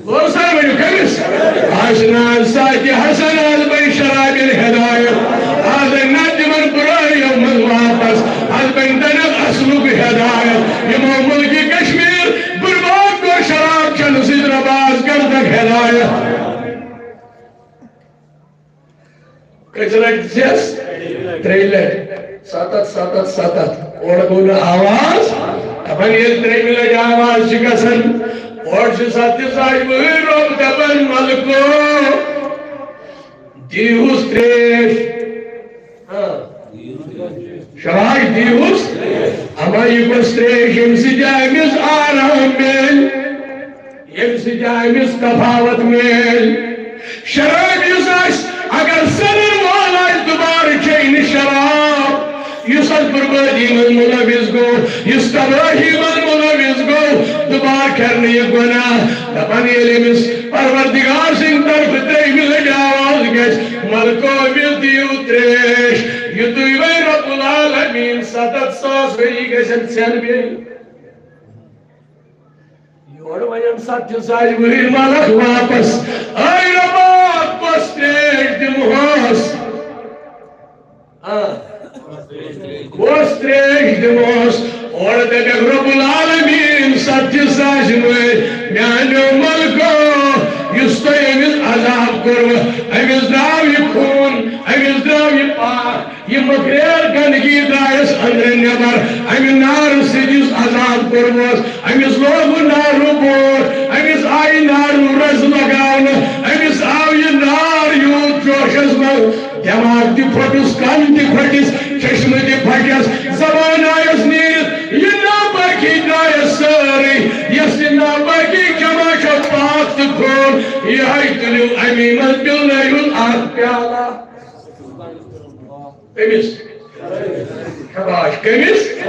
بوزان ؤنِو کٔمِس؟ آسہِ نہٕ آز ساقی حسن، آز بنہِ شرابین ہدایت، آز نہ تِمن برٲیو منٛز واپس، آز بنہِ تَمیُک اصلُک ہدایت۔ یِمو مُلکہِ کشمیر برباد کوٚر شراب چٮ۪نہٕ سۭتۍ، رۄبا آز کر تک ہدایت۔ کٔژِ لٹہِ دِژیس؟ ترٛیٚیہِ لٹہِ۔ ستتھ، ستتھ، ستتھ۔ اورٕ گوٚو نہٕ آواز۔ دپان ییٚلہِ ترٛیٚیِمہِ لٹہِ آواز چھِ گژھان، اورٕ چھُ ستتھ ساس وُہٕرۍ رۄب دپان، ملکو، دیٖہُس تریش۔ ہاں۔ شاباش، دیٖہُس۔ اما یہِ گوٚژھ تریش، ییٚمہِ سۭتۍ أمِس آرام میلہِ۔ ییٚمہِ سۭتۍ أمِس تفاوت میلہِ۔ شراب یُس آسہِ، اگر سنن وول آسہِ، دُبارٕ چیٚیہِ نہٕ شراب۔ یُس اتھ بربٲدی منٛز مُلوث گوٚو، یُس تبٲہی منٛز مُلوث گوٚو، دُبارٕ کرِ نہٕ یہِ گۄناہ۔ دپان ییٚلہِ أمِس پروردگار سٕنٛدِ طرفہٕ ترٛیٚیِمہِ لٹہِ آواز گژھِ، ملکو، أمِس دِیِو تریش، یہِ تُہۍ وۄنۍ رب العالمین ستتھ ساس ؤری گژھن ژھٮ۪ن بیٚیہِ۔ یورٕ وۄنۍ ییٚمہِ ساتہٕ تہِ زالہِ وٕہٕرۍ ملک واپس، اے رۄبا، کۄس تریش دِمہوس؟ آ۔ کۄس تریش دِمہوس؟ اورٕ دَپٮ۪کھ رۄب العالمین، ستتھ ساس وٕہٕرۍ، میٛانیو ملکو، یُس تۄہہِ أمِس عذاب کوٚروٕ، أمِس درٛاو یہِ خوٗن، أمِس درٛاو یہِ پاک، یہِ مٔکریر گندگی درٛایس أنٛدرٕ نٮ۪بر۔ اَمہِ نارٕ سۭتۍ یُس عذاب کوٚرمُت، أمِس لوگ نارُک بور، أمِس آیہِ نارُک رس لگاونہٕ، أمِس آو یہِ نار یوٗت جوشس منٛز، دٮ۪ماغ تہِ پھوٚٹُس، کن تہِ پھٔٹِس، چشمہٕ تہِ پھٹٮ۪س، زبان آیس نیٖرِتھ، یہِ ناپٲکی درٛایس سٲرٕے۔ یۄس یہِ ناپٲکی جمع یِہوٚے تُلِو اَمی منٛز پِلنٲیِو اَکھ پیالہ۔ أمِس۔ شاباش۔ کٔمِس؟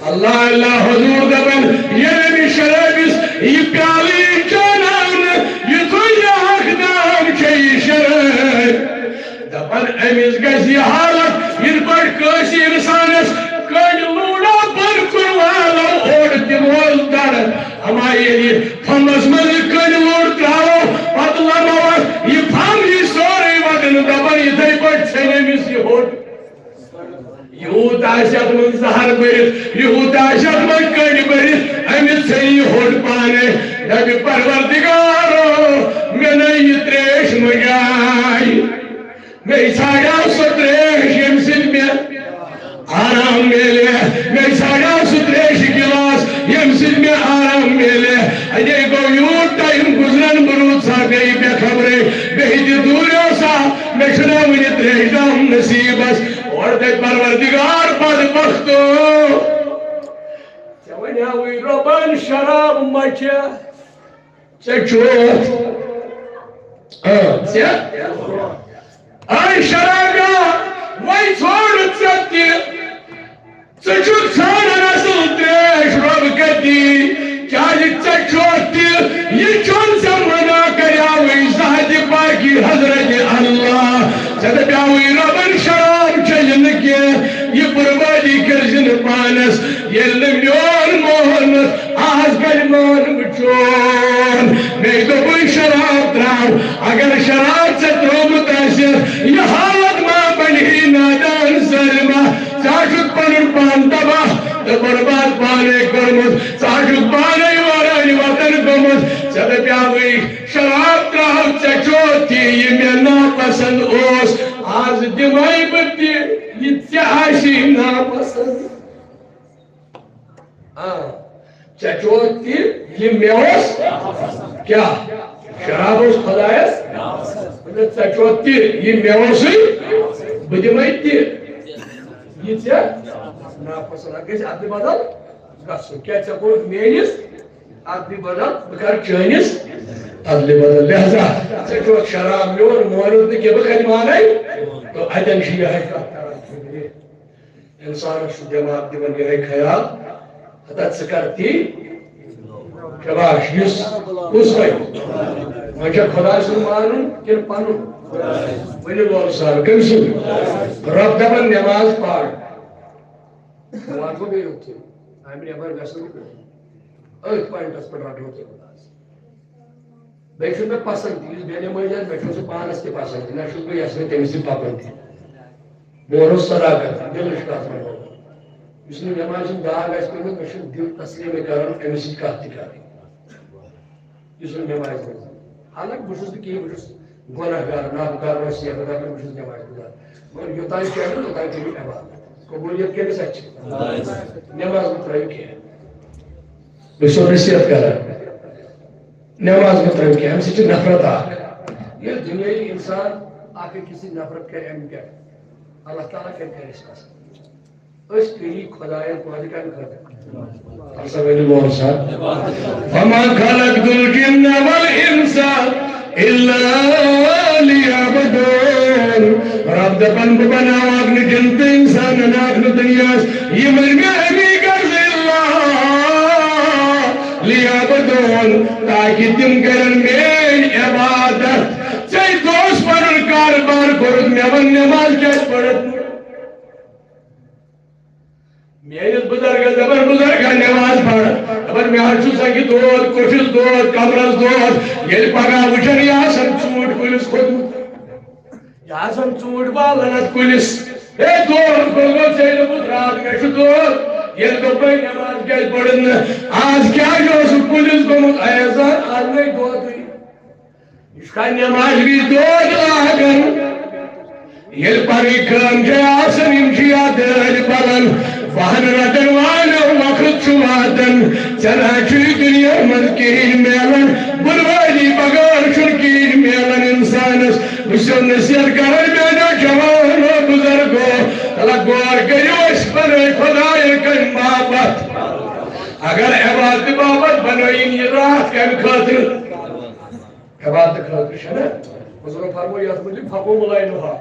اللہ اللہ۔ حضور دَپان، ییٚلہِ أمِس شرٲبِس یہِ پیالہٕ یی چاناونہٕ، یِتھُے یہِ حق نام چھےٚ یہِ شرٲبۍ۔ دَپان، أمِس گژھِ یہِ حالت، یِتھ پٲٹھۍ کٲنٛسہِ اِنسانَس کٔنۍ لوٗڑا بۄن کُن والو، اوٚڑ دِمہوس دَرٕ۔ اما ییٚلہِ یہِ پھمبس منٛز یہِ کٔنۍ لوٚر ترٛاوو، پتہٕ لموس یہِ پھمب یہِ سورُے وَٹنہٕ، دَپان یِتھَے پٲٹھۍ ژھیٚنہِ أمِس یہِ ہوٚٹ۔ یوٗت آسہِ اَتھ منٛز زہر بٔرِتھ، یوٗت آسہِ اَتھ منٛز کٔنۍ بٔرِتھ، أمِس ژھیٚنہِ یہِ ہوٚٹ پانَے۔ دَپہِ پروردگارو، مےٚ نے یہِ ترٛیش مٔنٛگے۔ مےٚ ژھانڈیو سۄ ترٛیش، ییٚمہِ سۭتۍ مےٚ آرام میلہِ۔ مےٚ ژھانڈیو سُہ ترٛیشہِ گِلاس، ییٚمہِ سۭتۍ مےٚ آرام میلہِ۔ اَتے گوٚو یوٗت ٹایم گُزران، بہٕ روٗدسا بیٚیہِ بے خبرٕے، بیٚیہِ تہِ دوٗریوسا، مےٚ چھُنہ وُنہِ ترٛیشہِ دام نصیٖبس۔ اورٕ دَپہِ پروردگار بدبختو، ژےٚ وَنیٛاوُے رۄبن شراب مہ چےٚ۔ ژےٚ چوتھ۔ آ، ژےٚ۔ اے شرابیا، وۄنۍ ژھانڈ ژےٚ تہِ۔ ژٕ چھُکھ ژھانڈان اصل تریش، رۄب کتہِ دی؟ کیازِ ژےٚ چوتھ تہِ یہِ چوٚن ژےٚ منع کریاوٕے زہدِ پاکی حضرت اللہ۔ ژےٚ دپیاوٕے رۄبن شراب چیٚیہِ نہٕ کینٛہہ، یہِ بربادی کٔرزِ نہٕ پانس۔ ییٚلہِ نہٕ میون مونُتھ، آز کَتہِ مانہٕ بہٕ چون؟ مےٚ دوٚپُے شراب ترٛاو۔ اگر شراب ژےٚ ترٛوومُت آسہِ، یہِ حالت ما بنہِ نادان ظٲلما؟ ژےٚ چھُکھ پنُن پان تباہ تہٕ برباد پانے کوٚرمُت۔ ژےٚ چھُکھ پانے وٲرٲنۍ وطن گوٚمُت۔ ژےٚ دپیاوٕے شراب ترٛاو، ژےٚ چوتھ تہِ یہِ مےٚ ناپسند اوس۔ آز دِمے بہٕ تہِ یہِ ژےٚ آسی ناپسند۔ آ، ژےٚ چوتھ تہِ یہِ مےٚ اوس۔ کیٛاہ؟ شراب اوس خۄدایس؟ ژےٚ چوتھ تہِ یہِ مےٚ اوسُے، بہٕ دِمے تہِ۔ یہِ ژےٚ ناپسند، اَتھ گژھِ ادلہِ بدل گژھُن۔ کیٛاہ ژےٚ کوٚرُتھ میٲنِس ادلہِ بدل، بہٕ کرٕ چٲنِس ادلہِ بدل۔ لہذا ژےٚ چوتھ شراب میون مونُتھ نہٕ کینٛہہ، بہٕ کتہِ مانے؟ تہٕ اتٮ۪ن چھِ یِہے کتھ کران۔ انسانس چھُ دٮ۪ماغ دِوان یِہے خیال، ہتا ژٕ کر تی۔ شاباش، یُس کُس وۄنۍ؟ وۄنۍ چھا خۄداے سُنٛد مانُن کِنہٕ پنُن؟ ؤنِو لول سان، کٔمۍ سُنٛد؟ رۄب دپان نٮ۪ماز پَر۔ نٮ۪ماز گوٚو بیٚیہِ یوٚتھُے۔ اَمہِ نٮ۪بر گژھِ نہٕ کٕہٕنۍ۔ أتھۍ پوینٹس پٮ۪ٹھ رٹو تُہۍ خۄدایس۔ بیٚیہِ چھُنہٕ مےٚ پسند تہِ، یُس بے نمٲزۍ آسہِ، مےٚ چھُنہٕ سُہ پانس تہِ پسند، نہ چھُس بہٕ یژھان تٔمِس سۭتۍ پکُن تہِ۔ بہٕ وَنو صداقت، دِلٕچ کتھ وَنو۔ یُس نہٕ نٮ۪مازِ ہُنٛد داغ آسہِ پیوٚمُت، مےٚ چھُنہٕ دِل تسلیٖمٕے کران أمِس سۭتۍ کتھ تہِ کرٕنۍ۔ یُس نہٕ نٮ۪مازِ منٛز۔ حالانکہ بہٕ چھُس نہٕ کِہیٖنۍ، بہٕ چھُس گۄناہ گار، ناپُکار، وٲسۍ یَتھ دَپان، بہٕ چھُس نٮ۪مازِ گُزار۔ مگر یوٚتام چھُ اَنُن، توٚتام کٔرِو عبادت۔ قبوٗلیت کٔمِس اَتھِ چھِ؟ نٮ۪ماز مہٕ ترٛٲیِو کینٛہہ۔ بہٕ چھُسو نصیحت کران۔ نٮ۪ماز مہٕ ترٛٲیِو کینٛہہ، اَمہِ سۭتۍ چھِ نفرت اکھ۔ ییٚلہِ دُنیٲیی اِنسان اکھ أکِس سۭتۍ نفرت کرِ، اَمہِ پٮ۪ٹھ اللہ تعالیٰ کَرِ، کَرِ اَسہِ پسنٛد۔ أسۍ کٔری خۄدایَن پٲدٕ کَمہِ خٲطرٕ؟ اَسا ؤنِو وول سا۔ وما خلقت الجن والانس الا لیعبدون۔ رب دَپان، بہٕ بناوَکھ نہٕ جِن تہٕ اِنسان، اَناکھ نہٕ دُنیاہَس، یِمَن مےٚ اَمی غرضہٕ الا لیعبدون، تاکہِ تِم کَرَن میٲنۍ عبادت۔ ژےٚ دوس پَنُن کارٕبار کوٚرُتھ، مےٚ وَن نٮ۪ماز کیٛازِ پٔرٕتھ؟ میٲنِس بُزرگس دَپان، بُزرگا، نٮ۪ماز پَر۔ دَپان، مےٚ حظ چھُ سنٛگہِ دود، کوٚٹھِس دود، کمرس دود۔ ییٚلہِ پگاہ وٕچھن، یہِ آسن ژوٗنٛٹھۍ کُلِس کھوٚتمُت، یہِ آسن ژوٗنٛٹھۍ والان اَتھ کُلِس۔ ہے، دود کوٚرمُت ژےٚ دوٚپُتھ راتھ، مےٚ چھُ دود۔ ییٚلہِ دوٚپمَے، نٮ۪ماز کیٛازِ پٔرٕتھ نہٕ؟ آز کیٛازِ اوسُکھ کُلِس گوٚمُت؟ اے زن، آز نَے دودٕے۔ یہِ چھُ کانٛہہ نٮ۪مازِ وِزِ دود لاگان۔ ییٚلہِ پَنٕنۍ کٲم چھےٚ آسان، یِم چھِ یَتھ دٲدۍ بَلان۔ بَہَن رَٹَن والٮ۪و، وقت چھُ واتان۔ ژےٚ نہ چھُے دُنیا منٛز کِہیٖنۍ میلان۔ بُنوٲدی بغٲر چھُنہٕ کِہیٖنۍ میلان اِنسانَس۔ بہٕ چھُسو نصیحت کران میٛانیو جوانو، بُزرگو۔ تَلہٕ غور کٔرِو، أسۍ بَنٲے خۄدایَن کَمہِ باپَتھ؟ اگر عبادتہٕ باپَتھ بَنٲیِن یہِ راتھ کَمہِ خٲطرٕ؟ عبادت خٲطرٕ۔ چھنا؟ حضور فرمو یتھ متعلق، فقوموا لیلہا،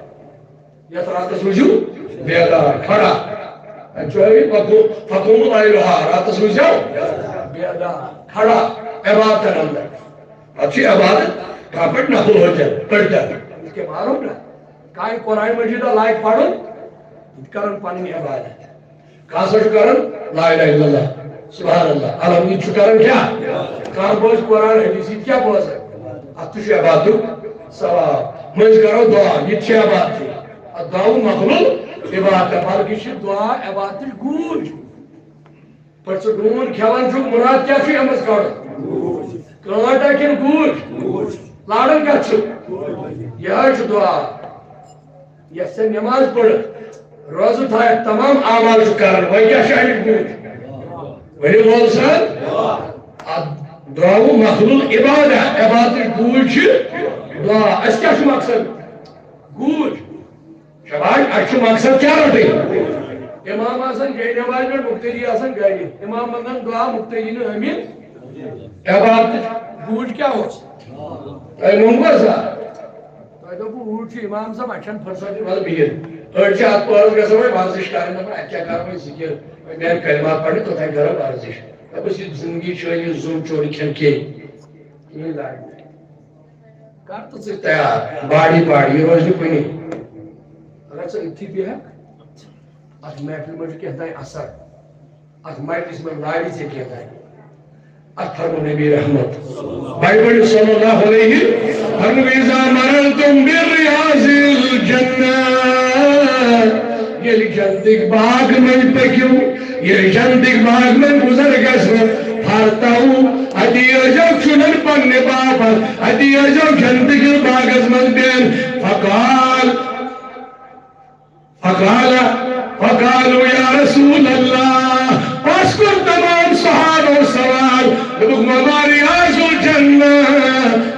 یتھ راتس روٗزِو بیدار، کھڑا۔ اَتہِ چھُ ہے فقو-، فقوموا لیلہا، راتس روٗزِو بیدار، کھڑا، عبادتن اندر۔ اتھ چھُ عبادت، کانٛہہ پٲٹھۍ نفل ہوتن، پٔرۍتن۔ یِتھ کٔنۍ پرو نا، کانٛہہ قرآن مجید لایق پرُن، یہِ تہِ کرن پنٕنۍ عبادت۔ کانٛہہ ہسا چھُ کران لا الہ الا اللہ، سبحان اللہ، الحمدللہ، یہِ چھُ کران کیٛاہ؟ کانٛہہ بوزِ قرآن حدیث، یہِ تہِ کیٛاہ بوزان؟ اتھ تہِ چھُ عبادتُک ثواب۔ مٔنٛزۍ کرو دعا، یہِ تہِ چھُ عبادتٕے۔ الدعاء مخلوق عبادت، بلکہِ چھِ دعا عبادتٕچ گوٗج۔ پٲٹھۍ ژٕ ڈوٗن کھٮ۪وان چھُکھ، مُراد کیٛاہ چھُ اَمہِ منٛز کَڑُن؟ کٲنٛٹا کِنہٕ گوٗج؟ لاران کَتھ چھُ؟ یہِ حظ چھُ دُعا۔ یۄس ژےٚ نٮ۪ماز پٔرٕتھ، روزٕ تھایَتھ، تمام اعمال چھُ کَران، وۄنۍ کیٛاہ چھُ اَمِچ گوٗج؟ ؤنِو وول سا، اَتھ دُعاہُ مخلوق عبادت، عبادتٕچ گوٗج چھِ دُعا۔ اَسہِ کیٛاہ چھُ مقصد؟ گوٗج۔ شاباش، اَسہِ چھُ مقصد کیٛاہ رَٹٕنۍ؟ امام آسان جاے نمازِ پٮ۪ٹھ، مقتدی آسان گرِ۔ امام منٛگان دُعا، مقتدی نہٕ آمیٖن۔ عبادتٕچ گوٗج کیٛاہ اوس؟ تۄہہِ مونٛگوا سا؟ تۄہہِ دوٚپوُ، اوٗرۍ چھُ امام صٲب، اَسہِ چھَنہٕ فرصت۔ وَلہٕ بِہِتھ۔ أڑۍ چھِ اَتھ پورَس گژھان وۄنۍ ورزش کَرٕنۍ، دَپان، اَتہِ کیٛاہ کَرو وۄنۍ ذِکِر؟ وۄنۍ میٛانہِ کلمات پَرنہِ، توٚتام کَرو ورزش۔ دَپُس، یہِ زِندگی چھِ، یہِ زُو چوری کھٮ۪ن کینٛہہ۔ کِہیٖنۍ لاگہِ نہٕ۔ کر تہٕ ژٕ تیار، باڈی پارٹ، یہِ روزِ نہٕ کُنی۔ اگر ژٕ أتھی بیٚہکھ، اتھ محفلہِ منٛز چھُ کینٛہہ تام اثر، اتھ مجلسہِ منٛز لارِ ژےٚ کینٛہہ تام۔ اتھ فرمو نبی رحمت، بھائی بڑی صلی اللہ علیہ، فرمو، اذا مررتم بریاض الجنہ، ییٚلہِ جنتٕکۍ باغ منٛز پٔکِو، ییٚلہِ جنتٕکۍ باغ منٛز گُزر گژھِ، فارتعوا، اتی ٲسۍزیو چُنن پننہِ باپتھ، اتی ٲسۍزیو جنتٕکِس باغس منٛز بیٚہن۔ فقال، فقال، فقالوا یا رسول اللہ، پس کوٚر تمام صحابو سوال، دوٚپُکھ، وما ریاض الجنہ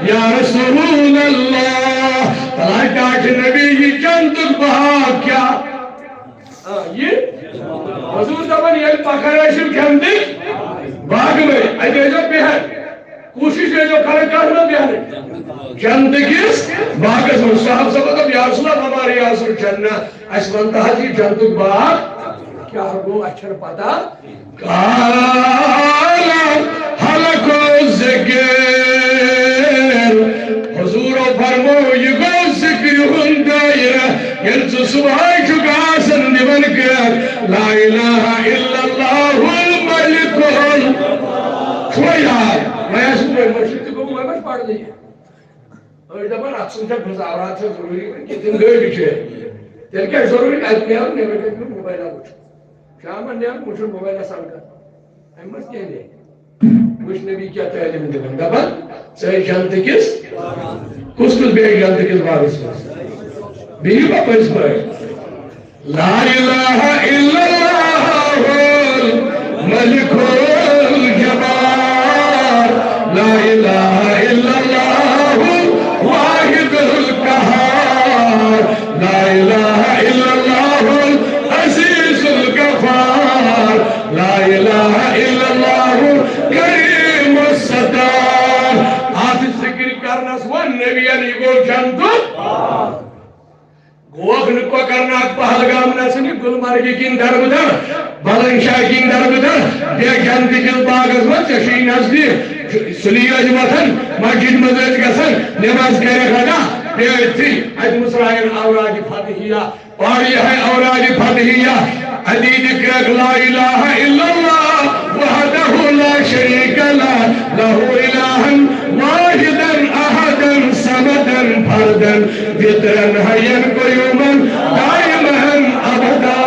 یا رسول اللہ، بھلا ٹاٹھۍ نبی، یہِ جنتُک باغ کیٛاہ؟ آ، یہِ حضور دَپان، ییٚلہِ پَکان ٲسِو جنتٕکۍ باغہٕ وٲلۍ، اَتہِ ٲسۍزیو بیٚہان۔ کوٗشِش ٲسۍزیو کران کَتھ منٛز بیٚہنٕچ؟ جنتٕکِس باغس منٛز۔ صحابہٕ صٲب دوٚپ، یا رسول اللہ، وما ریاض الجنہ، اَسہِ وَن تہٕ حظ یہِ جنتُک باغ کیٛاہ گوٚو، اَسہِ چھَنہٕ پَتہ۔ قال حلق الذکر۔ حضورو فرمو، یہِ گوٚو ذکرِ ہُنٛد دٲیرٕ۔ ییٚلہِ ژٕ صبحٲے چھُکھ آسان دِوان کٔر، لا الہ الا اللہ الملک ال-، چھُوا یاد؟ وۄنۍ آسہِ وۄنۍ مٔشِتھ تہِ گوٚو، وۄنۍ ما چھُ پَرنٕے۔ أڑۍ دَپان، اَتھ چھُنہٕ ژےٚ گُزارات چھےٚ ضروٗری وۄنۍ کینٛہہ، تِم گٔے بِچٲرۍ۔ تیٚلہِ کیٛاہ چھُ ضروٗری؟ اَتہِ نیرُن، نٮ۪برٕ کَنہِ نیرُن، موبایلہ وٕچھُن۔ شامَن نیرُن، وٕچھُن موبایلَس سَمکھان۔ اَمہِ منٛز کیٛاہ نیرِ؟ وٕچھ نبی کیٛاہ تعلیٖم دِوان۔ دَپان، ژٕ ہے جنتہٕ کِس، کُس کُس بیٚہہِ جنتہٕ کِس باغَس منٛز؟ بِہِو پَپٲرِس پٲٹھۍ۔ لا الہ الا اللہ الملک الجبار، لا الہ الا اللہ الواحد القہار، لا الہ الا اللہ العزیز الغفار، لا الہ الا اللہ الکریم الستار۔ اتھ ذکر کرنس ووٚن نبیَن، یہِ گوٚو جنتُک۔ گوکھ نہٕ کۄکرناگ پہلگام نژُن، یہِ گُلمرگہِ کِنۍ دربٕدر، بلند شاہ کِنۍ دربٕدر، بیٚیہِ جنتہٕ کِس باغس منٛز، ژےٚ چھُے نزدیٖک۔ سُلی ٲسۍ وۄتھان، مسجد منٛز ٲسۍ گژھان، نماز کٔرِکھ ادا، بیٚیہِ أتھی اَتہِ مُژرایَن اورادِ فتحیہ، پَر یِہوٚے اورادِ فتحیہ، اَتی تہِ کرٛٮ۪کھ لا الہ الا اللہ وحدہ لا شریک لہ، لہ الہا واحدا احدا صمدا فردا وترا حیا قیوما دائما ابدا،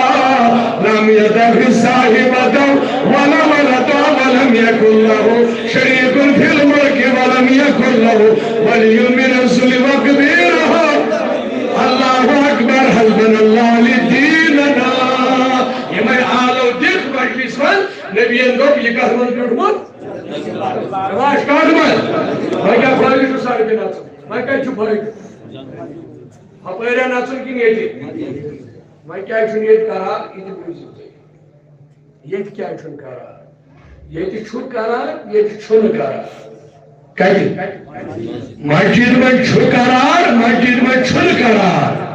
لم یتخذ صاحبة ولا ولدا ولم یکن لہ شریک فی الملک ولم یکن لہ ولی من الذل وکبرہ۔ اللہ اکبر، حسبنا اللہ لدیننا۔ یِمے آلو دِتھ مجلس منٛز، نبیَن دوٚپ، یہِ کَتھ منٛز بیوٗٹھمُت؟ راج کاٹ منٛز۔ وۄنۍ کیٛاہ فٲیدٕ چھُ سڑکہِ نژُن؟ وۄنۍ کَتہِ چھُ فٲیدٕ؟ ہُپٲرۍ نژُن کِنہٕ ییٚتہِ؟ وۄنۍ کیٛازِ چھُنہٕ ییٚتہِ قرار؟ یہِ تہِ بوٗزِو تُہۍ۔ ییٚتہِ کیٛازِ چھُنہٕ قرار؟ ییٚتہِ چھُ قرار، ییٚتہِ چھُنہٕ قرار۔ کتہِ؟ مسجد منٛز چھُ قرار، مسجد منٛز چھُنہٕ قرار۔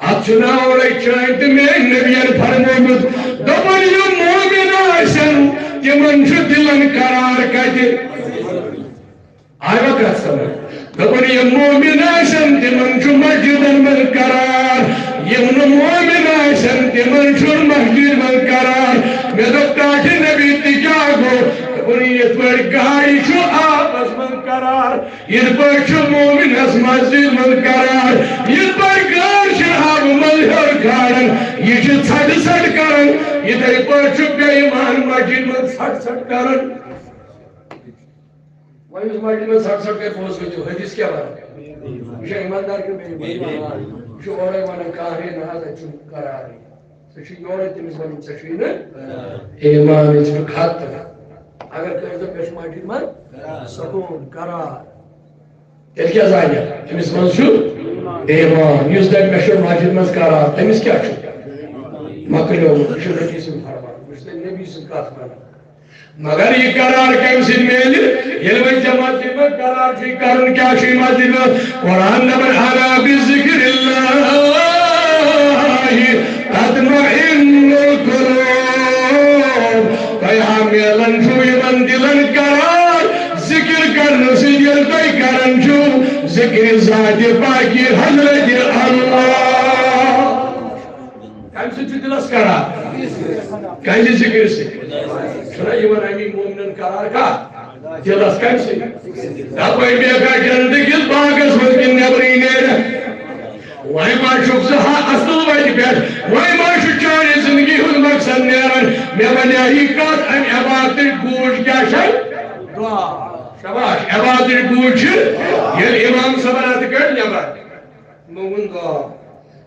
اتھ چھُ ناو اورے چٲنۍ تہٕ میٲنۍ نبین فرمومُت، دوٚپُن، یِم مومن آسن، تِمن چھُ دِلن قرار کتہِ؟ آیوا کتھ سمجھ؟ دوٚپُن، یِم مومن آسن، تِمن چھُ مسجدن منٛز قرار۔ یِم نہٕ مومن آسن، تِمن چھُنہٕ مسجد منٛز قرار۔ مےٚ دوٚپ، ٹاٹھہِ نبی، تہِ کیٛاہ گوٚو؟ دوٚپُن، یِتھ پٲٹھۍ گاڑِ چھُ آبس منٛز قرار، یِتھ پٲٹھۍ چھُ مومنس مسجد منٛز قرار۔ یِتھ پٲٹھۍ گاڈ چھِ آبہٕ منٛز ہیوٚر کھالان، یہِ چھِ ژھٹہٕ ژھٹہٕ کران، یِتھے پٲٹھۍ چھُ بے ایمان مسجد منٛز ژھٹہٕ ژھٹہٕ کران۔ وۄنۍ یُس مسجد منٛز ژھٹہٕ ژھٹہٕ کرِ، پوٚز ؤنِو، حدیث کیٛاہ وَنان؟ یہِ چھا ایماندار کِنہٕ بے ایمان؟ یہِ چھُ اورَے وَنان، کانٛہہ ہے نہ حظ، اَتہِ چھُنہٕ قرارٕے۔ ژےٚ چھُے یورَے تٔمِس وَنُن، ژےٚ چھُے نہٕ ایمان، ژےٚ چھُ ختم۔ اگر کٲنٛسہِ دَپہِ، مےٚ چھُ مسجد منٛز سکوٗن، قرار۔ تیٚلہِ کیٛاہ زانہِ؟ تٔمِس منٛز چھُ ایمان۔ یُس دَپہِ، مےٚ چھُ مسجد منٛز قرار، تٔمِس کیٛاہ چھُ؟ مۄکلیومُت۔ یہِ چھُ نبی سُنٛد فرمان۔ وٕچھ، تیٚلہِ نبی سٕنٛز کَتھ مانان۔ مگر یہِ قرار کَمہِ سۭتۍ میلہِ؟ ییٚلہِ وۄنۍ ژےٚ مسجد منٛز قرار چھُے کَرُن، کیٛاہ چھُے مسجد منٛز؟ قرآن دَپان، الا بذکر اللہ تطمئن القلوب۔ تۄہہِ ہا میلان چھُو یِمن دِلن قرار، ذِکِر کرنہٕ سۭتۍ ییٚلہِ تُہۍ کران چھِو، ذِکرِ ذاتِ پاکی حضرت اللہ۔ کَمہِ سۭتۍ چھُ دِلس قرار؟ کَمہِ ذِکرِ سۭتۍ؟ چھُنہ یِوان اَمی مومنن قرار کَتھ؟ دِلس۔ کَمہِ سۭتۍ؟ دَپٲرۍ بیٚہکھا جنتہٕ کِس باغس منٛز کِنہٕ نٮ۪برٕے نیرکھ؟ وۄنۍ ما چھُکھ ژٕ ہا اصل وتہِ پٮ۪ٹھ؟ وۄنۍ ما چھُ چانہِ زندگی ہُنٛد مقصد نیران؟ مےٚ ونے یہِ کتھ، امہِ عبادتٕچ گوٗج کیٛاہ چھےٚ؟ دعا۔ شاباش، عبادتٕچ گوٗج چھِ ییٚلہِ امام صٲبن اتھٕ کٔڑۍ نٮ۪بر، مےٚ ووٚن دعا۔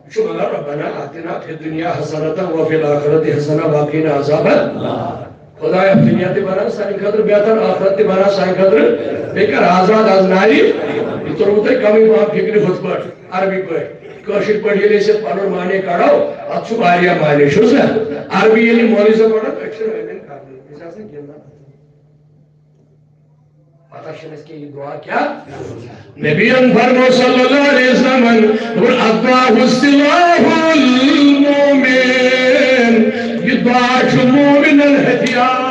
یہِ چھُ ونان، ربنا آتنا فی الدنیا حسنة وفی الآخرة حسنة وقنا عذاب النار۔ خدایا، دنیا تہِ بناو سانہِ خٲطرٕ بہتر، آخرت تہِ بناو سانہِ خٲطرٕ۔ بیٚیہِ کر آزاد از ناری۔ یہِ توٚرمُت تۄہہِ کمٕے پہم فکرِ ہُتھ پٲٹھۍ، عربی پٲٹھۍ۔ کٲشِر پٲٹھۍ ییٚلہِ أسۍ یتھ پنُن معنی کڑو، اتھ چھُ واریاہ معنی، چھُس نا؟ عربی ییٚلہِ مولوی صٲب پران، أسۍ چھِ رٲوِن کران، أسۍ آسان گِنٛدان۔ پتہ چھنہٕ اَسہِ کینٛہہ یہِ دعا کیٛاہ۔ نبیَن فرمو صلی اللہ علیہ وسلمن، دوٚپُن، الدعاء سلاح المؤمن، یہِ دعا چھُ مومنن ہتھیار۔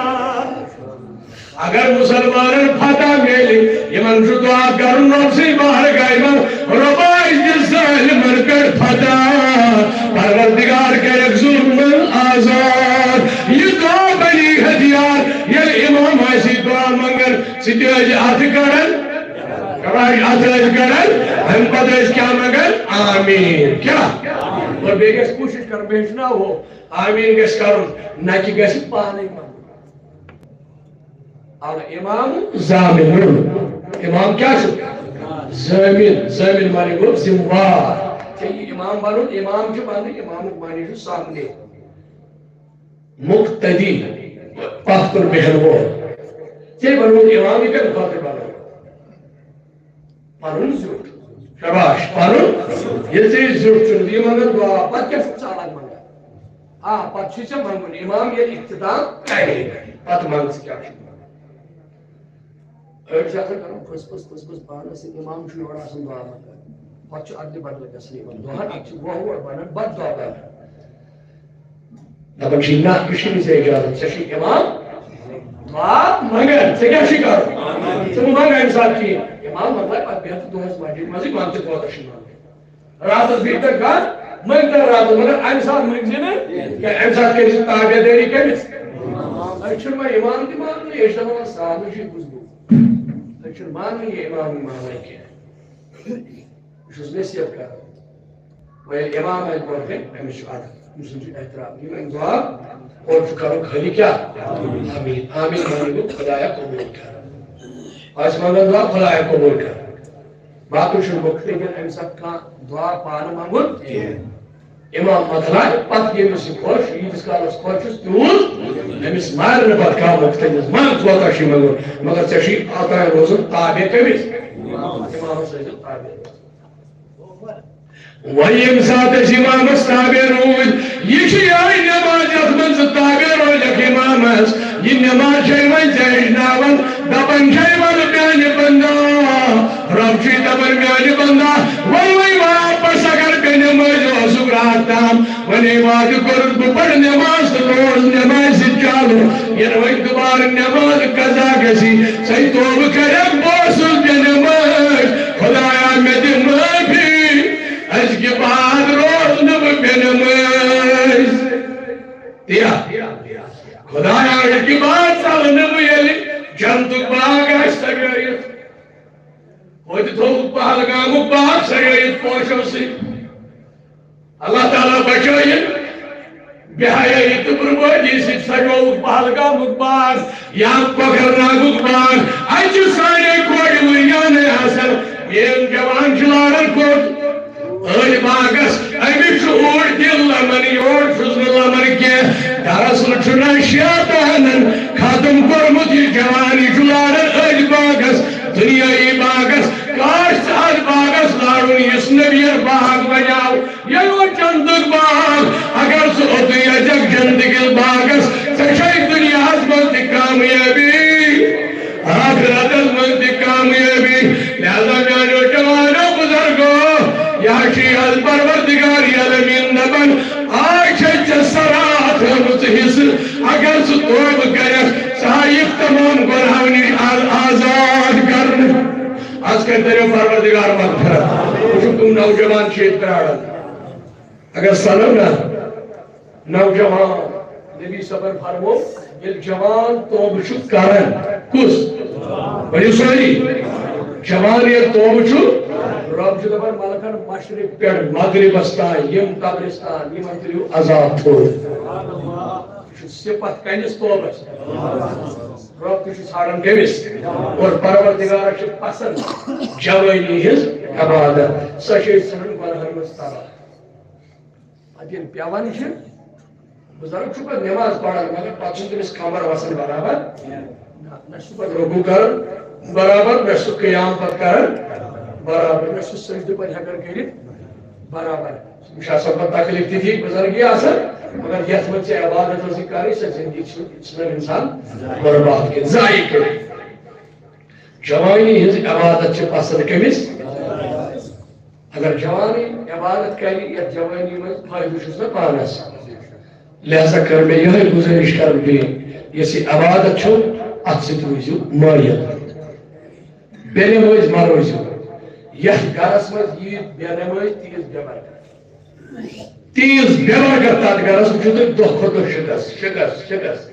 اگر مسلمانن فتح میلہِ، یِمن چھُ دعا کرُن رۄب سٕنٛدِ بارگاہہِ منٛز، رۄبا، أسۍ دِ ظٲلمن پٮ۪ٹھ فتح، پروردگار کٔرِکھ ظلمن آزاد۔ یہِ دعا بنی ہتھیار، ییٚلہِ امام آسہِ دعا منٛگان، ژٕ تہِ ٲسۍ اَتھٕ کَڑان، کَڑان، اَتھٕ ٲسۍ کَڑان، اَمہِ پَتہٕ ٲسۍ کیٛاہ منٛگان؟ آمیٖن۔ کیٛاہ؟ اور بیٚیہِ گژھِ کوٗشِش کَرُن، بیٚیہِ چھُنہ ہُہ آمیٖن گژھِ کَرُن، نہ کہِ گژھِ پانَے منٛگُن۔ الامام ضامن۔ امام کیٛاہ چھُ؟ ضامن۔ ضامن معنی گوٚو ذمہٕ وار۔ ژےٚ یہِ امام بَنُن، امام چھُ بَنُن، امامُک معنی چھُ سامنے۔ مقتدی، پتھ کُن بیہن وول۔ ژےٚ بنووُتھ امام، یہِ کمہِ خٲطرٕ بنووُتھ؟ پنُن زیُٹھ۔ شاباش، پنُن۔ ییٚلہِ ژےٚ یہِ زیُٹھ چھُنہٕ، یہِ منٛگن دعا، پتہٕ کیٛاہ چھُکھ ژٕ الگ منٛگان؟ آ، پتہٕ چھُے ژےٚ منٛگُن۔ امام ییٚلہِ اختتام کرِ، پتہٕ منٛگ ژٕ کیٛاہ چھُکھ منٛگان۔ أڑۍ چھِ آسان کران پھٕس پھٕس، پھٕس پھٕس پانس سۭتۍ، امام چھُ یورٕ آسان دعا منٛگان۔ پتہٕ چھُ ادلہِ بدلہٕ گژھان یِمن دۄہن، اتہِ چھِ وۄہ وۄہ بنان، بد دعا بنان۔ دپان چھِ، نہ، یہِ چھُنہٕ ژےٚ اجازت، ژےٚ چھُے امام دعا منٛگان، ژےٚ کیٛاہ چھُے کرُن؟ ژٕ مہٕ منٛگ امہِ ساتہٕ کِہیٖنۍ۔ امام مۄکلایہِ پتہٕ بِہتھ دۄہس مسجد منٛزٕے، منٛگ تہِ کوتاہ چھُے منٛگُن۔ راتس بِہتھ کانٛہہ، مٲنۍ تو راتس، مگر امہِ ساتہٕ مٔنٛگۍ زِ نہٕ کینٛہہ، امہِ ساتہٕ کٔرۍ زِ تابع دٲری کٔمِس؟ أسۍ چھِنہٕ وۄنۍ امام تہِ ماننٕے، أسۍ چھِ دپان، وۄنۍ سہلٕے چھُ، یہِ کُس گوٚو؟ أسۍ چھِنہٕ ماننٕے یہِ امامٕے مانان کینٛہہ۔ بہٕ چھُس نصیحت کران۔ وۄنۍ ییٚلہِ امام آسہِ برونٛٹھ کنہِ، أمِس چھُ ادب، أمۍ سُنٛد چھُ احترام۔ یہِ وۄنۍ دعا، اورٕ چھُ کرُن خٲلی کیٛاہ؟ آمیٖن۔ آمیٖن معنی گوٚو خدایا قبوٗل کر۔ آسہِ منٛگان دعا، خدایا قبوٗل کر۔ باقٕے چھُنہٕ مُختٔلِف اَمہِ ساتہٕ کانٛہہ دعا پانہٕ منٛگُن کینٛہہ۔ امام مۄکلایہِ، پتہٕ ییٚمِس یہِ خۄش، ییٖتِس کالس خۄش چھُس، تیوٗت أمِس مارِ نہٕ پتہٕ کانٛہہ مۄختٔلِف، منٛگ کوتاہ چھُے منٛگُن، مگر ژےٚ چھُے اوتام روزُن تابع کٔمِس؟ امامس ٲسۍزیو تابع۔ وۄنۍ ییٚمہِ ساتہٕ أسۍ امامس تابع روٗدۍ، یہِ چھِ یِہوٚے نٮ۪ماز یتھ منٛز ژٕ تابع روزکھ امامس۔ یہِ نٮ۪ماز چھے وۄنۍ ژےٚ ہیٚچھناوان، دپان چھے، وَلہٕ میانہِ بندٕ، تام۔ وۄنۍ وعدٕ کوٚرُس بہٕ پرٕ نٮ۪ماز تہٕ روز نٮ۪مازِ سۭتۍ چالو۔ ییٚلہِ وۄنۍ دُبارٕ نٮ۪ماز قضا گژھی، سۄے توبہٕ کرکھ، بہٕ اوسُس بے نٮ۪ماز۔ خدایا، مےٚ دِ معٲفی۔ أزکہِ بعد روز نہٕ بہٕ بے نٮ۪ماز۔ تیا۔ خدایا، أزکہِ بعد ژلہٕ نہٕ بہٕ، ییٚلہِ جنتُک باغ آسہِ سجٲیِتھ۔ ہوٚتہِ تھوٚوُکھ پہلگامُک باغ سجٲیِتھ پوشو سۭتۍ۔ اللہ تعالیٰ بچٲیِن بے حیٲیی تہٕ بربٲدی سۭتۍ۔ سجووُکھ پہلگامُک باغ یا کۄکرناگُک باغ۔ اَتہِ چھِ سانے کورِ وٕنیانٕے آسان۔ میٲنۍ جوان چھِ لاران کوٚت؟ أتھۍ باغس۔ أمِس چھُ اوٗرۍ تہِ لمن، یور چھُس نہٕ لمن کینٛہہ۔ دراصل چھُنہ شیطانن ختم کوٚرمُت یہِ جوان، یہِ چھُ لاران أتھۍ باغس، دُنیٲیی باغس۔ کاش ژٕ اتھ باغس لارُن، یُس نبین باغ بنیاو۔ یہِ اوس جنتُک باغ۔ اگر ژٕ اوٚتُے اژکھ جنتہٕ کِس باغس، ژےٚ چھے دُنیاہس منٛز تہِ کامیٲبی، آخرتس منٛز تہِ کامیٲبی۔ لہذا میانیو جوانو بزرگو، یہِ حظ چھُ یہِ حظ پروردگار عالمین دپان، آز چھے ژےٚ صراط ہٲومٕژ حصہٕ۔ اگر ژٕ توبہٕ کرکھ، ژٕ آیکھ تمام گۄنہو نِش آز آزاد کرنہٕ۔ از کتہِ دٔپِو پروردگار مغفرت؟ وٕچھِو، تِم نوجوان چھِ ییٚتہِ پراران۔ اگر سنو نا نوجوان، نبی صٲبن فرمو، ییٚلہِ جوان توبہٕ چھُ کران، کُس؟ ؤنِو سٲری، جوان ییٚلہِ توبہٕ چھُ، رب چھُ دپان ملکن، مشرق پٮ۪ٹھ مغربس تام یِم قبرستان، یِمن تُلِو عذاب تھوٚد۔ یہِ چھُ صفت کٔمِس؟ توبس۔ رب تہِ چھُ ژھانڈان کٔمِس؟ اور پروردگارس چھِ پسند جوٲنی ہٕنٛز عبادت۔ سۄ چھِ أسۍ ژھانڈان گۄنہن منٛز تباہ۔ پتہٕ ییٚلہِ پٮ۪وان چھِ، بزرگ چھُ پتہٕ نٮ۪ماز پران، مگر پتہٕ چھُنہٕ تٔمِس کمر وسان برابر۔ نہ، نہ چھُ سُہ پتہٕ رکوع کران برابر، نہ چھُ سُہ قیام پتہٕ کران برابر، نہ چھُ سُہ سجدٕ پتہٕ ہٮ۪کان کٔرِتھ برابر۔ یہِ چھُ آسان پتہٕ تکلیف تہِ تھی بزرگی آسان، مگر یتھ منٛز ژےٚ عبادت ٲسٕے کرٕنۍ، سۄ زندگی چھُ، چھُنہٕ انسان برباد کٔرِتھ، ضایع کٔرِتھ۔ جوانی ہٕنٛز عبادت چھِ پسند کٔمِس؟ اگر جوانی عبادت کرِ، یتھ جوانی منٛز فٲیدٕ چھُس نہ پانس، لہذا کٔر مےٚ یِہے گُزٲرِش کرٕ بہٕ، یۄس یہِ عبادت چھُ، اتھ سۭتۍ روٗزِو مٲیِل۔ بے نمٲز مہ روٗزِو۔ یتھ گرس منٛز ییٖژ بے نمٲز، تیٖژ بے برکت۔ تیٖژ بے برکت تتھ گرس، وٕچھِو تُہۍ دۄہ کھۄتہٕ دۄہ شکست، شکست، شکست۔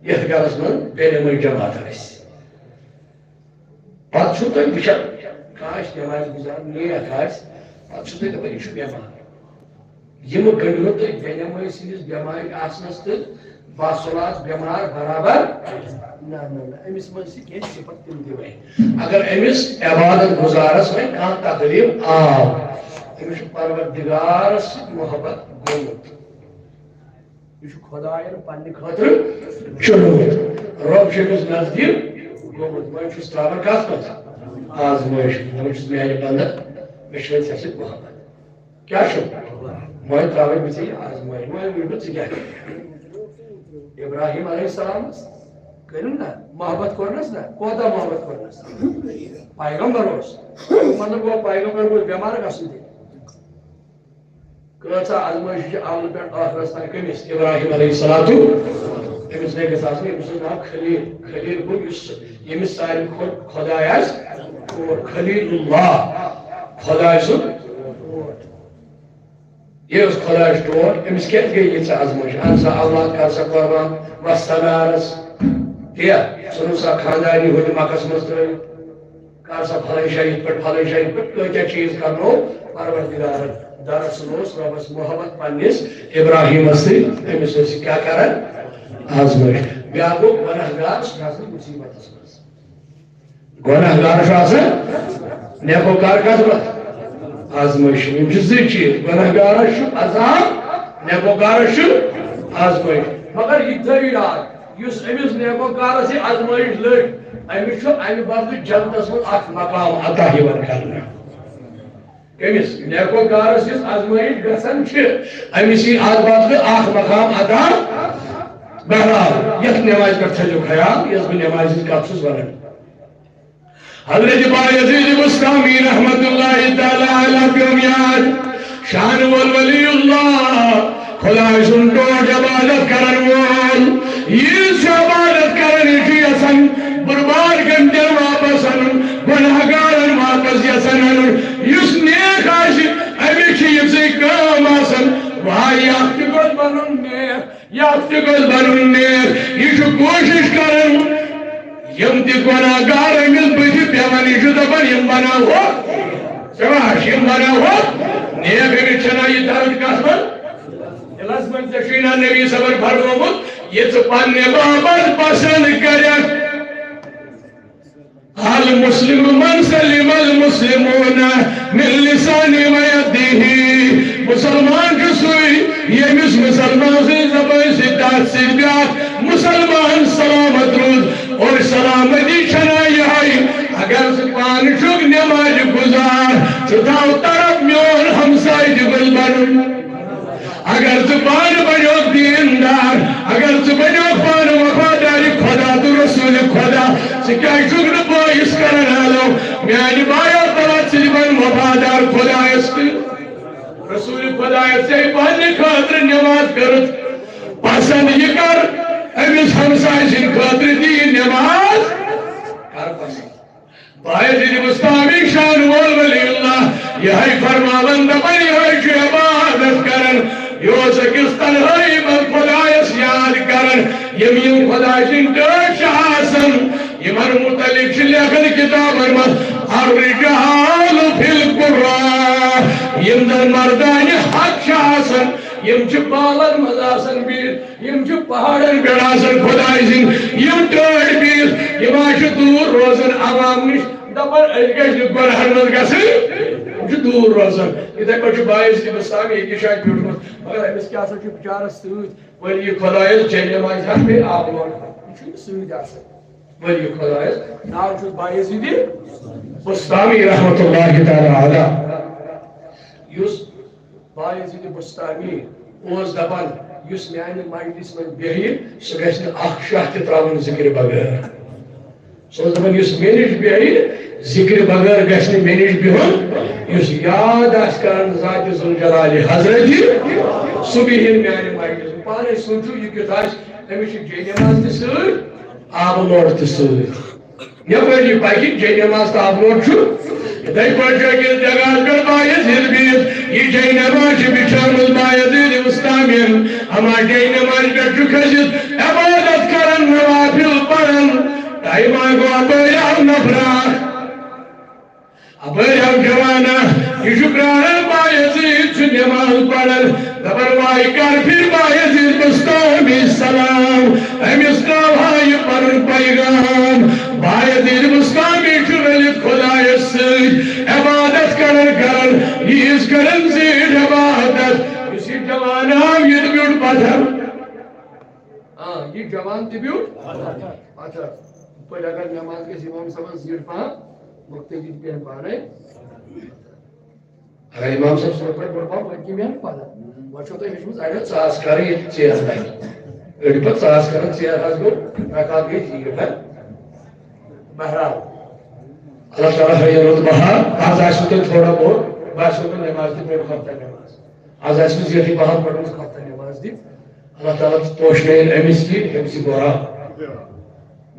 یتھ گرس منٛز بے نمٲز جماعت آسہِ۔ پتہٕ چھُو تُہۍ وٕچھان، کانٛہہ آسہِ نٮ۪مازِ گُزار، نیک آسہِ، پتہٕ چھُو تُہۍ دَپان، یہِ چھُ بٮ۪مار۔ یِم گٔنٛڈیو تُہۍ بے نٮ۪مٲزۍ سٕنٛدِس بٮ۪مارِ آسنس تہٕ باصلات بٮ۪مار برابر؟ نہ، نہ، نہ، أمِس منٛز چھِ کینٛہہ صفت تِم تہِ وۄنۍ۔ اگر أمِس عبادت گُزارس وۄنۍ کانٛہہ تکلیف آو، أمِس چھُ پروردگارس سۭتۍ محبت گوٚمُت۔ یہِ چھُ خۄدایَن پننہِ خٲطرٕ چُنمُت۔ رۄب چھُ أمِس نزدیٖک گوٚمُت۔ وۄنۍ چھُس ترٛاوان کَتھ منٛز؟ آزمٲیِش۔ وۄنۍ چھُس میٛانہِ بنٛدٕ، مےٚ چھُ وۄنۍ ژےٚ سۭتۍ محبت۔ کیٛاہ چھُ؟ وۄنۍ ترٛاوَے بہٕ ژےٚ یہِ آزمٲیِش۔ وۄنۍ وٕچھ بہٕ ژٕ کیٛاہ کرکھ۔ ابراہیم علیہ السلامَس کٔرِو نہ محبت کوٚرنَس نہ، کوتاہ محبت کوٚرنَس؟ پیغمبر اوس۔ مطلب گوٚو پیغمبر گوٚژھ بٮ۪مار گژھُن تہِ۔ کۭژاہ آزمٲیش چھِ اولہٕ پٮ۪ٹھ ٲخرس تام کٔمِس؟ ابراہیم علیہ الصلوۃ۔ أمِس نے گژھِ آسٕنۍ، أمِس اوس ناو خلیل۔ خلیل گوٚو یُس، ییٚمِس ساروی کھۄتہٕ خۄداے آسہِ ٹوٹھ۔ خلیل اللہ، خۄداے سُنٛد۔ یہِ اوس خۄدایَس ٹوٹھ، أمِس کیٛازِ گٔے ییٖژاہ آزمٲیش؟ اَن سا اولاد، کر سا قۄربان، وَس سا نارَس۔ تہِ ژھٕنُن سا خانٛدارنہِ ہُنٛد مَکَس منٛز ترٛٲوِتھ۔ کر سا فلٲنۍ جایہِ یِتھ پٲٹھۍ، فلٲنۍ جایہِ یِتھ پٲٹھۍ، کۭتیاہ چیٖز کرنو پروردگارن۔ دراصل اوس رۄبس محبت پننِس ابراہیمس سۭتۍ، أمِس ٲسۍ یہِ کیٛاہ کران؟ آزمٲیش۔ بیٛاکھ گوٚو گۄناہ گار، سُہ چھُ آسان مُصیبتس منٛز۔ گۄناہ گار چھُ آسان، نیکوکار کتھ منٛز؟ آزمٲیش۔ یِم چھِ زٕ چیٖز، گۄناہ گارس چھُ عذاب، نیکوکارس چھُ آزمٲیش۔ مگر یہِ تھٲیِو یاد، یُس أمِس نیکوکارس یہِ آزمٲیش لٔج، أمِس چھُ اَمہِ بدلہٕ جنتس منٛز اکھ مقام عطا یِوان کرنہٕ۔ کٔمِس؟ نیکوکارس یُس آزمٲیش گژھان چھِ، أمِس یی اَتھ بدلہٕ اکھ مقام عطا۔ بہرحال، یتھ نمازِ پٮ۪ٹھ تھٲیِو خیال، یۄس بہٕ نمازِ ہٕنٛز کتھ چھُس ونان۔ حضرت بایزید بسطامی رحمت اللہ تعالیٰ علیہ پیوٚم یاد، شان وول ولی اللہ۔ خۄداے سُنٛد ٹوٹھ عبادت کرن وول، یہِ چھُ عبادت کران، یہِ چھُ یژھان بُرٕ بار گٔمتٮ۪ن واپس اَنُن، گۄناہ گارن واپس یژھان اَنُن۔ یُس نیک آسہِ، أمِس چھِ یِژٕے کٲم آسان۔ واے، یَتھ تہِ گوٚژھ بَنُن نیک، یَتھ تہِ گوٚژھ بَنُن نیک۔ یہِ چھُ کوٗشِش کران، یِم تہِ گۄناہ گار أمِس بٕتھِ پٮ۪وان، یہِ چھُ دَپان، یِم بَناوہوکھ۔ شاباش، یِم بَناوہوکھ نیک۔ أمِس چھَنا یہِ درد کَتھ منٛز؟ دِلس منٛز ژےٚ چھُے نا نبی صٲبن فرمومُت، یہِ ژٕ پننہِ باپتھ پسند کرکھ۔ المسلم من سلم المسلمون من لسانه ويده۔ مسلمان چھُ سُے، ییٚمِس مسلمان سٕنٛزِ زبٲنۍ سۭتۍ، تتھ سۭتۍ بیٛاکھ مسلمان سلامت روٗد۔ اور سلامتی چھنا یہے، اگر ژٕ پانہٕ چھُکھ نمازِ گُزار، ژٕ تھاو طرف میون ہمساے تہِ گوٚژھ بنُن۔ اگر ژٕ پانہٕ بنیوکھ دیندار، اگر ژٕ بنیوکھ پانہٕ وفادار خدا تہٕ رسول خدا، ژٕ کیازِ چھُکھ نہٕ بٲیِس کران حالو؟ میانہِ بایو تلہ ژٕ تہِ بن وفادار خدایس تہٕ رسول خدایس۔ ژےٚ پننہِ خٲطرٕ نماز کٔرٕتھ پسند، یہِ کر أمِس ہمساے سٕنٛدِ خٲطرٕ تہِ یہِ نماز کر پسند۔ بایزید بسطامی شان وول ولی اللہ، یہے فرماوان دپان، یہے چھُ عبادت کران۔ یہِ اوس أکِس تنہٲیی منٛز خدایس یاد کران۔ یِم یِم خداے سٕنٛدۍ ٹٲٹھۍ چھِ آسان، یِمن متعلق چھِ لیکھان کتابن منٛز، الرجال فی القرہ، یِم زن مردانہِ حق چھِ آسان، یِم چھِ بالن منٛز آسان بِہِتھ، یِم چھِ پہاڑن پٮ۪ٹھ آسان خداے سٕنٛدۍ، یِم ٹٲٹھۍ بِہِتھ، یِم حظ چھِ دوٗر روزان عوام نِش، دپان، أسۍ گژھِ نہٕ گۄناہن منٛز گژھٕنۍ، یِم چھِ دوٗر روزان۔ یِتھے پٲٹھۍ چھُ بایزید بسطامی أکِس جایہِ بیوٗٹھمُت، مگر أمِس کیٛاہ سا چھُ بِچارس سۭتۍ ولی خدایس جاینمازِ ہن بیٚیہِ آبہٕ لوٹہٕ، یہِ چھُنہٕ سۭتۍ آسان۔ ولی خدایس ناو چھُس بایزید بسطامی رحمتہ اللہ تعالی علیہ، یُس بایزید بسطامی اوس دپان، یُس میانہِ مجلس منٛز بیہہِ، سُہ گژھِ نہٕ اکھ شاہ تہِ تراوُن ذکرِ بغٲر۔ سُہ اوس دپان، یُس مےٚ نِش بیہہِ، ذکرِ بغٲر گژھِ نہٕ مےٚ نِش بِہُن۔ یُس یاد آسہِ کران ذاتِ ذوالجلالِ حضرتِ، سُہ بِہِن میانہِ مجلس منٛز۔ پانے سوٗنٛچِو، یہِ کیُتھ آسہِ، أمِس چھِ جے نماز تہِ سۭتۍ، آبہٕ لوٹہٕ تہِ سۭتۍ۔ یپٲرۍ یہِ پکہِ، جے نماز تہٕ آبہٕ لوٹہٕ چھُ۔ یِتھے پٲٹھۍ چھُ أکِس جگہس پٮ۪ٹھ بایزید بِہِتھ۔ یہِ جے نماز چھِ بِچھٲومٕژ بایزید بسطامین۔ اما جے نمازِ پٮ۪ٹھ چھُ کھٔسِتھ عبادت کران، نوافل پران۔ ٹایما گوٚو، اپٲرۍ آو نفرا۔ اپٲرۍ آو جوانا، یہِ چھُ پراران بایزید چھُ نماز پران۔ دپان، واے کر پھر بایزید بسطامی سلام، أمِس ترٛاوہا یہِ پنُن پیغام۔ بایزید بسطامی چھُ رٔلِتھ خدایس سۭتۍ عبادت کران کران، یہِ یِژھ کران زیٖٹھ عبادت۔ یُس یہِ جوان آو، یہِ تہِ بیوٗٹھ پتھر۔ آ، یہِ جوان تہِ بیوٗٹھ پتھر۔ پٲٹھۍ اگر نماز گژھِ امام صٲبس زیٖٹھ پہم، مقتدی تہِ بیٚہن پانے۔ اگر امام صٲب سُنٛد پٲٹھۍ بوٚڑ پہم، وۄنۍ کٔمۍ ہن پتہٕ؟ وۄنۍ چھو تۄہہِ ہیٚچھمٕژ اَڑٮ۪و ژاس کرٕنۍ ییٚتہِ ژیر تام۔ أڑۍ پتہٕ ژاس کران ژیر حظ گوٚو، رکعت گٔے زیٖٹھ، ہا؟ بہرحال، اللہ تعالیٰ ہٲیِن رُت بہار۔ آز آسِوٕ تۄہہِ تھوڑا بہت، باسیٚو تۄہہِ نماز تہِ پٔر خۄفتن نماز۔ آز آسِوٕ زیٹھٕے پہم پٔرمٕژ خۄفتن نماز تہِ۔ اللہ تعالیٰ پوشنٲیِن أمِس یہِ حفظِ قرآن۔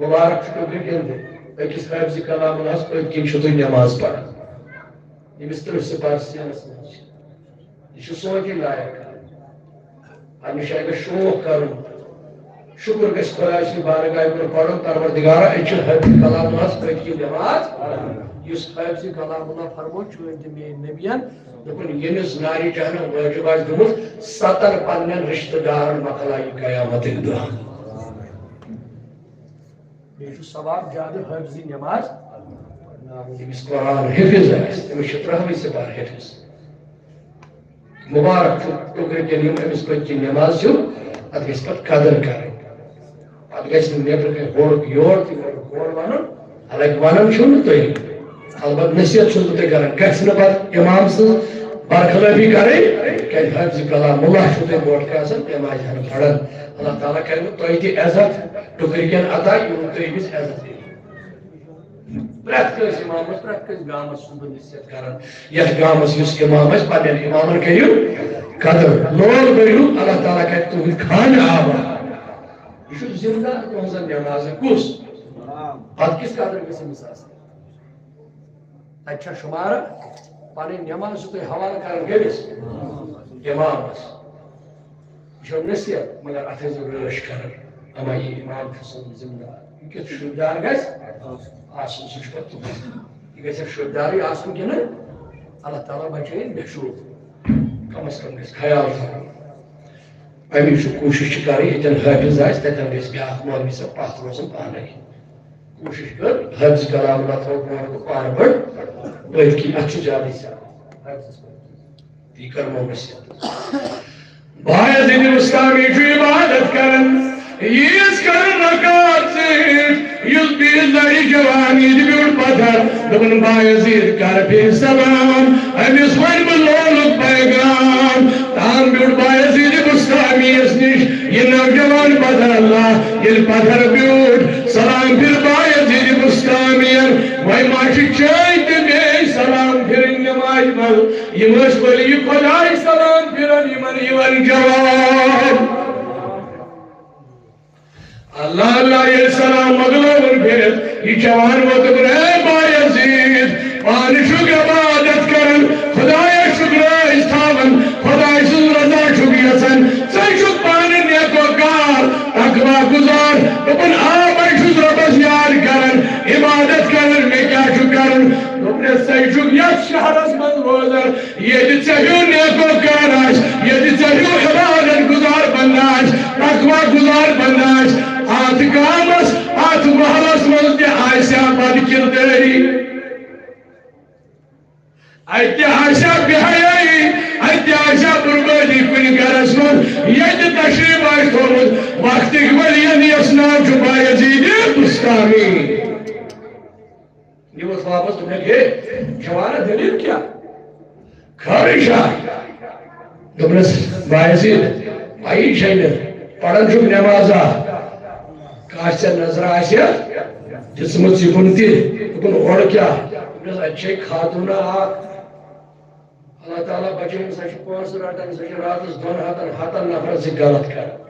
مبارک چھُ ٹُکرِ کٮ۪ن تہِ۔ أکِس حٲفظِ کلام اللہس پٔتۍ کِنۍ چھِو تُہۍ نماز پران۔ ییٚمِس تٕرٛہ سِپارٕ سینس منٛز چھِ۔ یہِ چھُ سونچٕنۍ لایق۔ اَمہِ جایہِ گژھِ شوق کرُن۔ شُکُر گژھِ خۄداے سٕنٛدِ بارگاہہِ کُن پرُن، پروردگارا، أسۍ چھِ حٲفظِ کلام اللہس پٔتۍ کِنۍ نماز۔ یُس حٲفظِ کلام اللہ فرموو، چٲنۍ تہٕ میٲنۍ نبین، دوٚپُن، ییٚمِس نارِ جہنم وٲجِب آسہِ گٔمٕژ، ستن پننٮ۪ن رشتہٕ دارن مۄکلایہِ قیامتٕکۍ دۄہ۔ بیٚیہِ چھُ ثواب زیادٕ حٲفظِ نماز۔ ییٚمِس قرآن حفظ آسہِ، تٔمِس چھِ ترٛہوٕے سِپارٕ حفظ۔ مبارک چھُ ٹُکرِ کٮ۪ن یِم أمِس پٔتۍ کِنۍ نماز چھِ، اَتھ گژھِ پَتہٕ قدٕر کَرٕنۍ۔ اَتھ گژھِ نہٕ نیٚبرٕ کَنہِ ہورُک یور تہِ وَنُن، ہورٕ وَنُن، حالانکہِ وَنان چھُو نہٕ تُہۍ۔ البتہ نصیحت چھُس بہٕ تۄہہِ کران، گژھِ نہٕ پتہٕ امام سٕنٛز برخلٲفی کرٕنۍ، کیازِ حٲفظِ کلام اللہ چھُو تۄہہِ برونٛٹھ کنہِ آسان، تٔمۍ آسہِ ہن پران۔ اللہ تعالیٰ کرِ نہٕ تۄہہِ تہِ عزت ٹُکرِ کٮ۪ن عطا، یوٗت تُہۍ أمِس عزت کٔرِو۔ پرٛٮ۪تھ کٲنٛسہِ امامس، پرٛٮ۪تھ کٲنٛسہِ گامس چھُس بہٕ نصیحت کران۔ یتھ گامس یُس امام آسہِ، پننٮ۪ن امامن کٔرِو قدر، لول بٔرِو، اللہ تعالیٰ کرِ تُہُنٛد خانہٕ آباد۔ یہِ چھُ ذمہٕ دار تُہنٛزن نٮ۪مازن۔ کُس؟ پتہٕ کِژھ قدر گٔژھ أمِس آسٕنۍ؟ تتہِ چھا شُمارہ؟ پنٕنۍ نٮ۪ماز چھُ تُہۍ حوالہٕ کران کٔمِس؟ امامس۔ یہِ چھو نصیحت، مگر اتھ ٲسۍ زیو رٲچھ کران۔ اما یہِ امام چھُ سون ذمہٕ دار۔ یہِ کیُتھ شُرۍ دار گژھِ آسُن، سُہ چھُ پتہٕ تُہُنٛد۔ یہِ گژھِ شُرۍ دارٕے آسُن کِنہٕ اللہ تعالیٰ بچٲیِن بے شوٗب؟ کم از کم گژھِ خیال تھاوُن۔ امی چھُ کوٗشِش چھِ کرٕنۍ، ییٚتٮ۪ن حٲفظ آسہِ، تتٮ۪ن گژھِ بیٛاکھ مولوی صٲب پتھ روزُن پانے۔ کوٗشِش کر، حٲفظ کلام اللہ تھاوُن برونٛٹھ کُن پانہٕ پٲٹھۍ، پٔتۍ کِنۍ اتھ چھُ زیادٕ حساب۔ یہِ کرمو نصیحت۔ بایزید بسطامی چھُ عبادت کران، عیٖذ کران رکعت سۭتۍ، یُس بیٚیِس دۄہہِ جوان عیٖدِ بیوٗٹھ پتھر، دوٚپُن، بایزید کر بیٚیہِ سلام، أمِس وَنہٕ بہٕ لولُک پیغام۔ تام بیوٗٹھ بایزید بسطامیَس نِش یہِ نوجوان پتھر اللہ، ییٚلہِ پتھر بیوٗٹھ، سلام پھِر بایزید بسطامیَن، وۄنۍ ما چھِ چٲنۍ تہِ بیٚیہِ سلام پھِرٕنۍ نمازِ منٛز؟ یِم ٲسۍ ولی خۄداے سلام پھِران، یِمن یِوان جواب۔ اللہ اللہ ییٚلہِ سلام مۄکلٲوُن پھِرِتھ، یہِ جوان ووت، دوٚپُن، اے بایزید، پانہٕ چھُکھ عبادت کران، خۄدایس چھُکھ رٲضۍ تھاوان، خۄداے سٕنٛز رضا چھُکھ یژھان، ژٕ چھُکھ پانہٕ نیکوکار، تقوی گُزار۔ دوٚپُن، آ، بہٕ چھُس رۄبس یاد کران، عبادت کران، مےٚ کیٛاہ چھُ کرُن؟ دوٚپنس، ژٕ چھُکھ یتھ شہرس منٛز روزان، ییٚتہِ ژےٚ ہیوٗ نیکوکار آسہِ، ییٚتہِ ژےٚ ہیوٗ عبادت گُزار بندٕ آسہِ، تقوی گُزار بندٕ آسہِ، اتھ گامس، اتھ محلس منٛز تہِ آسہِ ہا بد کردٲری، اتہِ تہِ آسہِ ہا بے حیٲیی، اتہِ تہِ آسہِ ہا بربٲدی کُنہِ گرس منٛز، ییٚتہِ تشریف آسہِ تھوٚومُت وقتٕکۍ ولین، یس ناو چھُ بایزید بسطامی۔ یہِ اوس واپس، دوٚپنَکھ، ہے جوانا، دٔلیٖل کیٛاہ؟ خٲرٕے چھا؟ دوٚپنَس، بایزید، پَیی چھے نہٕ، پَران چھُکھ نٮ۪مازا؟ کانٛہہ ژےٚ نظرا آسہِ دِژمٕژ یِکُن تہِ؟ دوٚپُن، اورٕ کیٛاہ؟ دوٚپنَس، اَتہِ چھے خاتوٗنا اَکھ، اللہ تعالیٰ بچٲیِن، سۄ چھِ پونٛسہٕ رٹان، سۄ چھِ راتس دۄن ہتن، ہتن نفرن سۭتۍ غلط کران۔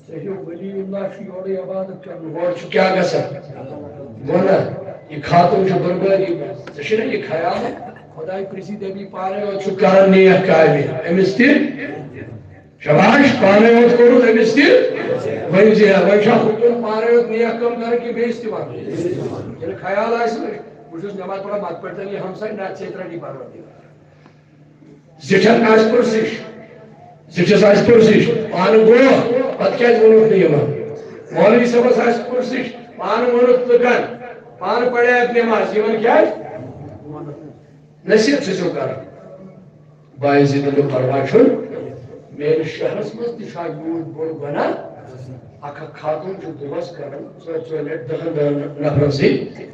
ژےٚ ہیوٗ ولی اللہ چھُ یورے عبادت کران، ہورٕ چھُ کیٛاہ گژھان؟ گۄناہ۔ یہِ خاتوٗن چھُ بربٲدی منٛز۔ ژےٚ چھُے نا یہِ خیال؟ خۄداے پرٛژھی دَپی پانے یوت چھُ کران نیک کامہِ۔ أمِس تہِ شاباش، پانے یوت کوٚرُتھ أمِس تہِ۔ وۄنۍ زِ وۄنۍ چھا حُکُم پانے یوت نیک کٲم کرٕنۍ کِنہٕ بیٚیِس تہِ وَنُن؟ ییٚلہِ خیال آسہِ، بہٕ چھُس نٮ۪ماز پران، مَتہٕ پٔرۍتَن یہِ ہمساے، نہ ژےٚ تہِ رَٹی پروردگار۔ زِٹھٮ۪ن آسہِ پُرسِش، زِٹھِس آسہِ پُرسِش، پانہٕ گوٚو، پَتہٕ کیٛازِ ووٚنُکھ نہٕ یِمَن؟ مولوی صٲبَس آسہِ پُرسِش، پانہٕ ووٚنُکھ لُکَن، پانہٕ پَرے اَتھ نٮ۪ماز، یِمَن کیٛازِ؟ نصیحت چھُ سُہ کران۔ بایزیدن دوٚپ، پرواے چھُنہٕ، میٲنِس شہرس منٛز تہِ چھُ اکھ یوٗت بوٚڑ گۄناہ۔ اکھ اکھ خاتوٗن چھُ دۄہس کران ژورِ ژورِ لٹہِ دہن دہن نفرن سۭتۍ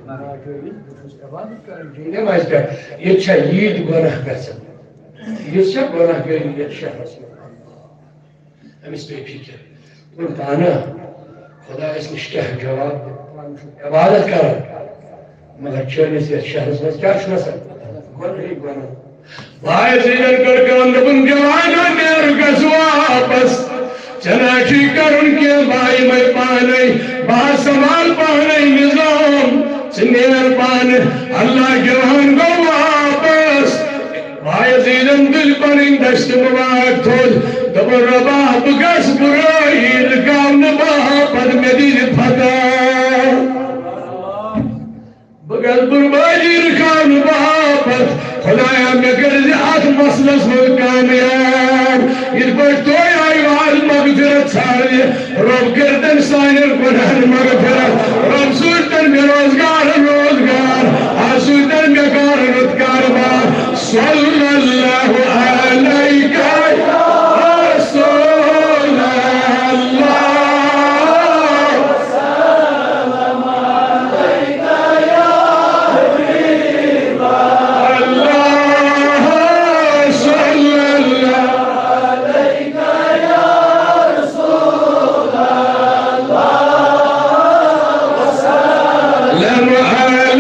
ناجٲیز۔ بہٕ چھُس عبادت کران جی نمازِ پٮ۪ٹھ۔ ییٚتہِ چھا ییٖتۍ گۄناہ گژھان؟ یُس چھا گۄناہ گٲری یتھ شہرس منٛز؟ أمِس پیٚیہِ فِکر۔ دوٚپُن، پانہٕ خۄدایَس نِش کیٛاہ جواب دِمہٕ؟ پانہٕ چھُس عبادت کران، مگر چٲنِس یَتھ شہرَس منٛز کیٛاہ چھُ گژھان؟ گۄنہٕے گۄناہ۔ بایزیدَن کٔر کٲم، دوٚپُن، جوانا، نیر گژھ واپس۔ ژےٚ نہ چھُے کرُن کینٛہہ، بہٕ یِمَے پانَے، بہٕ سنبھال پانَے نظام۔ ژٕ نیر پانہٕ۔ اللہ جوان گوٚو واپس۔ بایزیدن تُلۍ پنٕنۍ دستہِ مبارک تھوٚد، دوٚپُن، رۄبا، بہٕ گژھٕ برٲے رُکاونہٕ باپتھ، مےٚ دِیہِ فتح۔ بہٕ گژھٕ بربٲدی رُکاونہٕ باپتھ، خۄدایا، مےٚ کٔرۍ زِ اَتھ مسلس منٛز کامیاب۔ یِتھ پٲٹھۍ تُہۍ آیِو آز مغفرت ژھانٛڈنہِ، رۄب کٔرۍتن سانٮ۪ن گۄناہن مغفرت۔ رۄب سوٗزتن بے روزگارن روزگار، آز سوٗزتن بے کارن رُت کاربار۔ صلی اللہ علیک یا رسول اللہ۔ اللهم صل على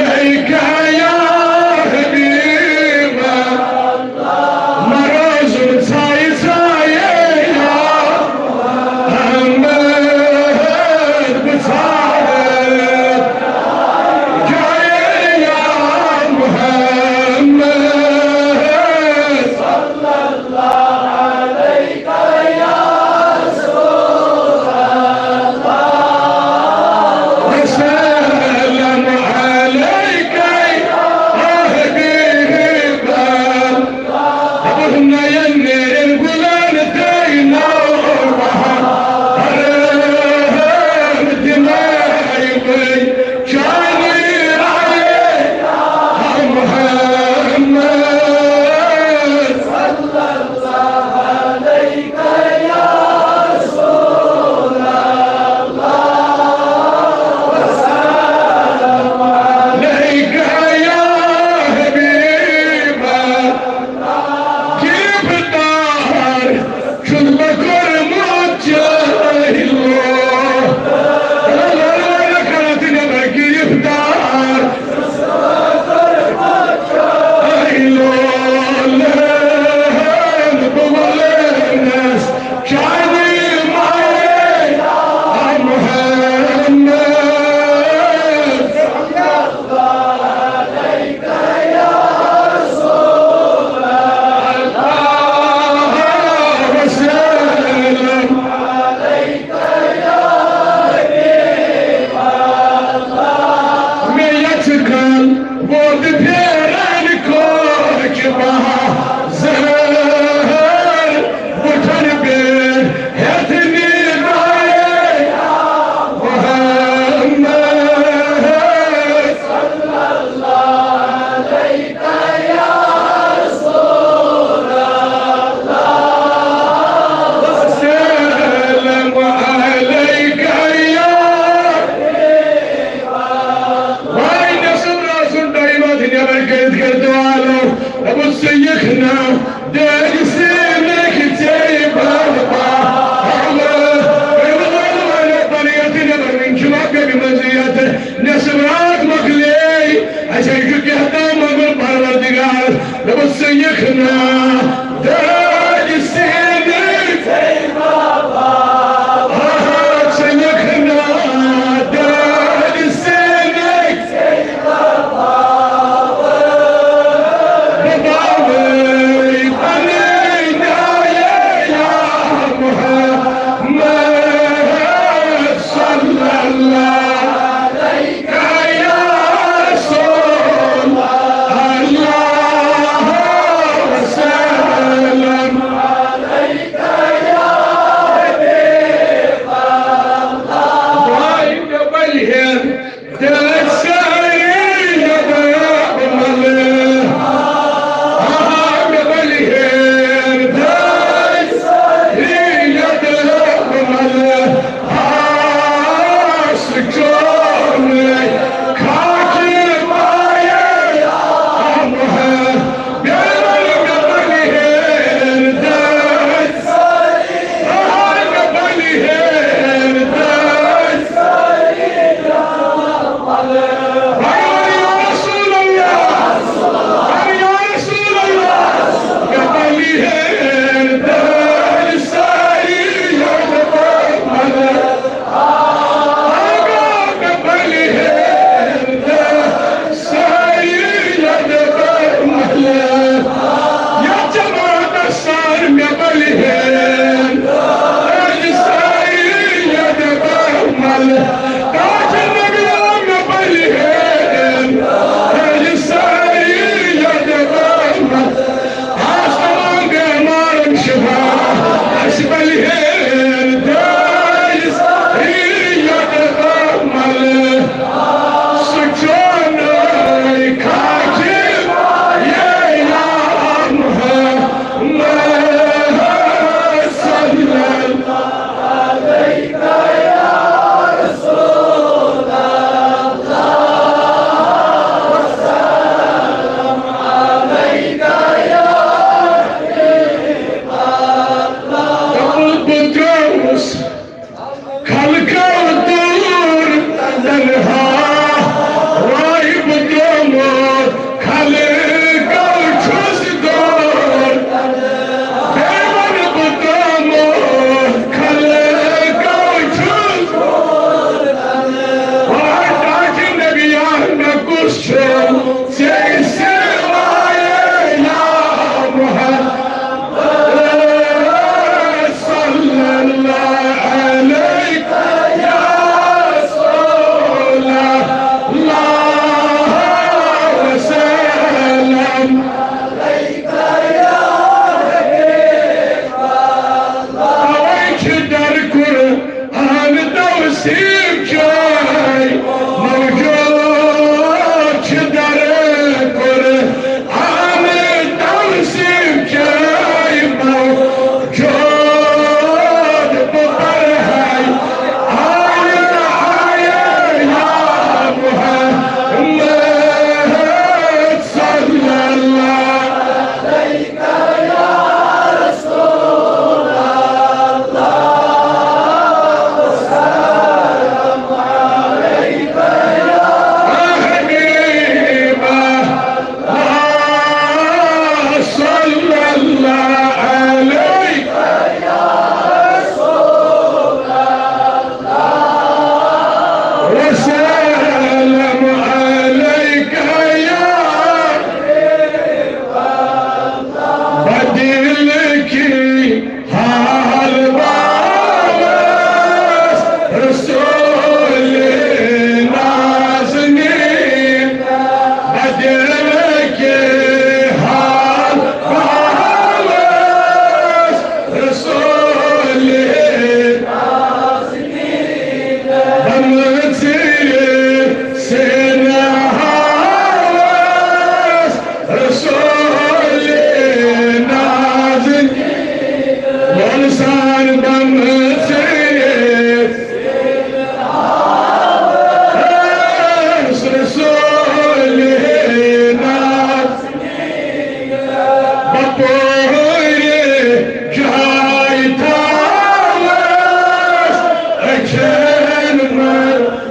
شین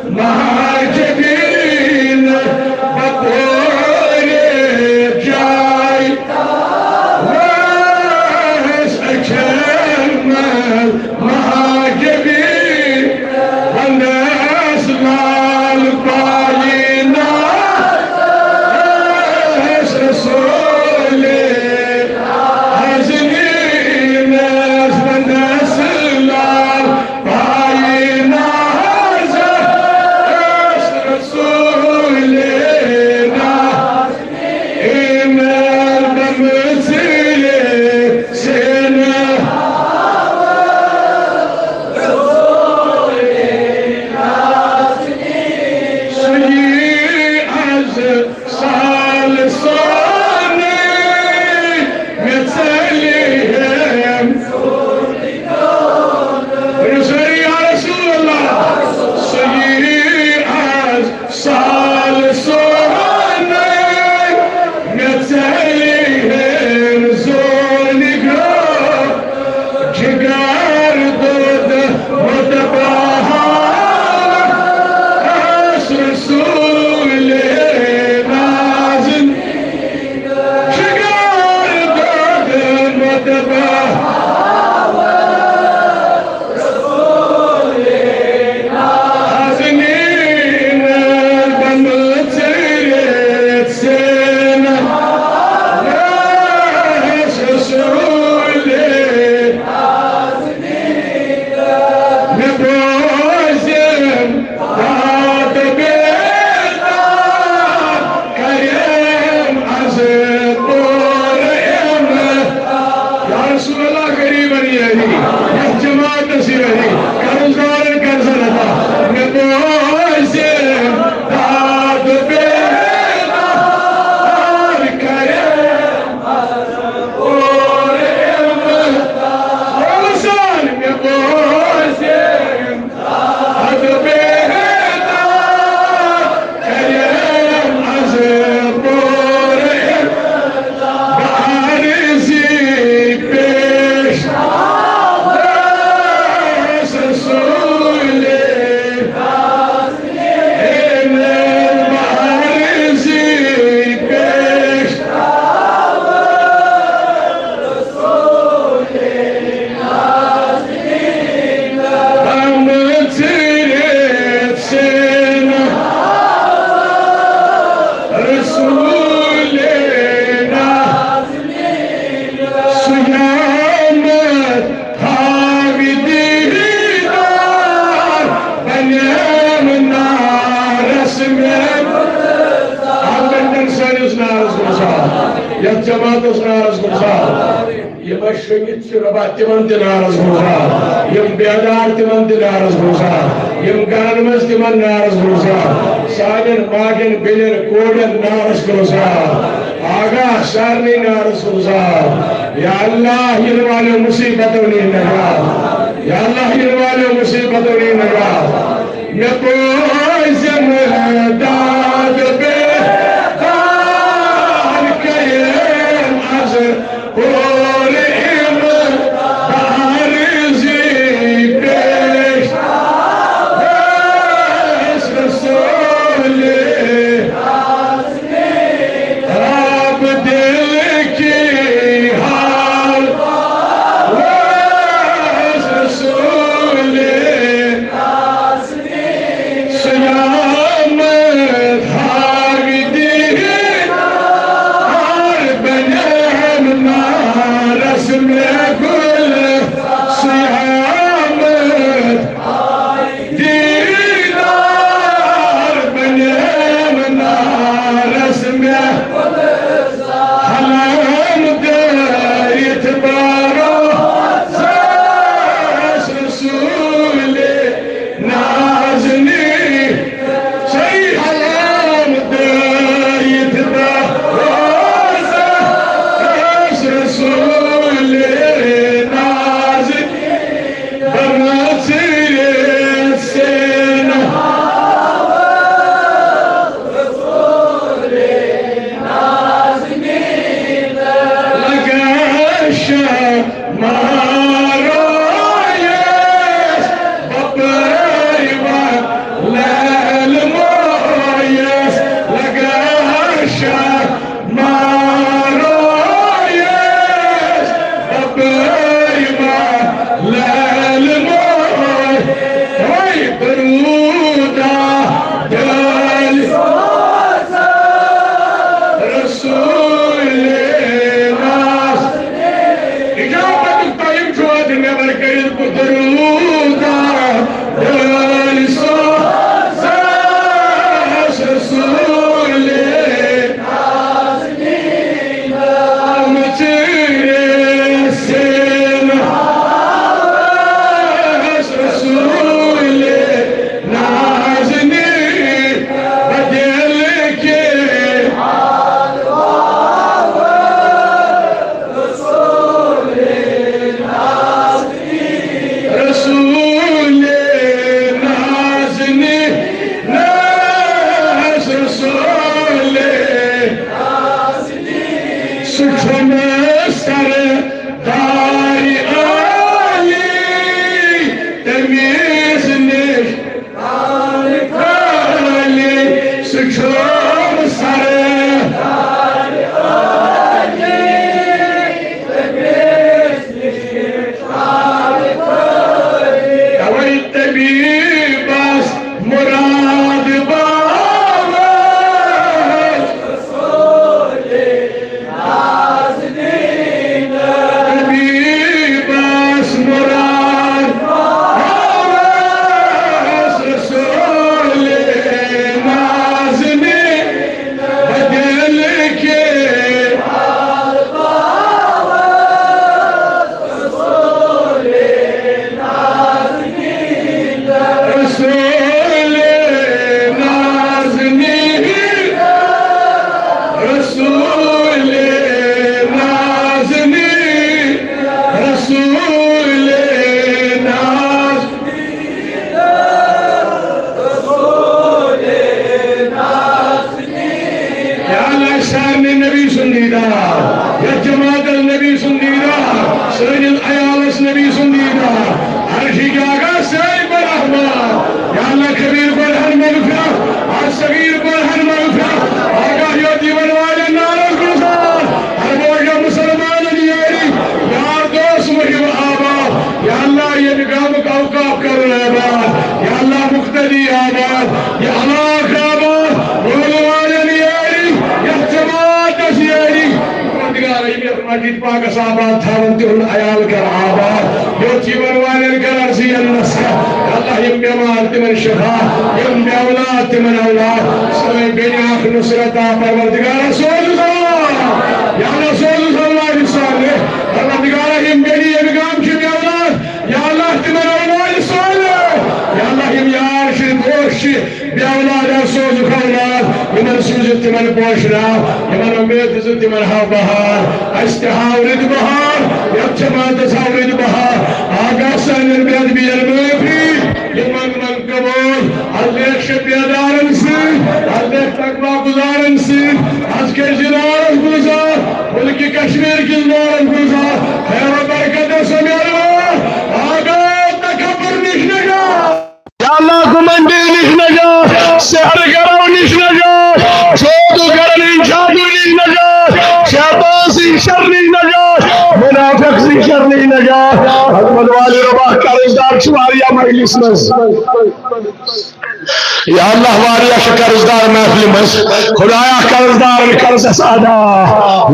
مہاجبین بطور جای واس اچھن مہاجبین ونس لال پائی ناز رسول حسنین ونس لال پائی ناز رسول ناز ایمل بمسلے سینہ سُہ یی از سال سونٕے مےٚ ژٔلۍ ہٮ۪م۔ ؤنِو سٲری، یا رسول اللہ، سُہ یی از سال سونٕے مےٚ ژٔلۍ ہٮ۪م زونہِ گرٛو۔ جگر دود متبہل اس رسول نازن۔ جگر دود متبہل نازنین بمسلے سینہ رسول مےٚ بوزِم داد بیداد کریم از پور امداد۔ یا رسول اللہ، غریبن یٲری، یتھ جماعتس یٲری، قرض دارن قرضن عطا۔ مےٚ بوزِم داد بیداد کریم رسول ناز سیامت ہاوِ دیدار بنیم نارس مےٚ۔ اَتھ پٮ۪ٹھ سٲنِس نارس گُلزار، یَتھ جماعتس نارس گُلزار۔ یِم اَسہِ شٔنگِتھ چھِ رۄبا، تِمن تہِ نارس گُلزار۔ یِم بیدار، تِمن تہِ نارس گُلزار۔ یِم گرن منٛز، تِمن نارس گُلزار۔ سانٮ۪ن ماجن، بیٚنٮ۪ن، کورٮ۪ن نارس گُلزار۔ آغا سارنٕے نارس گُلزار۔ یا اللہ، یِنہٕ والیو مُصیبتو نی نجات۔ یا اللہ، یِنہٕ والیو مُصیبتو نی نجات۔ مےٚ بوزم داد بیدار کریم از پور امداد عرضی پیش رسول رب دل کی حال واس رسول درود دٲنۍ سوزس رسول نازنین، رسول نازنین، بدل کے رسول نازنین، رسول سُہ چھُنہٕ سردار عالی تمیز نِش عالی، سُہ چھُنہٕ سردار عالی تمیز نِش عالی۔ توے طبیبس مراد باوس طبیبس مراد آواز رسول نازنین بدل کے رسول نازنین، رسول نازنین، رسول ناز۔ یا اللہ، سارنٕے نبی سُنٛد دیدار، یتھ جماعتس نبی سُنٛد دیدار، سٲنِس عیالس نبی سُنٛد دیدار، عرشی کیا گژھِ سٲنۍ برحمت۔ یا اللہ، کبیر پٲٹھۍ ہن مغفرت، از صغیر پٲٹھۍ ہن مغفرت۔ آگاہ یوت یِمن والٮ۪ن نارس گُلزار، ہر بوجہ مسلمانن یٲری، یار دوست مہم آباد۔ یا اللہ، ییٚمہِ گامُک اوقاف کرُن آباد۔ یا اللہ، مقتدی آباد، یہِ علاقہٕ آباد، رولہٕ والٮ۪ن یٲری، یتھ جماعتس یٲری۔ پروردگارا، یِم یتھ مسجد پاکس آباد تھاوان، تِہُنٛد عیال کر آباد۔ یوٚت یِمن والٮ۪ن کر عرضی انس کر۔ اللہ، یِم بٮ۪مار تِمن شفا، یِم بے اولاد تِمن اولاد۔ سٲنۍ بیٚنہِ اکھ نصرت آ پروردگارا، سوز اولاد۔ یا اللہ، سوز اولاد صالح۔ پروردگارا، یِم بیٚنہِ ییٚمہِ گامہٕ چھِ بے اولاد، یا اللہ، تِمن اولاد صالح۔ یا اللہ، یِم یار چھِ، دوست چھِ، بے اولاد آسہِ سوزُکھ اولاد، یِمن سوٗزِتھ تِمن پوشہٕ ناو، یِمن اُمید دِژٕتھ تِمن ہاو بہار، اَسہِ تہِ ہاو رٕتۍ بہار، یَتھ جماعتس ہاو رٕتۍ بہار۔ آگاہ سانٮ۪ن بے ادبین معٲفی، یہِ منٛگ منٛگ قبوٗل۔ از لیکھ شبیدارن سۭتۍ، از لیکھ تقوی گُزارن سۭتۍ، از کٔرۍ زِ نارس گُلزار، مُلکہِ کشمیر کِس نارس گُلزار، خیر و برکت سمیلوار، آگاہ تکبر نِش نجات۔ یا اللہ، گھمنڈی نِش نجات، سحر گرو نِش نجات، جادو گرن ہٕنٛدۍ جادو نِش نجات، شیطان سٕنٛدۍ شر نِش نجات، منافق سٕنٛدۍ شر نِش نجات۔ حضرت والی ربا قرض دار چھِ واریاہ مجلس منٛز۔ یا اللہ، واریاہ چھِ قرض دار محفلہِ منٛز۔ خدایا، قرض دارن قرضس ادا۔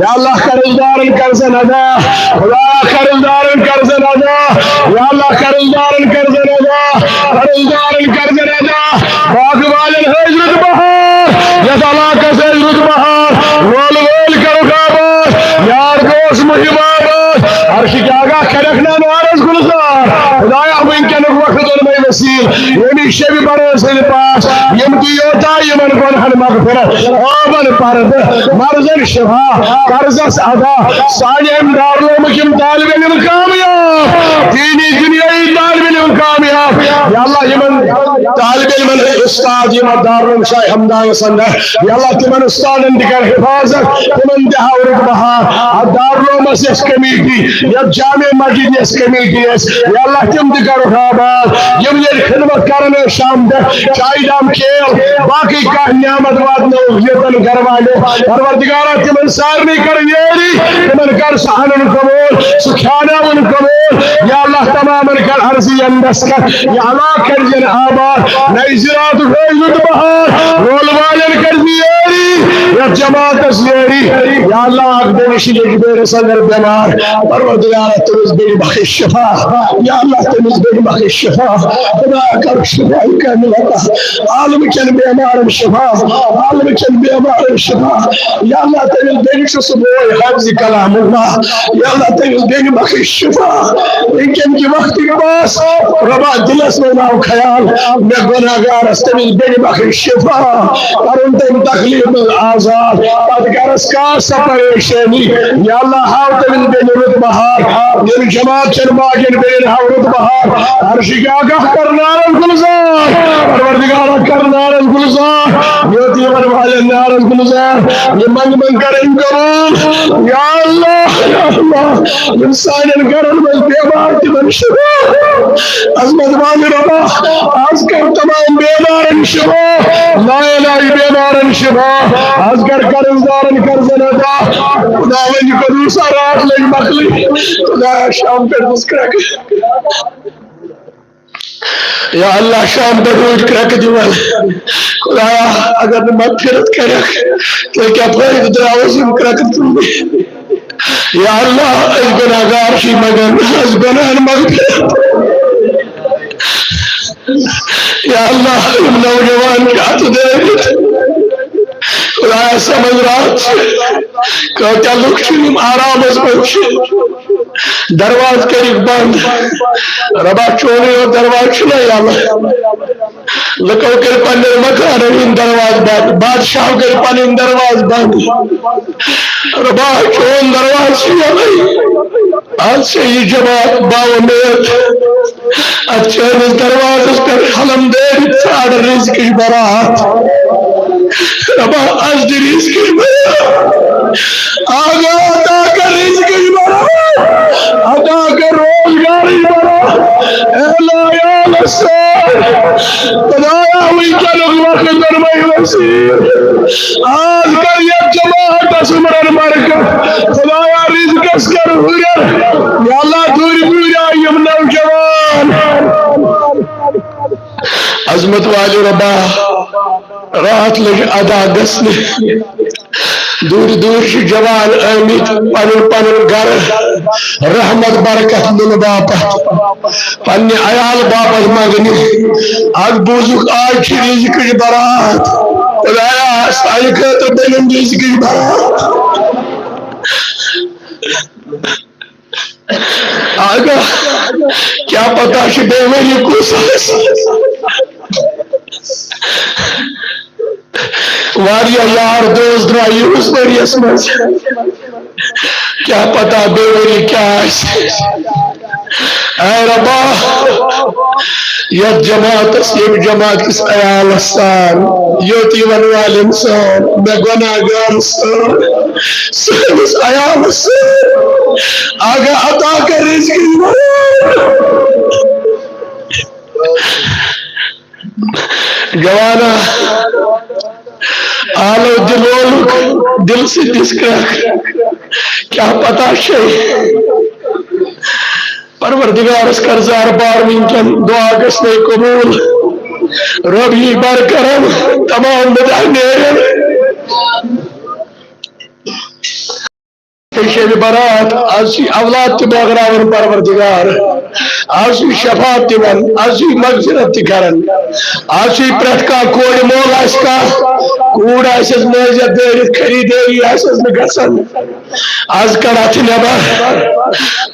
یا اللہ، قرض دارن قرضن ادا۔ خدایا، قرض دارن قرضن ادا۔ یا اللہ، قرض دارن قرضن ادا۔ قرض دارن قرضن ادا۔ باغ والٮ۪ن ہٲوۍ رُت بہار، یتھ علاقس ہٲوۍ رُت بہار۔ رول وٲلۍ کرُکھ آباد، یار دوست مُحِب آباد۔ عرشہِ کیا گاہ کرکھ نا نارس گُلزار۔ خدایا، وٕنکیٚنُک وقت اوٚنمے وسیٖل، ییٚمہِ شبِ برٲژ ہٕنٛدِ پاس، یِم تہِ یوتاہ یِمن گۄنہن مغفرت، عٲبن پردٕ، مرضن شفا، قرضس ادا، سانہِ امہِ دارالعلومٕکۍ یِم طالب علم کامیاب، دینی دُنیٲیی طالب علم کامیاب۔ یا اللہ، یِمن طالب علمن ہٕنٛدۍ استاد، یِم اتھ دارالعلوم شاہ ہمدانس اندر، یا اللہ، تِمن استادن تہِ کر حفاظت، تِمن تہِ ہاو رُت بہار۔ اتھ دارالعلومس یۄس کمیٹی، یتھ جامع مسجد یۄس کمیٹی ٲس، یا اللہ، تِم تہِ کرُکھ آباد۔ یِم ییٚتہِ خدمت کران ٲسۍ شام پٮ۪ٹھ، چایہِ دام کھیل، باقٕے کانٛہہ نعمت واتنٲوٕکھ ییٚتٮ۪ن گرٕ والٮ۪و۔ پروردگارا، تِمن سارنٕے کر یٲری، تِمن کر سُہ انُن قبول، سُہ کھیاناوُن قبول۔ یا اللہ، تمامن کر عرضی اندس کر، یہِ علاقہٕ کٔرزٮ۪ن آباد، نَیہِ زِراعتُک ہٲوزِ رُت بہار، رول والٮ۪ن کٔرزِ یٲری، یتھ جماعتس یٲری۔ یا اللہ، اکھ بیٚنہِ چھِ ییٚتہِ بیٚنِس اندر بٮ۪مار، پروردگارا، تٔمِس بیٚنہِ بخش شفا۔ یا اللہ، تٔمِس بیٚنہِ بخش شفا۔ خدا، کر شفا کامل عطا۔ عالم کٮ۪ن بٮ۪مارن شفا، عالم کٮ۪ن بٮ۪مارن شفا۔ یا اللہ، تٔمِس بیٚنہِ چھُ سُہ بوے حافظ کلام اللہ۔ یا اللہ، تٔمِس بیٚنہِ بخش شفا۔ وٕنکٮ۪ن کہِ وقتٕکۍ پاس، رۄبا، دِلس منٛز آو خیال، مےٚ گۄناہگارس تٔمِس بیٚنہِ بخش شفا، کرُن تٔمۍ تکلیف منٛز آزاد، پتہٕ کرس کانٛہہ سۄ پریشٲنی۔ یا اللہ، ہاو تٔمِس بیٚنہِ رُت بہار، ییٚمہِ جماعت چٮ۪ن باقین بیٚنٮ۪ن ہاو رُت بہار۔ عرشہِ کیٛاہ گاہ کر نارن گُلزار، پروردگارا کر نارن گُلزار، یتیمن والٮ۪ن نارن گُلزار، یہِ منٛگہٕ منٛگہٕ کرن قبول۔ یا اللہ، یا اللہ، یِم سانٮ۪ن گرن منٛز بٮ۪مار تِمن شفا۔ عظمت والہِ رۄبا، آز کر تمام بٮ۪مارن شفا، لاعلاج بٮ۪مارن شفا، آز کر قرض دارن قرضن عطا۔ خداوند قدوسا، راتھ لٔج مۄکلٕنۍ، خدایا، شام پٮ۪ٹھ دِژ کرٛٮ۪کھ۔ یا اللہ، شام پٮ۪ٹھ روٗدۍ کرٛٮ۪کہٕ دِوان۔ خدایا، اگر نہٕ مغفرت کَرٮ۪کھ، تیٚلہِ کیٛاہ فٲیدٕ درٛاوُس یِم کرٛٮ۪کہٕ تُلنہِ؟ یا اللہ، أسۍ گۄناہگار چھِ، مگر أسۍ گۄناہن مغفرت۔ یا اللہ، یِم نوجوان چھِ اَتھٕ دٲرِتھ۔ خدایا، سمجھ راتھ چھِ، کۭتیٛاہ لُکھ چھِ یِم آرامس منٛز چھِ۔ دروازٕ کٔرِکھ بنٛد۔ رۄبا، چونُے یوت دروازٕ چھُنہ یَلہٕ۔ لُکو کٔرۍ پننٮ۪ن مکانن ہٕنٛدۍ دروازٕ بنٛد، بادشاہو کٔرۍ پنٕنۍ دروازٕ بنٛد۔ رۄبا، چون دروازٕ چھُ یَلَے۔ آز چھےٚ یہِ جماعت باوُمید۔ اتھ چٲنِس دروازس پٮ۪ٹھ قلم دٲرِتھ ژھانڈ رزقٕچ برات۔ رۄبا، از دِ رزقٕچ برات۔ آغا، عطا کر رزقٕچ برات۔ عطا کر روزگارٕچ برات۔ اے لایال سر، خدایا، وٕنکیٚنُک وقت بنووُے وسیع۔ آز کر یتھ جماعتس عمرن برکت۔ خدایا، رزقس کر ہُرٮ۪ر۔ یا اللہ، دوٗرِ دوٗرِ آیہِ یِم نوجوان۔ عظمت والہِ رۄبا، راتھ لٔج ادا گژھنہِ۔ دوٗرِ دوٗرِ چھِ جوان آمٕتۍ پنُن پنُن گرٕ رحمت برکت نِنہٕ باپتھ، پننہِ عیال باپتھ منگنہِ۔ از بوٗزُکھ، آز چھِ رزقٕچ برات۔ خدایا، سانہِ خٲطرٕ بٔنِن رزقٕچ برات۔ آغا، کیٛاہ پتہ چھُ بیٚیہِ ؤری کُس آسہِ۔ واریاہ یار دوست درٛاے یِہُس ؤریَس منٛز۔ کیٛاہ پتہ بیٚیہِ ؤری کیٛاہ آسہِ۔ اے رۄبا، یتھ جماعتس، ییٚمہِ جماعت کِس عیالس سان، یوت یِوان والٮ۪ن سان، مےٚ گۄناہ گار سان، سٲنِس عیالس سان، آغا عطا کر رزقٕچ برات۔ جوانا، آلو دل وولُک دل سۭتۍ دِس کرٛٮ۪کھ۔ کیٛاہ پتہ چھے؟ پروردگارس کر زار بار وٕنکٮ۪ن، دعا گژھِ نے قبول۔ رۄب یی بر کرم، تمام بدعہ نیرن۔ شب برات، از چھ اولاد تہ بٲگراوان پروردگار، از چھ شفاعت دِوان، از چھ مغفرت تہ کران، از چھ پرٛٮ۪تھ کانٛہہ کورِ مول آسہِ کانٛہہ، کوٗر آسٮ۪س مٲنٛزِ دٲرِتھ، خریدٲری آسٮ۪س نہٕ گژھان، از کڑ اتھ نٮ۪بر۔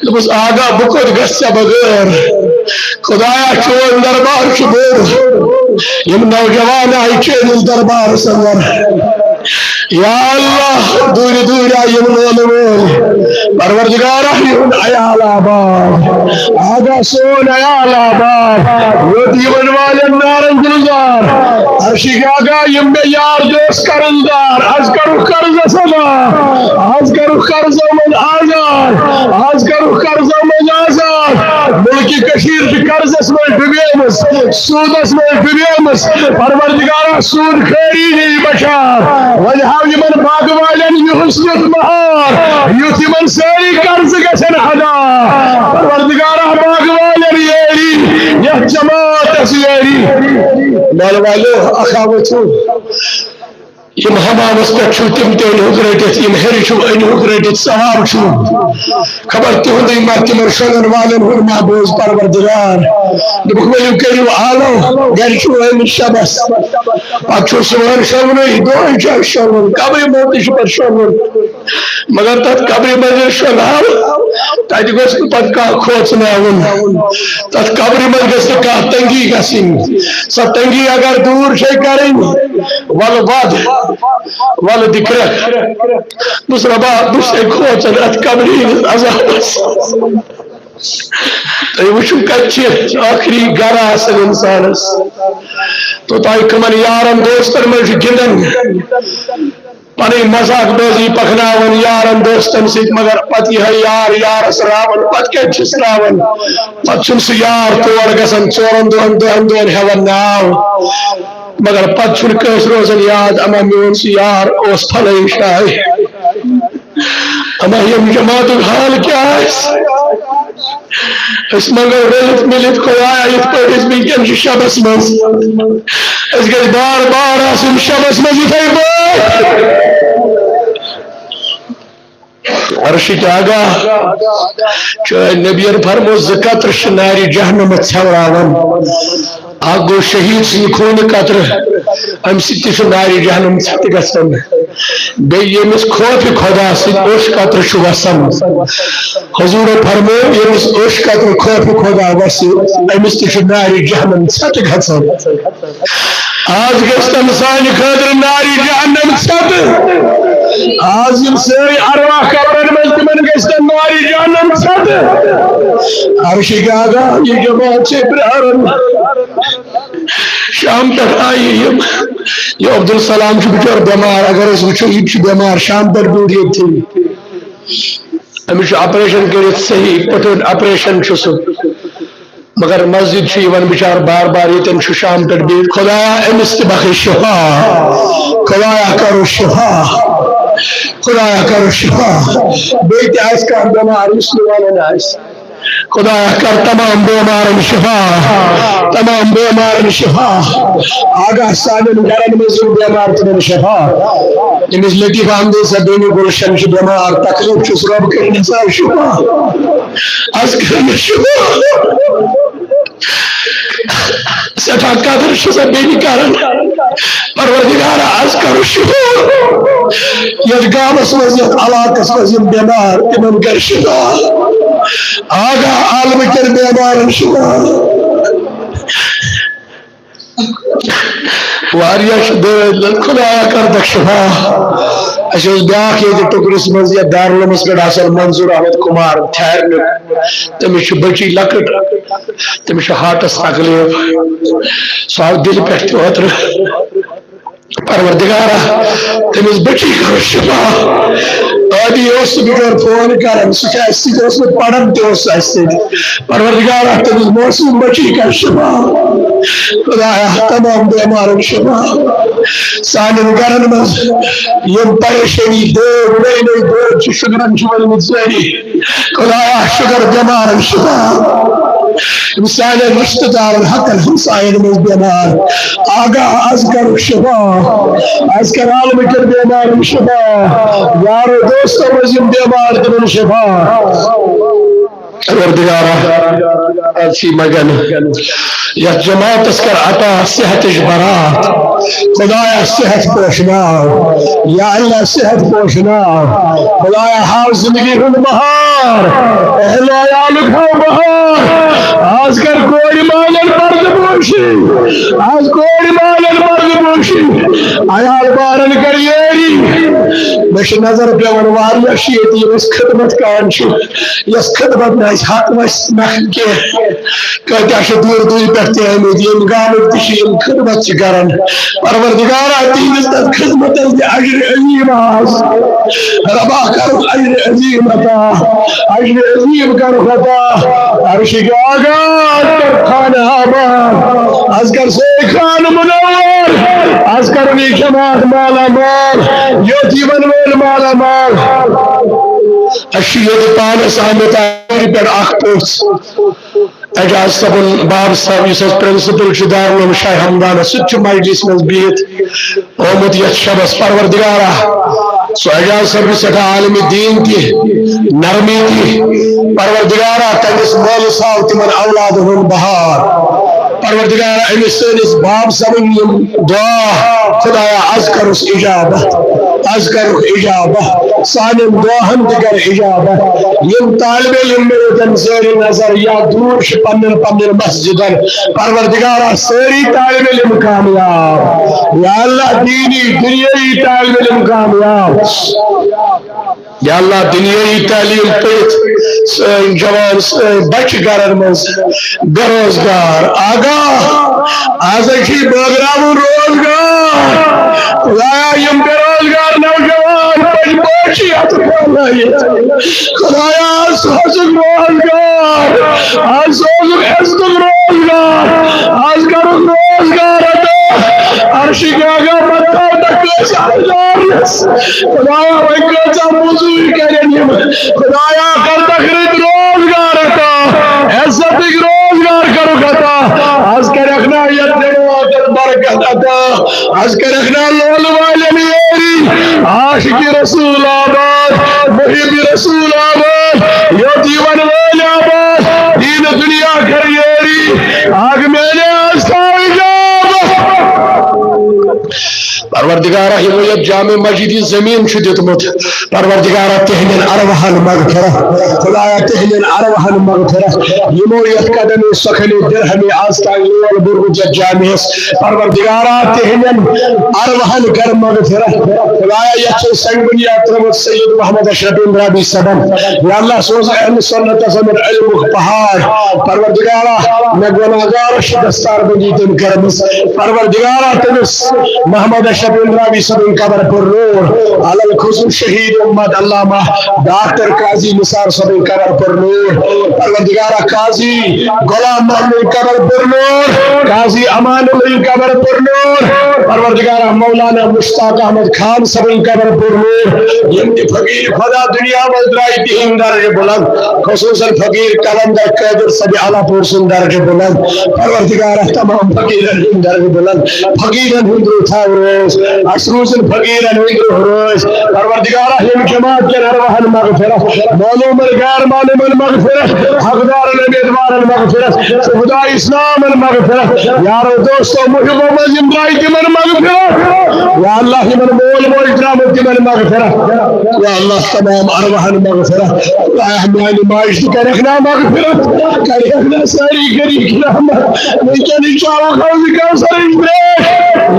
دوٚپُس، آغا، بہٕ کوٚت گژھٕ ژےٚ بغٲر؟ خدایا، چون دربار چھُ بوٚڑ۔ یِم نوجوان آیہِ چٲنِس دربارس اندر۔ یا اللہ، دوٗرِ دوٗرِ آیہِ یِم لونہٕ وٲلۍ۔ پروردگارا، یِہُنٛد عیال آباد۔ آغا، سون عیال آباد۔ یوت یِمن والٮ۪ن نارن گُلزار۔ عرشی آغا، یِم مےٚ یار دوست قرض دار، از کرُکھ قرضس ادا، از کرُکھ قرضو منٛز آزاد، از کرُکھ قرضو منٛز آزاد۔ مُلکہِ کٔشیٖر چھِ قرضس منٛز ڈُبیمٕژ، سوٗدس منٛز ڈُبیمٕژ۔ پروردگارا، سوٗد خٲری نِش بچاو۔ وۄنۍ ہاو یِمن باغہٕ والٮ۪ن یُہُس یُتھ بہار، یُتھ یِمن سٲری قرضہٕ گژھن ادا۔ پروردگارا، باغہٕ والٮ۪ن یٲری، یتھ جماعتس یٲری۔ مال والو، اکھ ہاوتھ چھُ۔ یِم حمامس پٮ۪ٹھ چھِو، تِم تہِ أنۍہُکھ رٔٹِتھ، یِم ہیٚرِ چھِو، أنۍہُکھ رٔٹِتھ، ثواب چھُو۔ خبر تِہُنٛدُے ما تِمن شۄنٛگن والٮ۪ن ہُنٛد محبوٗظ پروردگار۔ دوٚپُکھ، ؤلِو کٔرِو آلو، گرِ چھُو آمٕتۍ شبس۔ پتہٕ چھُو صُبحن شۄنٛگنُے، دۄہے چھُ اَسہِ شۄنٛگُن، قبرِ منٛز تہِ چھُ پتہٕ شۄنٛگُن۔ مگر تَتھ قبرِ منٛز ییٚلہِ شۄنٛگہو، تَتہِ گوٚژھ نہٕ پَتہٕ کانٛہہ کھوژناوُن۔ تَتھ قبرِ منٛز گٔژھ نہٕ کانٛہہ تنٛگی گژھٕنۍ۔ سۄ تنٛگی اگر دوٗر چھے کَرٕنۍ، وَلہٕ وَد، وَلہٕ دِ کرٛٮ۪کھ۔ بہٕ چھُس رۄبا، بہٕ چھُسَے کھوژان اَتھ قبرِ ہِنٛدِس عذابَس۔ تُہۍ وٕچھِو، کَتہِ چھِ ٲخری گَرٕ آسان اِنسانَس۔ توٚتام کٕمَن یارَن دوستَن منٛز چھُ گِنٛدان، پنٕنۍ مذاق بٲزی پکناوان یارن دوستن سۭتۍ، مگر پتہٕ یِہے یار یارس راوان، پتہٕ کتہِ چھِس راوان؟ پتہٕ چھُنہٕ سُہ یار تور گژھان، ژورن دۄہن، دہن دۄہن ہٮ۪وان ناو، مگر پتہٕ چھُنہٕ کٲنٛسہِ روزان یاد، اما میون سُہ یار اوس فلٲنۍ جایہِ۔ اما ییٚمہِ جماعتُک حال کیٛاہ آسہِ؟ أسۍ منٛگو رٔلِتھ مِلِتھ، خدایا، یِتھ پٲٹھۍ أسۍ وٕنکٮ۪ن چھِ شبس منٛز، أسۍ گٔژھۍ بار بار آسٕنۍ شبس منٛز یِتھے پٲٹھۍ۔ عرشٕکۍ آقا، چٲنۍ نبیَن فرموو، زٕ قطرٕ چھِ نارِ جہنمہٕ ژھٮ۪وراوان۔ اکھ گوٚو شہیٖد سٕنٛدِ خوٗنہٕ قطرٕ، اَمہِ سۭتۍ تہِ چھُ نارِ جہنم ژھٮ۪تہٕ گژھان۔ بیٚیہِ ییٚمِس خوفِ خدا سۭتۍ اوٚش قطرٕ چھُ وَسان۔ حضوٗرو فرموو، ییٚمِس اوٚش قطرٕ خوفِ خدا وَسہِ، أمِس تہِ چھُ نارِ جہنم ژھٮ۪تہٕ گژھان۔ آز گژھِ تن سانہِ خٲطرٕ نارِ جہنم ژھٮ۪تہٕ۔ آز یِم سٲری ارواح قبرن منٛز، تِمن گژھِ تن نارِ جہنم ژھٮ۪تہٕ۔ عرشٕکۍ آقا، یہِ جماعت چھے پراران۔ شام پٮ۪ٹھ آیہِ یِم۔ یہِ عبدالسلام چھُ بِچور بٮ۪مار، اگر أسۍ وٕچھو، یہِ تہِ چھُ بٮ۪مار، شام پٮ۪ٹھ بیوٗٹھ ییٚتھی۔ أمِس چھُ آپریشن کٔرِتھ، صحیح پٲٹھۍ آپریشن چھُ سُہ، مگر مسجد چھُ یِوان بِچار بار بار، ییٚتٮ۪ن چھُ شام پٮ۪ٹھ بِہِتھ۔ خدایا، أمِس تہِ بخش شفا، خدایا، کرو شفا، خدایا، کرو شفا۔ بیٚیہِ تہِ آسہِ کانٛہہ بٮ۪مار، یُس نہٕ وَنان آسہِ۔ خدایا، کر تمام بیمارن شفا، تمام بیمارن شفا۔ آقا، سانٮ۪ن گرن منٛز یِم بیمار، تِمن شفا۔ أمِس لطیف احمد صٲب، بیٚنہِ گُلشن چھِ بیمار، تکلیف چھُس، رۄب کٔرِنَس آز شفا۔ از کٔرِنَس شفا۔ سٮ۪ٹھاہ قدر چھِ سۄ بیٚنہِ کران۔ پروردگارا، از کرو شفا۔ یتھ گامس منٛز، یتھ علاقس منٛز یِم بیمار، تِمن کر شفا۔ آقا، عالمہٕ کٮ۪ن بیمارن شفا۔ واریاہ چھِ دٲدۍ لد، خدایا کردکھ شفا۔ اَسہِ اوس بیٛاکھ ییٚتہِ ٹُکرِس منٛز یَتھ دارالعلومس پٮ۪ٹھ آسان منظور احمد کمار تھیرنیُک، تٔمِس چھِ بٔچی لۄکٕٹ، تٔمِس چھُ ہارٹس تکلیف، سُہ آو دِلہِ پٮ۪ٹھ تہِ اوترٕ۔ پروردگارا، تٔمِس بٔچی کر شفا۔ عادی اوس سُہ بِچور فون کران، سُہ چھُ اَسہِ سۭتۍ اوسمُت، پران تہِ اوس سُہ اَسہِ سۭتۍ۔ پروردگارا، تٔمِس معصوم بچی کر شفا۔ خدایا، تمام بیمارن شفا۔ سانٮ۪ن گرن منٛز یِم پریشٲنی دٲدۍ، نٔے نٔے دٲدۍ چھِ، شُگرن چھِ ؤلمٕتۍ سٲری۔ خدایا، شُگر بیمارن شفا۔ یِم سانٮ۪ن رشتہٕ دارن، حقن ہمساین منٛز بیمار۔ آقا، از کر شفا۔ از کر عالمہٕ کٮ۪ن بیمارن شفا۔ یارو دوستو منٛز یِم بیمار، تِمن شفا۔ پروردگارا، از چھی مگن۔ یتھ جماعتس کر عطا صحتٕچ برات۔ خدایا، صحت پوشناو۔ یا اللہ، صحت پوشناو۔ خدایا، ہاو زندگی ہُنٛد بہار۔ اہل عیالُک ہاو بہار۔ از کر کورِ مالٮ۪ن پردٕ پوشی۔ از کورِ مالٮ۪ن پردٕ پوشی۔ عیال بارن کر یٲری۔ مےٚ چھِ نظر پٮ۪وان واریاہ چھِ ییٚتہِ، یِم أسۍ خدمت کار چھِ، یۄس خدمت نہٕ اَسہِ حق وَسہِ نہ کینٛہہ۔ کۭتیٛاہ چھِ دوٗر دوٗرِ پٮ۪ٹھ تہِ آمٕتۍ، ییٚمہِ گامٕکۍ تہِ چھِ، یِم خدمت چھِ کران۔ پروردگارا، تِہنٛدِس تَتھ خدمتس دِ اجر عظیٖم آز۔ ربا، کرُکھ اجر عظیٖم عطا، اجر عظیٖم کرُکھ عطا۔ عرشٕکۍ آقا، کر خانہٕ آباد، از کر سٲری خانہٕ منور، از کرُن یہِ جماعت مالا مال، یوتیٖمن وٲلۍ مالا مال۔ اَسہِ چھُ ییٚتہِ پانس آمُت آورِ پٮ۪ٹھ اکھ پوٚژھ۔ اعجاز صٲبُن باب صٲب، یُس اَسہِ پرنسپل چھُ دارالعلوم شاہ ہمدانس، سُہ تہِ چھُ مجلس منٛز بِہِتھ آمُت یتھ شبس۔ پروردگارا، سُہ اعجاز صٲب چھُ سٮ۪ٹھاہ عالمِ دیٖن تہِ، نرمی تہِ۔ پروردگارا، تٔمِس مٲلہٕ سال تِمن اولادن ہُنٛد بہار۔ پروردگارا، أمِس سٲنِس باب صٲبٕنۍ یِم دعا، خدایا، از کرُس اجابت، از کرُکھ اجابت، سانٮ۪ن دعاہن تہِ کر اجابت۔ یِم طالب علم مےٚ ییٚتٮ۪ن زیر نظر یا دوٗر چھِ پننٮ۪ن پننٮ۪ن مسجدن، پروردگارا، سٲری طالب علم کامیاب۔ یا اللہ، دینی دنیاوی طالب علم کامیاب۔ یا اللہ، دنیاوی تعلیم پٔرِتھ سٲنۍ جوان، سٲنۍ بچہِ گرن منٛز بے روزگار۔ آگاہ، از چھِ بٲگراوُن روزگار۔ خدایا، یِم بے روزگار نوجوان پٔرۍ پٲٹھۍ چھِ یتھ پرنٲوِتھ۔ خدایا، سوزُکھ روزگار، از سوزُکھ عزتُک روزگار، از کرُکھ روزگار عطا۔ عرشہِ کیٛاہ گوٚو پتہٕ تھاو تہٕ کٲنٛسہِ عزارنس۔ خدایا، وۄنۍ کۭژاہ موٚزوٗرۍ کرن یِم۔ خدایا، کر تخریب روزگار عطا، عزتٕکۍ روزگار کرُکھ عطا۔ از کرکھ نا یتھ جماعتن برکت عطا۔ از کرکھ نا لولہٕ والٮ۪ن یٲری۔ عاشقِ رسول آباد، محبِ رسول آباد، یوت یِوان وٲلۍ آباد، دیٖن دُنیا کر یٲری۔ آگ میلے از تھاو اجابت۔ پروردگارا، یِمو یتھ جامع مسجد یہِ زمین چھُ دیُتمُت، پروردگارا، تِہنٛدٮ۪ن ارواحن مغفرت۔ خدایا، تِہنٛدٮ۪ن ارواحن مغفرت۔ یِمو یتھ قدمِ سخنِ درہمِ از تام لول بوٚرمُت یتھ جامعس، پروردگارا، تِہنٛدٮ۪ن ارواحن کر مغفرت۔ خدایا، یتھ چھِ سنگ بنیاد ترٲومٕژ سید محمد اشرف اندرابی صٲبن۔ یا اللہ، سوز اہل سنتس اندر علمُک پہاڑ۔ پروردگارا، مےٚ گۄناہگارس چھِ دستار بندی تٔمۍ کٔرمٕژ۔ پروردگارا، تٔمِس محمد اشرف اندرابی صٲبٕنۍ قبر پر نور۔ علی الخصوص شہید امت علامہ ڈاکٹر قاضی نثار صٲبٕنۍ قبر پر نور۔ پروردگارا، قاضی غلام محمد قبر پر نور، قاضی امان اللہ قبر پر نور۔ پروردگارا، مولانا مشتاق احمد خان صٲبٕنۍ قبر پر نور۔ یِم تہِ فقیر خدا دنیا منٛز درٛاے، تِہنٛدۍ درجہٕ بلند، خصوصاً فقیر قلندر قادر صٲب آلا پور سُنٛد درجہٕ بلند۔ پروردگارا، تمام فقیرن ہُنٛد درجہٕ بلند، فقیرن ہُنٛد روح تھاو روز، اسہِ روزن فقیرن ہُنٛد روح روز۔ پروردگارا، ییٚمہِ جماعت کٮ۪ن ارواحن مغفرت، معلومن غیر معلومن مغفرت، حقدارن امیدوارن مغفرت، شہداء اسلامن مغفرت، یارو دوستو محبو منٛز یِم درٛاے تِمن مغفرت۔ یا اللہ، یِمن مول موج درٛامٕتۍ تِمن مغفرت۔ یا اللہ، تمام ارواحن مغفرت۔ یا میانہِ ماجہِ تہِ کرکھ نا مغفرت، کرکھ نا سٲری کرکھ رحمت۔ وٕنکیٚن چھُ آمُت حوض کوثرٕچ ترٛیش۔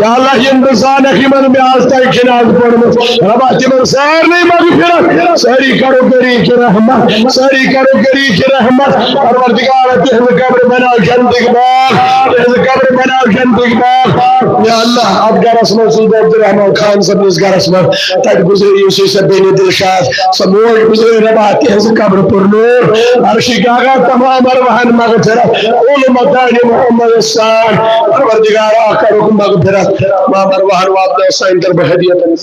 یا اللہ، یِم بہٕ زانکھ، یِمن مےٚ آز تۄہہِ جنازٕ پوٚرمُت، رۄبا، تِمن سارنٕے مغفرت۔ سٲری کرو گری کی رحمت، سٲری کرو گری کی رحمت۔ پروردگار، تِہنٛز قبر بناو جنتٕکۍ باغ، تِہنٛز قبر بناو جنتٕکۍ باغ۔ یا اللہ، اتھ گرس منٛز چھُس بہٕ عبدالرحمان خان صٲبنِس گرس منٛز، تتہِ گُزٲرۍ یوسف صٲب بینہِ دلشاد، سۄ موج گُزٲرۍ رۄبا، تِہنٛز قبر پر نور۔ عرشی کاکا، تمام ارواحن مغفرت، اولمہ دانِ محمد سان، پروردگارا، کرُکھ مغفرت، تمام ارواحن واتنٲو سانہِ طرفہٕ ہدیتن۔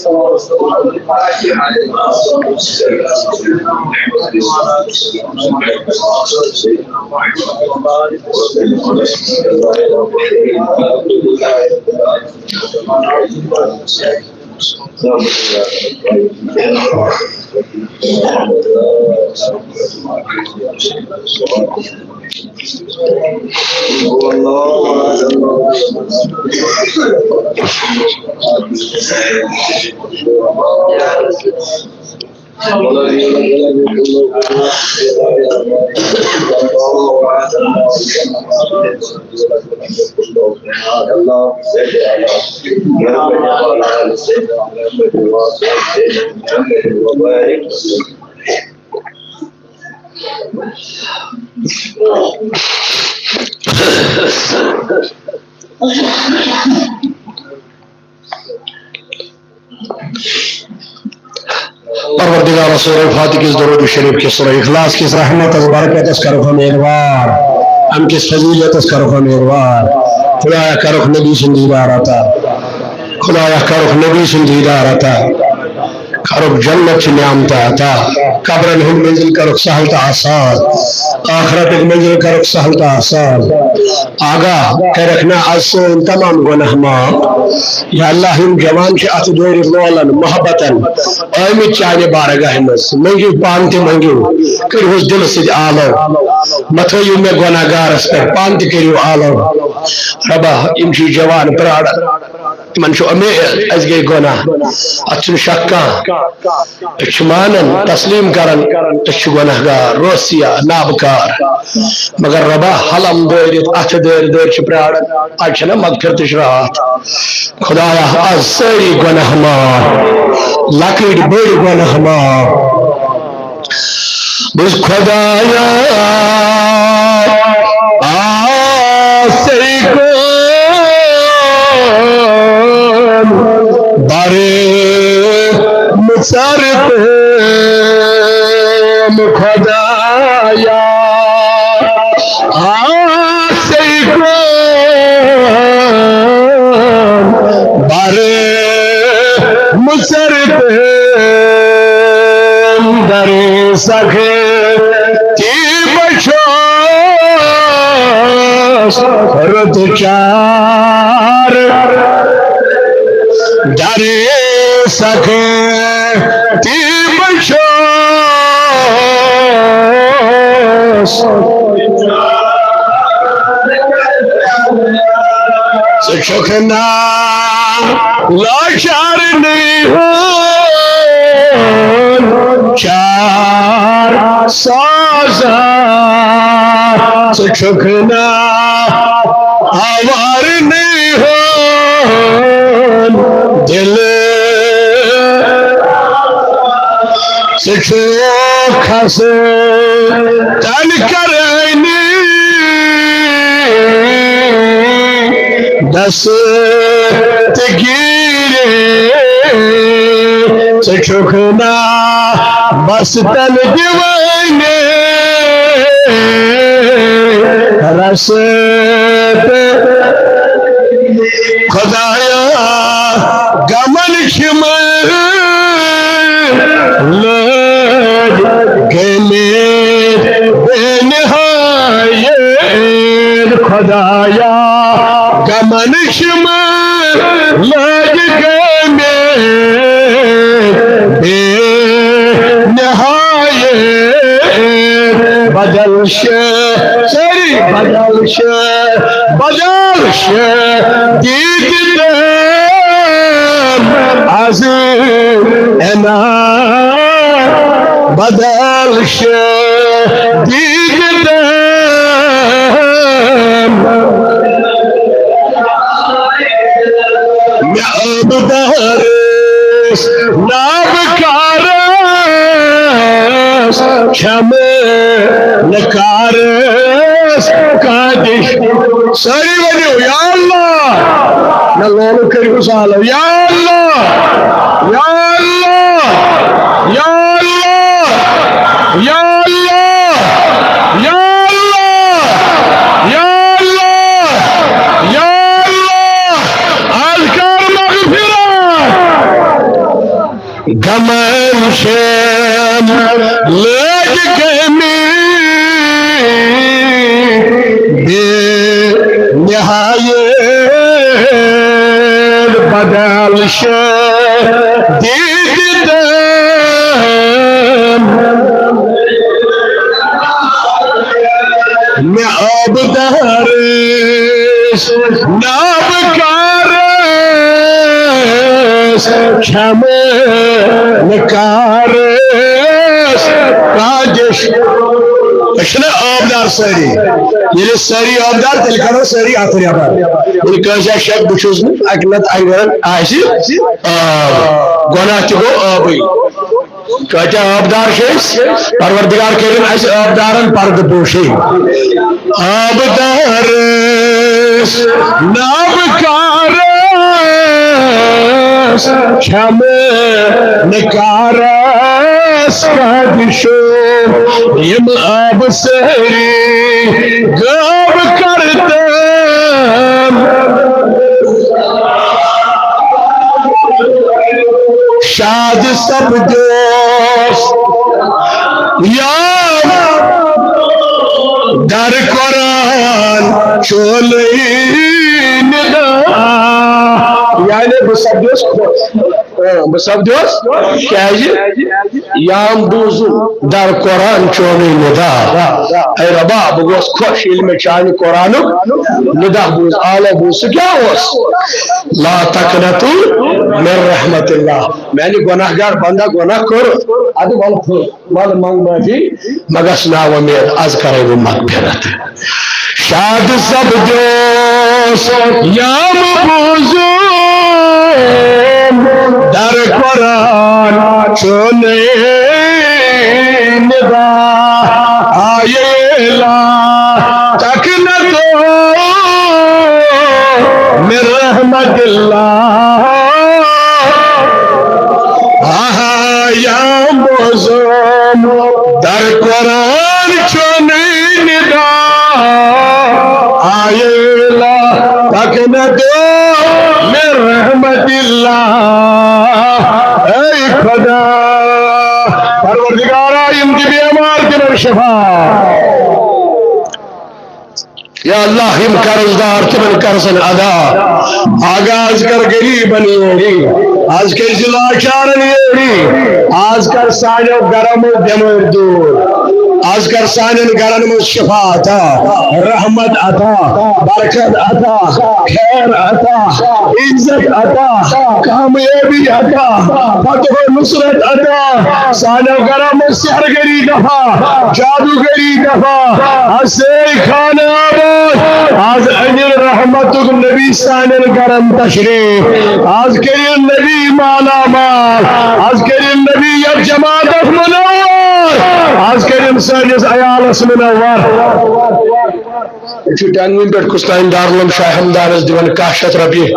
پروردگار، سورہ فاتح کِس درود شریف کِس، سورہ اخلاص کِس رحمتس برکتس کرُکھ امیدوار، امہِ کِس فضیلتس کرُکھ امیدوار۔ خدایا، کرُکھ نبی سُنٛد دیدار عطا، خدایا، کرُکھ نبی سُنٛد دیدار عطا۔ کرُکھ جنت چہِ نعمتہٕ عطا، قبرن ہُنٛد منزل کرُکھ سہل تہٕ آسان، آخرتُک منزل کرُکھ سہل تہٕ آسان۔ آگاہ کرکھ نا از سٲنۍ تمام گۄناہ معاف۔ یا اللہ، یِم جوان چھِ اتھ دورِ لولن محبتن آمٕتۍ چانہِ بارگاہہِ منٛز، منگِو پانہٕ تہِ منگِو، کٔرِہوس دِلہٕ سۭتۍ آلو، مہ تھٲیِو مےٚ گۄناہ گارس پٮ۪ٹھ، پانہٕ تہِ کٔرِو آلو۔ ربا، یِم چھِ جوان پراران، تِمن چھُ اُمید، اَسہِ گٔے گۄناہ، اَتھ چھُنہٕ شک کانٛہہ۔ أسۍ چھِ مانان، تسلیم کران، أسۍ چھِ گۄناہ گار، روسیا، نابکار۔ مگر ربا، حلم دٲرِتھ، اَتھٕ دٲرۍ دٲرۍ چھِ پراران، اَتہِ چھَنہ مغفرتٕچ راتھ۔ خدایا، از سٲری گۄناہ معاف، لۄکٕٹۍ بٔڑۍ گۄناہ معاف۔ بہٕ خدایا، آسے کٲم بر مُژر تہٕ خدایا، آسے کٲم بر مُژر تہٕ در سختی بچوس رُت چار۔ در سختی بچوس۔ ژٕ چھُکھ نا لاچارنٕے ہُنٛد چار سازان۔ ژٕ چھُکھ نا آوارنٕے ہُنٛد دِل۔ ژٕ چھُکھ کھسہٕ تن کرٲنی دستگیٖری۔ ژٕ چھُکھ نا بستن دِوٲنی رس تہٕ خدایا، غمن چھِ مےٚ لٲگۍ گٔمٕتۍ بے نہایت۔ خدایا، غمن چھِ مےٚ لٲگۍ گٔمٕتۍ بے نہایت۔ بدل چھِ سٲری بدل چھِ، بدل چھِ دِتھ تٔمۍ از عنان۔ بدل چھِ دِتھ تٔمۍ مےٚ آبدارس نابکارس چھم نکارس کانٛہہ دِش۔ سٲری ؤنِو، یا اللہ۔ مےٚ لولہٕ کٔرِو سالو، یا اللہ، یا اللہ، یا اللہ، یا اللہ، یا اللہ، یا اللہ، یا اللہ۔ از کر مغفرت۔ غمن چھم لٲگۍ گٔمٕتۍ بے نہایت۔ بدل چھِ دِتھ تٔمۍ مےٚ آبدارس نابکارس چھم نکارس کانٛہہ دِش۔ أسۍ چھِنہ آبدار سٲری؟ ییٚلہِ أسۍ سٲری آبدار، تیٚلہِ کَرو سٲری اَتھٕ نٮ۪بر۔ ییٚلہِ کٲنٛسہِ آسہِ شک، بہٕ چھُس نہٕ، اَکہِ لَٹہِ اَنہِ وَرَن آسہِ آب۔ گۄناہ تہِ گوٚو آبٕے۔ کۭتیٛاہ آبدار چھِ أسۍ؟ پروردگار کٔرِن اَسہِ آبدارن پردٕ پوشی۔ آبدارس نابکارس چھم نکارس کانٛہہ دِش۔ یِم آبہٕ سٲری غٲب کرتم شاد سپدیوس یا در قرآن چونُے ندا۔ یعنی بہٕ سپدیوس خۄش۔ اۭں، بہٕ سپدیوس۔ کیٛازِ؟ یام بوٗزُم در قرآن چونُے ندا۔ اے ربا، بہٕ گوس خۄش ییٚلہِ مےٚ چانہِ قرآنُک ندا بوٗز۔ آلو بوٗز، سُہ کیٛاہ اوس؟ لا تقنطوا من رحمت اللہ۔ میانہِ گۄناہگار بندا گۄناہ کوٚر، ادٕ ولہٕ پھُر، ولہٕ منگ معٲفی، مہ گژھ نا وۄمید، از کرے بہٕ مغفرت۔ شاد سپدیوس یام بوٗزُم در قرآن چونُے ندا۔ آیے لا تقنطوا من رحمت اللہ۔ آہا، یام بوٗزُم در قرآن چونُے ندا۔ آیے لا تقنطوا من رحمت اللہ۔ اے خدا، پروردگارا، یِم تہِ بیمار، تِمن شفا۔ یا اللہ، یِم قرض دار، تِمن قرضن ادا۔ آغاز کر غریبن یوری، از کر لاچارن یوری، از کر سانیو گرمو بیمار دور، از کر سانین گرن منز شفا عطا، رحمت عطا، برکت عطا، خیر عطا، عزت عطا، کامیابی عطا، فتح و نصرت عطا، سانیو گرن منز سحرگری دفع، جادوگری دفع، از سیل خانہ آباد، از امین رحمتک نبی سانین گرن تشریف، از کرین نبی مالا مال، از کرین نبی یک جماعت منور، از کرین سانس عیالس منور۔ یہ چھُ ٹنگن پٮ۪ٹھ کُستام دارالعلوم شاہ ہمدانس دِوان کاہ شیتھ رۄپیہِ۔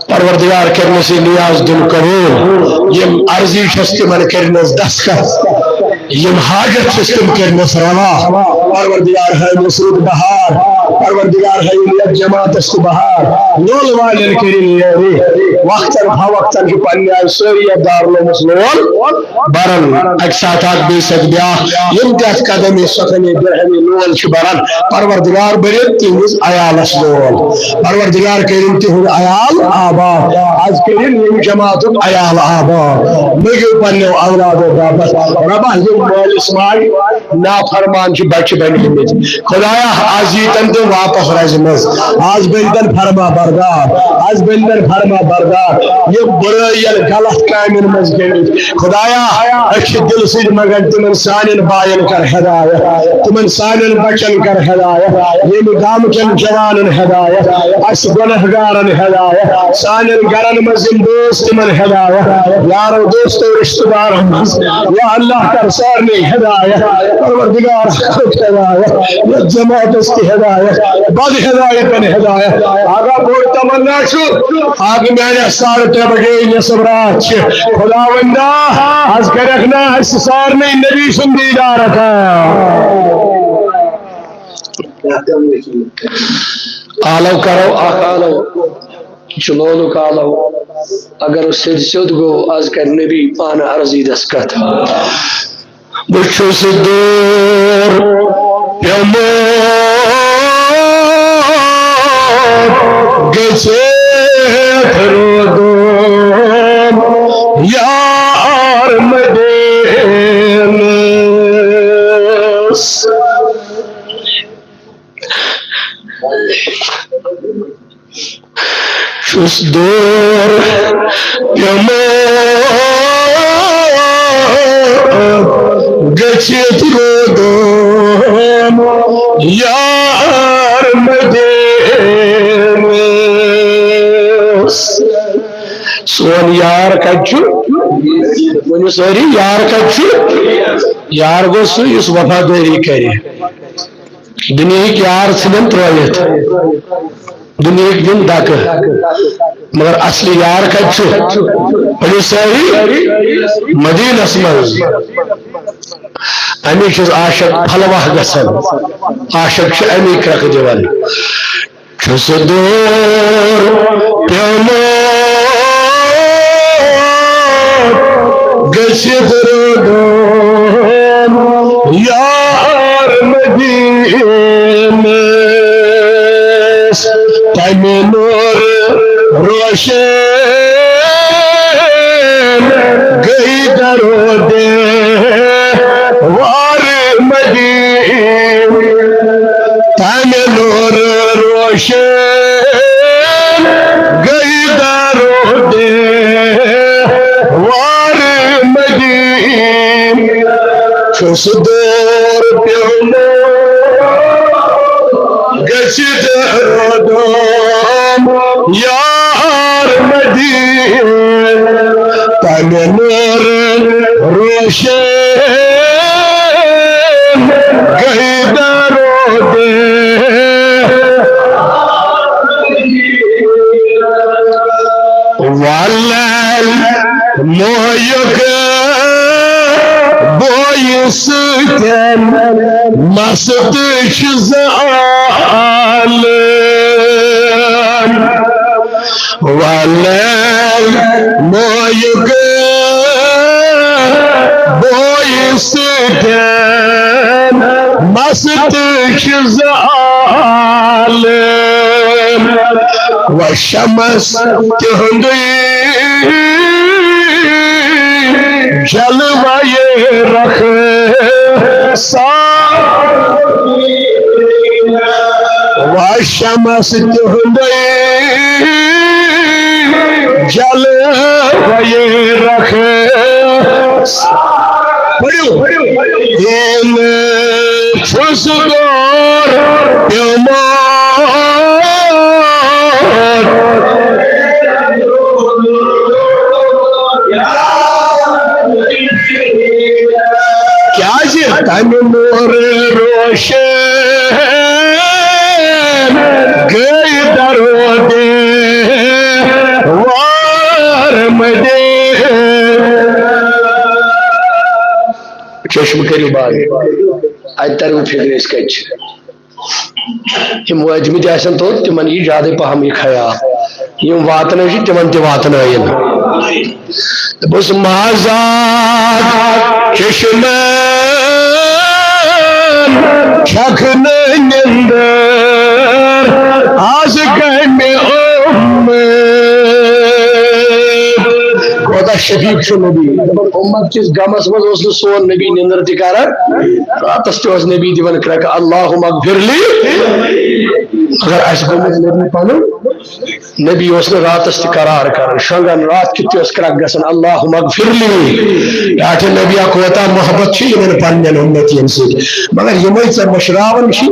پروردگار کرنس یہ نیاز دِن قبول۔ یم عرضی چھس تمن کرنس دستخط، یم حاجت چھس تم کرنس روا۔ پروردگار ہے مصروف بہار، پروردگار ہے یم یتھ جماعتس تہ بہار۔ لول والن کرن یوری۔ وقتن فوقتن چھِ پننہِ آیہِ سٲری یتھ دارالعلومس لول بران، اکہِ ساتہٕ اکھ، بیٚیہِ ساتہٕ بیٛاکھ۔ یِم تہِ اَتھ قدمے سۄکھنے درہمے لول چھِ بران، پروردگار بٔرِتھ تِہنٛدِس عیالس لول۔ پروردگار کٔرِن تِہُنٛد عیال آباد۔ از کٔرِن ییٚمہِ جماعتُک عیال آباد۔ مٔنٛگِو پننیو اولادو باپتھ۔ رۄبا، یِم مٲلِس ماجہِ نافرمان چھِ بچہِ بنیمٕتۍ۔ خدایا، از ییٖتن تِم واپس رزِ منٛز، از بٔنۍتن فرما بردار، از بٔنۍتن فرما بردار۔ یِم بُرٲے ییٚلہِ غلط کامٮ۪ن منٛز گٔمٕتۍ، خدایا، أسۍ چھِ دِلہٕ سۭتۍ منٛگان، تِمن سانٮ۪ن باین کر ہدایت، تِمن سانٮ۪ن بچن کر ہدایت، ییٚمہِ گامہٕ کٮ۪ن جوانن ہدایت، اسہِ گۄنہگارن ہدایت، سانٮ۪ن گرن منٛز یِم بٲژ تِمن ہدایت، یارو دوستو رشتہٕ دارن منٛز، یا اللہ کر سارنٕے ہدایت، پروردگار کر ہدایت، یتھ جماعتس تہِ ہدایت، بد ہدایتن ہدایت۔ آغا بوٚڑ تمنا چھُ، آغا میانہِ ساڑٕ ترٛےٚ بجے نصف راتھ چھِ خداوندا، از کرکھ نا اسہِ سارنٕے نبی سُنٛد دیدار عطا۔ آلو کرو اکھ آلو، چلولُک آلو۔ اگر سیوٚد سیوٚد گوٚو، از کرِ نبی پانہٕ عرضی دستخط۔ بہٕ چھُس دوٗر پیوٚمُت گٔژھِتھ روٗدُم یار مدیٖنس۔ چھُس دوٗر پیوٚمُت گٔژھِتھ روٗدُم یار مدیٖنس۔ سون یار کتہِ چھُ؟ ؤنِو سٲری، یار کتہِ چھُ؟ یار گوٚو سُہ، یُس وفادٲری کرِ۔ دُنیہٕکۍ یار ژھٕنن ترٲوِتھ، دُنیہٕکۍ دِن دکہٕ، مگر اصلی یار کتہِ چھُ؟ ؤنِو سٲری، مدیٖنس منٛز۔ امی چھُس عاشق پھلوہ گژھان، عاشق چھُ امی کرکھ دِوان۔ چھُس دوٗر پیوٚمُت سدرو یار مدینس، تمہِ نور روشن گئی درو دیوار مدینس، تمہِ نور روشن گئی درو دیوار مدینس۔ چھُس دور پیومُت گژھِ دردم یار مدینس، تمہِ نور روشن گئی درو دیوار۔ واللہ مویک بویہِ سۭتۍ مست چھِ زٕ عالم۔ واللہ مویک بویہِ سۭتۍ مست چھِ زٕ عالم۔ و شمس تِہُنٛدُے جلوہ یہِ رخ سار۔ و شمس تِہُنٛدُے جلوہ یہِ رخ سار۔ پٔرِو۔ یِم چھُس دور پیومُت۔ کیازِ تمہِ نور روشن گئی درو دیوار مدینس۔ چشم کٔرِو بند، اتہِ ترِو فکرِ أسۍ کتہِ چھِ۔ یِم وٲتمٕتۍ آسن توٚت، تِمن یی زیادَے پہم یہِ خیال۔ یِم واتنٲوۍ چھِ، تِمن تہِ واتنٲیِن۔ دوٚپُس، مازاد چشمن چھکھ نہٕ نِندٕر، آز کمہِ اُمید؟ کوتاہ شفیق چھُ نبی۔ دَپان، اُمت کِس غمس منٛز اوس نہٕ سون نبی نِندٕر تہِ کران۔ راتس تہِ اوس نبی دِوان کرٛٮ۪کہٕ، اللہم اغفر لی۔ مگر اَسہِ گوٚمُت نبی پنُن، نبی اوس نہٕ راتس تہِ قرار کران، شۄنٛگان راتھ کیُتھ تہِ اوس کرٛٮ۪کھ گژھان، اللہم اغفر لی۔ ٹاٹھہِ نبیا کوتاہ محبت چھُ یِمن پننٮ۪ن اُمتین سۭتۍ، مگر یِمے ژےٚ مٔشراوان چھِ،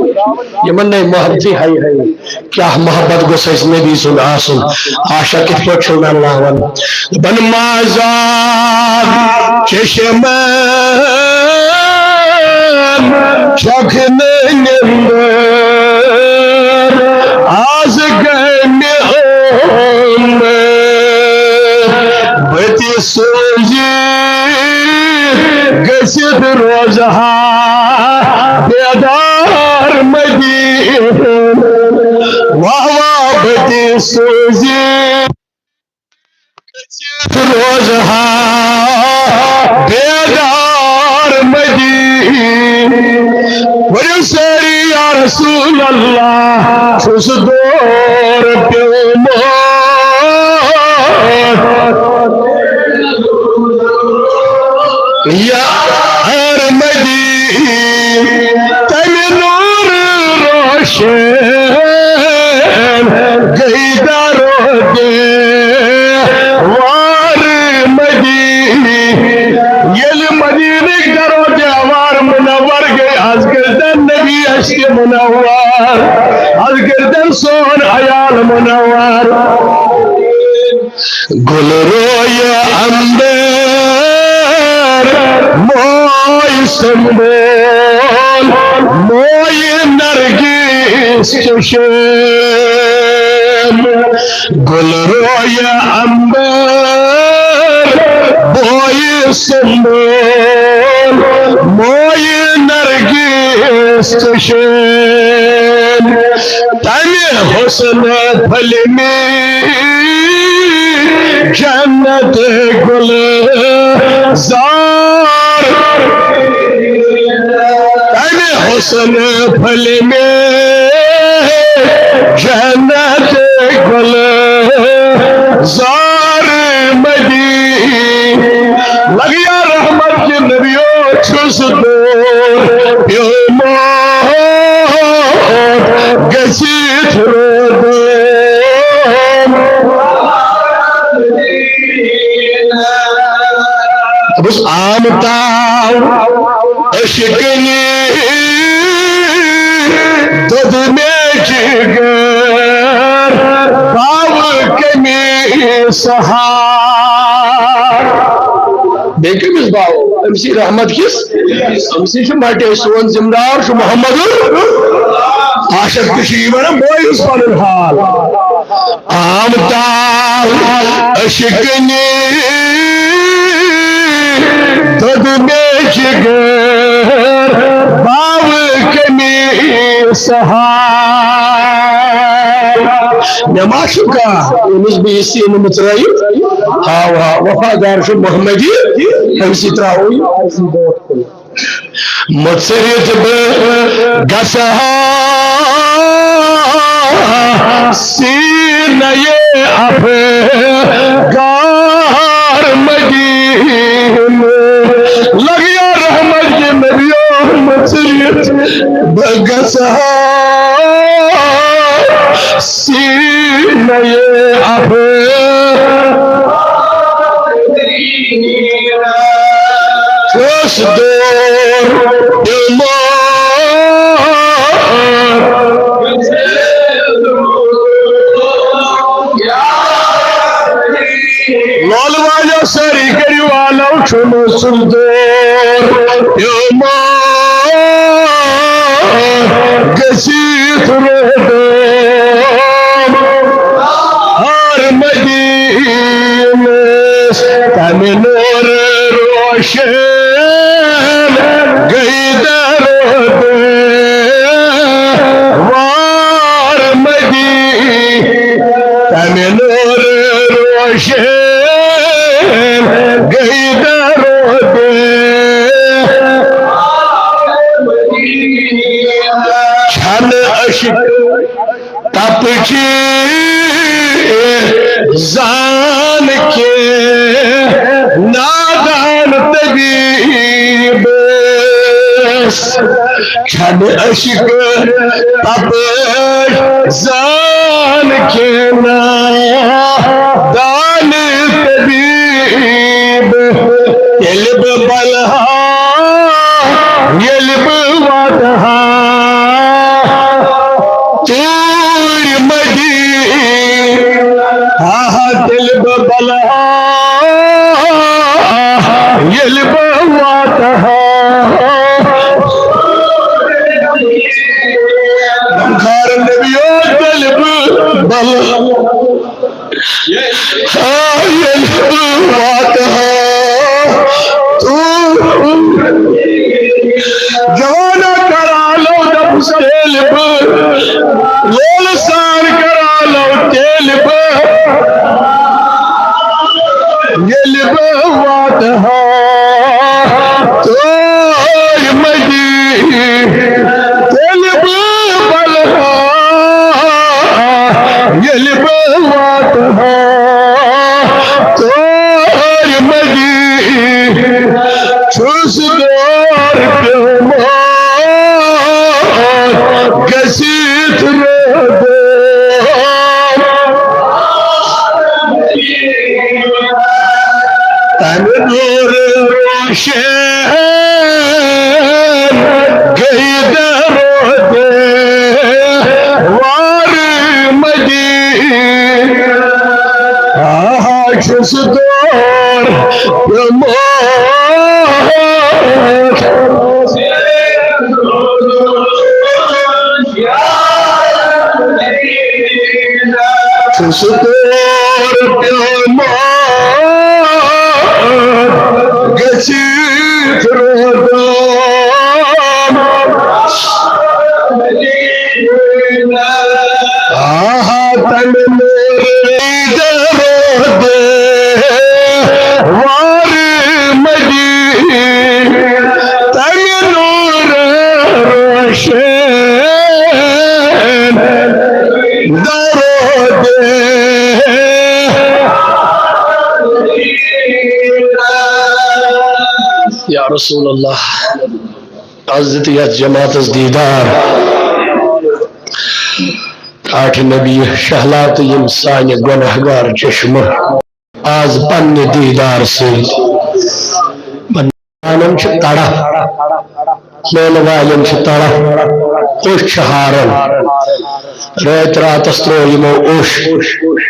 یِمن نے محبتٕے ہاے ہاے۔ کیٛاہ محبت گوٚژھ اَسہِ نبی سُنٛد آسُن؟ عاشق کِتھ پٲٹھۍ چھُ ونناوان؟ دَپان، مازاد چشمن چھکھ نہٕ نِندٕر، آز کمہِ اُمید؟ بہٕ تہِ سوٗزِ گٔژھِتھ روزٕ ہا بیدار مدینس۔ واہ واہ، بہٕ تہِ سوٗزِ گٔژھِتھ روزٕ ہا بیدار مدینس۔ ؤنِو سٲری، یا رسول اللہ، چھُس دور پیومُت یار مدینس، تمہِ نور روشن گئی درو دیوار مدینس۔ ییٚلہِ مدینٕکۍ درو دیوار منور گٔے، از گردن نبی اَسہِ تہِ منور، از گردن سون عیال منور۔ گل روی عنبر موی سنبل، موی نرگس چشم۔ گل روی عنبر بوی سنبل، موی نرگس چشم۔ تمہِ حسن پھلمہِ جنت گلزار، تمہِ حسن پھلہِ مےٚ جنت گلزار مدینہ۔ لگیا رحمت کے نبیو چھُس دور پیومُت گٔژھِتھ روزُن۔ بس آمتاو عشقنی دۄدٕ مےٚ جگر باوٕ کٔمی سہار۔ بیٚیہِ کٔمِس باوو؟ أمۍ سٕے رحمت کِس، أمۍ سٕے چھُ مٹے سون ذمہٕ دار چھُ محمد عاشق تہِ چھُ یہِ وَنان، بٲیِس پَنُن حال۔ آمتاو عشقنی دۄدٕ مےٚ جگر باوٕ کٔمی سہار۔ مےٚ ما چھُ کانٛہہ ییٚمِس بہٕ یہِ سیٖنہٕ مٕژرٲیِتھ ہاوٕ ہا؟ وفادار چھُ محمدی، أمۍ سٕے ترٛاوو یہِ۔ مُژرِتھ بہٕ گژھٕ ہا سیٖنَے افگار مدینہٕ۔ لگیا رحمت کے نبیو مُژرِتھ بہٕ گژھٕ ہا سیٖنَے افگار۔ کس دور پیومُت۔ لول والو سٲری کٔرِو آلو چھُم سُنٛد دور پیومُت۔ گٔژھِتھ روزُن ہر مدینس تمہِ نور روشن گئی درود وار مدی تمہِ نور روشن گئی درود۔ چھنہٕ عشق تپچی زان کے نادان طبیبس۔ چھنہٕ عشق تپچ زان کے نادان طبیب۔ ییٚلہِ بہٕ بلہٕ ہا، ییٚلہِ بہٕ واتہٕ ہا توٗرۍ مدی۔ آہا، ییٚلہِ بہٕ بلہٕ ہا، ییٚلہِ بہٕ واتہٕ ہا۔ غمخار نبیو، ییٚلہِ بہٕ بلہٕ ہا۔ آ، ییٚلہِ بہٕ واتہٕ ہا توٗرۍ۔ جوانا کرالو دپُس تیٚلہِ بہٕ، لولہٕ سان کرالو تیٚلہِ بہٕ، ییٚلہِ بہٕ واتہٕ ہا توٗرۍ مدی۔ ییٚلہِ بہٕ بلہٕ ہا، ییٚلہِ بہٕ واتہٕ ہا توٗرۍ مدی۔ چھُس دور پیومُت گٔژھِتھ روزُن۔ تمہِ نور روشن گئی درود وار مدی۔ آہا، چھُس دور پیومُت۔ چھُس دور پیومُت گٔژھِتھ روزُن۔ آہا، تمہِ نورِ روزُن۔ درود یا رسول اللہ، از دیت یتھ جماعتس دیدار۔ ٹاٹھ نبی شہلا تہٕ یِم سانہِ گۄناہگار چشمہٕ آز پننہِ دیدار سۭتۍ۔ پانن چھِ تڑپھ، لولہٕ والٮ۪ن چھِ تڑپھ، اوٚش چھِ ہاران۔ رٲتۍ راتس ترٛوو یِمو اوٚش۔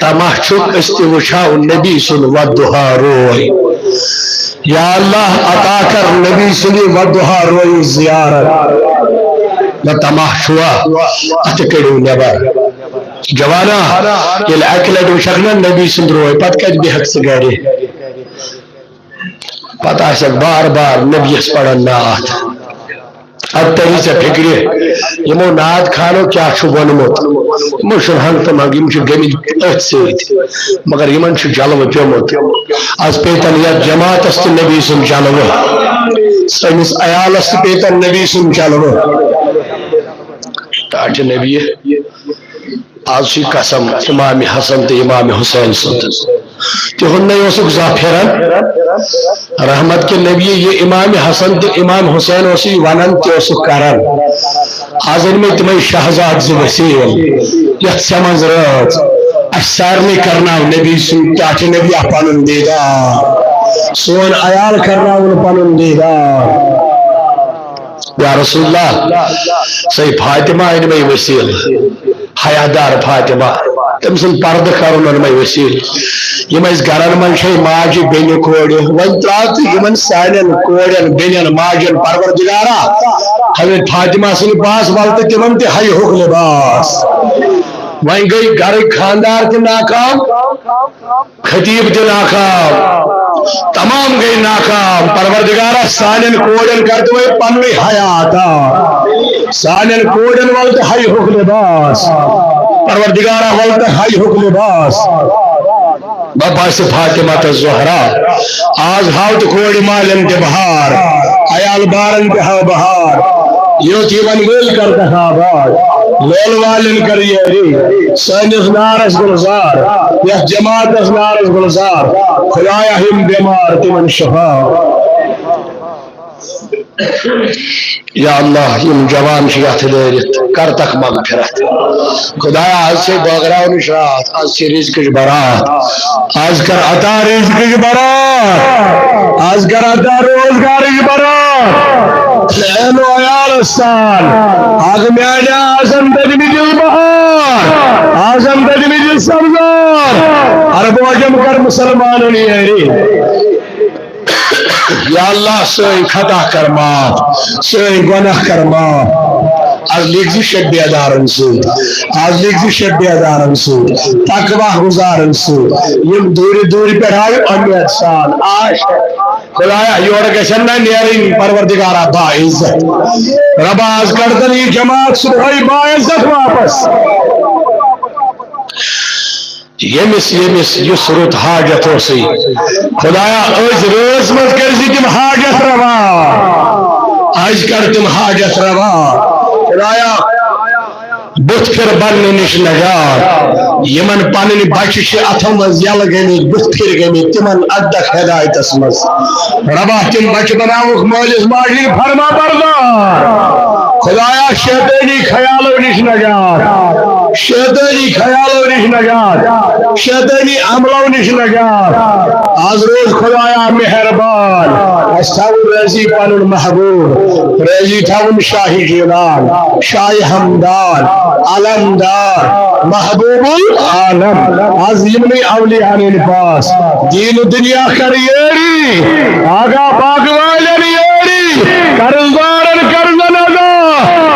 طمع چھُکھ أسۍ تہِ وٕچھو نبی سُنٛد ودُہا روے۔ یا اللہ، عطا کر نبی سٕنٛدِ ودُہا روے زیارت۔ نہ طمع چھُوا، اتھٕ کٔڑِو نٮ۪بر۔ جوانا، ییٚلہِ اکہِ لٹہِ وٕچھکھ نہ نبی سُنٛد روے، پتہٕ کتہِ بیہکھ ژٕ گرِ؟ پتہٕ آسکھ بار بار نبیَس پران نعت۔ ادٕ تری ژےٚ فکرِ، یِمو نعت خانو کیٛاہ چھُ ووٚنمُت۔ یِمو چھُنہٕ ہنٛگ تہٕ منٛگ، یِم چھِ گٔمٕتۍ أتھۍ سۭتۍ، مگر یِمن چھُ جلوٕ پیوٚمُت۔ از پیٚیہِ تن یتھ جماعتس تہِ نبی سُنٛد جلوٕ، سٲنِس عیالس تہِ پیٚیہِ تن نبی سُنٛد جلوٕ۔ ٹاٹھہِ نبی۔ از چھُ قسم امام حسن تہٕ امام حسین سُنٛد۔ تِہُنٛد نے اوسُکھ زانٛہہ پھِران۔ رحمت کے نبی، یہِ امام حسن تہٕ امام حسین اوسُے ونان تہِ اوسُکھ کران۔ از أنۍ مےٚ تِمے شہزاد زٕ وسیٖل، یتھ ژےٚ منٛز رٲژ۔ اسہِ سارنٕے کرناو نبی سُنٛد، ٹاٹھہِ نبی، پنُن دیدار۔ سون عیال کرناوُن پنُن دیدار۔ یا رسول اللہ، سۄے فاطمہ أنۍ مےٚ وسیٖل، حیادار فاطمہ، تٔمۍ سُنٛد پردٕ کرُن اوٚن مےٚ وسیٖل۔ یِم أسۍ گرن منٛز چھِ ماجہِ بیٚنہِ کورِ، وۄنۍ ترٛاو تہٕ یِمن سانٮ۪ن کورٮ۪ن، بیٚنٮ۪ن، ماجٮ۪ن پروردگارا، حضرت فاطمہ سٕنٛدِ پاس ول تہٕ تِمن تہِ ہیہُک لباس۔ وۄنۍ گٔے گرٕکۍ خاندار تہِ ناکام، خطیب تہِ ناکام، تمام گٔے ناکام۔ پروردگارا، سانٮ۪ن کورٮ۪ن کر تہٕ وۄنۍ پننُے حیا عطا۔ سانٮ۪ن کورٮ۪ن ول تہٕ ہیہُک لباس۔ پروردگارا، ول تہٕ ہیہُک لباس۔ بس فاطمہ تہٕ زہرا، از ہاو تہٕ کورِ مالٮ۪ن تہِ بہار، عیال بارن تہِ ہاو بہار۔ یوٚت یِمن وٲلۍ کر تہٕ آباد، لولہٕ والٮ۪ن کر یٲری، سٲنِس نارس گُلزار، یتھ جماعتس نارس گُلزار۔ خدایا، یِم بٮ۪مار تِمن شفا۔ یا اللہ، یِم جوان چھِ یتھ دٲرِتھ، کر تکھ مغفرت۔ خدایا، از چھے بٲگراونٕچ راتھ، از چھِ رزقٕچ برات۔ از کر عطا رزقٕچ برات، از کر عطا روزگارٕچ برات۔ اہل و عیال سان، اکھ میانہِ اعظم تجمی دل بہار، اعظم تجمی دل سبزار، عرب و عجم کر مسلمانن یٲری۔ یا اللہ، سٲنۍ خطا کر معاف، سٲنۍ گۄناہ کر معاف۔ از لیکھ زِ شب بیدارن سۭتۍ، از لیکھ زِ شب بیدارن سۭتۍ، تقوی گزارن سۭتۍ، یِم دوٗرِ دوٗرِ پٮ۪ٹھ آیہِ اُمید سان، آش۔ خدایا، یورٕ گژھن نہ نیرٕنۍ، پروردگارا باعزت۔ ربا، از کڑتن یہِ جماعت صبحٲے باعزت واپس۔ ییٚمِس ییٚمِس یُس رُت حاجت اوسُے، خدایا، أزۍ رٲژ منٛز کٔرۍ زِ تِم حاجت روا، أزۍ کر تِم حاجت روا۔ خدایا، بُتھ پھِر بننہٕ نِش نجات، یِمن پنٕنۍ بچہِ چھِ اتھو منٛز یلہٕ گٔمٕتۍ، بُتھ پھِر گٔمٕتۍ، تِمن اتھ دکھ ہدایتس منٛز۔ ربا، تِم بچہِ بناوُکھ مٲلِس ماجہِ ہٕنٛدۍ فرما بردار۔ خدایا، شیطٲنی خیالو نِش نجات، شیطٲنی خیالو نِش نجات، شیطٲنی عملو نِش نجات۔ از روز خدایا مہربان، اسہِ تھاوُن رٲضی پنُن محبوب، رٲضی تھاوُن شاہ جیلان، شاہ ہمدان، علمدار، محبوب العالم۔ از یِمنٕے اولیاہن ہٕنٛدۍ پاس دین و دنیا کر یٲری، آگاہ باغ والٮ۪ن یٲری، قرضدارن قرضن ادا،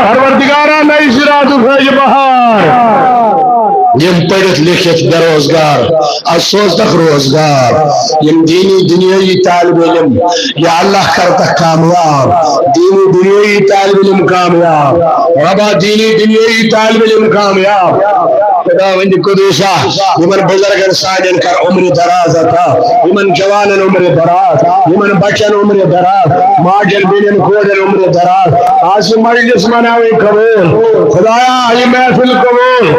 پروردگارا نَیہِ صراطُک ہٲیہِ بہار۔ یِم پٔرِتھ لیکھِتھ بے روزگار، از سوزتکھ روزگار۔ یِم دینی دنیٲیی طالب علم، یا اللہ کرتکھ کامیاب۔ دینی دنیٲیی طالب علم کامیاب۔ ربا، دینی دنیٲیی طالب علم کامیاب۔ خداوند قدوسا، یمن بزرگن سانین کر عمر دراز عطا، یمن جوانن عمر دراز، یمن بچن عمر دراز، ماجن بیٚنٮ۪ن کورٮ۪ن عمر دراز۔ آز یہِ مجلس مناوٕنۍ قبول۔ خدایا، یہِ محفل قبول۔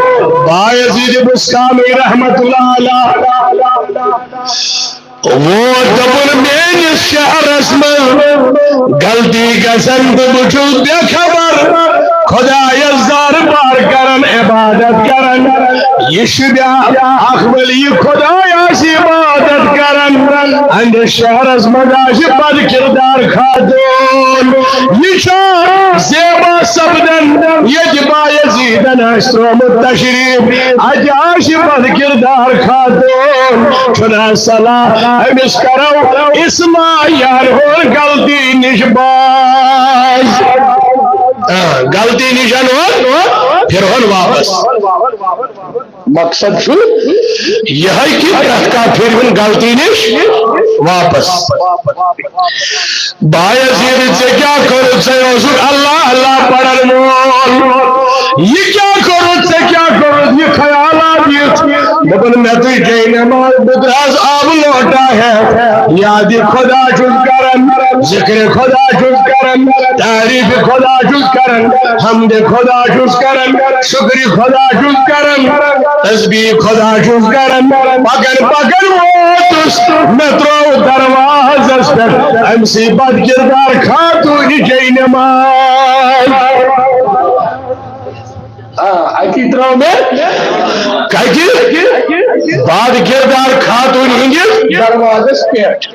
بایزید بسطامی رحمت اللہ علیہ۔ ووت دوٚپُن، میٲنِس شہرس منٛز غلطی گژھن تہٕ بہٕ چھُس بے خبر۔ خدایس دربار کران، عبادت کران۔ یہِ چھُ بیا اکھ ولی خدایس عبادت کران۔ اہندس شہرس منٛز آسہِ بد کردار خاتون۔ یہِ چھا زیبا سپدان، ییٚتہِ بایزیدن آسہِ ترٛوومُت تشریف، اتہِ آسہِ بد کردار خاتون۔ چھُنہ صلاح أمِس کرو اصلاح، یہِ انہون غلطی نِش باز۔ آ، غلطی نِش انہون، پھرہون واپس۔ مقصد چھُ یِہوٚے کہِ پرٛٮ۪تھ کانٛہہ پھِروُن غلطی نِش واپس۔ بایزید، ژےٚ کیٛاہ کوٚرُتھ؟ ژےٚ اوسُکھ اللہ اللہ پرن وول۔ یہِ کیٛاہ کوٚرُتھ؟ ژےٚ کیٛاہ کوٚرُتھ یہِ خیالات یِتھ؟ دوٚپُن، مےٚ تُج جاے نماز، بہٕ درٛاس آب لوٹا ہٮ۪تھ۔ یاد خدا چھُس کران، ذکر خدا چھُس کران، تعریف خدا چھُس کران، حمد خدا چھُس کران، شکر خدا چھُس کران، تسبیح خدا چھُس کران۔ پکان پکان ووتُس، مےٚ ترٛوو دروازس پٮ۪ٹھ أمۍ سٕے بد کردار خاتوٗنہِ جاے نماز۔ آ، اتی ترٛوو مےٚ کتہِ؟ بد کردار خاتوٗنہِ ہٕنٛدِس دروازس پٮ۪ٹھ۔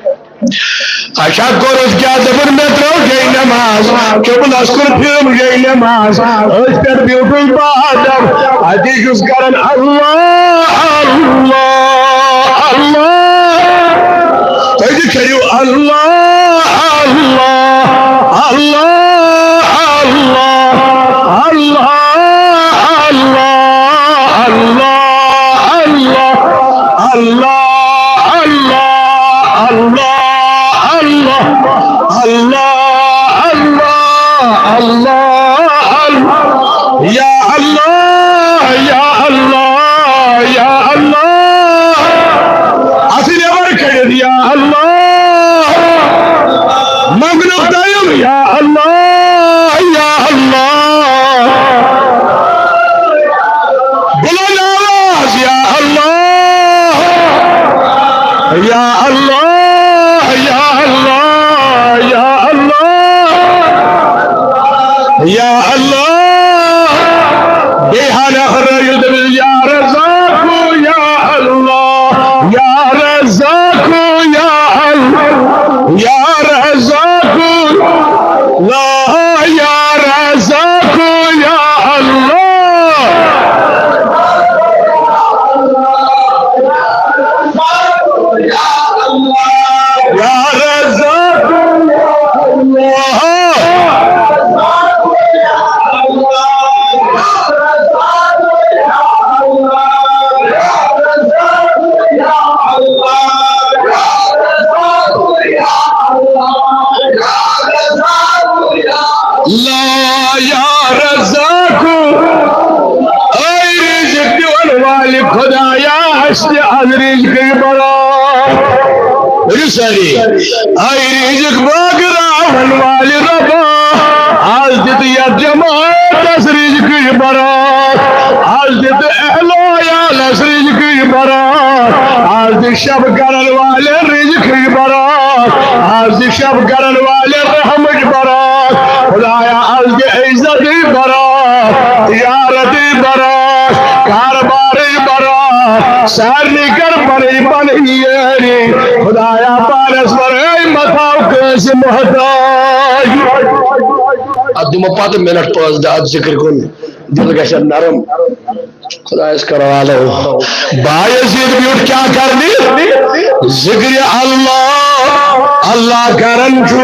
اچھا، کوٚرُس کیٛاہ؟ دوٚپُن، مےٚ ترٛٲو جاے نماز، قبلس کُن پھِرُم جاے نماز، أتھۍ پٮ۪ٹھ بیوٗٹھُس بہٕ آدم، اَتی چھُس کران اللہ، اللہ، اللہ۔ تُہۍ تہِ کٔرِو اللہ، اللہ، اللہ، اللہ، اللہ، اللہ، اللہ، اللہ، اللہ، اللہ، اللہ، اللہ، اللہ، اللہ، اللہ، یا اللہ، یا اللہ، یا اللہ۔ اَتھٕ نٮ۪بر کٔڑِتھ، یا اللہ۔ منٛگنُک ٹایم، یا اللہ، یا اللہ۔ بلند آواز، یا اللہ، یا اللہ، یا اللہ، یا اللہ، یا اللہ۔ بیٚیہِ ہنا ہرٲیِو دٔپِو، یا رزاقو، یا اللہ، یا رزاقو، یا اللہ، یا رزاقو، لا، یا رزاقو، یا اللہ۔ یا رزاق، یا اللہ۔ لا یا رزاق، اے رزق دِوَن والہِ خدایا، اَسہِ دِ از رزقٕچ برکت۔ ؤنِو سٲری، اے رزق بٲگراوَن والہِ رۄبا، از دِ تہٕ یَتھ جماعتَس رزقٕچ برکت، از دِ تہٕ اہل و عیالَس رزقٕچ برکت، از دِ شب کرن والٮ۪ن رزقٕچ برکت، از دِ شب کرن والٮ۪ن رحمٕچ برکت۔ خدایا، از دِ عزتٕچ برکت، تجارتٕچ برکت، کاربارٕچ برکت، سارنٕے کر پنٕنۍ پنٕنۍ یٲری۔ خدایا، پانس ورٲے مہ تھاو کٲنٛسہِ محتاج۔ اتھ دِمو پتہٕ منٹ پانٛژھ دَہ اتھ ذکر کُن، دل گژھِ نرم۔ خدایس کرو آلو۔ بایزید بیوٗٹھ کیٛاہ کرنہِ؟ ذکر اللہ۔ اللہ کران چھُ۔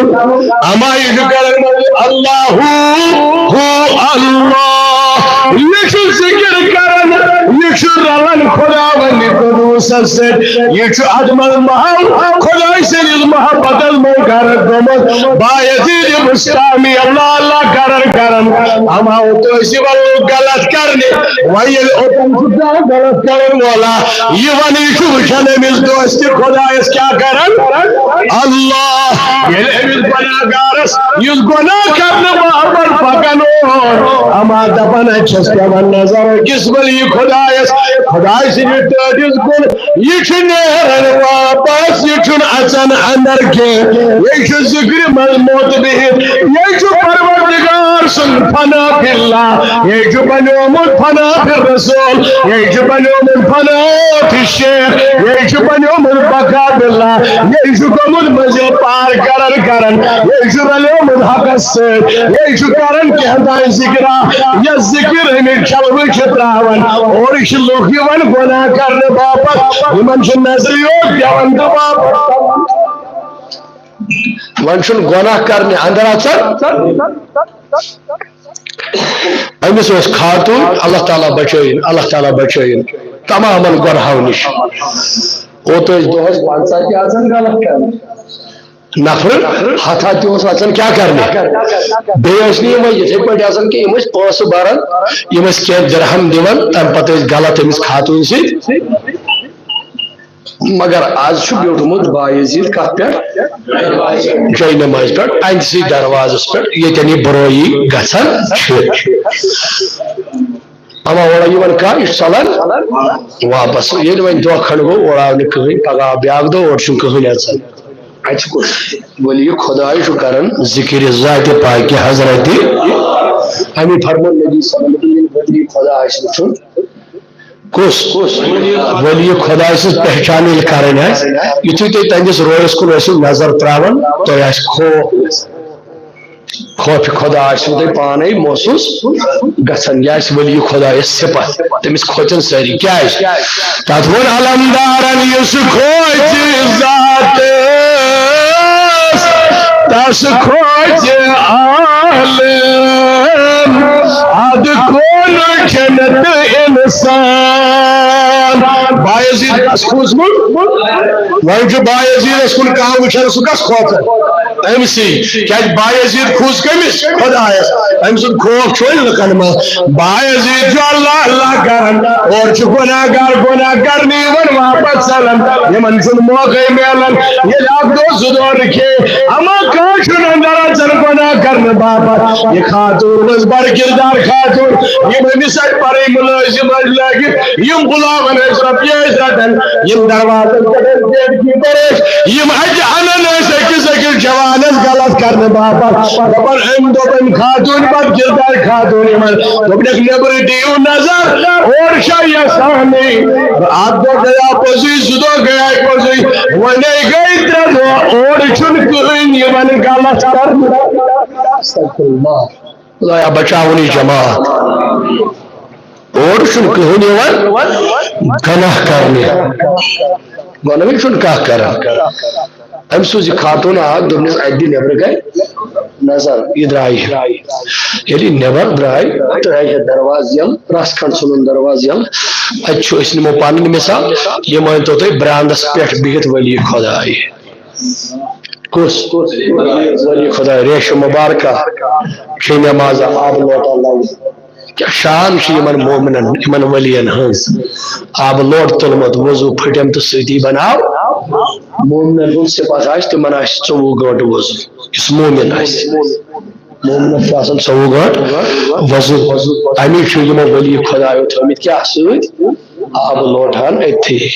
اما یہِ چھُ کران اللہ ہو، ہو اللہ۔ یہِ چھُ ذکر کران، یہِ چھُ رلان خداوند قدوس سۭتۍ۔ یہِ چھُ اتھ منٛز محل خۄداے سٕنٛدِس محبتس منٛز غرق گوٚمُت۔ بایزید بسطامی اللہ اللہ کران کران اما اوتوس یہِ وَنو غلط کرنہِ۔ وۄنۍ ییٚلہِ اوٚتَن چھُ کانٛہہ غلط کرن وولا، یہِ وَنہِ یہِ چھُ وٕچھان أمِس دوستہِ خۄدایس کیٛاہ کران۔ اللہ۔ ییٚلہِ أمِس گۄناہ گارس یُس گۄناہ کرنہٕ باپتھ پکان اوس، اما دپان اَتہِ چھَس پٮ۪وان نظر أکِس ولی خۄدایس، خۄداے سٕنٛدِس ٹٲٹھِس کُن۔ یہِ چھُ نیران واپس، یہِ چھُنہٕ اژان اندر کینٛہہ۔ یہِ چھُ ذِکرِ منٛز موت بِہِتھ۔ یہِ چھُ پروردگار سُنٛد فنا فی اللہ۔ یہِ چھُ بنیومُت فنا فی الرسول۔ یہِ چھُ بنیومُت فنا فی الشیخ۔ یہِ چھُ بنیومُت بقا باللہ۔ یہِ چھُ گوٚمُت مٔنٛزِل پار کران کران۔ یہِ چھُ رلیومُت حقس سۭتۍ۔ یہِ چھُ کران کینٛہہ تام ذِکرا۔ یہِ ذِکر أمِس جلوٕ چھِ تراوان۔ اورٕ چھِ لُکھ یِوان گۄناہ کرنہٕ باپتھ۔ یِمن چھُ نظرِ یوت پٮ۪وان تہٕ واپس۔ وۄنۍ چھُنہٕ گۄناہ کرنہِ اندر اژان۔ أمِس اوس خاتوٗن، اللہ تعالیٰ بچٲیِن، اللہ تعالیٰ بچٲیِن تمامن گۄناہو نِش۔ اوت ٲسۍ دۄہس پنٛژاہ تہِ آسان غلط کران۔ نفرٕ ہتھا تہِ اوس اژان کیٛاہ کرنہِ؟ بیٚیہِ ٲسۍ نہٕ یِم وۄنۍ یِتھے پٲٹھۍ آسان کہِ یِم ٲسۍ پونٛسہٕ بران، یِم ٲسۍ کینٛہہ درہم دِوان، تمہِ پتہٕ ٲسۍ غلط أمِس خاتوٗنۍ سۭتۍ۔ مگر از چھُ بیوٗٹھمُت بایزید کتھ پٮ۪ٹھ؟ جاے نمازِ پٮ۪ٹھ، أہنٛدسٕے دروازس پٮ۪ٹھ، ییٚتٮ۪ن یہِ برٲیی گژھان چھِ۔ اما اورٕ یِوان کانٛہہ، یہِ چھُ ژلان واپس۔ ییٚلہِ وۄنۍ دۄہ کھنٛڈ گوٚو، اورٕ آو نہٕ کٕہٕنۍ، پگاہ آو بیٛاکھ دۄہ، اورٕ چھُنہٕ کٕہٕنۍ اژان۔ اتہِ چھُ کُس؟ ولی خداے چھُ کران ذکر ذاتِ پاکِ حضرتِ۔ امی فرموو نبی صلی اللہ علیہ وسلم، ییٚلہِ ولی خدا آسہِ وٕچھُن، کُس؟ ولی خداے سٕنٛز پہچان ییٚلہِ کرٕنۍ آسہِ، یُتھُے تُہۍ تہنٛدِس رویس کُن ٲسِو نظر تراوان، تۄہہِ آسہِ خوف۔ خوفِ خدا آسِوٕ تۄہہِ پانے محسوس گژھان۔ یہِ آسہِ ولی خدایس صفت، تٔمِس کھوژن سٲری۔ کیازِ؟ تتھ ووٚن علمدارن، یُس کھوژِ ذاتس، تس کھوژِ عالم۔ ادٕ کون جنت انسان۔ بایزید کس کھوژمُت؟ وۄنۍ چھُ بایزیدس کُن کانٛہہ وٕچھان، سُہ کس کھوژان؟ أمۍ سٕے۔ کیازِ بایزید کھوٗژ کٔمِس؟ خۄدایس۔ أمۍ سُنٛد خوف چھُ وۄنۍ لُکن منٛز۔ بایزید چھُ اللہ اللہ کران، اورٕ چھُ گۄناہ گار گۄناہ کرنہِ یِوان واپس ژلان۔ یِمن چھُنہٕ موقعے میلان۔ ییٚلہِ اکھ دۄہ زٕ دۄہ رُکے، اما کانٛہہ چھُنہٕ اندر اژان گۄناہ کرنہٕ باپتھ۔ یہِ خاتوٗن ٲس برکردار خاتوٗن، یِم أمِس اتہِ پرٕے مُلٲزِم ٲسۍ لٲگِتھ، یِم بُلاوان ٲسۍ رۄپیہِ ٲسۍ رٹان، یِم دروازن پٮ۪ٹھ ٲسۍ گیٹ کیپر ٲسۍ، یِم اتہِ انان ٲسۍ أکِس أکِس جوانس غلط کرنہٕ باپتھ۔ دپان أمۍ دوٚپ أمۍ خاتوٗن پتہٕ کردار خاتوٗن یِمن، دوٚپنکھ، نیبرٕ دِیِو نظر، اورٕ چھا یہِ سہمٕے؟ اکھ دۄہ گٔیا پوٚزُے، زٕ دۄہ گٔیا پوٚزُے، وۄنے گٔے ترٛےٚ دۄہ، اورٕ چھُنہٕ کٕہٕنۍ یِوان غلط کرنہٕ۔ استغفر اللہ۔ خدایا بچاوُن یہِ جماعت۔ اورٕ چھُنہٕ کٕہٕنۍ یِوان گۄناہ کرنہِ۔ گۄناہٕے چھُنہٕ کانٛہہ کران۔ أمۍ سوٗز یہِ خاتوٗن اکھ، دوٚپنَس، "اَتہِ دِ نٮ۪برٕ کَنہِ نظر، یہِ درٛایہِ۔" ییٚلہِ یہِ نٮ۪بر درٛاے، ترٛایہِ ہے دروازٕ یَلہٕ، رَژھ کھنٛڈ ژھُنُن دروازٕ یَلہٕ۔ اَتہِ چھُ، أسۍ نِمو پَنٕنۍ مِثال، یہِ مٲنۍ تو تُہۍ برٛانٛدَس پٮ۪ٹھ بِہِتھ ؤلی خۄداے۔ کُس؟ ولی خدا ریشہ مبارکہ چھِ نمازہ آب لوٹا لاگان۔ کیا شان چھِ یِمن مومنن، یِمن ولین ہٕنٛز؟ آب لوٹ تُلمُت، وضو پھٹم تہٕ سۭتی بناو۔ مومنن ہُنٛد صفت آسہِ، تِمن آسہِ ژوٚوُہ گٲنٛٹہٕ وضو۔ یُس مومن آسہِ، مومنس چھُ آسان ژوٚوُہ گٲنٛٹہٕ وضو۔ امی چھُ یِمو ولی خدایو تھٲومٕتۍ کیٛاہ سۭتۍ؟ آب لوٹہٕ ہن أتھی۔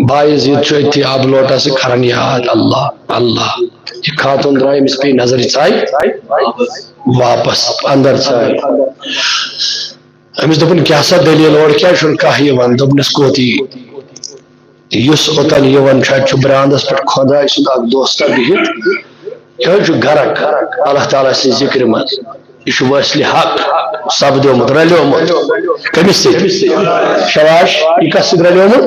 بایزید چھُ أتھی آبہٕ لوٹس سۭتۍ کران یاد، اللہ، اللہ۔ یہِ خاتوٗن درٛاے، أمِس پیٚیہِ نظرِ ژاے واپس اندر ژاے۔ أمِس دوٚپُن، "کیٛاہ سا دٔلیٖل، اورٕ کیٛازِ چھُنہٕ کانٛہہ یِوان؟" دوٚپنَس، "کوٚت یی؟" یُس اوٚتَن یِوان چھُ، اَتہِ چھُ برٛانٛدَس پٮ۪ٹھ خۄداے سُنٛد اَکھ دوستہ بِہِتھ۔ یہِ حظ چھُ غرق اللہ تعالیٰ سٕنٛزِ ذِکرِ منٛز۔ یہِ چھُ وٲصلِ حق سپدیومُت، رلیومُت۔ کٔمِس سۭتۍ؟ شاباش، یہِ کَس سۭتۍ رلیومُت؟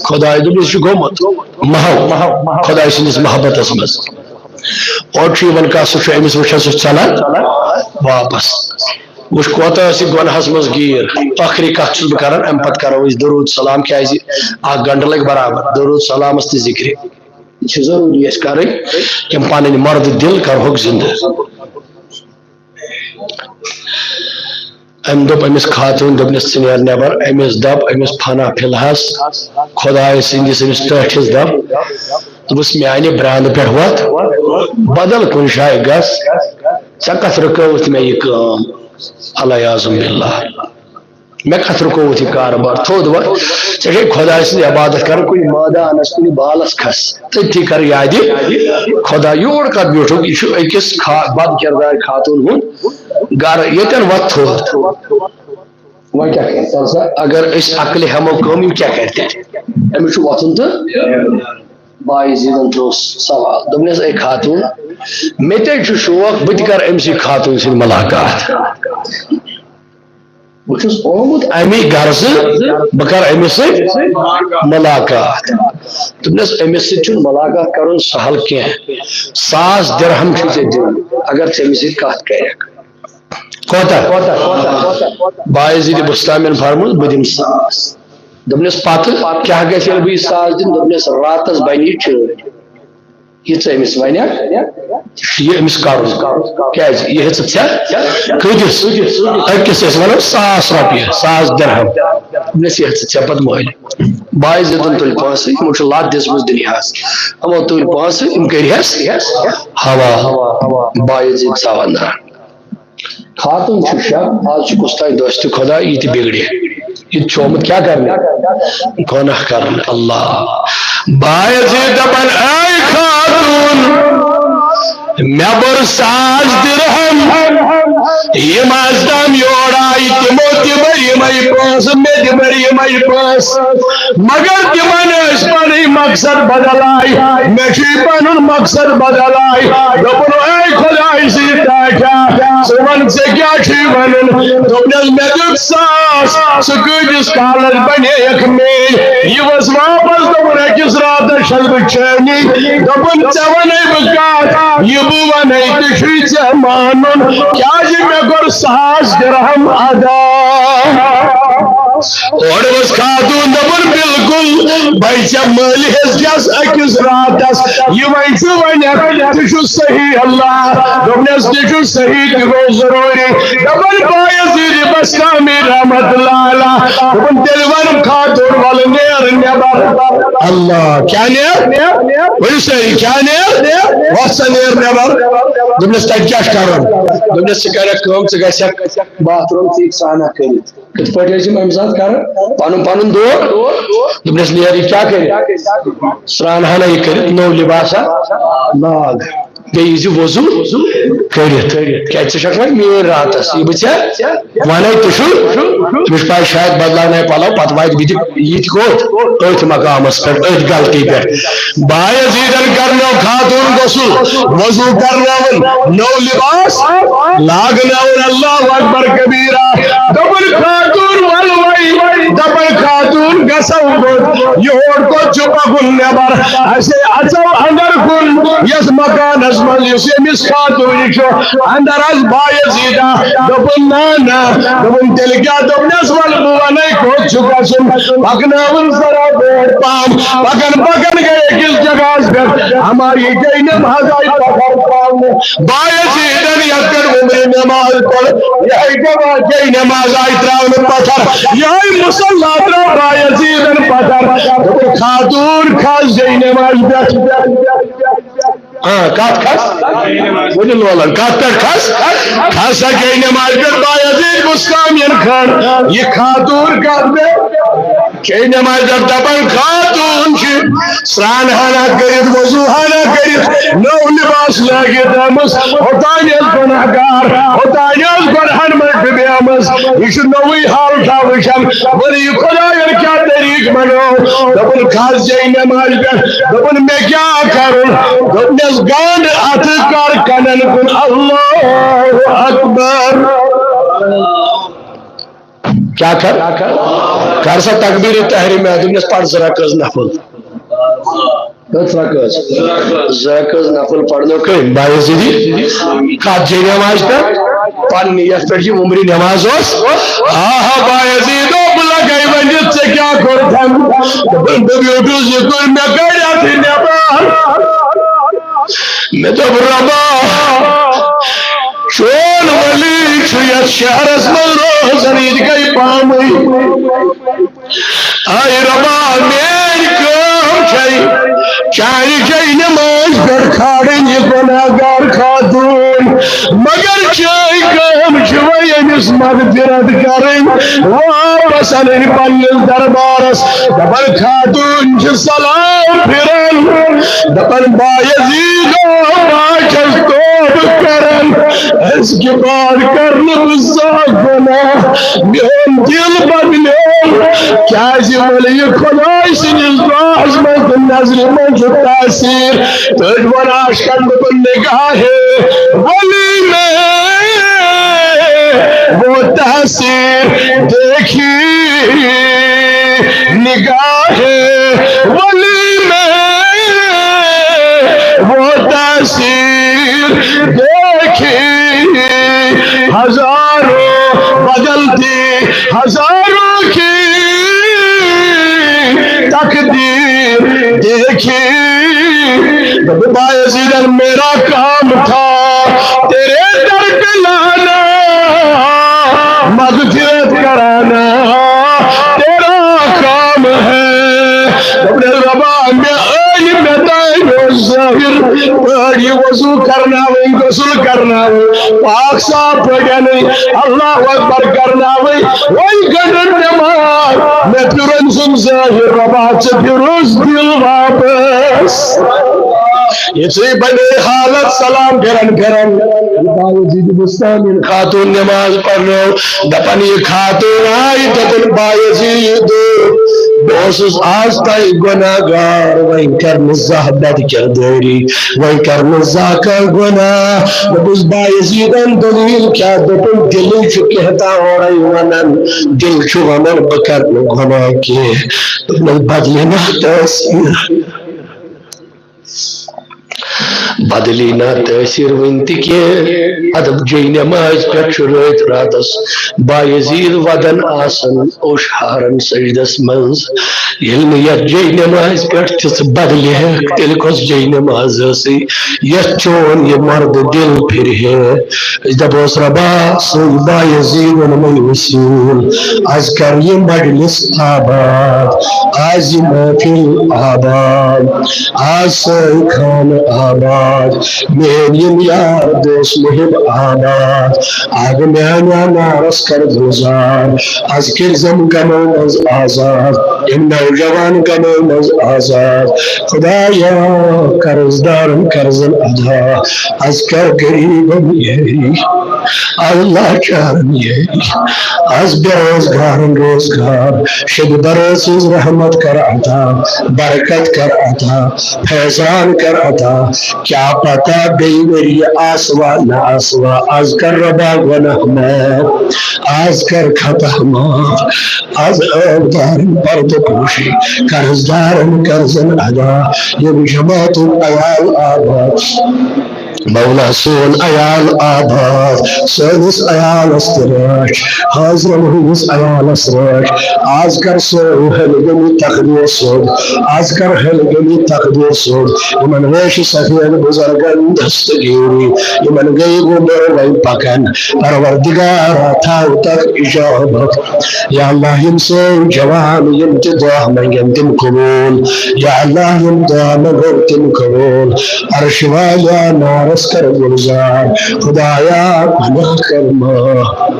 خۄداے دوٚپ، یہِ چھُ گوٚمُت محو خۄداے سٕنٛدِس محبتس منٛز۔ اورٕ چھُ یِوان کانٛہہ، سُہ چھُ أمِس وٕچھان، سُہ چھُ ژلان واپس۔ وٕچھ، کوتاہ ٲسۍ گۄناہس منٛز گیٖر۔ ٲخری کتھ چھُس بہٕ کران، امہِ پتہٕ کرو أسۍ درود سلام، کیازِ اکھ گھنٹہٕ لگہِ برابر درود سلامس تہٕ ذکرِ۔ یہِ چھِ ضروٗری اَسہِ کرٕنۍ، یِم پنٕنۍ مردٕ دِل کرہوکھ زندٕ۔ أمۍ دوٚپ أمِس خاتوٗن، دوٚپنَس، "ژٕ نیر نٮ۪بر۔" أمِس دَپ أمِس فنا فِلحس، خۄداے سٕنٛدِس أمِس ٹٲٹھِس دَپ، دوٚپُس، "میانہِ برٛانٛدٕ پٮ۪ٹھ وۄتھ، بدل کُنہِ جایہِ گژھ، ژےٚ کتھ رُکٲوٕتھ مےٚ یہِ کٲم؟" العیاذ باللہ۔ مےٚ کتھ رُکووُتھ یہِ کارٕبار؟ تھوٚد وۄتھ، ژےٚ چھے خۄداے سٕنٛز عبادت کرٕنۍ، کُنہِ مٲدانس، کُنہِ بالس کھس، تٔتھی کر یادِ خۄدا۔ یور کتھ بیوٗٹھُکھ؟ یہِ چھُ أکِس خا-، بد کردار خاتوٗن ہُنٛد گرٕ، ییٚتٮ۪ن وۄتھ تھوٚد۔ وۄنۍ کیٛاہ کرِ؟ تَلہٕ سا، اگر أسۍ عقلہِ ہٮ۪مو کٲم، یِم کیٛاہ کرِ تیٚلہِ؟ أمِس چھُ وۄتھُن تہٕ بایزیٖدن ترٛووُس سوال، دوٚپنس، "اے خاتوٗن، مےٚ تہِ چھُ شوق، بہٕ تہِ کرٕ أمۍ سٕے خاتوٗن سۭتۍ مُلاقات۔" بہٕ چھُس آمُت اَمی غرضہٕ، بہٕ کرٕ أمِس سۭتۍ مُلاقات۔ دوٚپنَس، أمِس سۭتۍ چھُنہٕ مُلاقات کرُن سہل کینٛہہ۔ ساس درہم چھُے ژےٚ دیُن، اگر ژٕ أمِس سۭتۍ کتھ کرکھ۔ کوتاہ؟ بایزید بسطامین فرمووُس، "بہٕ دِمہٕ ساس۔" دوٚپنَس، "پتہٕ کیٛاہ گژھِ، ییٚلہِ بہٕ یہِ ساس دِمہٕ؟" دوٚپنَس، "راتس بنہِ یہِ چٲنۍ۔" یہِ ژٕ أمِس ونکھ، یہِ أمِس کرُن۔ کیازِ؟ یہِ ہیٚژٕتھ ژےٚ کۭتِس؟ أکِس أسۍ ونو ساس رۄپیہِ، ساس درہم۔ مےٚ چھِ یَتھ ژےٚ پتہٕ مٲلۍ۔ بایزیدن تُلۍ پونٛسہٕ، یِمو چھُ لَتھ دِژمٕژ دُنیاہَس۔ یِمو تُلۍ پونٛسہٕ، یِم کٔرۍہَس حوالہٕ۔ بایزید ساوندان۔ خاتون چھُ شک، آز چھُ کُس تام دوستِ خدا، یہِ تہِ بِگڑِ۔ یہِ تہِ چھُ آمُت کیٛاہ کرنہِ؟ گۄناہ کرنہِ۔ اللہ۔ بایزید دپان، اے خاتون، مےٚ بٔر ساس درہم، یِم آز تام یور آیہِ، تِمو تہِ بٔر یِمے پونٛسہٕ، مےٚ تہِ بٔر یِمے پونٛسہٕ۔ مگر تِمن ٲسۍ پنٕنۍ مقصد بدل آیہِ، مےٚ چھُے پنُن مقصد بدل آیہِ۔ دوٚپُن، اے خدایہِ سٕنٛدِ ٹاٹھیا، ژٕ وَن، ژےٚ کیٛاہ چھُے وَنُن؟ دوٚپنَس، مےٚ دیُت ساس، ژٕ کۭتِس کالَس بَنییَکھ میٛٲنۍ؟ یہِ ؤژھ واپس، دوٚپُن، أکِس راتَس چھَس بہٕ چٲنی۔ دوٚپُن، ژےٚ وَنے بہٕ کَتھ، یہِ بہٕ وَنے تہِ چھُے ژےٚ مانُن، کیٛازِ مےٚ کوٚر ساس درہم ادا۔ اورٕ ؤژھ خاتوٗن، دوٚپُن، بِلکُل، بہٕ ژےٚ مٲلۍ ہیٚژ چھَس أکِس راتَس۔ یہِ وۄنۍ ژٕ وَنَکھ، تہِ چھُ صحیح اللہ۔ دوٚپنَس، تہِ چھُ صحیح، تہِ گوٚو ضروٗری۔ دوٚپُن، بایزید بسطامی رحمت اللہ علیہ۔ دوٚپُن، تیٚلہِ وَن خاتوٗن، وَلہٕ نیر نٮ۪بر۔ اللہ، کیٛاہ نیر؟ ؤنِو سٲری، کیٛاہ نیر؟ وَس سا نیر نٮ۪بر۔ دوٚپنَس، تَتہِ کیٛاہ چھُ کَرُن؟ دوٚپنَس، ژٕ کَرَکھ کٲم، ژٕ گژھکھ باتھ روٗم ژٕ یِکھ سرٛانہٕ کٔرِتھ۔ کِتھ پٲٹھۍ ٲسۍ یِم اَمہِ ساتہٕ کران؟ پَنُن پَنُن دور۔ دوٚپنَس، نیر، یہِ کیٛاہ کٔرِتھ؟ سرٛان ہنا یہِ کٔرِتھ، نوٚو لِباسا لاگ۔ بیٚیہِ ییٖزِ وضوٗ کٔرِتھ۔ کیٛازِ ژٕ چھَکھ وۄنۍ میٛٲنۍ راتَس، یہِ بہٕ ژےٚ وَنَے تہِ چھُ۔ مےٚ چھُ پَے شاید بدلاونَے پَلو، پَتہٕ واتہِ بہٕ تہِ یہِ تہِ کوٚت؟ أتھۍ مقامَس پٮ۪ٹھ، أتھۍ غلطی پٮ۪ٹھ۔ بایزیدن کرنو خاتون غسل، وضو کرناون، نو لباس لاگناون، اللہ اکبر کبیرہ۔ دپن خاتون ول وی، دپن خاتون گژھو کوٚت، یور کوٚت چھُ پکُن نٮ۪بر، اسے اژو اندر کُن، یس مکانس منٛز یُس ییٚمِس خاتون چھُ، اندر از بایزیدہ۔ دپن نا نا، دپن تیٚلہِ کیٛاہ؟ دپنس ول بہٕ ونے کوٚت چھُ گژھُن، پکناوُن ذرا برونٛٹھ پہم۔ پکان پکان گٔے أکِس جگہس پٮ۪ٹھ، ہماری گٔے نماز آیہِ پتھر تراونہٕ۔ بایزیدن یتھ پٮ۪ٹھ عمرِ نماز پٔر، یہے جماعت گٔے نماز آیہِ تراونہٕ پتھر، یہے مصلی تراو بایزیدن پتھر۔ دوٚپُن، خاتون کھس جے نماز پٮ۪ٹھ۔ ہاں، کتھ کھس؟ ؤنِو لولن، کتھ پٮ۪ٹھ کھس؟ کھس سا جے نماز پٮ۪ٹھ بایزید بسطامین خان۔ یہِ خاتون کتھ پٮ۪ٹھ؟ جے نماز پٮ۪ٹھ دپان خاتون چھِ سرٛان ہنا کٔرِتھ، وضو ہنا کٔرِتھ، نوٚو لباس لٲگِتھ آمٕژ۔ اوٚتام ٲس گۄناہ گار، اوٚتام ٲس گۄناہن منٛز ڈُبیمٕژ۔ یہِ چھُ نوٚوُے حالتھا وٕچھان۔ وۄنۍ یہِ خۄدایَن کیٛاہ طریٖقہٕ بنوو؟ دوٚپُن، کھس جے نمازِ پٮ۪ٹھ۔ دوٚپُن، مےٚ کیٛاہ کرُن؟ دوٚپنَس، گنٛڈ اَتھٕ کر کَنَن کُن، اللہ اکبر۔ کیٛاہ کر؟ کر سا تکبیٖر تحریٖمہ، دوٚپنَس، پَر زٕ رکٲژ نفل۔ کٔژ رکٲژ؟ زٕ رکٲژ نفل پرنو کٔمۍ؟ بایزیدی۔ کتھ جے نمازِ پٮ۪ٹھ؟ پننہِ یتھ پٮ۪ٹھ یہِ عمرِ نماز اوس۔ آہا، بایزیدو، بہٕ لگے ؤنِتھ، ژےٚ کیٛاہ کوٚرتھن؟ دوٚپُن، بہٕ بیوٗٹھُس یہِ کُن، مےٚ کڑِ اتھٕ نٮ۪بر۔ مےٚ دوٚپ، رۄبا، چون ولی چھُ یتھ شہرس منٛز روزان، یہِ تہِ گٔے پامٕے۔ اے ربا، میٲنۍ کٲم چھے، چانہِ جاے نماز پٮ۪ٹھ کھالٕنۍ یہِ گۄناہگار خاتوٗن۔ مگر چٲنۍ کٲم چھِ وۄنۍ أمِس مغفرت کرٕنۍ، واپس انٕنۍ پننِس دربارس۔ دپان خاتوٗن چھِ سلام پھران، دپان، بایزیدو، بہٕ چھَس توبہٕ کران، أزکہِ بعد کرنہٕ بہٕ زانٛہہ گۄناہ۔ میون دل بدلیو، کیازِ ولی خدای سٕنٛدِس دۄہس منٛز تہٕ نظرِ منٛز چھُ تاثیر۔ تٔتھۍ ووٚن عاشقن دوٚپُن، نگاہ ولی میں وہ تاثیر دیکھی، نگاہ ولی میں وہ تاثیر دیکھی، ہزاروں بدلتی ہزاروں کی تقدیر دیکھی۔ تو بایزیدن، میرا کام تھا تیرے در پہ لانا، مغفرت کرانا تیرا کام ہے۔ دوٚپُن، ربا، مےٚ أنۍ مےٚ تام اوس ظٲہِر پٲٹھۍ یہِ وضو کرناوٕنۍ، غسل کرناوٕنۍ، پاک صاف پٲٹھۍ اَنٕنۍ، اللہ اکبر کرناوٕنۍ، وۄنۍ گٔنڈٕن نٮ۪ماز۔ مےٚ پھِرُن سُم ظٲہِر، ربا، ژٕ پھِرُس دِل واپس۔ یِژٕے بنے حالت سلام پھِرن پھِرن۔ یہِ بایزید بستامین خاتون نماز پرنو، دپان یہِ خاتون آیہِ، دوٚپُن، بایزید، بہٕ اوسُس آز تام گۄناہگار، وۄنۍ کرنہٕ زانٛہہ بد کردٲری، وۄنۍ کرنہٕ زانٛہہ کانٛہہ گۄناہ۔ دوٚپُس، بایزیدن دٔلیٖل کیٛاہ؟ دوٚپُن، دِلٕے چھُ کینٛہہ تام اورَے وَنان، دِل چھُ وَنان، بہٕ کرنہٕ گۄناہ کینٛہہ۔ دوٚپنَس، بدلہِ نا تٲثیٖر۔ بدلی نہ تٲثیر وٕنہِ تہِ کینٛہہ۔ ادب جے نماز پٮ۪ٹھ چھُ رٲتۍ راتس بایزید ودان آسان اوش ہارن سجدس منٛز۔ ییٚلہِ نہٕ یتھ جے نماز پٮ۪ٹھ تِژھ بدلی ہٮ۪کھ، تیٚلہِ کۄس جے نماز ٲسٕے یتھ چون یہِ مرد دل پھرِ ہے؟ أسۍ دپوس، ربا، سوٗز بایزیدن وۄنۍ وسیٖل، از کر یہِ مجلس آباد، از یہِ محفل آباد۔ آز سٲنۍ خانہٕ آباد، میٲنۍ یِم یار دوس محب آباد۔ آ گوٚو میانہِ نارس کر گُزار، از کٔرۍ زٮ۪م غمو منٛز آزاد، یِم نوجوان غمو منٛز آزاد۔ خدایا، قرض دارن قرضن ادا، از کر غریبن یٲری۔ از لاچارن یٲری، از بے روزگارن روزگار، شب بروز سٕنٛز رحمت کر عطا، برکت کر عطا، فیضان کر عطا۔ کیا پتہ بیٚیہِ ؤریہِ آسوا نہ آسوا، از کر ربا گۄناہ معاف، از کر خطا معاف، از عٲبدارن پردٕ پوشی، قرض دارن قرضن ادا، ییٚمہِ جماعتُک عیال آباد۔ مولا سون عیال آباد، سٲنِس عیالس تہِ رٲچھ، حاضرن ہٕنٛدِس عیالس رٲچھ۔ آز کر سٲنۍ ہلہِ گٔمٕتۍ تقدیر سیوٚد، آز کر ہلہِ گٔمٕتۍ تقدیر سیوٚد۔ یِمن ریشہِ سفید بُزرگن دستگیری، یِمن گٔے وُمر وۄنۍ پکان، پروردگارا تھاو تتھ اجابت۔ یا اللہ، یِم سٲنۍ جوان یِم تہِ دعا منٛگن تِم قبوٗل۔ یا اللہ، یِم دعا منٛگو تِم قبوٗل۔ عرش والیا نارس کر گُلزار۔ خدایا، گناہ کر معاف۔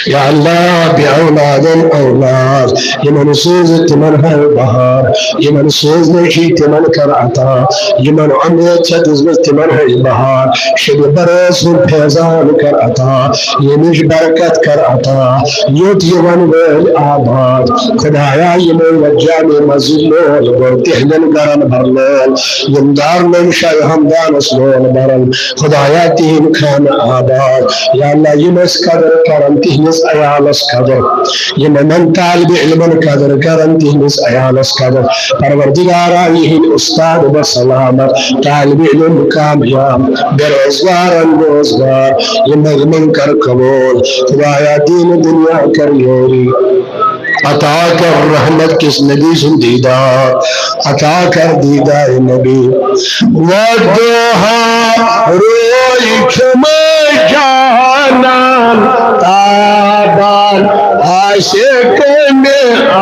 یا اللہ، بے اولادن اولاد، یِمن سوز تِمن ہاو بہار، یِمن سوز نشی تِمن کر عطا، یِمن اُمید چھےٚ دِژمٕژ تِمن ہاو بہار۔ شب بروز ہُنٛد فیضان کر عطا، ییٚمِچ برکت کر عطا، یوٚت یِوان وٲلۍ آباد۔ خدایا، یِمو یتھ جامع مسجد لول گوٚو، تِہنٛدٮ۪ن گرن بر لول، یِم دارالعلوم شاہ ہمدانس لول برن۔ خدایا، تِہنٛدۍ خانہٕ آباد۔ یا اللہ، یِم أسۍ قدر کرن، تِہنٛدِس عیالس قدر، یِم یِمن طالب علمن قدر کرن، تِہنٛدِس عیالس قدر۔ پروردگارا، یِہنٛدۍ استاد بہ سلامت، طالب علم کامیاب، بے روزگارن روزگار، یہِ منٛگ منٛگ کر قبول۔ خدایا، دین دنیا کر یٲری۔ عطا کر رحمت کِس نبی سُنٛد دیدار، عطا کر دیدار نبی۔ وضحیٰ روے چھُم جانان تابان آسہِ کمہِ آ۔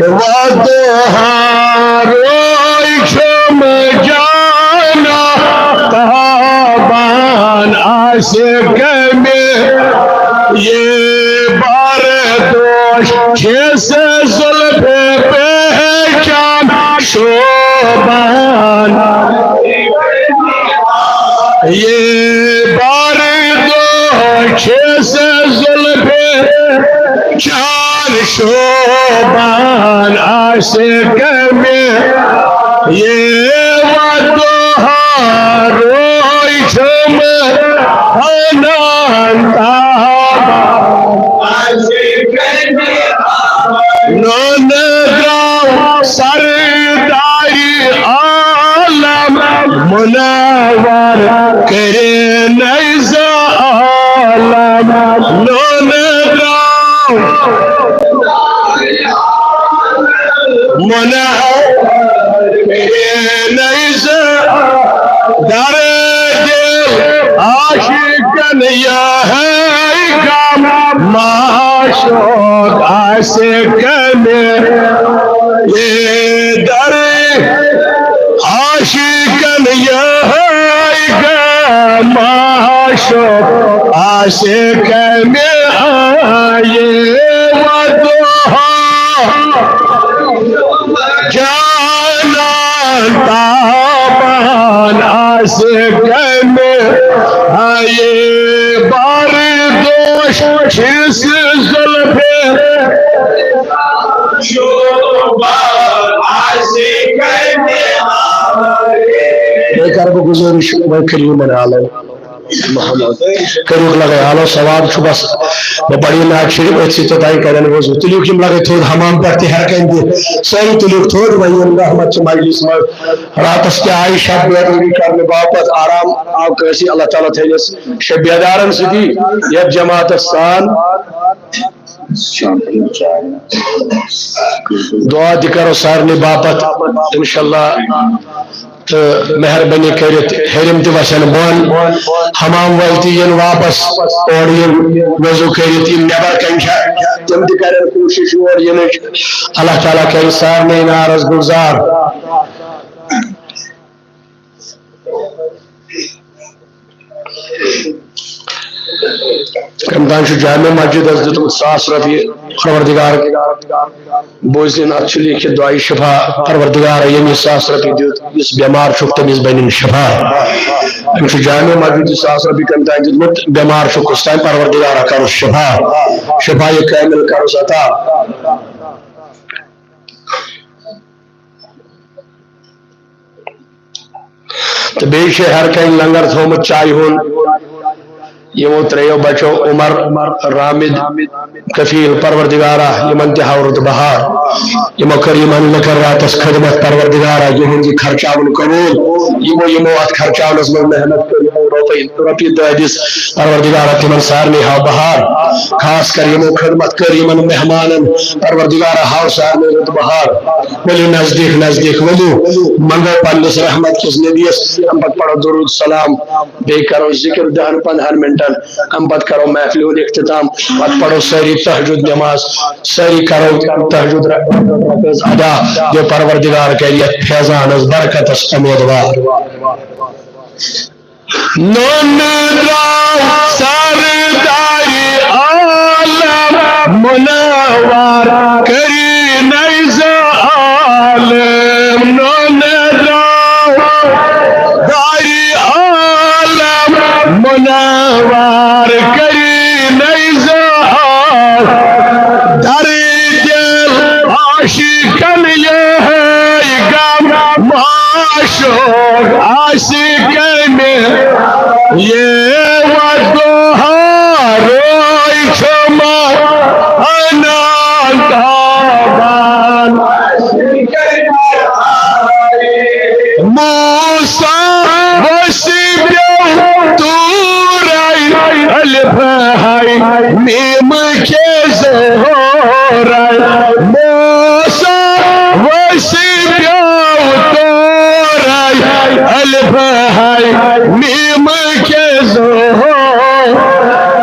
وضحیٰ روے چھُم جانان تابان آسہِ کمہِ۔ یہ بردوش چھس زلف پہچان شوبان۔ یہ بردوش چھس زلف چار شوبان آسہِ کمہِ۔ یہ وضحیٰ روے چھُم جانان تابان آسہِ کمہِ۔ نوٚن درٛاو سردارِ عالم منور کرے نظر عالم۔ نوٚن درٛاو منور کرے نظر در دل عاشقن یہے غم، معشوق آسہِ کمہِ۔ یہ در عاشقن یہے غم، معشوق آسہِ کمہِ۔ آیے وضحیٰ جانان تابان آسہِ کمہِ۔ آیے بردوش چھس زلف شوبان آسہِ کمہِ۔ بیٚیہِ کرٕ بہٕ گُزٲرِش وۄنۍ کٔرِو یِمن عالم محمد۔ کٔرِو لگے حالو ثواب چھُ بس۔ بہٕ پرٕ یہِ نعت شریف أتھۍ سۭتۍ تہٕ تۄہہِ کرن وضو۔ تُلِو یِم لگے تھوٚد حمام پٮ۪ٹھ تہِ ہر کانٛہہ تہِ۔ سٲری تُلِو تھوٚد، وۄنۍ یِن رحمت چھِ مجلس منٛز۔ راتس تہِ آیہِ شب بیدٲری کرنہٕ باپتھ آرام آو کٲنٛسہِ، اللہ تعالیٰ تھٲینس شب بیدارن سۭتی یتھ جماعتس سان۔ دعا تہِ کرو سارنٕے باپتھ انشاءاللہ۔ تہٕ مہربٲنی کٔرِتھ ہیٚرِم تہِ وَسن بۄن، حمام وٲلۍ تہِ یِن واپس اورٕ، یِن وضو کٔرِتھ، یِم نٮ۪بر کَنہِ چھِ تِم تہِ کَرن کوٗشِش یور یِنٕچ۔ اللہ تعالیٰ کَرِ سارنٕے نارس گُلزار۔ کٔمۍ تام چھُ جامع مسجدس دیُتمُت ساس رۄپیہِ، پروردگار بوزِن، اتھ چھُ لیٖکھِتھ دعایہِ شفا، پروردگار ییٚمۍ یہِ ساس رۄپیہِ دیُت، یُس بٮ۪مار چھُکھ تٔمِس بنِن شفا۔ أمۍ چھُ جامع مسجد یہِ ساس رۄپیہِ کٔمۍ تام دیُتمُت، بٮ۪مار چھُ کُس تام، پروردگارا کرُس شفا، شفا یہِ کامل کرُس عطا۔ تہٕ بیٚیہِ چھِ ہر کانٛہہ لنگر تھوٚومُت چایہِ ہُنٛد۔ یِمو ترٛیٚیو بچو عمر، رامد، کفیل، پروردگارا یِمن تہِ ہاو رُت بہار۔ یِمو کٔر یِمن لُکن راتس خدمت، پروردگارا یِہُنٛد یہِ خرچاوُن قبول۔ یِمو، یِمو اتھ خرچاونس منٛز محنت کٔر، یِمو رۄپے، رۄپیہِ دٲدِس، پروردگارا تِمن سارنٕے ہاو بہار۔ خاص کر یِمو خدمت کٔر یِمن مہمانن، پروردگارا ہاو سارنٕے رُت بہار۔ ؤلِو نزدیٖک نزدیٖک ؤلِو، منٛگو پننِس رحمت کِس نبیَس، اَمہِ پتہٕ پرو درود سلام، بیٚیہِ کرو ذکر دہن پندہن منٹن، اَمہِ پتہٕ کرو محفلہِ ہُنٛد اختتام، پتہٕ پرو سٲری تہجد نماز، سٲری کرو تہجد رکعت ادا، یہِ پروردگار کرِ یتھ فیضانس برکتس امیدوار۔ نوٚن درٛاو سردارِ عالم منور کٔری نظر عالم۔ نوٚن درٛاو سردارِ عالم منور کٔری نظر عالم۔ در دل عاشقن یہے غم، معشوق آسہِ کمہِ۔ یہ وضحیٰ میم کے ظہورے، موسیٰ ویسے پیو تورے، الف ہے میم کے ظہور۔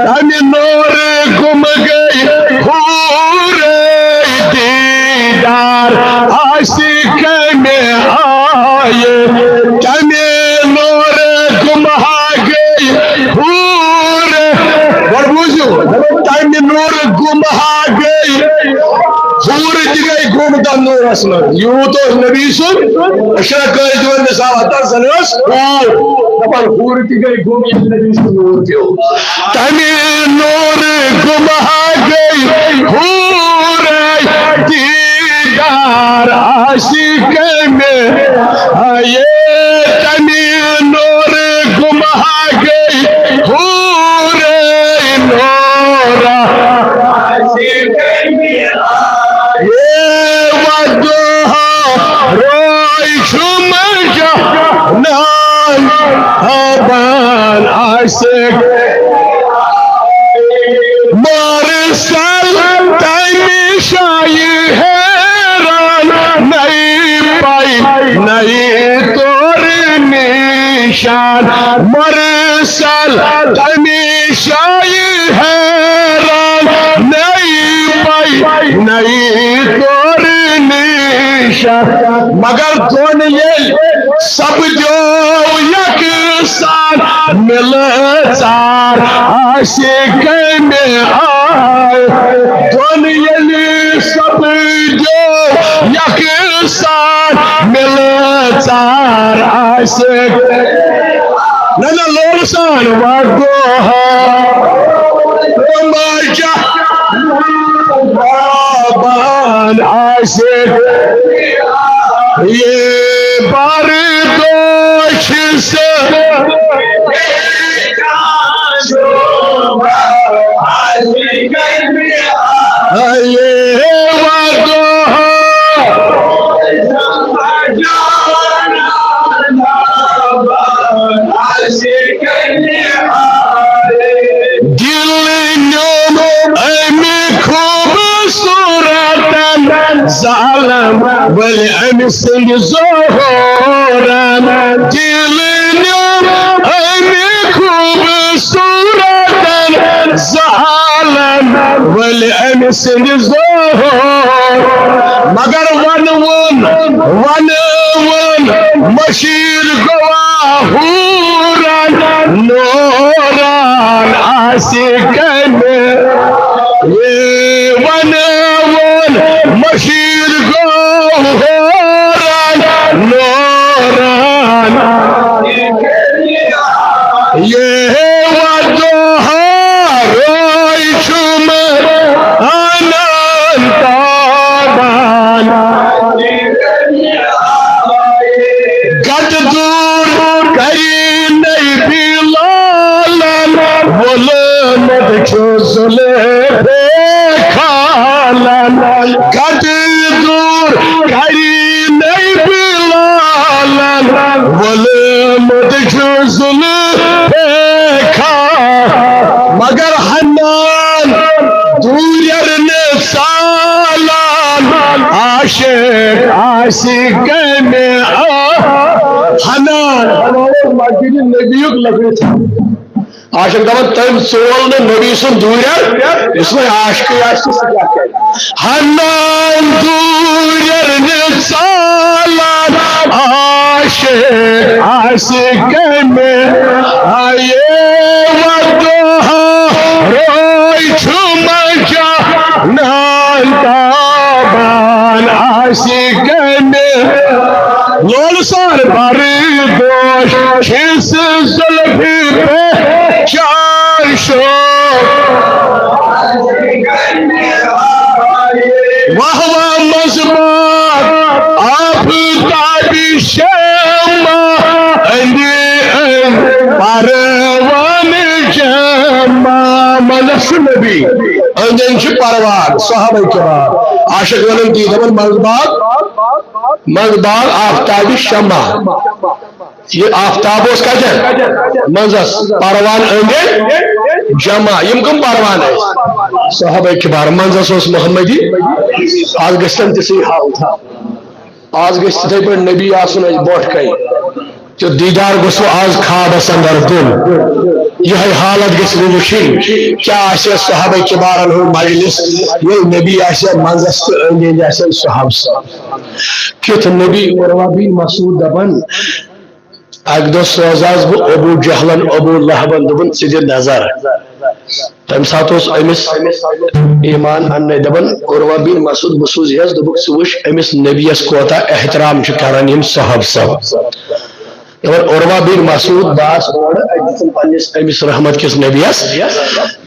تمہِ نورٕ گُم گٔے حورے دیدار، آسہِ کمہِ آیہِ؟ تمہِ نورٕ گُم ہا گٔے حورے۔ گۄڈٕ بوٗزِو، تمہِ نورٕ گُم ہا گٔے حورٕ تہِ گٔے گُم تتھ نورس منٛز۔ یوٗت اوس نبی سُنٛد عشرت۔ کٲنٛسہِ دِوان مثال، ہتس زن ٲس حور۔ دپان حورٕ تہِ گٔے گُم ییٚلہِ نبی سُنٛد نور پیوٚو۔ تمہِ نورٕ گُم ہا گٔے حورے دیدار، آسہِ کمہِ آیہِ؟ تمہِ نورٕ گُم ہا گٔے حورے نورا۔ اے ودوہا روے چھُ منجا نان ہبان آسہِ۔ مارسل تمہِ شایہِ حیران، نئی پائی نئی تور نشان۔ مارسل تمہِ شایہِ حیران، نئی پائی نئی تور نشان۔ مگر دۄن ییٚلہِ سپدیو یکسان، مِلہٕ ژار آسہِ کمہِ آیہِ؟ دۄن ییٚلہِ سپدیو یکسان، مِلہٕ ژار آسہِ۔ نہ، نہ، لولہٕ سان وَدوہا۔ تماچا بابان آسہِ۔ یہ بردوش سے۔ یہ وَدوہا۔ دل نیوم امہِ خوبصورتن ظالم، ولہِ امہِ سٕنٛدِ ظہورن۔ دل نیوم امہِ خوبصورتن ظالم، ولہِ امہِ سٕنٛدِ ظہور۔ مگر ونوُن، ونوُن مشیر گوا حورن، نوران آسہِ کمہِ؟ یہ ونوُن مشیر گوا حورن، نوران۔ یہ وَدوہا روے چھُم انان تابان۔ گَتہٕ دوٗر کَرِ نَے بِلالَن، ووٚلمُت چھُ زُلفے خانَن۔ گَتہٕ دوٗر کَرِ نَے بِلالَن، ووٚلمُت چھُ زُلفے خانَن۔ مگر حنان دوٗرٮ۪ر نہٕ ژالان، عاشق آسہِ کمہِ آ-، حنان۔ مسجد نبیُک لفظ۔ عاشق دپان، تٔمۍ ژول نہٕ نبی سُنٛد دوٗرٮ۪ر، یُس وۄنۍ عاشقٕے آسہِ، سُہ کیٛاہ کرِ؟ حنان دوٗرٮ۪ر نہٕ ژالان، عاشق آسہِ کمہِ آیہِ؟ وَدوہا روے چھُ منجا نان تابان آسہِ کمہِ؟ لولہٕ سان بردوش چھِس زُلفہِ پہچان شوق۔ واہ واہ منٛز باد آفتابِ شمع، أنٛدِ أنٛدِ پروانہٕ جمع۔ منٛزس چھُ نبی، أنٛدۍ أنٛدۍ چھِ پروان، صحابہ کرام۔ عاشق ونان تی دپان منٛز باد، منٛز باد آفتابِ شمع۔ یہ آفتاب اوس کتٮ۪ن؟ منٛزس۔ پروان أنٛدۍ أنٛدۍ۔ جمع، یِم کم پروان ٲسۍ؟ صحابہ کبار۔ منٛزس اوس محمدی۔ آز گژھِ تِم تِژھٕے حالتھا۔ آز گژھِ تِتھے پٲٹھۍ نبی آسُن اَسہِ برونٛٹھ کَنہِ۔ تہٕ دیٖدار گوٚژھ نہٕ آز خوابس اندر دیُن۔ یِہے حالت گژھِ نہٕ وٕچھِنۍ۔ کیٛاہ آسہِ صحابہ کبارن ہُنٛد مجلس، ییٚلہِ نبی آسہِ منٛزس تہٕ أنٛدۍ أنٛدۍ آسن صحابہٕ صٲب۔ کیُتھ نبی؟ عروہ بن مسعود دپان، اکہِ دۄہ سوزہس بہٕ ابو جہلن، ابو لہبن، دوٚپُن، "ژٕ دِ نظر۔" تمہِ ساتہٕ اوس أمِس ایمان اننے۔ دپان، عروہ بن مسعود، بہٕ سوزہس، دوٚپُکھ، "ژٕ وٕچھ أمِس نبیَس کوتاہ احترام چھِ کران یِم صحابہٕ صٲب۔" دپان، عروہ بن مسعود، بہٕ آس اورٕ، اَتہِ دِژٕن پننِس أمِس رحمت کِس نبیَس،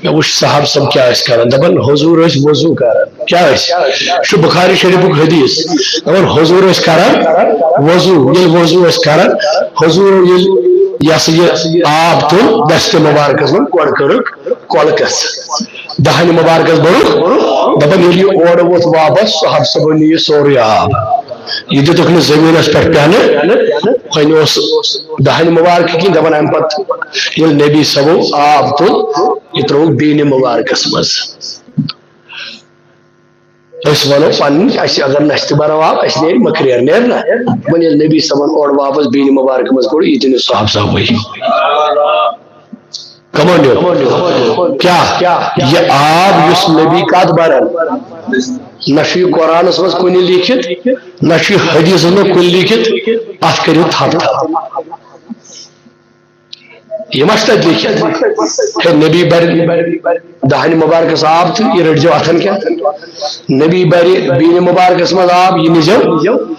مےٚ وٕچھ صحابہٕ صٲب کیٛاہ ٲسۍ کران۔ دپان، حضور ٲسۍ وضو کران۔ کیٛاہ ٲسۍ؟ یہِ چھُ بخاری شریفُک حدیث۔ دپان، حضور ٲسۍ کران وضو۔ ییٚلہِ وضو ٲسۍ کران، حضور ییٚلہِ یہِ ہسا یہِ آب تُل دستہِ مبارکس منٛز، گۄڈٕ کٔرٕکھ کۄلکس، دہنہِ مبارکس بوٚرُکھ۔ دپان، ییٚلہِ یہِ اورٕ ووٚتھ واپس، صحابہٕ صٲبن نی یہِ سورُے آب۔ یہِ دِتُکھ نہٕ زٔمیٖنس پٮ۪ٹھ پٮ۪نہٕ۔ وۄنۍ اوس دہنہِ مبارکہٕ کِنۍ دپان، امہِ پتہٕ ییٚلہِ نبی صٲبو آب تُل، یہِ ترٛووُکھ بیٖنہِ مبارکس منٛز۔ أسۍ ونو پنٕنۍ، اسہِ اگر نستہِ برو آب، اسہِ نیرِ مکریر، نیرِ نا؟ وۄنۍ ییٚلہِ نبی صٲبن اورٕ واپس بیٖنہِ مبارکہٕ منٛز کوٚڑ، یہِ تہِ نیوٗ صحابہٕ صٲبٕے۔ کمو نیوٗ؟ کیٛاہ؟ یہِ آب یُس نبی کتھ برن، نہ چھُ یہِ قرآنس منٛز کُنہِ لیکھِتھ، نہ چھُ یہِ حدیثس منٛز کُنہِ لیکھِتھ، اتھ کٔرِو تھپھ تھپھ۔ یہِ ما چھُ تتہِ لیکھِتھ؟ ہے، نبی برِ دہنہِ مبارکس آب تہٕ یہِ رٔٹۍزیو اتھن کیٛاہ؟ نبی برِ بیٖنہِ مبارکس منٛز آب، یہِ نیٖزیو۔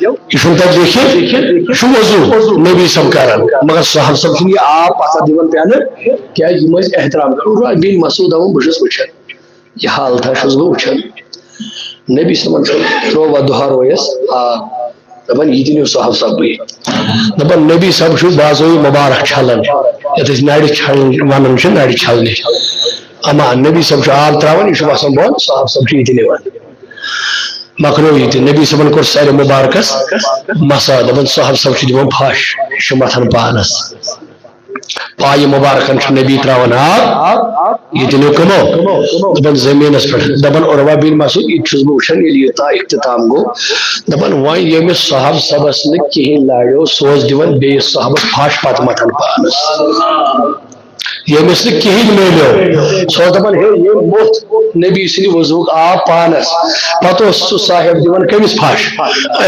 یہِ چھُنہٕ تتہِ لیکھِتھ، یہِ چھُ وضو نبی صٲب کران۔ مگر صحابہٕ صٲب چھِنہٕ یہِ آب پتھر دِوان پٮ۪نہٕ، کیٛازِ یِم ٲسۍ احترام کران۔ عروہ بن مسعود دپان، بہٕ چھُس وٕچھان، یہِ حالتھا چھُس بہٕ وٕچھان۔ نبی صٲبن چھُ ترٛوو وۄنۍ دُہا رویس آب۔ دپان، یہِ تہِ نیوٗ صحابہٕ صٲبٕے۔ دپان، نبی صٲب چھُ بازوی مبارک چھلان، یتھ أسۍ نرِ چھلٕنۍ ونان چھِ، نرِ چھلنہِ۔ اما نبی صٲب چھُ آب تراوان، یہِ چھُ وسان بۄن، صحابہٕ صٲب چھُ یہِ تہِ نِوان۔ مۄکلیو یہِ تہِ۔ نبی صٲبن کوٚر سرِ مبارکس مسا، دپان، صحابہٕ صٲب چھُ دِوان پھش، یہِ چھُ متھان پانس۔ پایہِ مبارکن چھُ نبی تراوان آب، یہِ تہِ نیوٗ کٕمو؟ دپان زٔمیٖنس پٮ۪ٹھ۔ دپان عروہ بن مسعود، یہِ تہِ چھُس بہٕ وٕچھان، ییٚلہِ یوٗتاہ اختتام گوٚو، دپان وۄنۍ ییٚمِس صحابہٕ صٲبس نہٕ کِہیٖنۍ لاریو، سُہ اوس دِوان بیٚیِس صحابس پھش، پتہٕ متھان پانس۔ ییٚمِس نہٕ کِہیٖنۍ میلیو، سُہ اوس دپان، ہے، ییٚمۍ موٚتھ نبی سٕنٛدِ وضوٗہُک آب پانس۔ پتہٕ اوس سُہ صاحب دِوان کٔمِس پھش؟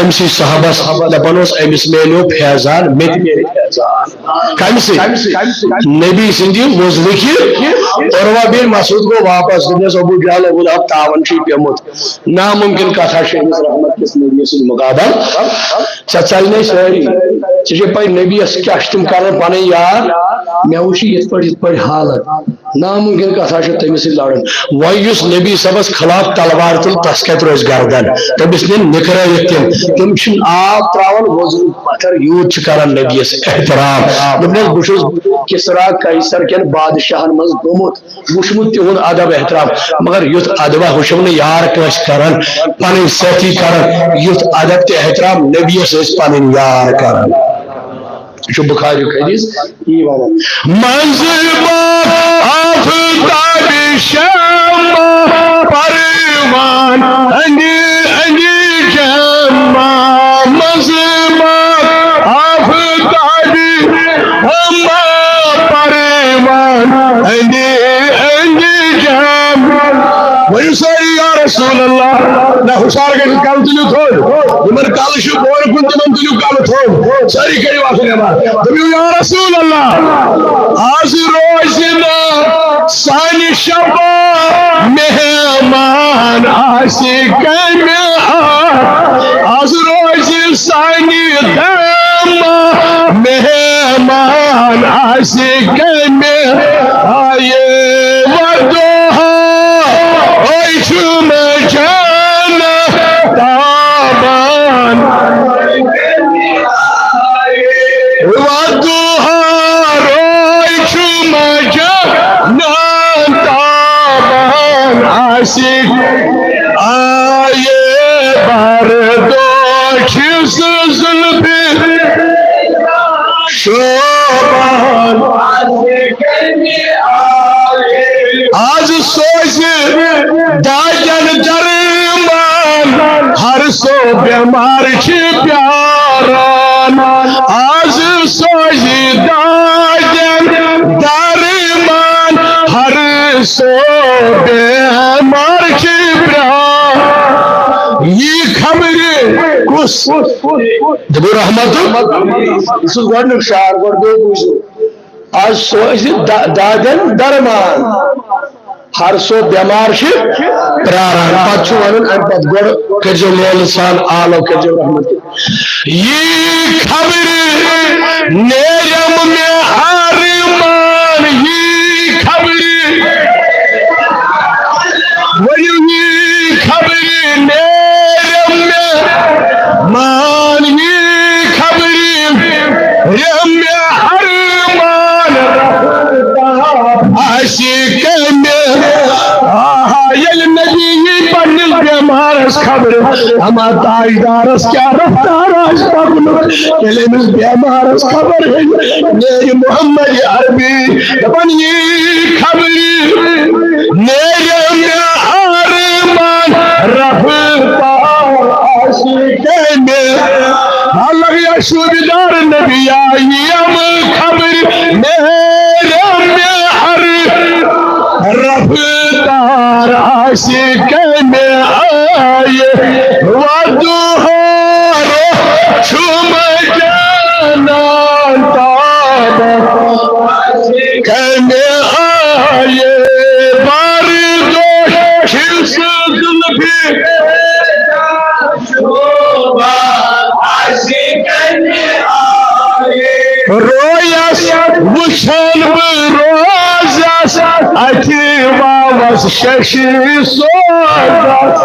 أمسٕے صحابس۔ دپان اوس، أمِس میلیو فیضان، مےٚ تہِ میلہِ فیضان۔ کمہِ سۭتۍ؟ نبی سٕنٛدِ وضوٗہٕکہِ عروہ بن مسعود گوٚو واپس، دوٚپنس، ابو جہل، ابو لہب تاون چھُے پیومُت۔ ناممکن کتھا چھِ أمِس رحمت کِس نبی سٕنٛدِ مقابل۔ ژےٚ ژلنے سٲری۔ ژےٚ چھے پَے نبیَس کیٛاہ چھِ تِم کران پنٕنۍ یار؟ مےٚ وٕچھ یِتھ پٲٹھۍ، یِتھ پٲٹھۍ حالت۔ ناممکن کتھا چھِ تٔمِس سۭتۍ لڑُن۔ وۄنۍ یُس نبی صٲبس خلاف تلوار تُل، تس کتہِ روزِ گردن؟ تٔمِس نِن نِکرٲوِتھ تِم۔ تِم چھِنہٕ آب تراوان، وضوٗ پتھر یوٗت چھِ کران نبیَس احترام۔ دوٚپنس، بہٕ چھُس کسرا قیصر کٮ۪ن بادشاہن منٛز گوٚمُت، وٕچھمُت تِہُنٛد ادب احترام، مگر یُتھ ادبا وٕچھو نہٕ یار کٲنٛسہِ کران، پنٕنۍ سٲتھی کران، یُتھ ادب تہٕ احترام نبیَس ٲسۍ پنٕنۍ یار کران۔ یہِ چھُ بخاریُک حدیث، یی ونان۔ منٛزٕ بہٕ آفتاب شمع پروان، أنٛدِ أنٛدِ جمع، منٛزٕ بہٕ آفتاب شمع پروان، أنٛدِ أنٛدِ جمع۔ ؤنِو سٲری، یا رسول اللہ۔ نہ، ہُشار گٔژھِتھ کلہٕ تُلِو تھوٚد۔ یِمن کلہٕ چھُ بۄن کُن، تِمن تُلِو کلہٕ تھوٚد۔ سٲری کٔرِو اَتھ نٮ۪بر۔ دٔپِو، یا رسول اللہ، آز روزِ نہٕ سانہِ شبا مہمان آسہِ کمہِ آ-، آز روزِ سانہِ دما مہمان آسہِ کمہِ آیہِ ودوہا، أے چھُ مےٚ جان تابان۔ ودوہا، أے چھُ مےٚ جان تابان۔ آسہِ آیہِ بردوش زلفِ شوبان۔ سُہ بٮ۪مار چھِ پیاران، آز سوزِ دادٮ۪ن درمان۔ ہر سُہ بٮ۪مار چھِ پیاران۔ یی خبرِ کُس؟ دِبو رحمت۔ یہِ چھُس گۄڈٕنیُک شعر، گۄڈٕ بیٚیہِ بوٗزِو۔ آز سوزِ دا-، دادٮ۪ن درمان۔ ہر سُہ بٮ۪مار چھِ پیاران۔ پتہٕ چھُ وَنُن اَمہِ پتہٕ، گۄڈٕ کٔرۍزیو لولہٕ سان آلو، کٔرۍزیو رحمت۔ یی خبرِ نیرم مےٚ ارمان، یی خبرِ، ؤنِو، یی خبرِ نیرم مےٚ مان، یی خبرِ رم مےٚ ارمان۔ آسہِ کمہِ، آہا، ییٚلہِ نبی یی پننِس بٮ۪مارس خبرِ، اما تاجدارس کیٛاہ رفتار آسہِ پکنُک، ییٚلہِ أمِس بٮ۪مارس خبر ہیٚیہِ، نیرِ محمد عربی دپان، یی خبرِ نیرِ مےٚ ارمان، رفتار آسہِ کمہِ۔ الگ یا شوبدار نبی آیی، یِم خبرِ نیرِ مےٚ ار رفتار آسہِ کمہِ آیہِ۔ ودُہارو چھُم جانان تابان کمہِ آیہِ۔ بردوش چھِ سُہ زُلفِ رویس وٕچھان بہٕ روزس، اتھِ واوس ششی سوزس۔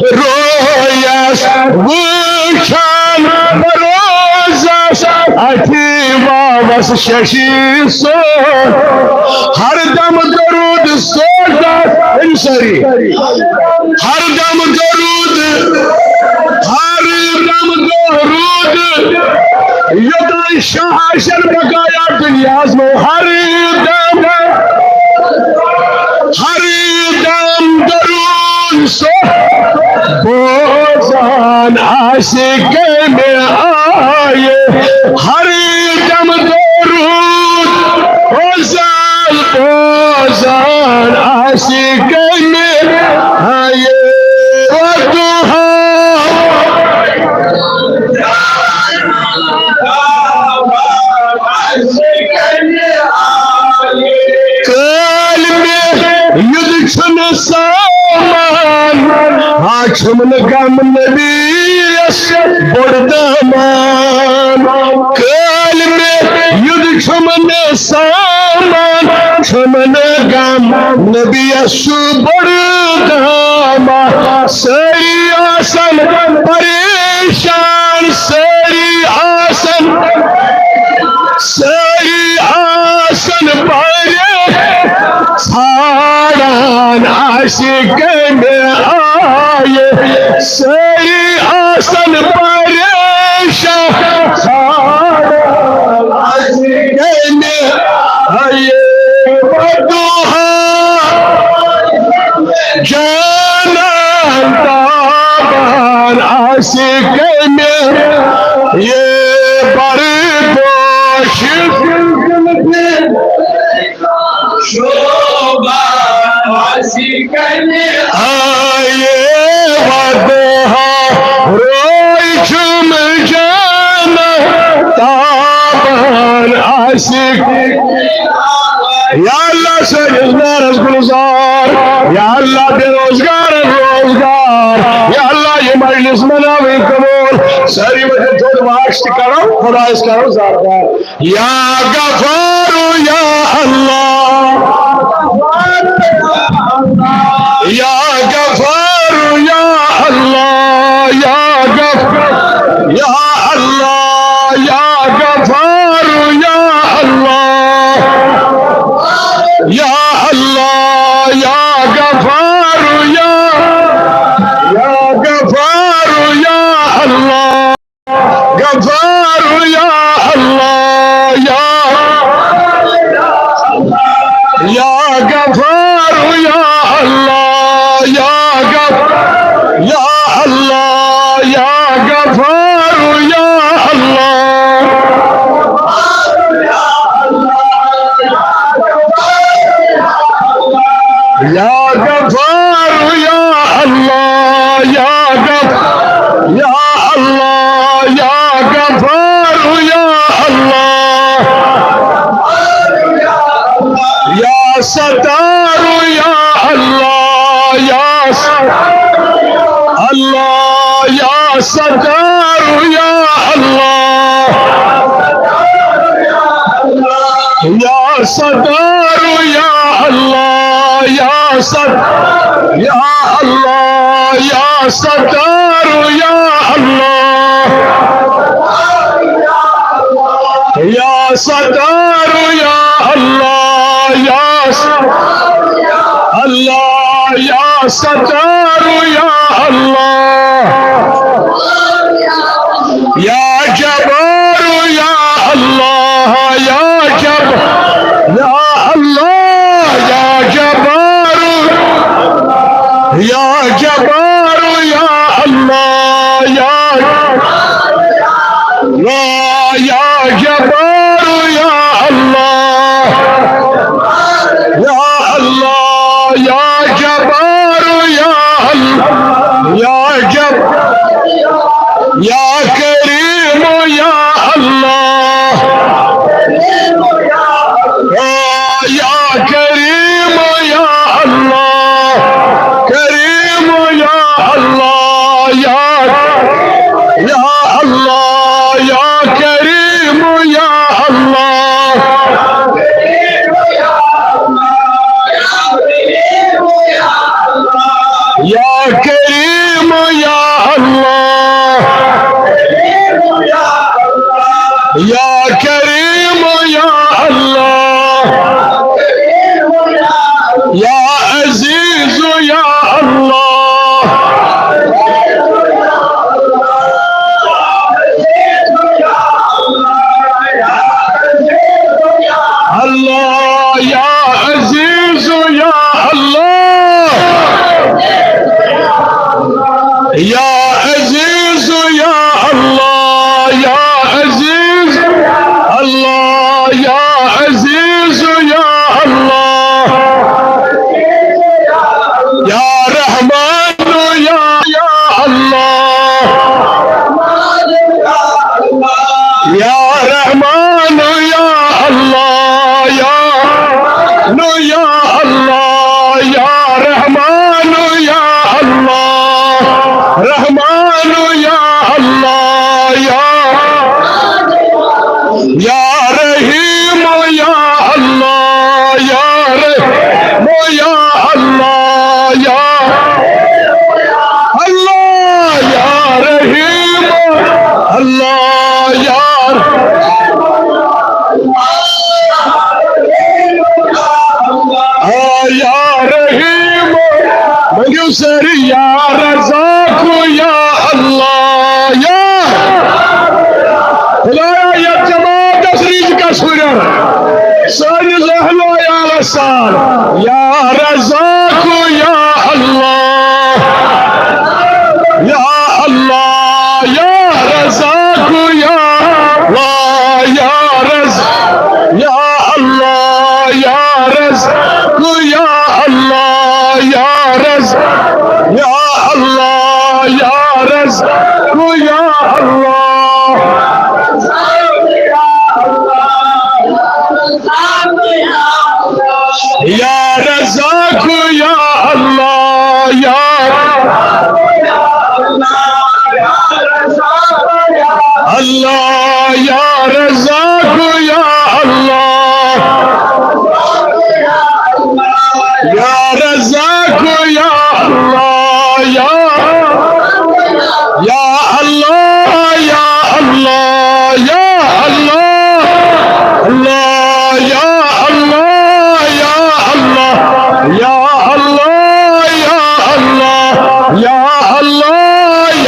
رویس وٕچھان بہٕ روزس، اتھِ واوس ششی سوزس۔ ہر دم درود سوزس، أمۍ سٲری۔ ہر دم درود، ہر دم درود۔ یوٚتام شاہ آسن بقایا دُنیاہس منٛز، ہر دم، ہر دم درود سُہ بوزان آسہِ کمہِ آیہِ۔ ہر دم درود بوزان، بوزان آسہِ کمہِ آیہِ۔ ودُہا کٲلۍ مےٚ یُد چھُنہٕ سامان، آ چھُم نہٕ غم نبی یس بوٚڑ دامان۔ کٲلۍ مےٚ یُد چھُم نہٕ سامان، چھُم نہٕ غم نبی یس چھُ بوٚڑ دامان۔ سٲری آسن پریشان، سٲری آسن، سٲری آسن پریشان، ژھانڈان آسہِ کمہِ آیہِ۔ سٲری آسن پریشان، ژھانڈان آسہِ کمہِ آیہِ۔ ودُہا جانان تابان آسہِ کمہِ، یہِ بردوش شوبان آسہِ کمہِ۔ آیے ودُہا روے چھُم جانان تابان آسہِ۔ یا اللہ، سٲنِس نارس گُلزار، یا اللہ، بے روزگارن روزگار، یا اللہ، یہِ مجلس مناوٕنۍ قبول۔ سٲری ؤتھِو تھوٚد، واش تہِ کرو، خۄدایس کرو زارٕ کار۔ یا غفار یا اللہ، یا غفار یا اللہ، یا غفار یا اللہ، یا غفار یا اللہ، یا اللہ، یا غفار یا، یا غفار یا اللہ۔ غفار یا اللہ، یا، یا غفار یا اللہ، یا غف-، یا اللہ۔ غفار یا اللہ، یا غفار یا اللہ، یا غف-، یا اللہ، یا غفار یا اللہ، یا ستار یا اللہ، یا س-، اللہ، یا ستار یا اللہ، یا ستار یا اللہ، یا ست-، یا اللہ، یا ستار یا اللہ، یا ستار یا اللہ، یا س-، اللہ، یا ستار یا اللہ، یا جبار یا اللہ، یا جب-، یا اللہ، یا جبار، یا جبار یا اللہ، یا، یا، یا جبار یا اللہ، یا اللہ، یا جبار یا اللہ، یا جب-، یا کریم یا اللہ، یا کریم یا اللہ، کریم یا اللہ، یا، یا اللہ، یا کریم یا اللہ، یا کریم یا اللہ، یا کریم یا اللہ، یا عزیز یا اللہ، اللہ، یا عزیز یا اللہ، یا عزیز یا اللہ، یا عزیز، اللہ، یا عزیز یا اللہ، یا رحمان یا، یا اللہ، یا رحمان یا اللہ، یا، یا اللہ، یا رحمان یا اللہ، رحمان یا اللہ، یا، یا رحیم یا اللہ، یا رحیم یا اللہ، یا اللہ، یا رحیم، اللہ، یا، آ، یا رحیم، ؤنِو سٲری، یا رزاق یا اللہ، یا خدایا، یتھ جماعتس رزقس ہُرٮ۪ر، سٲنِس اہل و عیالس سان، یا رزاق یا اللہ، یا اللہ، یا رزاق یا اللہ، یا رز-، یا اللہ، یا رزاق یا اللہ، یا رز-، یا اللہ، یا رزاق یا اللہ، یا رزاق یا اللہ، یا اللہ، یا رزاق یا اللہ، یا رزاق یا اللہ، یا، یا اللہ، یا اللہ، یا اللہ، اللہ، یا اللہ، یا اللہ، یا اللہ، یا اللہ، یا اللہ،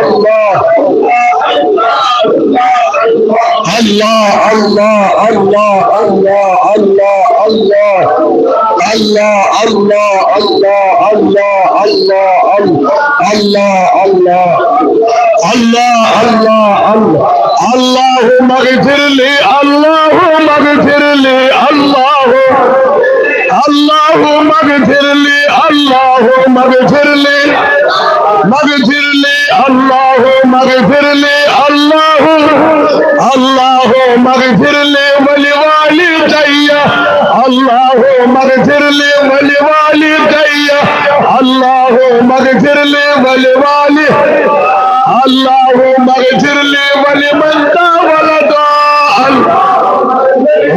الله. الله، الله، الله، الله، الله، الله. الله، الله، الله، الله، الله، الله. الله، الله، الله، الله. اللهم اغفر لي، اللهم اغفر لي، الله. اللهم اغفر لي، اللهم اغفر لي، مغفر لي، اللهم اغفر لي، الله. اللهم اغفر لي ولوالدي، اللهم اغفر لي ولوالدي، اللهم اغفر لي ولوالدي، اللهم اغفر لي ولمن تولد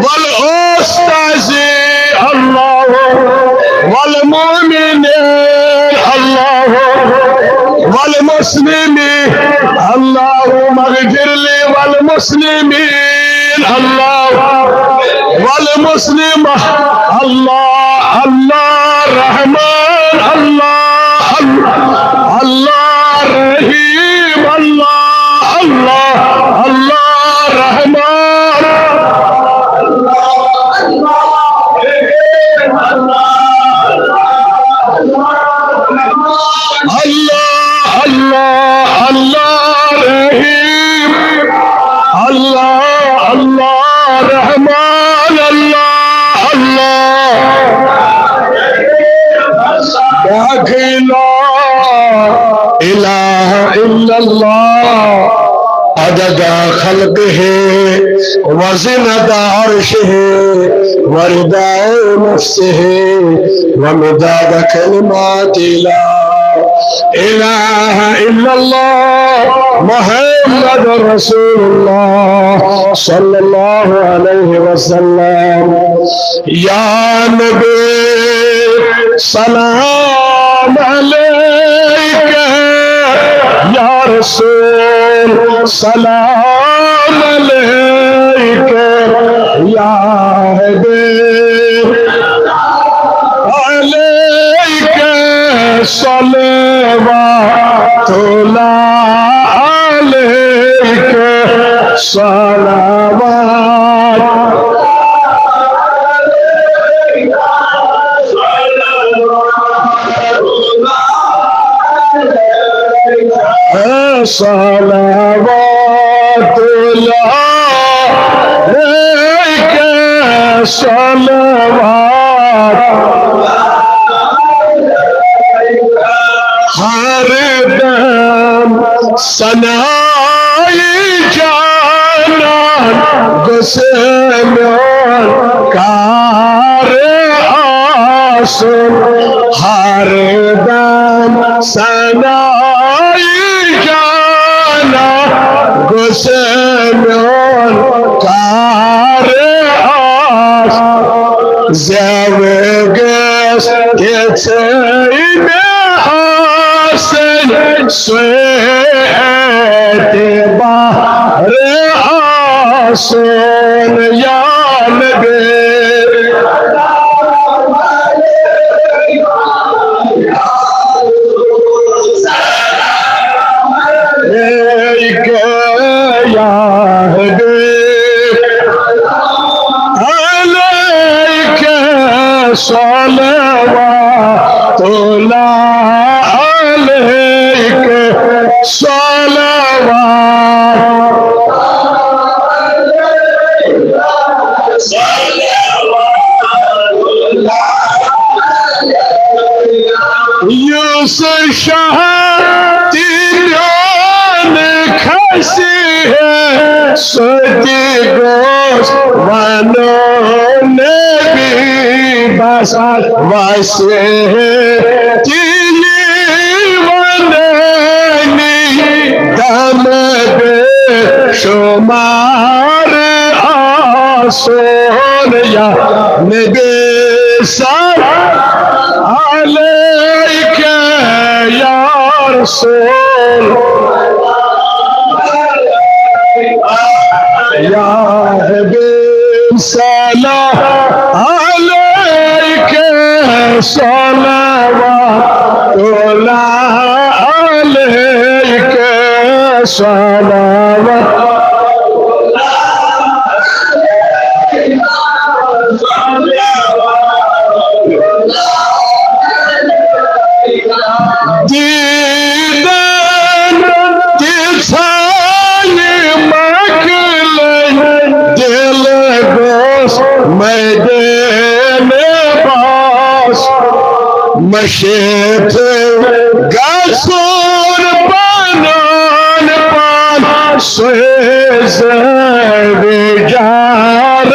والأستاذ، الله، والمؤمنين، الله، والمسلمين، اللهم اغفر لي والمسلمين، الله، والمسلمة، الله، الله رحمن، الله، الله، الله رحيم، الله، الله، الله رحمن. الله، الله، الله رحيم. الله، الله رحمن. الله، الله. باقي لا إله إلا الله. عدد خلقه وزنة عرشه ورضا نفسه ومداد كلماته. لا إله إلا الله محمد رسول الله صلى الله عليه وسلم. يا نبي سلام عليك، يا رسول سلام عليك، يا حبيب عليك صلوات الله، عليك صلوات. صلوات الله عليك، صلوات. ہر دم ثنای جانان گوٚژھ میون کار آسُن، ہر دم ثنای جانان گوٚژھ میون کار آسُن۔ زٮ۪و گٔژھ تِژھٕے مےٚ آسٕنۍ، سُے اعتبار آسُن یا نبی۔ صلوات الله عليك، صلوات. یُس شاہ تہِ میون کھسہِ ہے، سُہ تہِ گوٚژھ وَنُن نبی بس وسے تیلی وننی دم بے شمار آسون یا نبی سر علیک یا رسول یا حبیب سلام علیک، صلوات الله علیک، صلوات. دیدن تہِ ژھانہِ مۄکلے، دل گوٚژھ مدینہ باس۔ مشیت گژھُن پنُن پان سوزِ بجار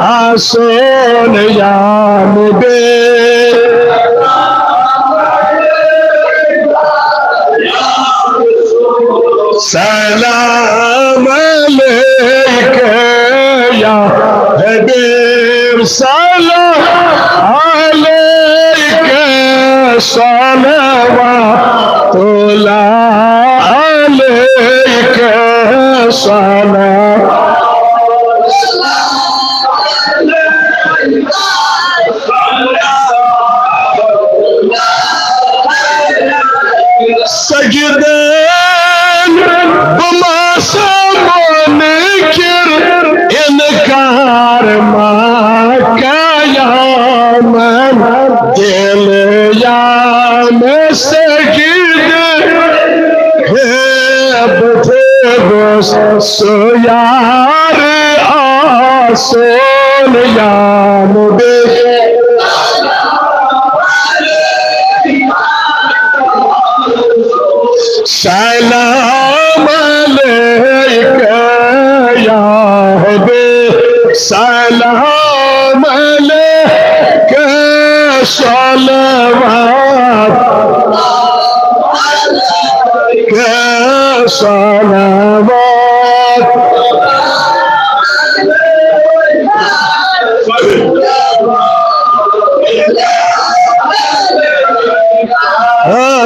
آسُن یا مبین۔ سلام علیک یا حبیب، سلام علیک، صلوات الله علیک، سلام. سجدن بہ ما سا منکر، انکار ما قیامن، دل یا میں سجد ہے بتھے بس سیار آسون یا مبین۔ سلام علیک یا حبیب، سلام علیک، صلوات، صلوات۔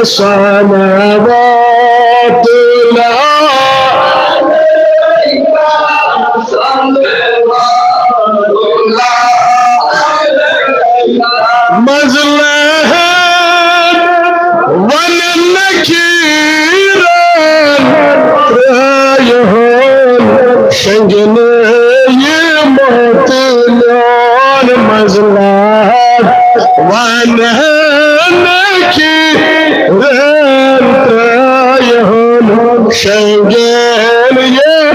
صلوات الله۔ مظلوم ون نکیرن ترایہن شنگن یہ موت میون مظلوم ون نکیرن ترایہن شنگن یہ۔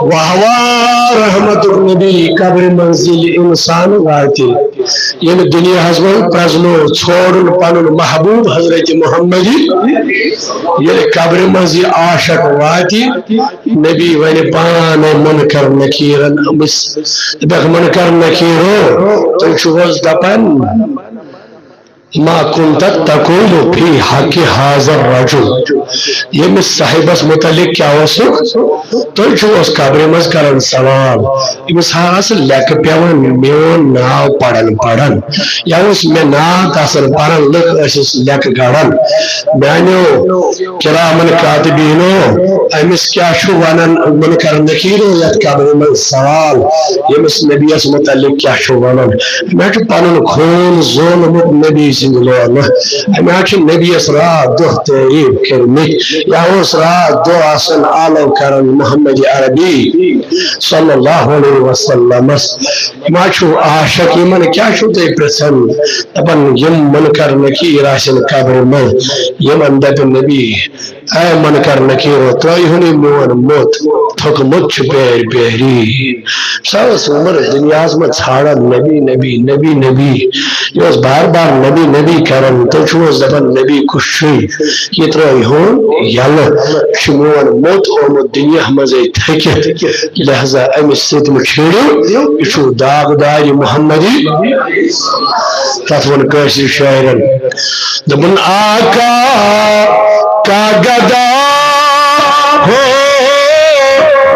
واہ واہ، رحمتک نبی قبر منزل انسان واتی۔ ییٚلہِ دُنیاہَس منٛز پرٛزنوو، ژھونٛڈُن پنُن محبوب حضرت محمدی، ییٚلہِ قبرِ منٛز یہِ عاشق واتہِ، نبی وَنہِ پانے منکر نکیرن أمِس، دَپٮ۪کھ، "منکر نکیرو، تُہۍ چھِو حظ دَپان، ما کنت تقول فی حق هذا الرجل؟" ییٚمِس صاحبس متعلق کیٛاہ اوسُکھ؟ تُہۍ چھِو اوس قبرِ منٛز کران سوال۔ أمِس ہا ٲس لیٚکہٕ پٮ۪وان میون ناو پران پران۔ یا اوس مےٚ ناو تسن پران، لُکھ ٲسِس لیٚکہٕ گڑان۔ میانیو کرامن کاتبینو، أمِس کیٛاہ چھُ ونان منکر نکیرو یتھ قبرِ منٛز سوال، ییٚمِس نبیس متعلق کیٛاہ چھُ ونان؟ مےٚ چھُ پنُن خوٗن زولمُت نبی لولہٕ۔ أمۍ حظ چھِ نبیَس راتھ دۄہ تعریٖف کٔرمٕتۍ۔ یا اوس راتھ دۄہ آسان آلو کران محمد عربی صلی اللہ علیہ وسلمس۔ ما چھُو عاشق، یِمن کیٛاہ چھُو تُہۍ پرٛژھان؟ دَپان، یِم منکر نکیر آسن قبرِ منٛز، یِمن دَپہِ نبی، اے منکر نکیرو، ترٛٲیہُن یہِ میون موٚت، تھوٚکمُت چھُ پیرِ پیری۔ سۄ ٲس عمر دُنیاہَس منٛز ژھانڈان نبی، نبی، نبی، نبی۔ یہِ اوس بار بار نبی، نبی کران۔ تُہۍ چھِو حظ دَپان نبی کُس چھُے؟ یہِ ترٛٲیہُن یَلہٕ۔ یہِ چھُ میون موٚت آمُت دُنیاہ منٛزَے تھٔکِتھ۔ لہذا أمِس سۭتۍ مہٕ چھیڑِو۔ یہِ چھُ داغدارِ محمدی۔ تَتھ ووٚن کٲشرِ شٲعرَن۔ دوٚپُن، آقا کا گدا ہو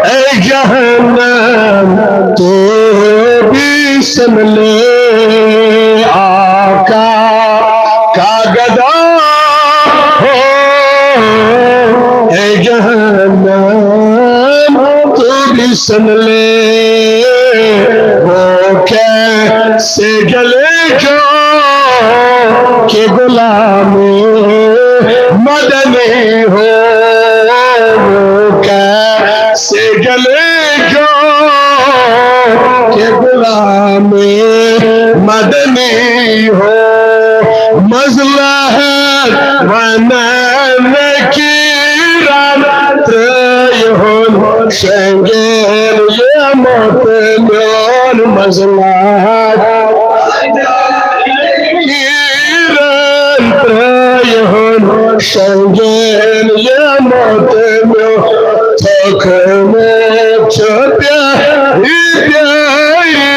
اے جہنم تو بھی سنبھلے، آقا کا گدا ہو اے جہنم تو بھی سنبھلے، وہ کیسے جلے جو کہ غلام مدنی ہو، وہ کیسے جلے جو کہ غلام مدنی ہو۔ مصلحت ونن نکیرن ترٛٲیہُن سنگین یہِ موٚت میون۔ مصلحت نکیرن ترٛٲیہُن سنگین یہِ موٚت میون۔ تھوٚکمُت چھُ پیاری پیاری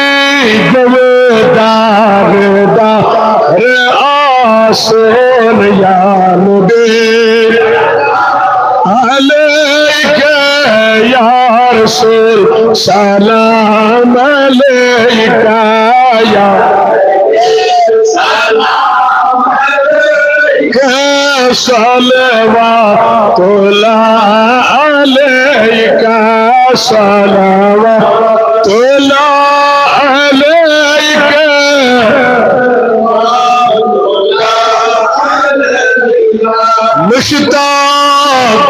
گوٚو داغدار آسُن یا نبی۔ علیک یا رسول سلام علیک یا صلوات اللہ علیک، صلوات اللہ علیک۔ مشتاق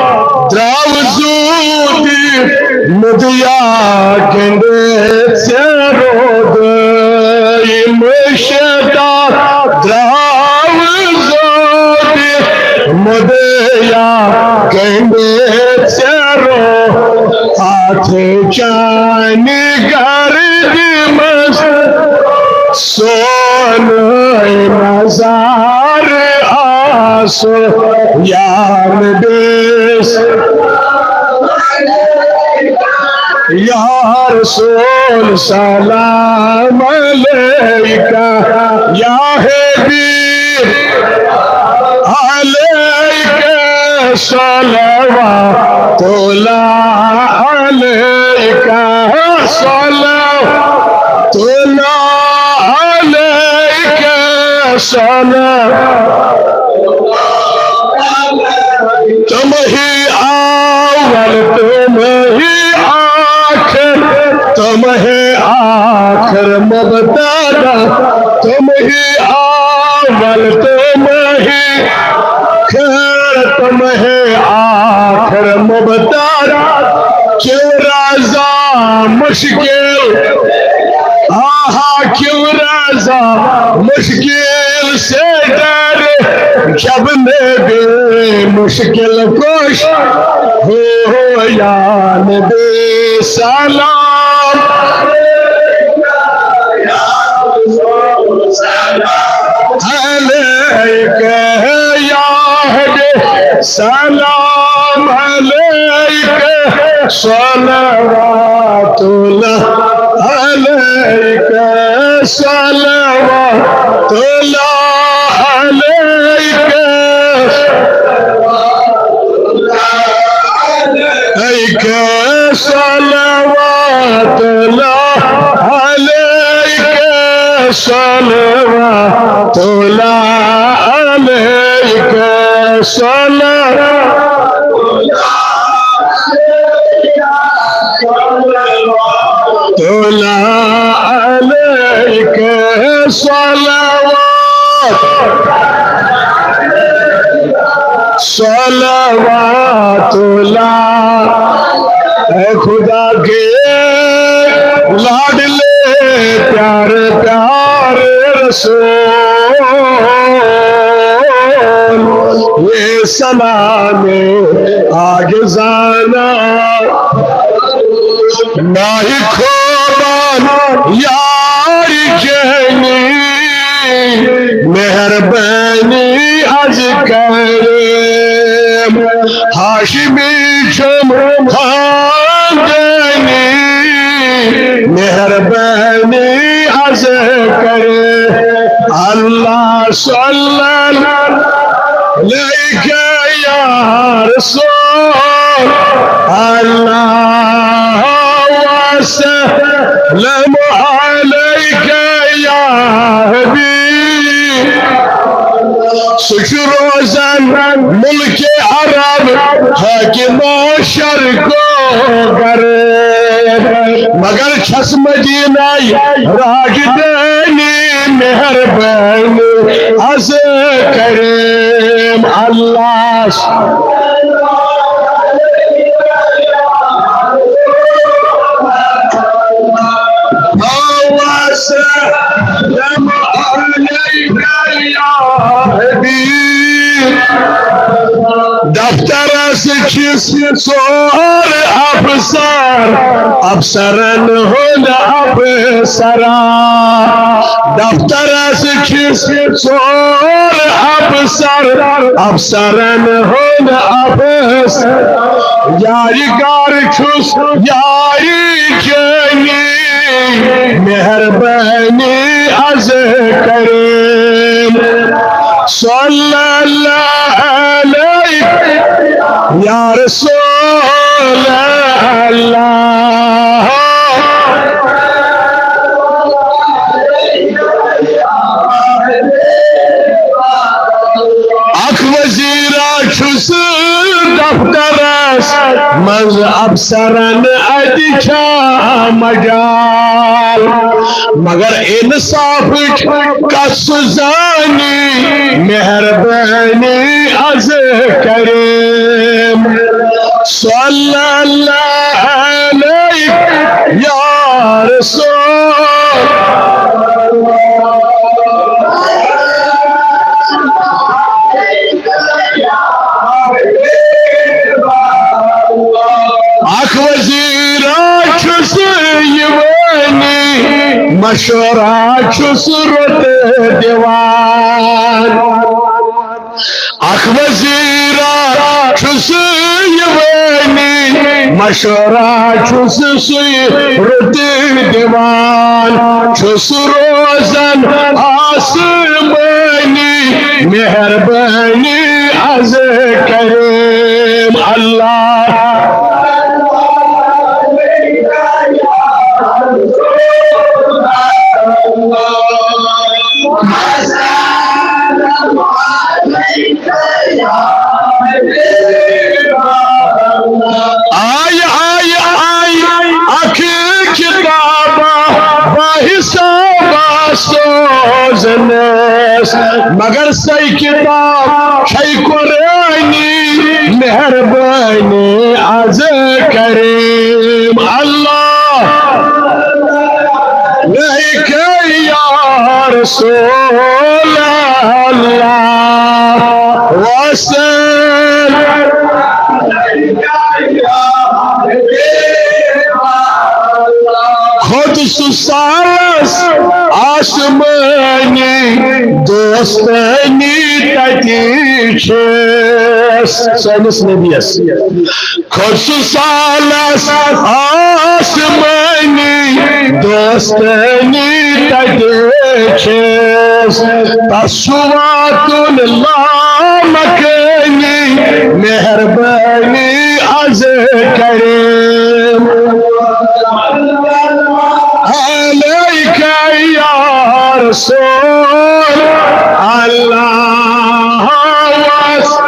درٛاو زوٗ تہِ مُدیا گٔنٛڈِتھ ژےٚ رودٕے۔ مشتاق درٛاو زوٗ تہِ مُدیا گٔنٛڈِتھ ژےٚ رو۔ اَتھ چانہِ گردِ منٛز سونُے مزار آسُن یا نبی۔ یا رسول سلام علیک، یا حبیب علیک صلوات اللہ علیک، صلوات اللہ علیک، صلوات۔ تم ہی اول، تم ہی آخر، تم ہی آخر مبتدا، تم ہی اول، تم ہی خیر، تم ہی آخر مبتدا۔ کیوں رضا مشکل، آہا، کیوں رضا مشکل سے ڈر، جب نبی مشکل کش ہو، یا نبی سلام علیک، یا حبیب سلام علیک، صلوات اللہ علیک، صلوات اللہ علیک، علیک، صلوات اللہ علیک، صلوات اللہ علیک، صلوات اللہ علیک، صلوات صلوات اللہ، اے خدا کے لاڈلے پیارے پیارے رسول، یہ سلام عاجزانہ، ناہی خوبان یاری جنی، مہربانی از کرم، ہاشمی چم خاندانی، مہربانی از کرم۔ اللہ صلی اللہ علیک یا رسول اللہ، وسلم علیک یا حبیب۔ سُہ چھُ روزان ملک عرب، حاکم شرق و غرب، مگر چھس مدینہ راجدانی، مہربانی از کرم اللہ۔ وسلم علیک یا حبیب۔ دفترس چھس ژور افسر، افسرن ہند افسرا۔ دفترس چھس ژور افسر، افسرن ہند افسر۔ یاری گار چھس یاری جنی، مہربانی از کرم۔ صلی اللہ علیک یا رسول اللہ۔ اکھ وزیرا چھُس دفترس منٛز، افسرن اتہِ چھا مجال، مگر انصافٕچ کس زانی، مہربانی از کرم۔ صلی اللہ علیک یا رسول۔ اکھ وزیرا چھُس یوانی، مشورہ چھُس رُت دِوان۔ اکھ وزیرا چھُس یوانی، مشورہ چھُس سُے رُت دِوان۔ چھُس روزان آسمانی، مہربانی از کرم اللہ۔ آیہِ، آیہِ، آیہِ اکھ کتابہ باحسابہ سوزنس، مگر سۄے کتاب چھے قرآنی، مہربانی از کرم اللہ۔ لبیک یا رسول اللہ، وسلم۔ کھوٚت سُہ سالس آسمٲنی، دوستٲنی تتی چھس سٲنِس نبیَس۔ کھوٚت سُہ سالس آسمٲنی، دوستٲنی تتہِ چھس۔ تس چھُ واتُن لامکٲنی، مہربٲنی از کرم۔ علیک یا رسول اللہ، وس-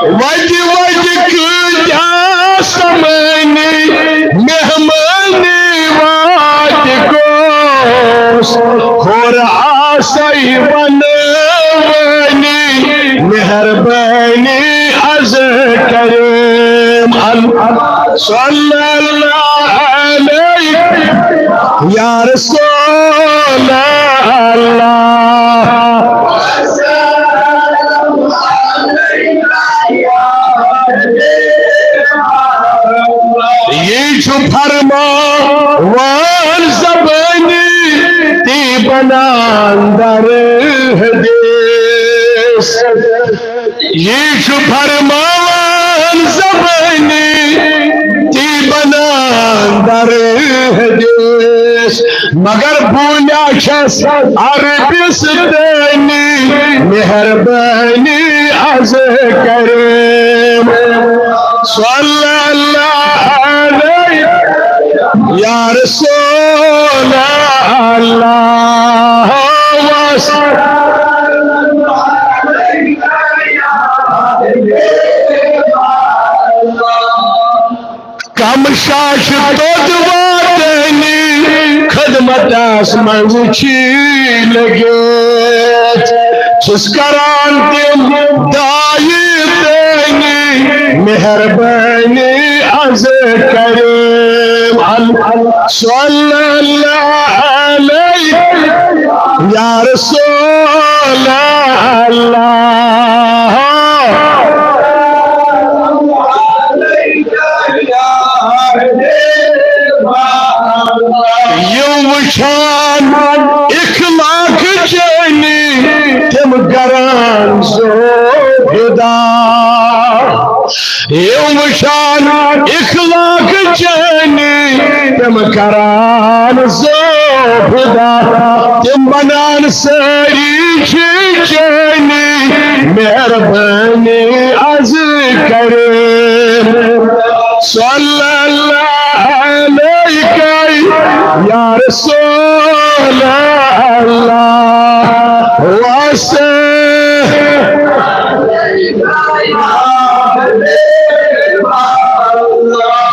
وتہِ وتہِ کۭتیاہ سمٲنی، مہمٲنی یا رسول اللہ۔ یہِ چھُ فرماوان زبٲنی، تی بنان در حدیث۔ یہِ چھُ فرماوان زبٲنی، تی بنان در حدیث۔ مگر بوٗلیا چھَس عربستٲنی، مہربٲنی از کرم۔ صلی اللہ علیہ یا رسول اللہ۔ کم شاش توٚت واتٲنی، خدمتس منٛز چھی لٔگِتھ۔ چھُس کران تِم دعایہِ تٲنی، مہربٲنی از کرم۔ صلی اللہ علیہ یا رسول اللہ۔ یِم وٕچھان اخلاق چٲنی، تِم کران زوبدار۔ یِم وٕچھان اخلاق چٲنی، تِم کران زوبدار۔ تِم بنان سٲری چھِ چٲنی، مہربٲنی از کرم۔ صلی اللہ علیک یا رسول اللہ وسلم۔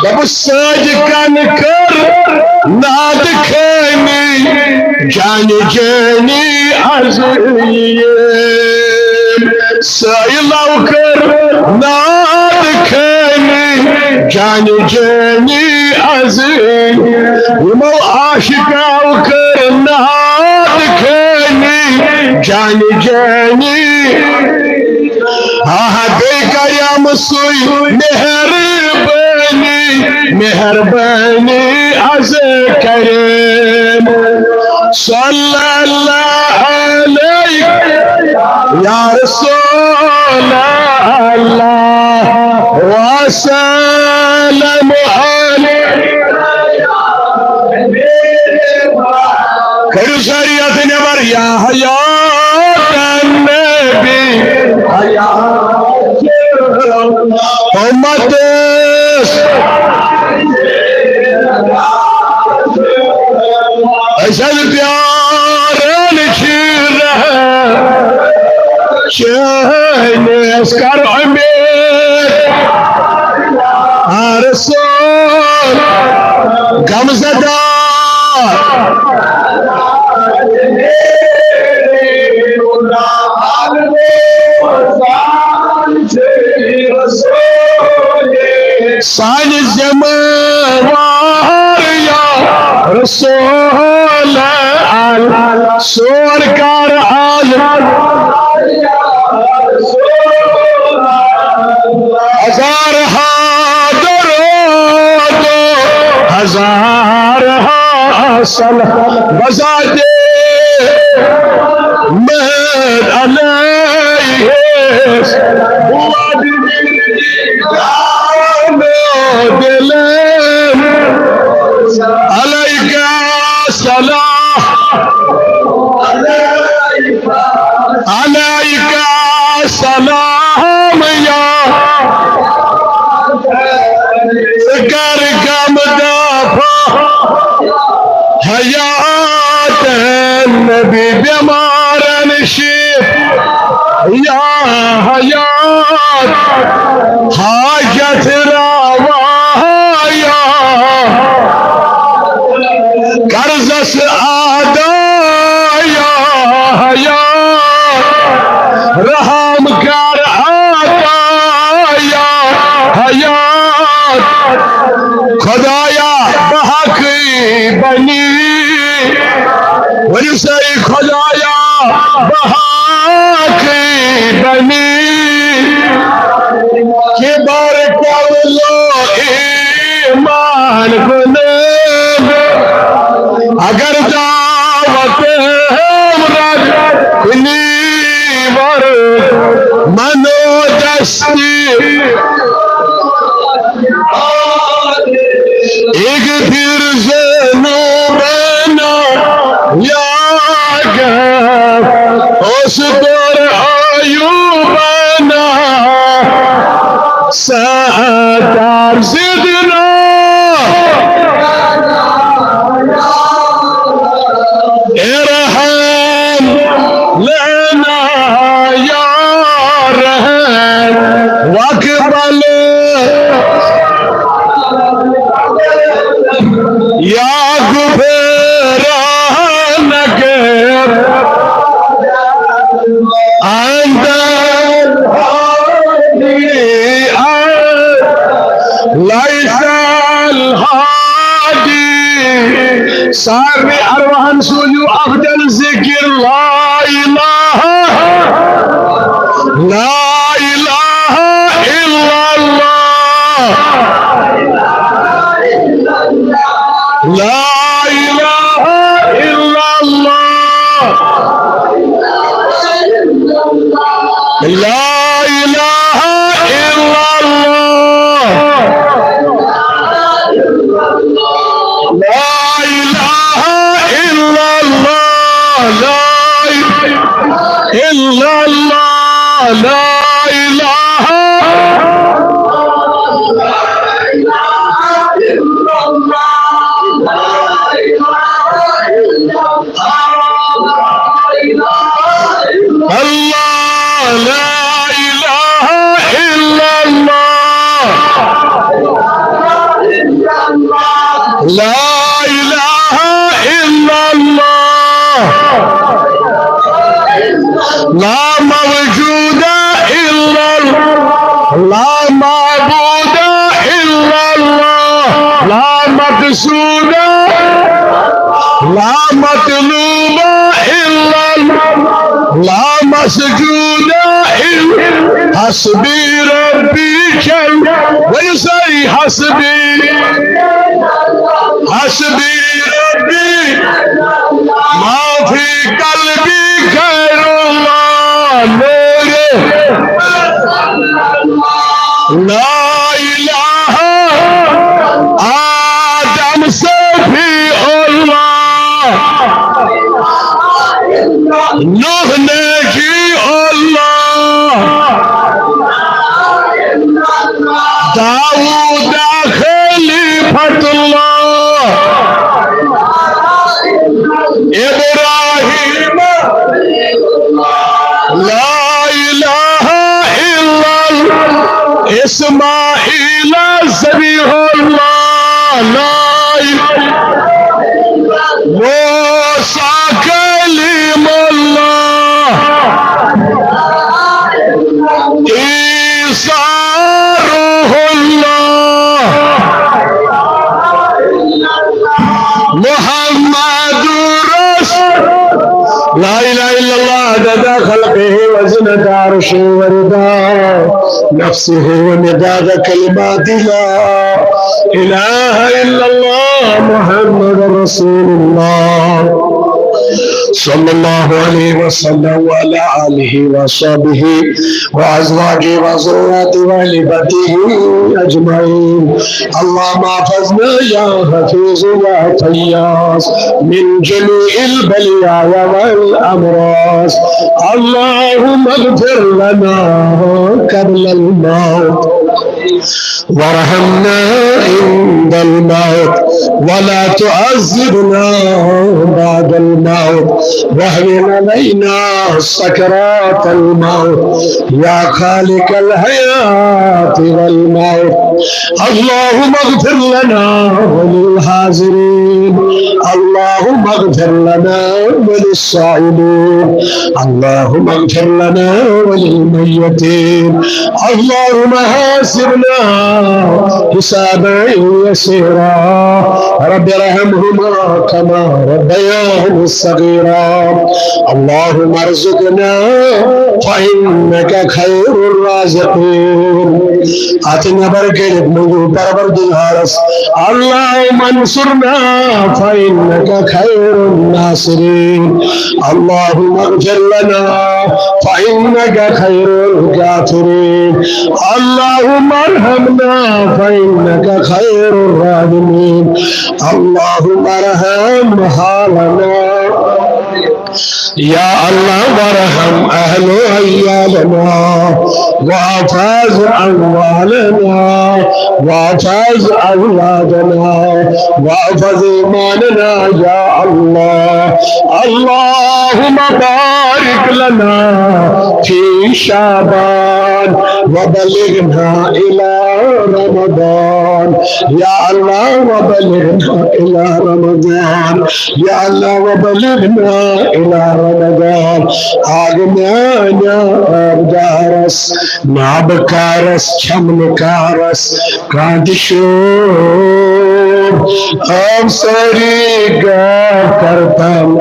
دپُس ساجکن کٔر نعت خٲنی، جانہِ جٲنی از یِم۔ سٲیلو کٔر نعت خٲنی، جانہِ جٲنی از یِم۔ یِمو عاشقو کٔر نعت خٲنی، جانہِ جٲنی۔ آہ، بیٚیہِ کریم سُے مہربٲنی، مہربٲنی از کرم۔ صلی اللہ علیک یا رسول اللہ وسلم علیک۔ کٔرِو سٲری اَتھٕ نٮ۪بر، یا حیات النبی، حیات امتس۔ أسۍ حظ پیاران چھِ رحم چٲنِس، کر امید۔ آ رسول غمزدہ۔ سانہِ ذمہٕ وار یا رسول اللہ، سون کر آز۔ ہزار ہا درود، ہزار ہا سلام، بذات مہد علیہ۔ دلم علیک السلام، علیک السلام یا۔ ژٕ کر غم دفع حیات نبی، بیمارن شفا یا حیات حاجت روا یا۔ قرضس ادا یا حیات، رحم کر عطا یا حیات۔ خدایا بحق بنی سارنٕے ارواحن سوٗزِو افضل ذکر لا الہ، لا الہ الا اللہ، لا الہ الا اللہ۔ لا الہ الا اللہ۔ لا الہ الا اللہ۔ لا الہ الا اللہ۔ لا الہ۔ اللہ، لا الہ الا اللہ۔ لا الہ الا اللہ۔ لا موجود الا اللہ۔ لا معبود الا اللہ۔ لا مقصود، لا مطلوب الا اللہ، لا مسجود الا، حسبی ربی جل، ؤنِو سٲری، حسبی، حسبی ربی، ما فی قلبی غیر اللہ، نور، لا الہ، آدم صفی اللہ، نوح نجی اللہ، داؤد خلیفۃ اللہ، ابراہیم، لا الہ الا اللہ، اسماعیل ذبیح اللہ، لا الہ، موسیٰ کلیم اللہ، عیسیٰ روح اللہ، محمد رسول، لا الہ الا اللہ، عدد خلقہ وزنة عرشہ ورضا نفسہ ومداد کلماتہ، لا الہ الا اللہ محمد رسول اللہ صلی اللہ علیہ وسلم وعلی آلہ وصحبہ وأزواجه وذريته وأهل بيته أجمعين. اللهم احفظنا يا حفيظ يا فياض من جميع البليايا والأمراض. اللهم اغفر لنا قبل الموت وارحمنا عند الموت ولا تعذبنا بعد الموت واهون علينا سكرات الموت يا خالق الحياة والموت. اللهم اغفر لنا وللحاضرين. اللهم اغفر لنا وللصائمين. اللهم اغفر لنا وللميتين. اللهم حاسبنا حسابا يسيرا. رب ارحمهما كما ربياني صغيرا. اللهم ارزقنا فإنك خير الرازقين. اتھ نبر کٔرِتھ منگو پروردگارس، اللهم انصرنا فإنك خير الناصرين. اللهم اغفر لنا فإنك خير الغافرين. اللهم ارحمنا فإنك خير الراحمين. اللهم ارحم حالنا. يا الله، وارحم أهل عيالنا، واحفظ أموالنا، واحفظ أولادنا، واحفظ إيماننا يا الله. اللهم بارك لنا في شعبان وبلغنا إلى رمضان. یا اللہ وبلغنا الی رمضان، یا اللہ وبلغنا الی رمضان۔ آگ میانیا آبدارس، نابکارس، چھمنکارس، کانٛہہ تہِ شوٗب، آب سٲری غٲب کرتن۔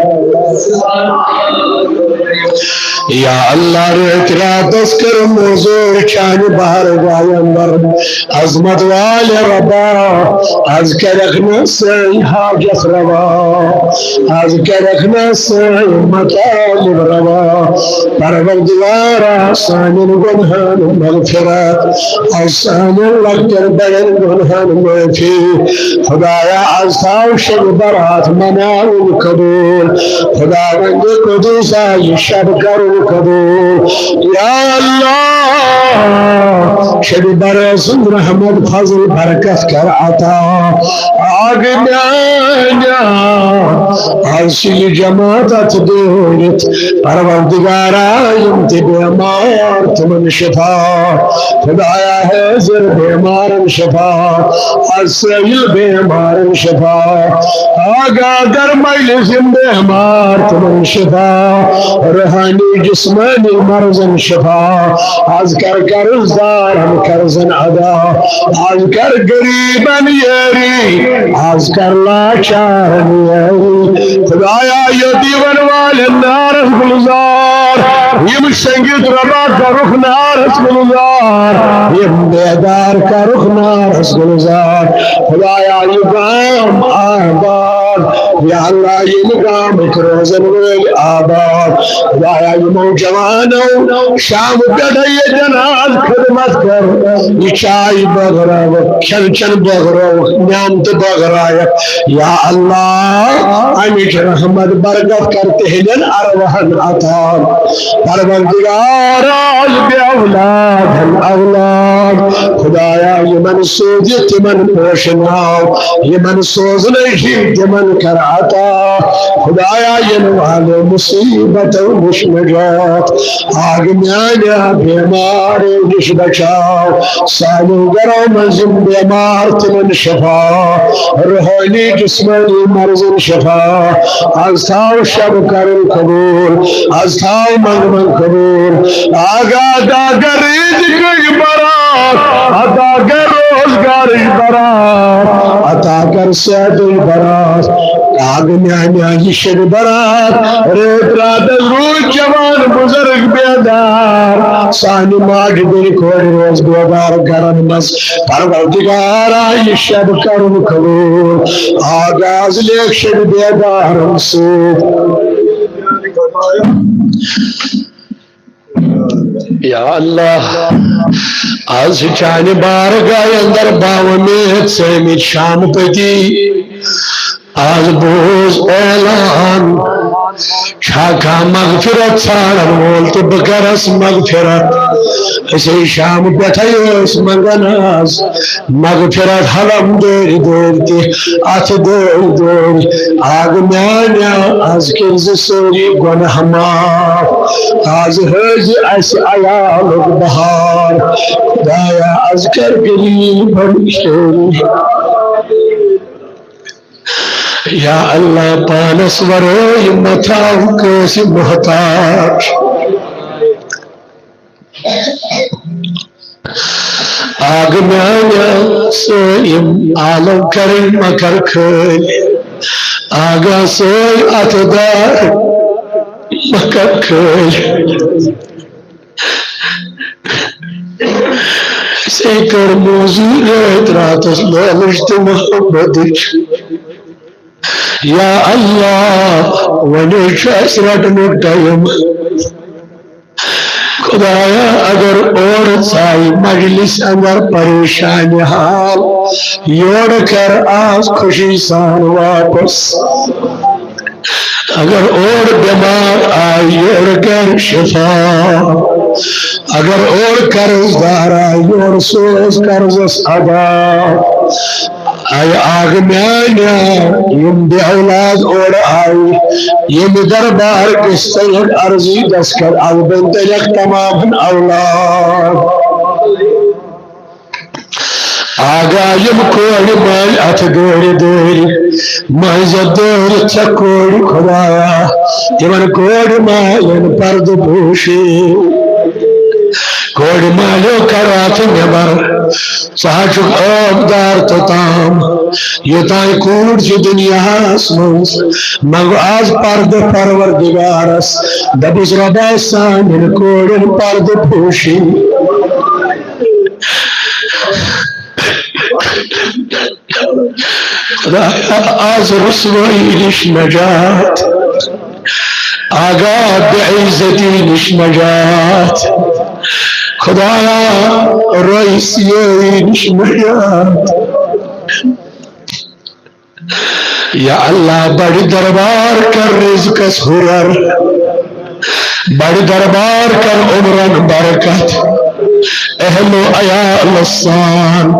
یا اللہ، رٲتۍ راتس کٔر موٚزوٗرۍ چانہِ بارگاہ اندر۔ عظمت والے ربا، از کرکھ نہ سٲنۍ حاجت روا، از کرکھ نہ سٲنۍ مطالب روا۔ پروردگارا، سانٮ۪ن گۄنہن مغفرت، از سانٮ۪ن لۄکٹٮ۪ن بڑٮ۪ن گۄنہن معٲفی۔ خدایا، از تھاو شب برات مناوُن قبول۔ خداوند قدوسا، یہِ شب کرُن قبول۔ یا اللہ، شب برات سُنٛد رحمت، فضل، برکت کر عطا۔ آگ میانیا، از چھِ یہِ جماعت اتھ دٲرِتھ۔ پروردگارا، یِم تہِ بیمار، تِمن شفا۔ خدایا، حٲضِر بیمارن شفا، از سٲیِل بیمارن شفا۔ آگاہ در مجلس یِم بیمار، تِمن شفا۔ روحانی جسمانی مرضن شفا۔ از کر قرض دارن قرضن ادا۔ از کر غریبن یٲری۔ از کر لاچارن یٲری۔ خدایا، یتیمن والٮ۪ن نارس گلزار، یِم شنگِتھ ربا کرُکھ نارس گلزار، یِم بیدار کرُکھ نارس گلزار۔ خدایا، یہِ گام آباد، یا اللہ، یِم گامٕکۍ روزن وٲلۍ آباد۔ خدایا، یِمو جوانو شام پٮ۪ٹھے ییٚتٮ۪ن آز خدمت کٔر، یہِ چاے بٲگراوکھ، کھٮ۪ن چٮ۪ن بٲگراوکھ، نعمتہٕ بٲگرایکھ۔ یا اللہ، امِچ رحمت برکت کر تِہنٛدٮ۪ن ارواحن عطا۔ پروردگار، آز بے اولادن اولاد، خدایا، یِمن سوٗزِ تِمن پوشناو، یِمن سوزنٕچ ہِن تِمن کر عطا۔ خدایا، یِنہٕ والٮ۪و مصیبتو نِش نجات۔ آگ میانیا، بیمارو نِش بچاو۔ سانٮ۪و گرو منٛز یِم بیمار، تِمن شفا۔ روحٲنی جسمٲنی مرضن شفا۔ از تھاو شب کرُن قبول، از تھاو منگمن قبول۔ آگاہ عطا کر رزقٕچ برات، عطا کر روزگارٕچ برات، عطا کر صحتٕچ برات۔ آگ میانیا، یہِ شب برات، رٲتۍ راتس روٗدۍ جوان بزرگ بیدار، سانہِ ماجہِ بیٚنہِ کورِ روزٕ بیدار گرن منٛز۔ پروردگارا، یہِ شب کرُن قبول۔ آغاز لیکھ شب بیدارن سۭتۍ۔ یا اللہ، از چانہِ بارگاہ اندر باومید سٲمِتۍ شام پتی۔ از بوز اعلان، چھا کانٛہہ مغفرت ژھانڈن وول تہٕ بہٕ کرس مغفرت۔ أسۍ ہے شام پٮ۪ٹھے ٲسۍ منگان از مغفرت، حلم دٲرۍ دٲرۍ تہِ اتھٕ دٲرۍ دٲرۍ۔ آگ میانیا، از کٔرۍ زِ سٲری گۄناہ معاف۔ از ہٲوزِ اسہِ عیالُک بہار۔ خدایا، از کر غریبن سٲری۔ یا اللہ، پانس ورٲے مہ تھاو کٲنٛسہِ محتاج۔ آگ میانیا، سٲنۍ یِم عالم کرٕنۍ مہ کر خٲلۍ۔ آگاہ سٲنۍ اتھٕ دار مہ کر خٲلۍ۔ اسے کٔر موٚزوٗرۍ رٲتۍ راتس لٲلٕچ تہٕ محبتٕچ۔ یا اللہ، وۄنۍ چھُ اسہِ رٹنُک ٹایم۔ خدایا، اگر اورٕ ژایہِ مجلس اندر پریشان حال، یورٕ کر آز خوشی سان واپس۔ اگر اور بیمار آے، یور کر شفا۔ اگر اور قرض دار آے، یور سوز قرضس ادا۔ اے آگ میانیا، یِم بے اولاد اور آے، یِم دربار کس طرف عرضی دس کر البند یک تمام اولاد۔ آگاہ یِم کورِ مٲلۍ اَتھٕ گٲڑِ دٲرۍ، مٔنٛزۍ دٲرِتھ ژےٚ کورِ خۄدایا، یِمن کورِ مالٮ۪ن پردٕ پوشی۔ کورِ مالیو کر اَتھٕ نٮ۪بر، ژٕ حظ چھُکھ عٲبدار توٚتام، یوٚتام کوٗر چھِ دُنیاہَس منٛز۔ منٛگہٕ آز پردٕ پروردگارس، دَپُس، رۄبا، سانٮ۪ن کورٮ۪ن پردٕ پوشی۔ خدایا، آز رسوٲیی نِش نجات، آگاہ بے عزتی نِش نجات، خدایا، رسوٲیی نِش نجات۔ یا اللہ، بڑِ دربار کر رزقس ہُرر، بڑِ دربار کر عمرن برکت، اہل و عیال سان۔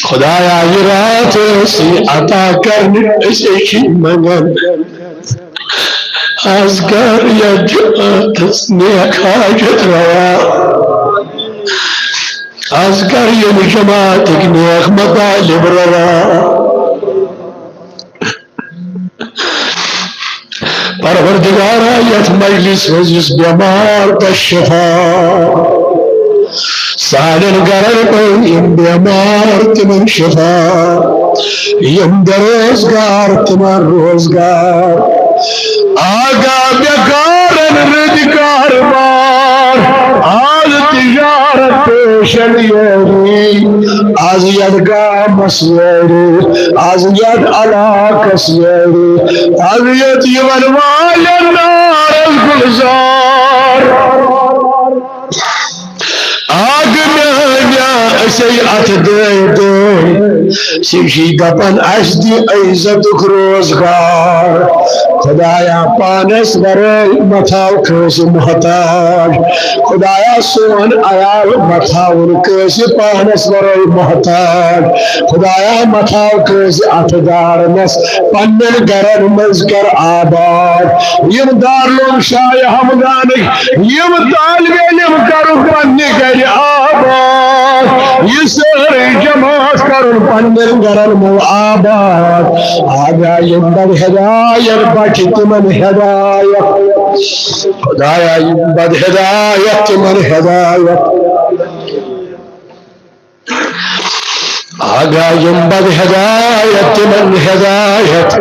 خدایا، یہِ راتھ ٲسی عطا کرنہِ، أسۍ چھِ منگان۔ از کر یتھ جماعتس نیک حاجت روا۔ از کر ییٚمہِ جماعتٕکۍ نیک مطالب روا۔ پروردگارا، یتھ مجلس منٛز یُس بٮ۪مار تہٕ شفا، سانٮ۪ن گرن منٛز یِم بٮ۪مار تِمن شفا، یِم بے روزگار تِمن روزگار، آگاہ بیکارن رٕتۍ کاربار، آز تجارت پیشن یٲری، آز یتھ گامس یٲری، آز یتھ علاقس یٲری، آز یتھ یِمن والٮ۪ن نارس گلزار۔ آگ میانیا، أسے اتھ دٲے دٲے، سُہ چھُے دپان، اسہِ دِ عزتُک روزگار۔ خدایا، پانس ورٲے مہ تھاو کٲنٛسہِ محتاج۔ خدایا، سون عیال مہ تھاوُن کٲنٛسہِ پانس ورٲے محتاج۔ خدایا، مہ تھاو کٲنٛسہِ اتھٕ دارنس، پننٮ۪ن گرن منٛز کر آباد۔ یِم دارالعلوم شاہ ہمدانٕکۍ یِم طالب علم کرُکھ پننہِ گرِ آباد، یہِ سٲرٕے جماعت کرُن پننٮ۪ن گرن منٛز آباد۔ آگاہ یِم بد ہدایت بچہِ تِمن ہدایت، خدایا یِم بد ہدایت تِمن ہدایت۔ آگاہ یِم بد ہدایت تِمن ہدایت۔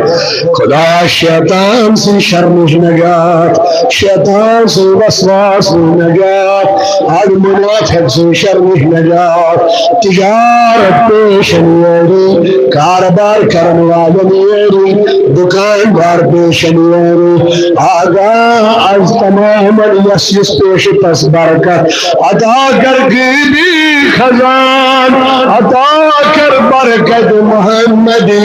خدایا، شیطان سٕنٛدِ شر نِش نجات، شیطان سٕنٛدِ وسواس نِش نجات، آگاہ منافق سٕنٛدِ شر نِش نجات، تجارت پیشن یٲری، کاربار کرن والٮ۪ن یٲری، دکاندار پیشن یٲری۔ آگاہ از تمامن یس یُس پیش پس برکت عطا کر غیبی خزان، عطا کر برکت محمدی۔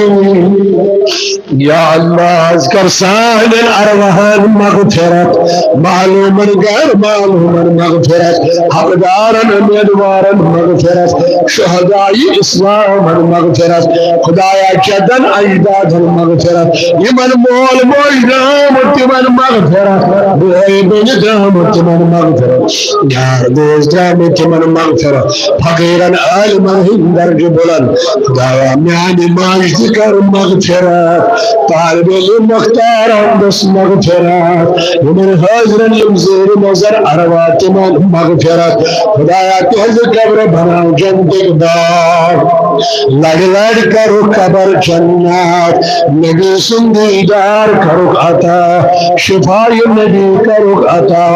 یا اللہ، از کر سانٮ۪ن ارواحن مغفرت، معلومن غیر معلومن مغفرت، حقدارن امیدوارن مغفرت، شہدای اسلامن مغفرت، خدایا جدن اجدادن مغفرت، یمن مول موج درامت تمن مغفرت، بوے بن درامت تمن مغفرت، یار دوست درامت تمن مغفرت، فقیرن عالمن ہند درجہ بلند۔ خدایا میانہ ماجہِ تہِ کر مغفرت، طالب علم مختار احمدس مغفرت، یمن حاضرن یم زیر نظر ارواح تمن مغفرت۔ خدایا تہنز قبر بناو جنتک باغ، لڑ لڑ کرو قبر جنت، نبی سند دیدار کرو عطا، شفای نبی کرو عطا۔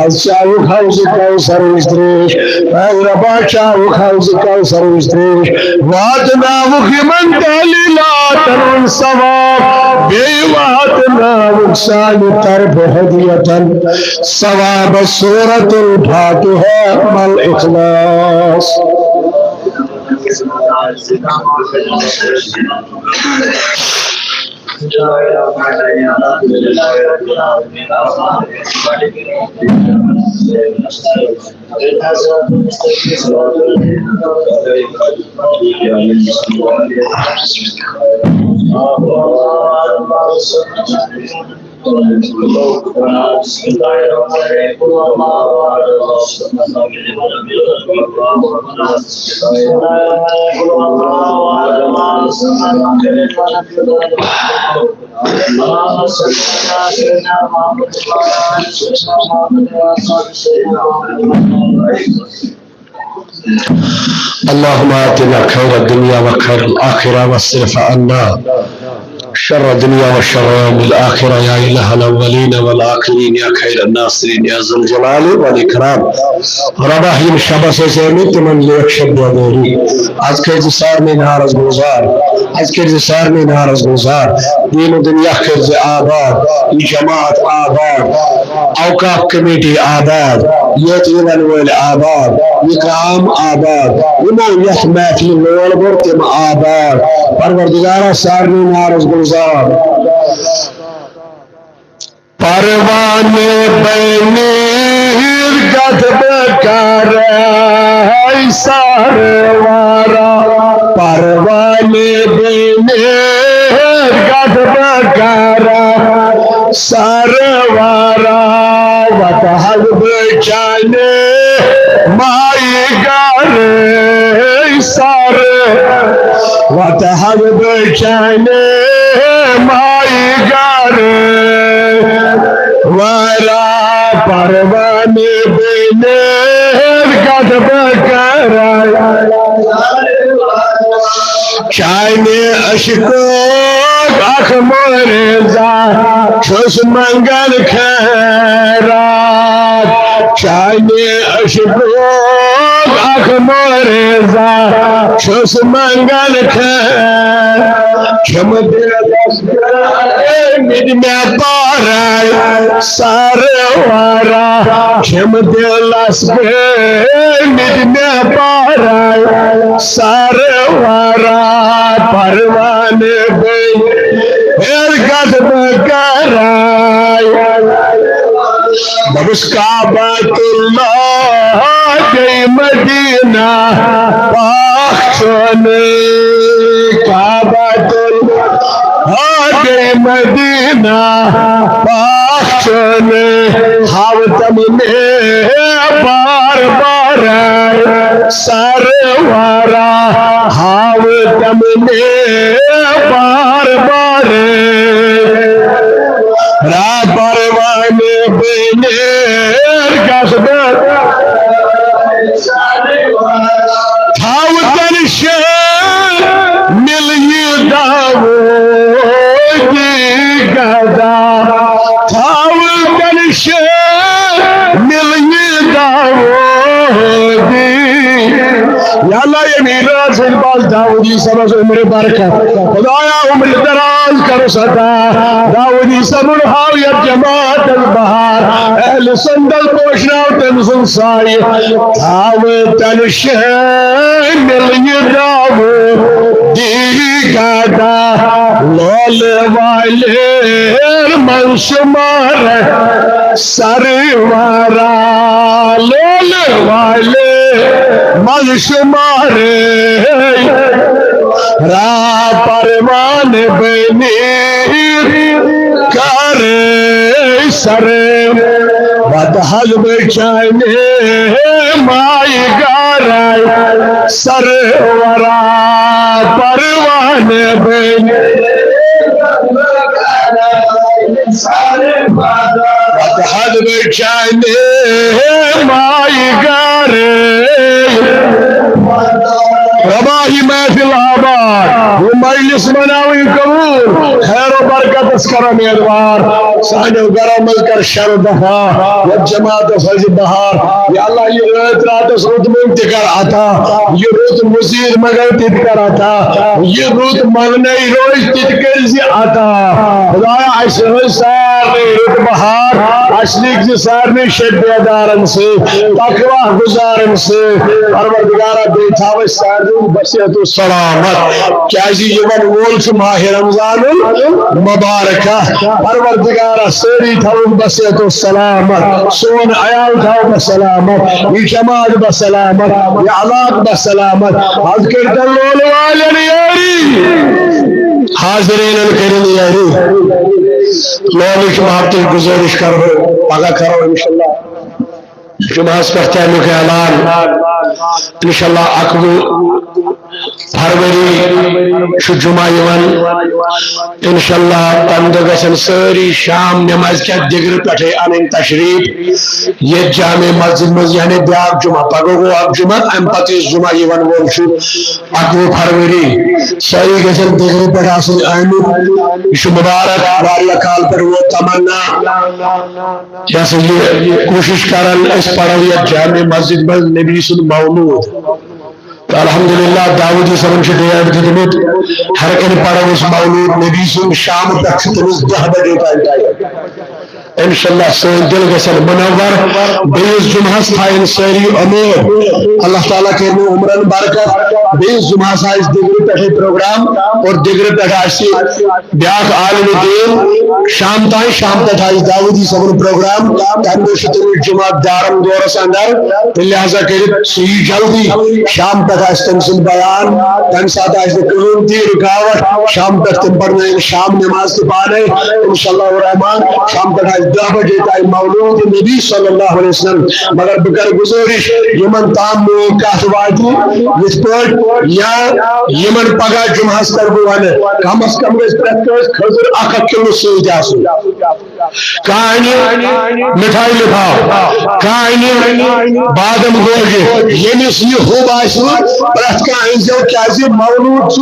از چاوک حوض کوثر وچ تریش، اے ربا چاوک حوض کوثر وچ تریش، واتناوک یمن تحلیلاتن ہند ثواب، بیٚیہِ واتناوک سانہِ طرفہٕ ہدیتن ثواب سورۃ الفاتحہ مع الاخلاص۔ اللهم آتنا خير الدنيا وخير الآخرة واصرف عنا شر الدنيا وشر يوم الآخرة يا إله الأولين والآخرين يا خير الناصرين يا ذا الجلال والإكرام. ربا، یِم شبس ٲسۍ آمٕتۍ، تِمن لیکھ شب بیدٲری۔ از کٔرۍ زِ سارنٕے نارس گُلزار، از کٔرۍ زِ سارنٕے نارس گُلزار۔ دین و دنیا کٔرۍ زِ آباد، یہِ جماعت آباد، اوقاف کمیٹی آباد، یتھ یِوان وٲلۍ آباد، یہِ گام آباد، یِمو یتھ محفلہِ لول بوٚر تِم آباد۔ پروردگارا، سارنٕے نارس گُلزار۔ پروانہٕ بٔنِتھ گژھٕ بہٕ کرے سروارا۔ پروانہٕ بٔنِتھ گژھٕ بہٕ کرے سروارا۔ وتہٕ حظ بہٕ چانہِ مایہِ گرے سر۔ وتہٕ حظ بہٕ چانہِ مایہِ گرے وارا۔ پروانہٕ بٔنِتھ گژھٕ بہٕ کرے چانہِ عشقُک اکھ مریضا چھُس منگان خیرات۔ چانہِ عشقُک اکھ مریضا چھُس منگان خیرات۔ چھِم دِلس گٲمٕتۍ مےٚ پارے سروارا۔ چھِم دِلس گٲمٕتۍ مےٚ پارے سروارا۔ پروانہٕ بٔنِتھ گژھٕ بہٕ کرے۔ دوٚپُس کعبۃ اللہ بیٚیہِ مدینہ پاک چھُنہٕ۔ کعبۃ اللہ بیٚیہِ مدینہ پاک چھُنہٕ۔ ہاوتم مےٚ بار بار سروارا۔ ہاوتم مےٚ بار بار را پروانہٕ بٔنِتھ گژھٕ بہٕ تھاوتن شٲمِل یہِ داوودی گدا۔ تھاوتن شٲمِل یہِ داوودی۔ یا اللہ، ییٚمہِ رٲژ ہٕنٛدِ پتہٕ داوودی صٲبس عمرِ برکت۔ خدایا، عمرِ دراز کرُس عطا۔ داوودی صٲبُن ہاو یتھ جماعتس بہار۔ اہل سنتس پوشناو تٔمۍ سُنٛد سایہِ۔ تھاوتن شٲمِل یہِ داوودی گدا۔ لولہٕ والٮ۪ن منٛز شمار سروارا۔ لولہٕ والٮ۪ن منٛز شمار را پروانہٕ بٔنِتھ کرے سر۔ وتہٕ حظ بہٕ چانہِ مایہِ گرے سرورا۔ پروانہٕ بٔنِتھ پتہٕ حظ بہٕ چانہِ مایہِ گرے۔ رباہی محفل آباد، یہِ مجلس بناوٕنۍ قبول، خیر و برکتس کر امیدوار۔ سانیو گرو منٛز کر شر دفا، یتھ جماعتس حٲضِر بہار۔ یا اللہ، یہِ رٲتۍ راتس رُت مۄنگ تہِ کر عطا، یہِ رُت مُزیٖر مگر تہِ تہِ کر عطا، یہِ رُت منگنے روزِ تہِ تہِ کٔرۍ زِ عطا۔ خدایا، اسہِ ہٲوۍ سارنٕے رُت بہار، اسہِ لیکھ زِ سارنٕے شب بیدارن سۭتۍ، تقوی گزارن سۭتۍ۔ پروردگارا، بیٚیہِ تھاو اسہِ سارنٕے بصحت و سلامت، کیازِ یِوان وول چھُ ماہِ رمضان المبارکہ۔ پروردگارا، سٲری تھاوُن بصحت و سلامت، سون عیال تھاو بسلامت، یہِ جماعت بسلامت، یہِ علاقہٕ بسلامت۔ حض کٔرۍتن لولہٕ والٮ۪ن یٲری۔ حاضرینن کٔرِن یٲری۔ لولٕچ محبتٕچ گُزٲرِش کرو، پگاہ کرو انشاءاللہ جمعہس پٮ۪ٹھ تہِ امیُک اعلان۔ انشاءاللہ اکوُہ فروری چھُ جمعہ یِوان۔ انشاءاللہ تمہِ دۄہ گژھن سٲری شام نمازِ کہِ دِگرٕ پٮ۪ٹھے انٕنۍ تشریف ییٚتہِ جامع مسجد منٛز، یعنی بیٛاکھ جمعہ، پگاہ گوٚو اکھ جمعہ، امہِ پتہٕ یُس جمعہ یِوان وول چھُ اکوُہ فروری، سٲری گژھن دِگرٕ پٮ۪ٹھ آسٕنۍ آمٕتۍ۔ یہِ چھُ مُبارک، واریاہ کال پٮ۪ٹھ ووت تمنا۔ یہِ ہسا یہِ کوٗشِش کران، أسۍ پرو یتھ جامع مسجد منٛز نبی سُنٛد مولوٗد۔ تہٕ الحمدللہ داوودی صٲبن چھِ ڈیٹ دیُتمُت، ہر کُنہِ پرو أسۍ مولوٗد نبی سُنٛد، شامہٕ پٮ۪ٹھ چھُ تٔمِس دَہ بجے تام ٹایم۔ انشاءاللہ سٲنۍ دِل گژھن منور۔ بیٚیِس جمعہس تھاین سٲری اُمید، اللہ تعالیٰ کٔرِنۍ عمرن برکت۔ بیٚیِس جمعہس آسہِ دِگرٕ پٮ۪ٹھے پروگرام اور دِگرٕ پٮ۪ٹھ آسہِ بیاکھ عالم دین شام تام، شام پٮ۪ٹھ آسہِ داوودی صٲبُن پروگرام۔ تمہِ دۄہ چھُ تٔمِس جمعہ دارم دورس اندر، تہٕ لہذا کٔرِتھ سُہ یی جلدی۔ شام پٮ۪ٹھ آسہِ تٔمۍ سُنٛد بیان، تمہِ ساتہٕ آسہِ نہٕ کٕہٕنۍ تہِ رُکاوٹ۔ شام پٮ۪ٹھ تِم پرنٲیِن شام نماز تہِ پانے، انشاءاللہ الرحمن۔ شام پٮ۪ٹھ آسہِ دَہ بجے تام مولود نبی صلی اللہ علیہ وسلم۔ مگر بہٕ کرٕ گُزٲرِش، یِمن تام میٲنۍ کتھ واتہِ یِتھ پٲٹھۍ، یا یِمن پگاہ جمعہس کرٕ بہٕ ونہٕ، کم از کم گژھِ پرٛٮ۪تھ کٲنٛسہِ کھٔزٕر اکھ اکھ کِلوٗ سۭتۍ آسُن۔ کانہِ، مِٹھایہِ لِفاف، کانہِ، بادم گوجہِ، ییٚمِس یہِ حُب آسہِ، پرٛٮ۪تھ کانٛہہ أنۍزیو، کیٛازِ مولوٗد چھُ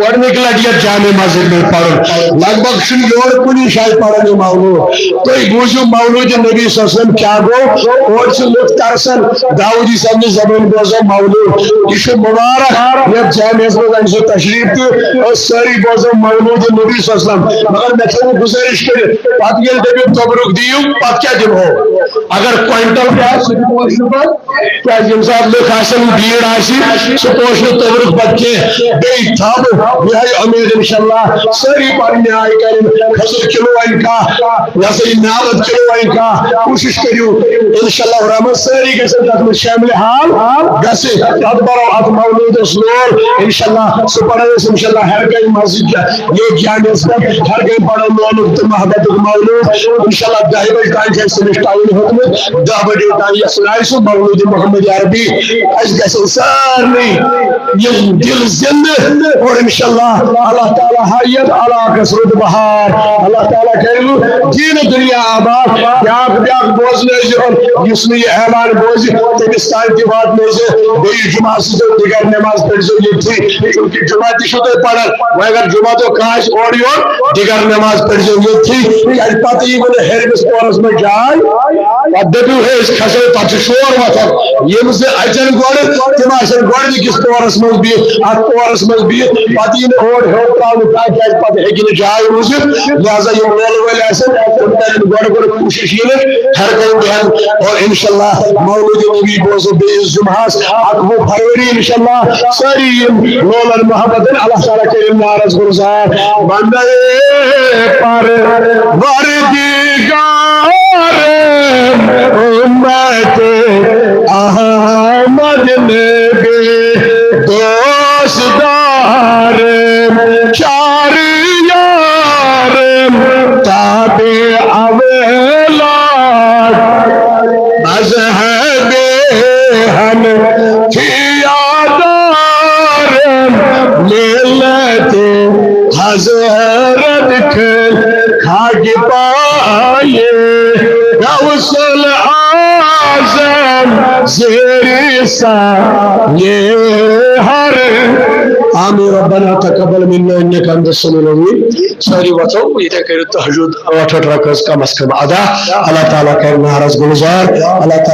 گۄڈٕنِکۍ لٹہِ یتھ جامع مسجد منٛز پرُن۔ لگ بھگ چھُنہٕ یورٕ کُنی جایہِ پران یہِ مولوٗد۔ تُہۍ بوٗزِو مولوٗدِ نبی صلی اللہ علیہ وسلم کیٛاہ گوٚو۔ اورٕ چھِ لُکھ ترسان، داوودی صٲبنہِ زبٲنۍ بوزو مولوٗد۔ یہِ چھُ مُبارک، یتھ جامعس منٛز أنۍ زیو تشریف تہٕ أسۍ سٲری بوزو مولوٗدِ نبی صلی اللہ علیہ وسلم۔ مگر مےٚ تھٲوٕ گُزٲرِش کٔرِتھ، پتہٕ ییٚلہِ دٔپِو توٚبرُک دِیِو، پتہٕ کیٛاہ دِمہو؟ اگر کوینٹل تہِ آسہِ، سُہ تہِ پوشہِ نہٕ پتہٕ۔ کیٛازِ ییٚمہِ ساتہٕ لُکھ آسن، بیٖڑ آسہِ، سُہ پوشہِ نہٕ توٚبرُک پتہٕ کینٛہہ۔ بیٚیہِ تھاوٕ بہٕ یِہوٚے اُمید انشاءاللہ سٲری پنٕنہِ آیہِ کرن، کھٔزٕر کِلوٗ انہِ کانٛہہ، یہِ ہسا یہِ ناوت کِلوٗ انہِ کانٛہہ، کوٗشِش کٔرِو انشاءاللہ الرحمن سٲری گژھن تتھ منٛز شامل حال گژھِ۔ تتھ برو اتھ مولوٗدس لول انشاءاللہ، سُہ پرو أسۍ انشاءاللہ ہر کُنہِ مسجد ییٚتہِ جامعس پٮ۪ٹھ ہر کُنہِ پرو لولُک تہٕ محبتُک مولوٗد۔ انشاءاللہ دَہہِ بجہِ تام چھُ اَسہِ تٔمِس ٹایم ہیوٚتمُت، دَہ بجے تام یَسُن آسہِ سُہ مولوٗدِ محمد عربی۔ اَسہِ گژھن سارنٕے یِم دِل زِندٕ اور انشاءاللہ اللہ تعالیٰ ہایَن علاقس رُت بہار۔ اللہ تعالیٰ کٔرِنۍ دیٖن دُنیا آباد۔ بیٛاکھ، بیٛاکھ بوزنٲیزیون، یُس نہٕ یہِ اعلان بوزِ، تٔمِس تام تہِ واتنٲیزیو۔ بیٚیہِ جمعہ سٕنٛز دِگر نماز پٔرۍزیو ییٚتھی، چوٗنٛکہِ جمعہ تہِ چھِو تُہۍ پران۔ وۄنۍ اگر جمعہ دۄہ کانٛہہ آسہِ اورٕ یور، دِگر نماز پٔرۍزیو ییٚتھی، کیٛازِ پتہٕ یی وۄنۍ ہیٚرمِس پورس منٛز جاے۔ پتہٕ دٔپِو، ہے، أسۍ کھسو، پتہٕ چھُ شور وۄتھان۔ یِم زٕ اژن گۄڈٕ، تِم آسن گۄڈٕنِکِس پورس منٛز بِہِتھ، اتھ پورس منٛز بِہِتھ، پتہٕ یی نہٕ اورٕ ہیوٚر ترٛاونہٕ کانٛہہ، کیٛازِ پتہٕ ہیٚکہِ نہٕ جاے روٗزِتھ۔ لہذا یِم لولہٕ وٲلۍ آسن، تِم کرن گۄڈٕ گۄڈٕ کوٗشِش یِنٕچ، ہر کُنہِ بیٚہن۔ اور انشاءاللہ مولود نبی بوزو بیٚیِس جمعہس، اکوُہ فروری انشاءاللہ۔ سٲری یِم لولن محبتن، اللہ تعالیٰ کٔرِن نارس گُلزار۔ بندے پروردگار امت احمد نبی دوست دار، چار یار تابع اولاد، مذہب حنفیہ دار، ملت حضرت کے خاک پائے، غوث الاعظم زیر سایہ ہر۔ آمین۔ ربنا تقبل منا انك انت السميع العليم۔ سٲری وۄتھو، ییٚتہِ کٔرِو تہجد ٲٹھ ٲٹھ رکعت کم از کم ادا۔ اللہ تعالیٰ کرِ نارس گُلزار۔ اللہ تعالیٰ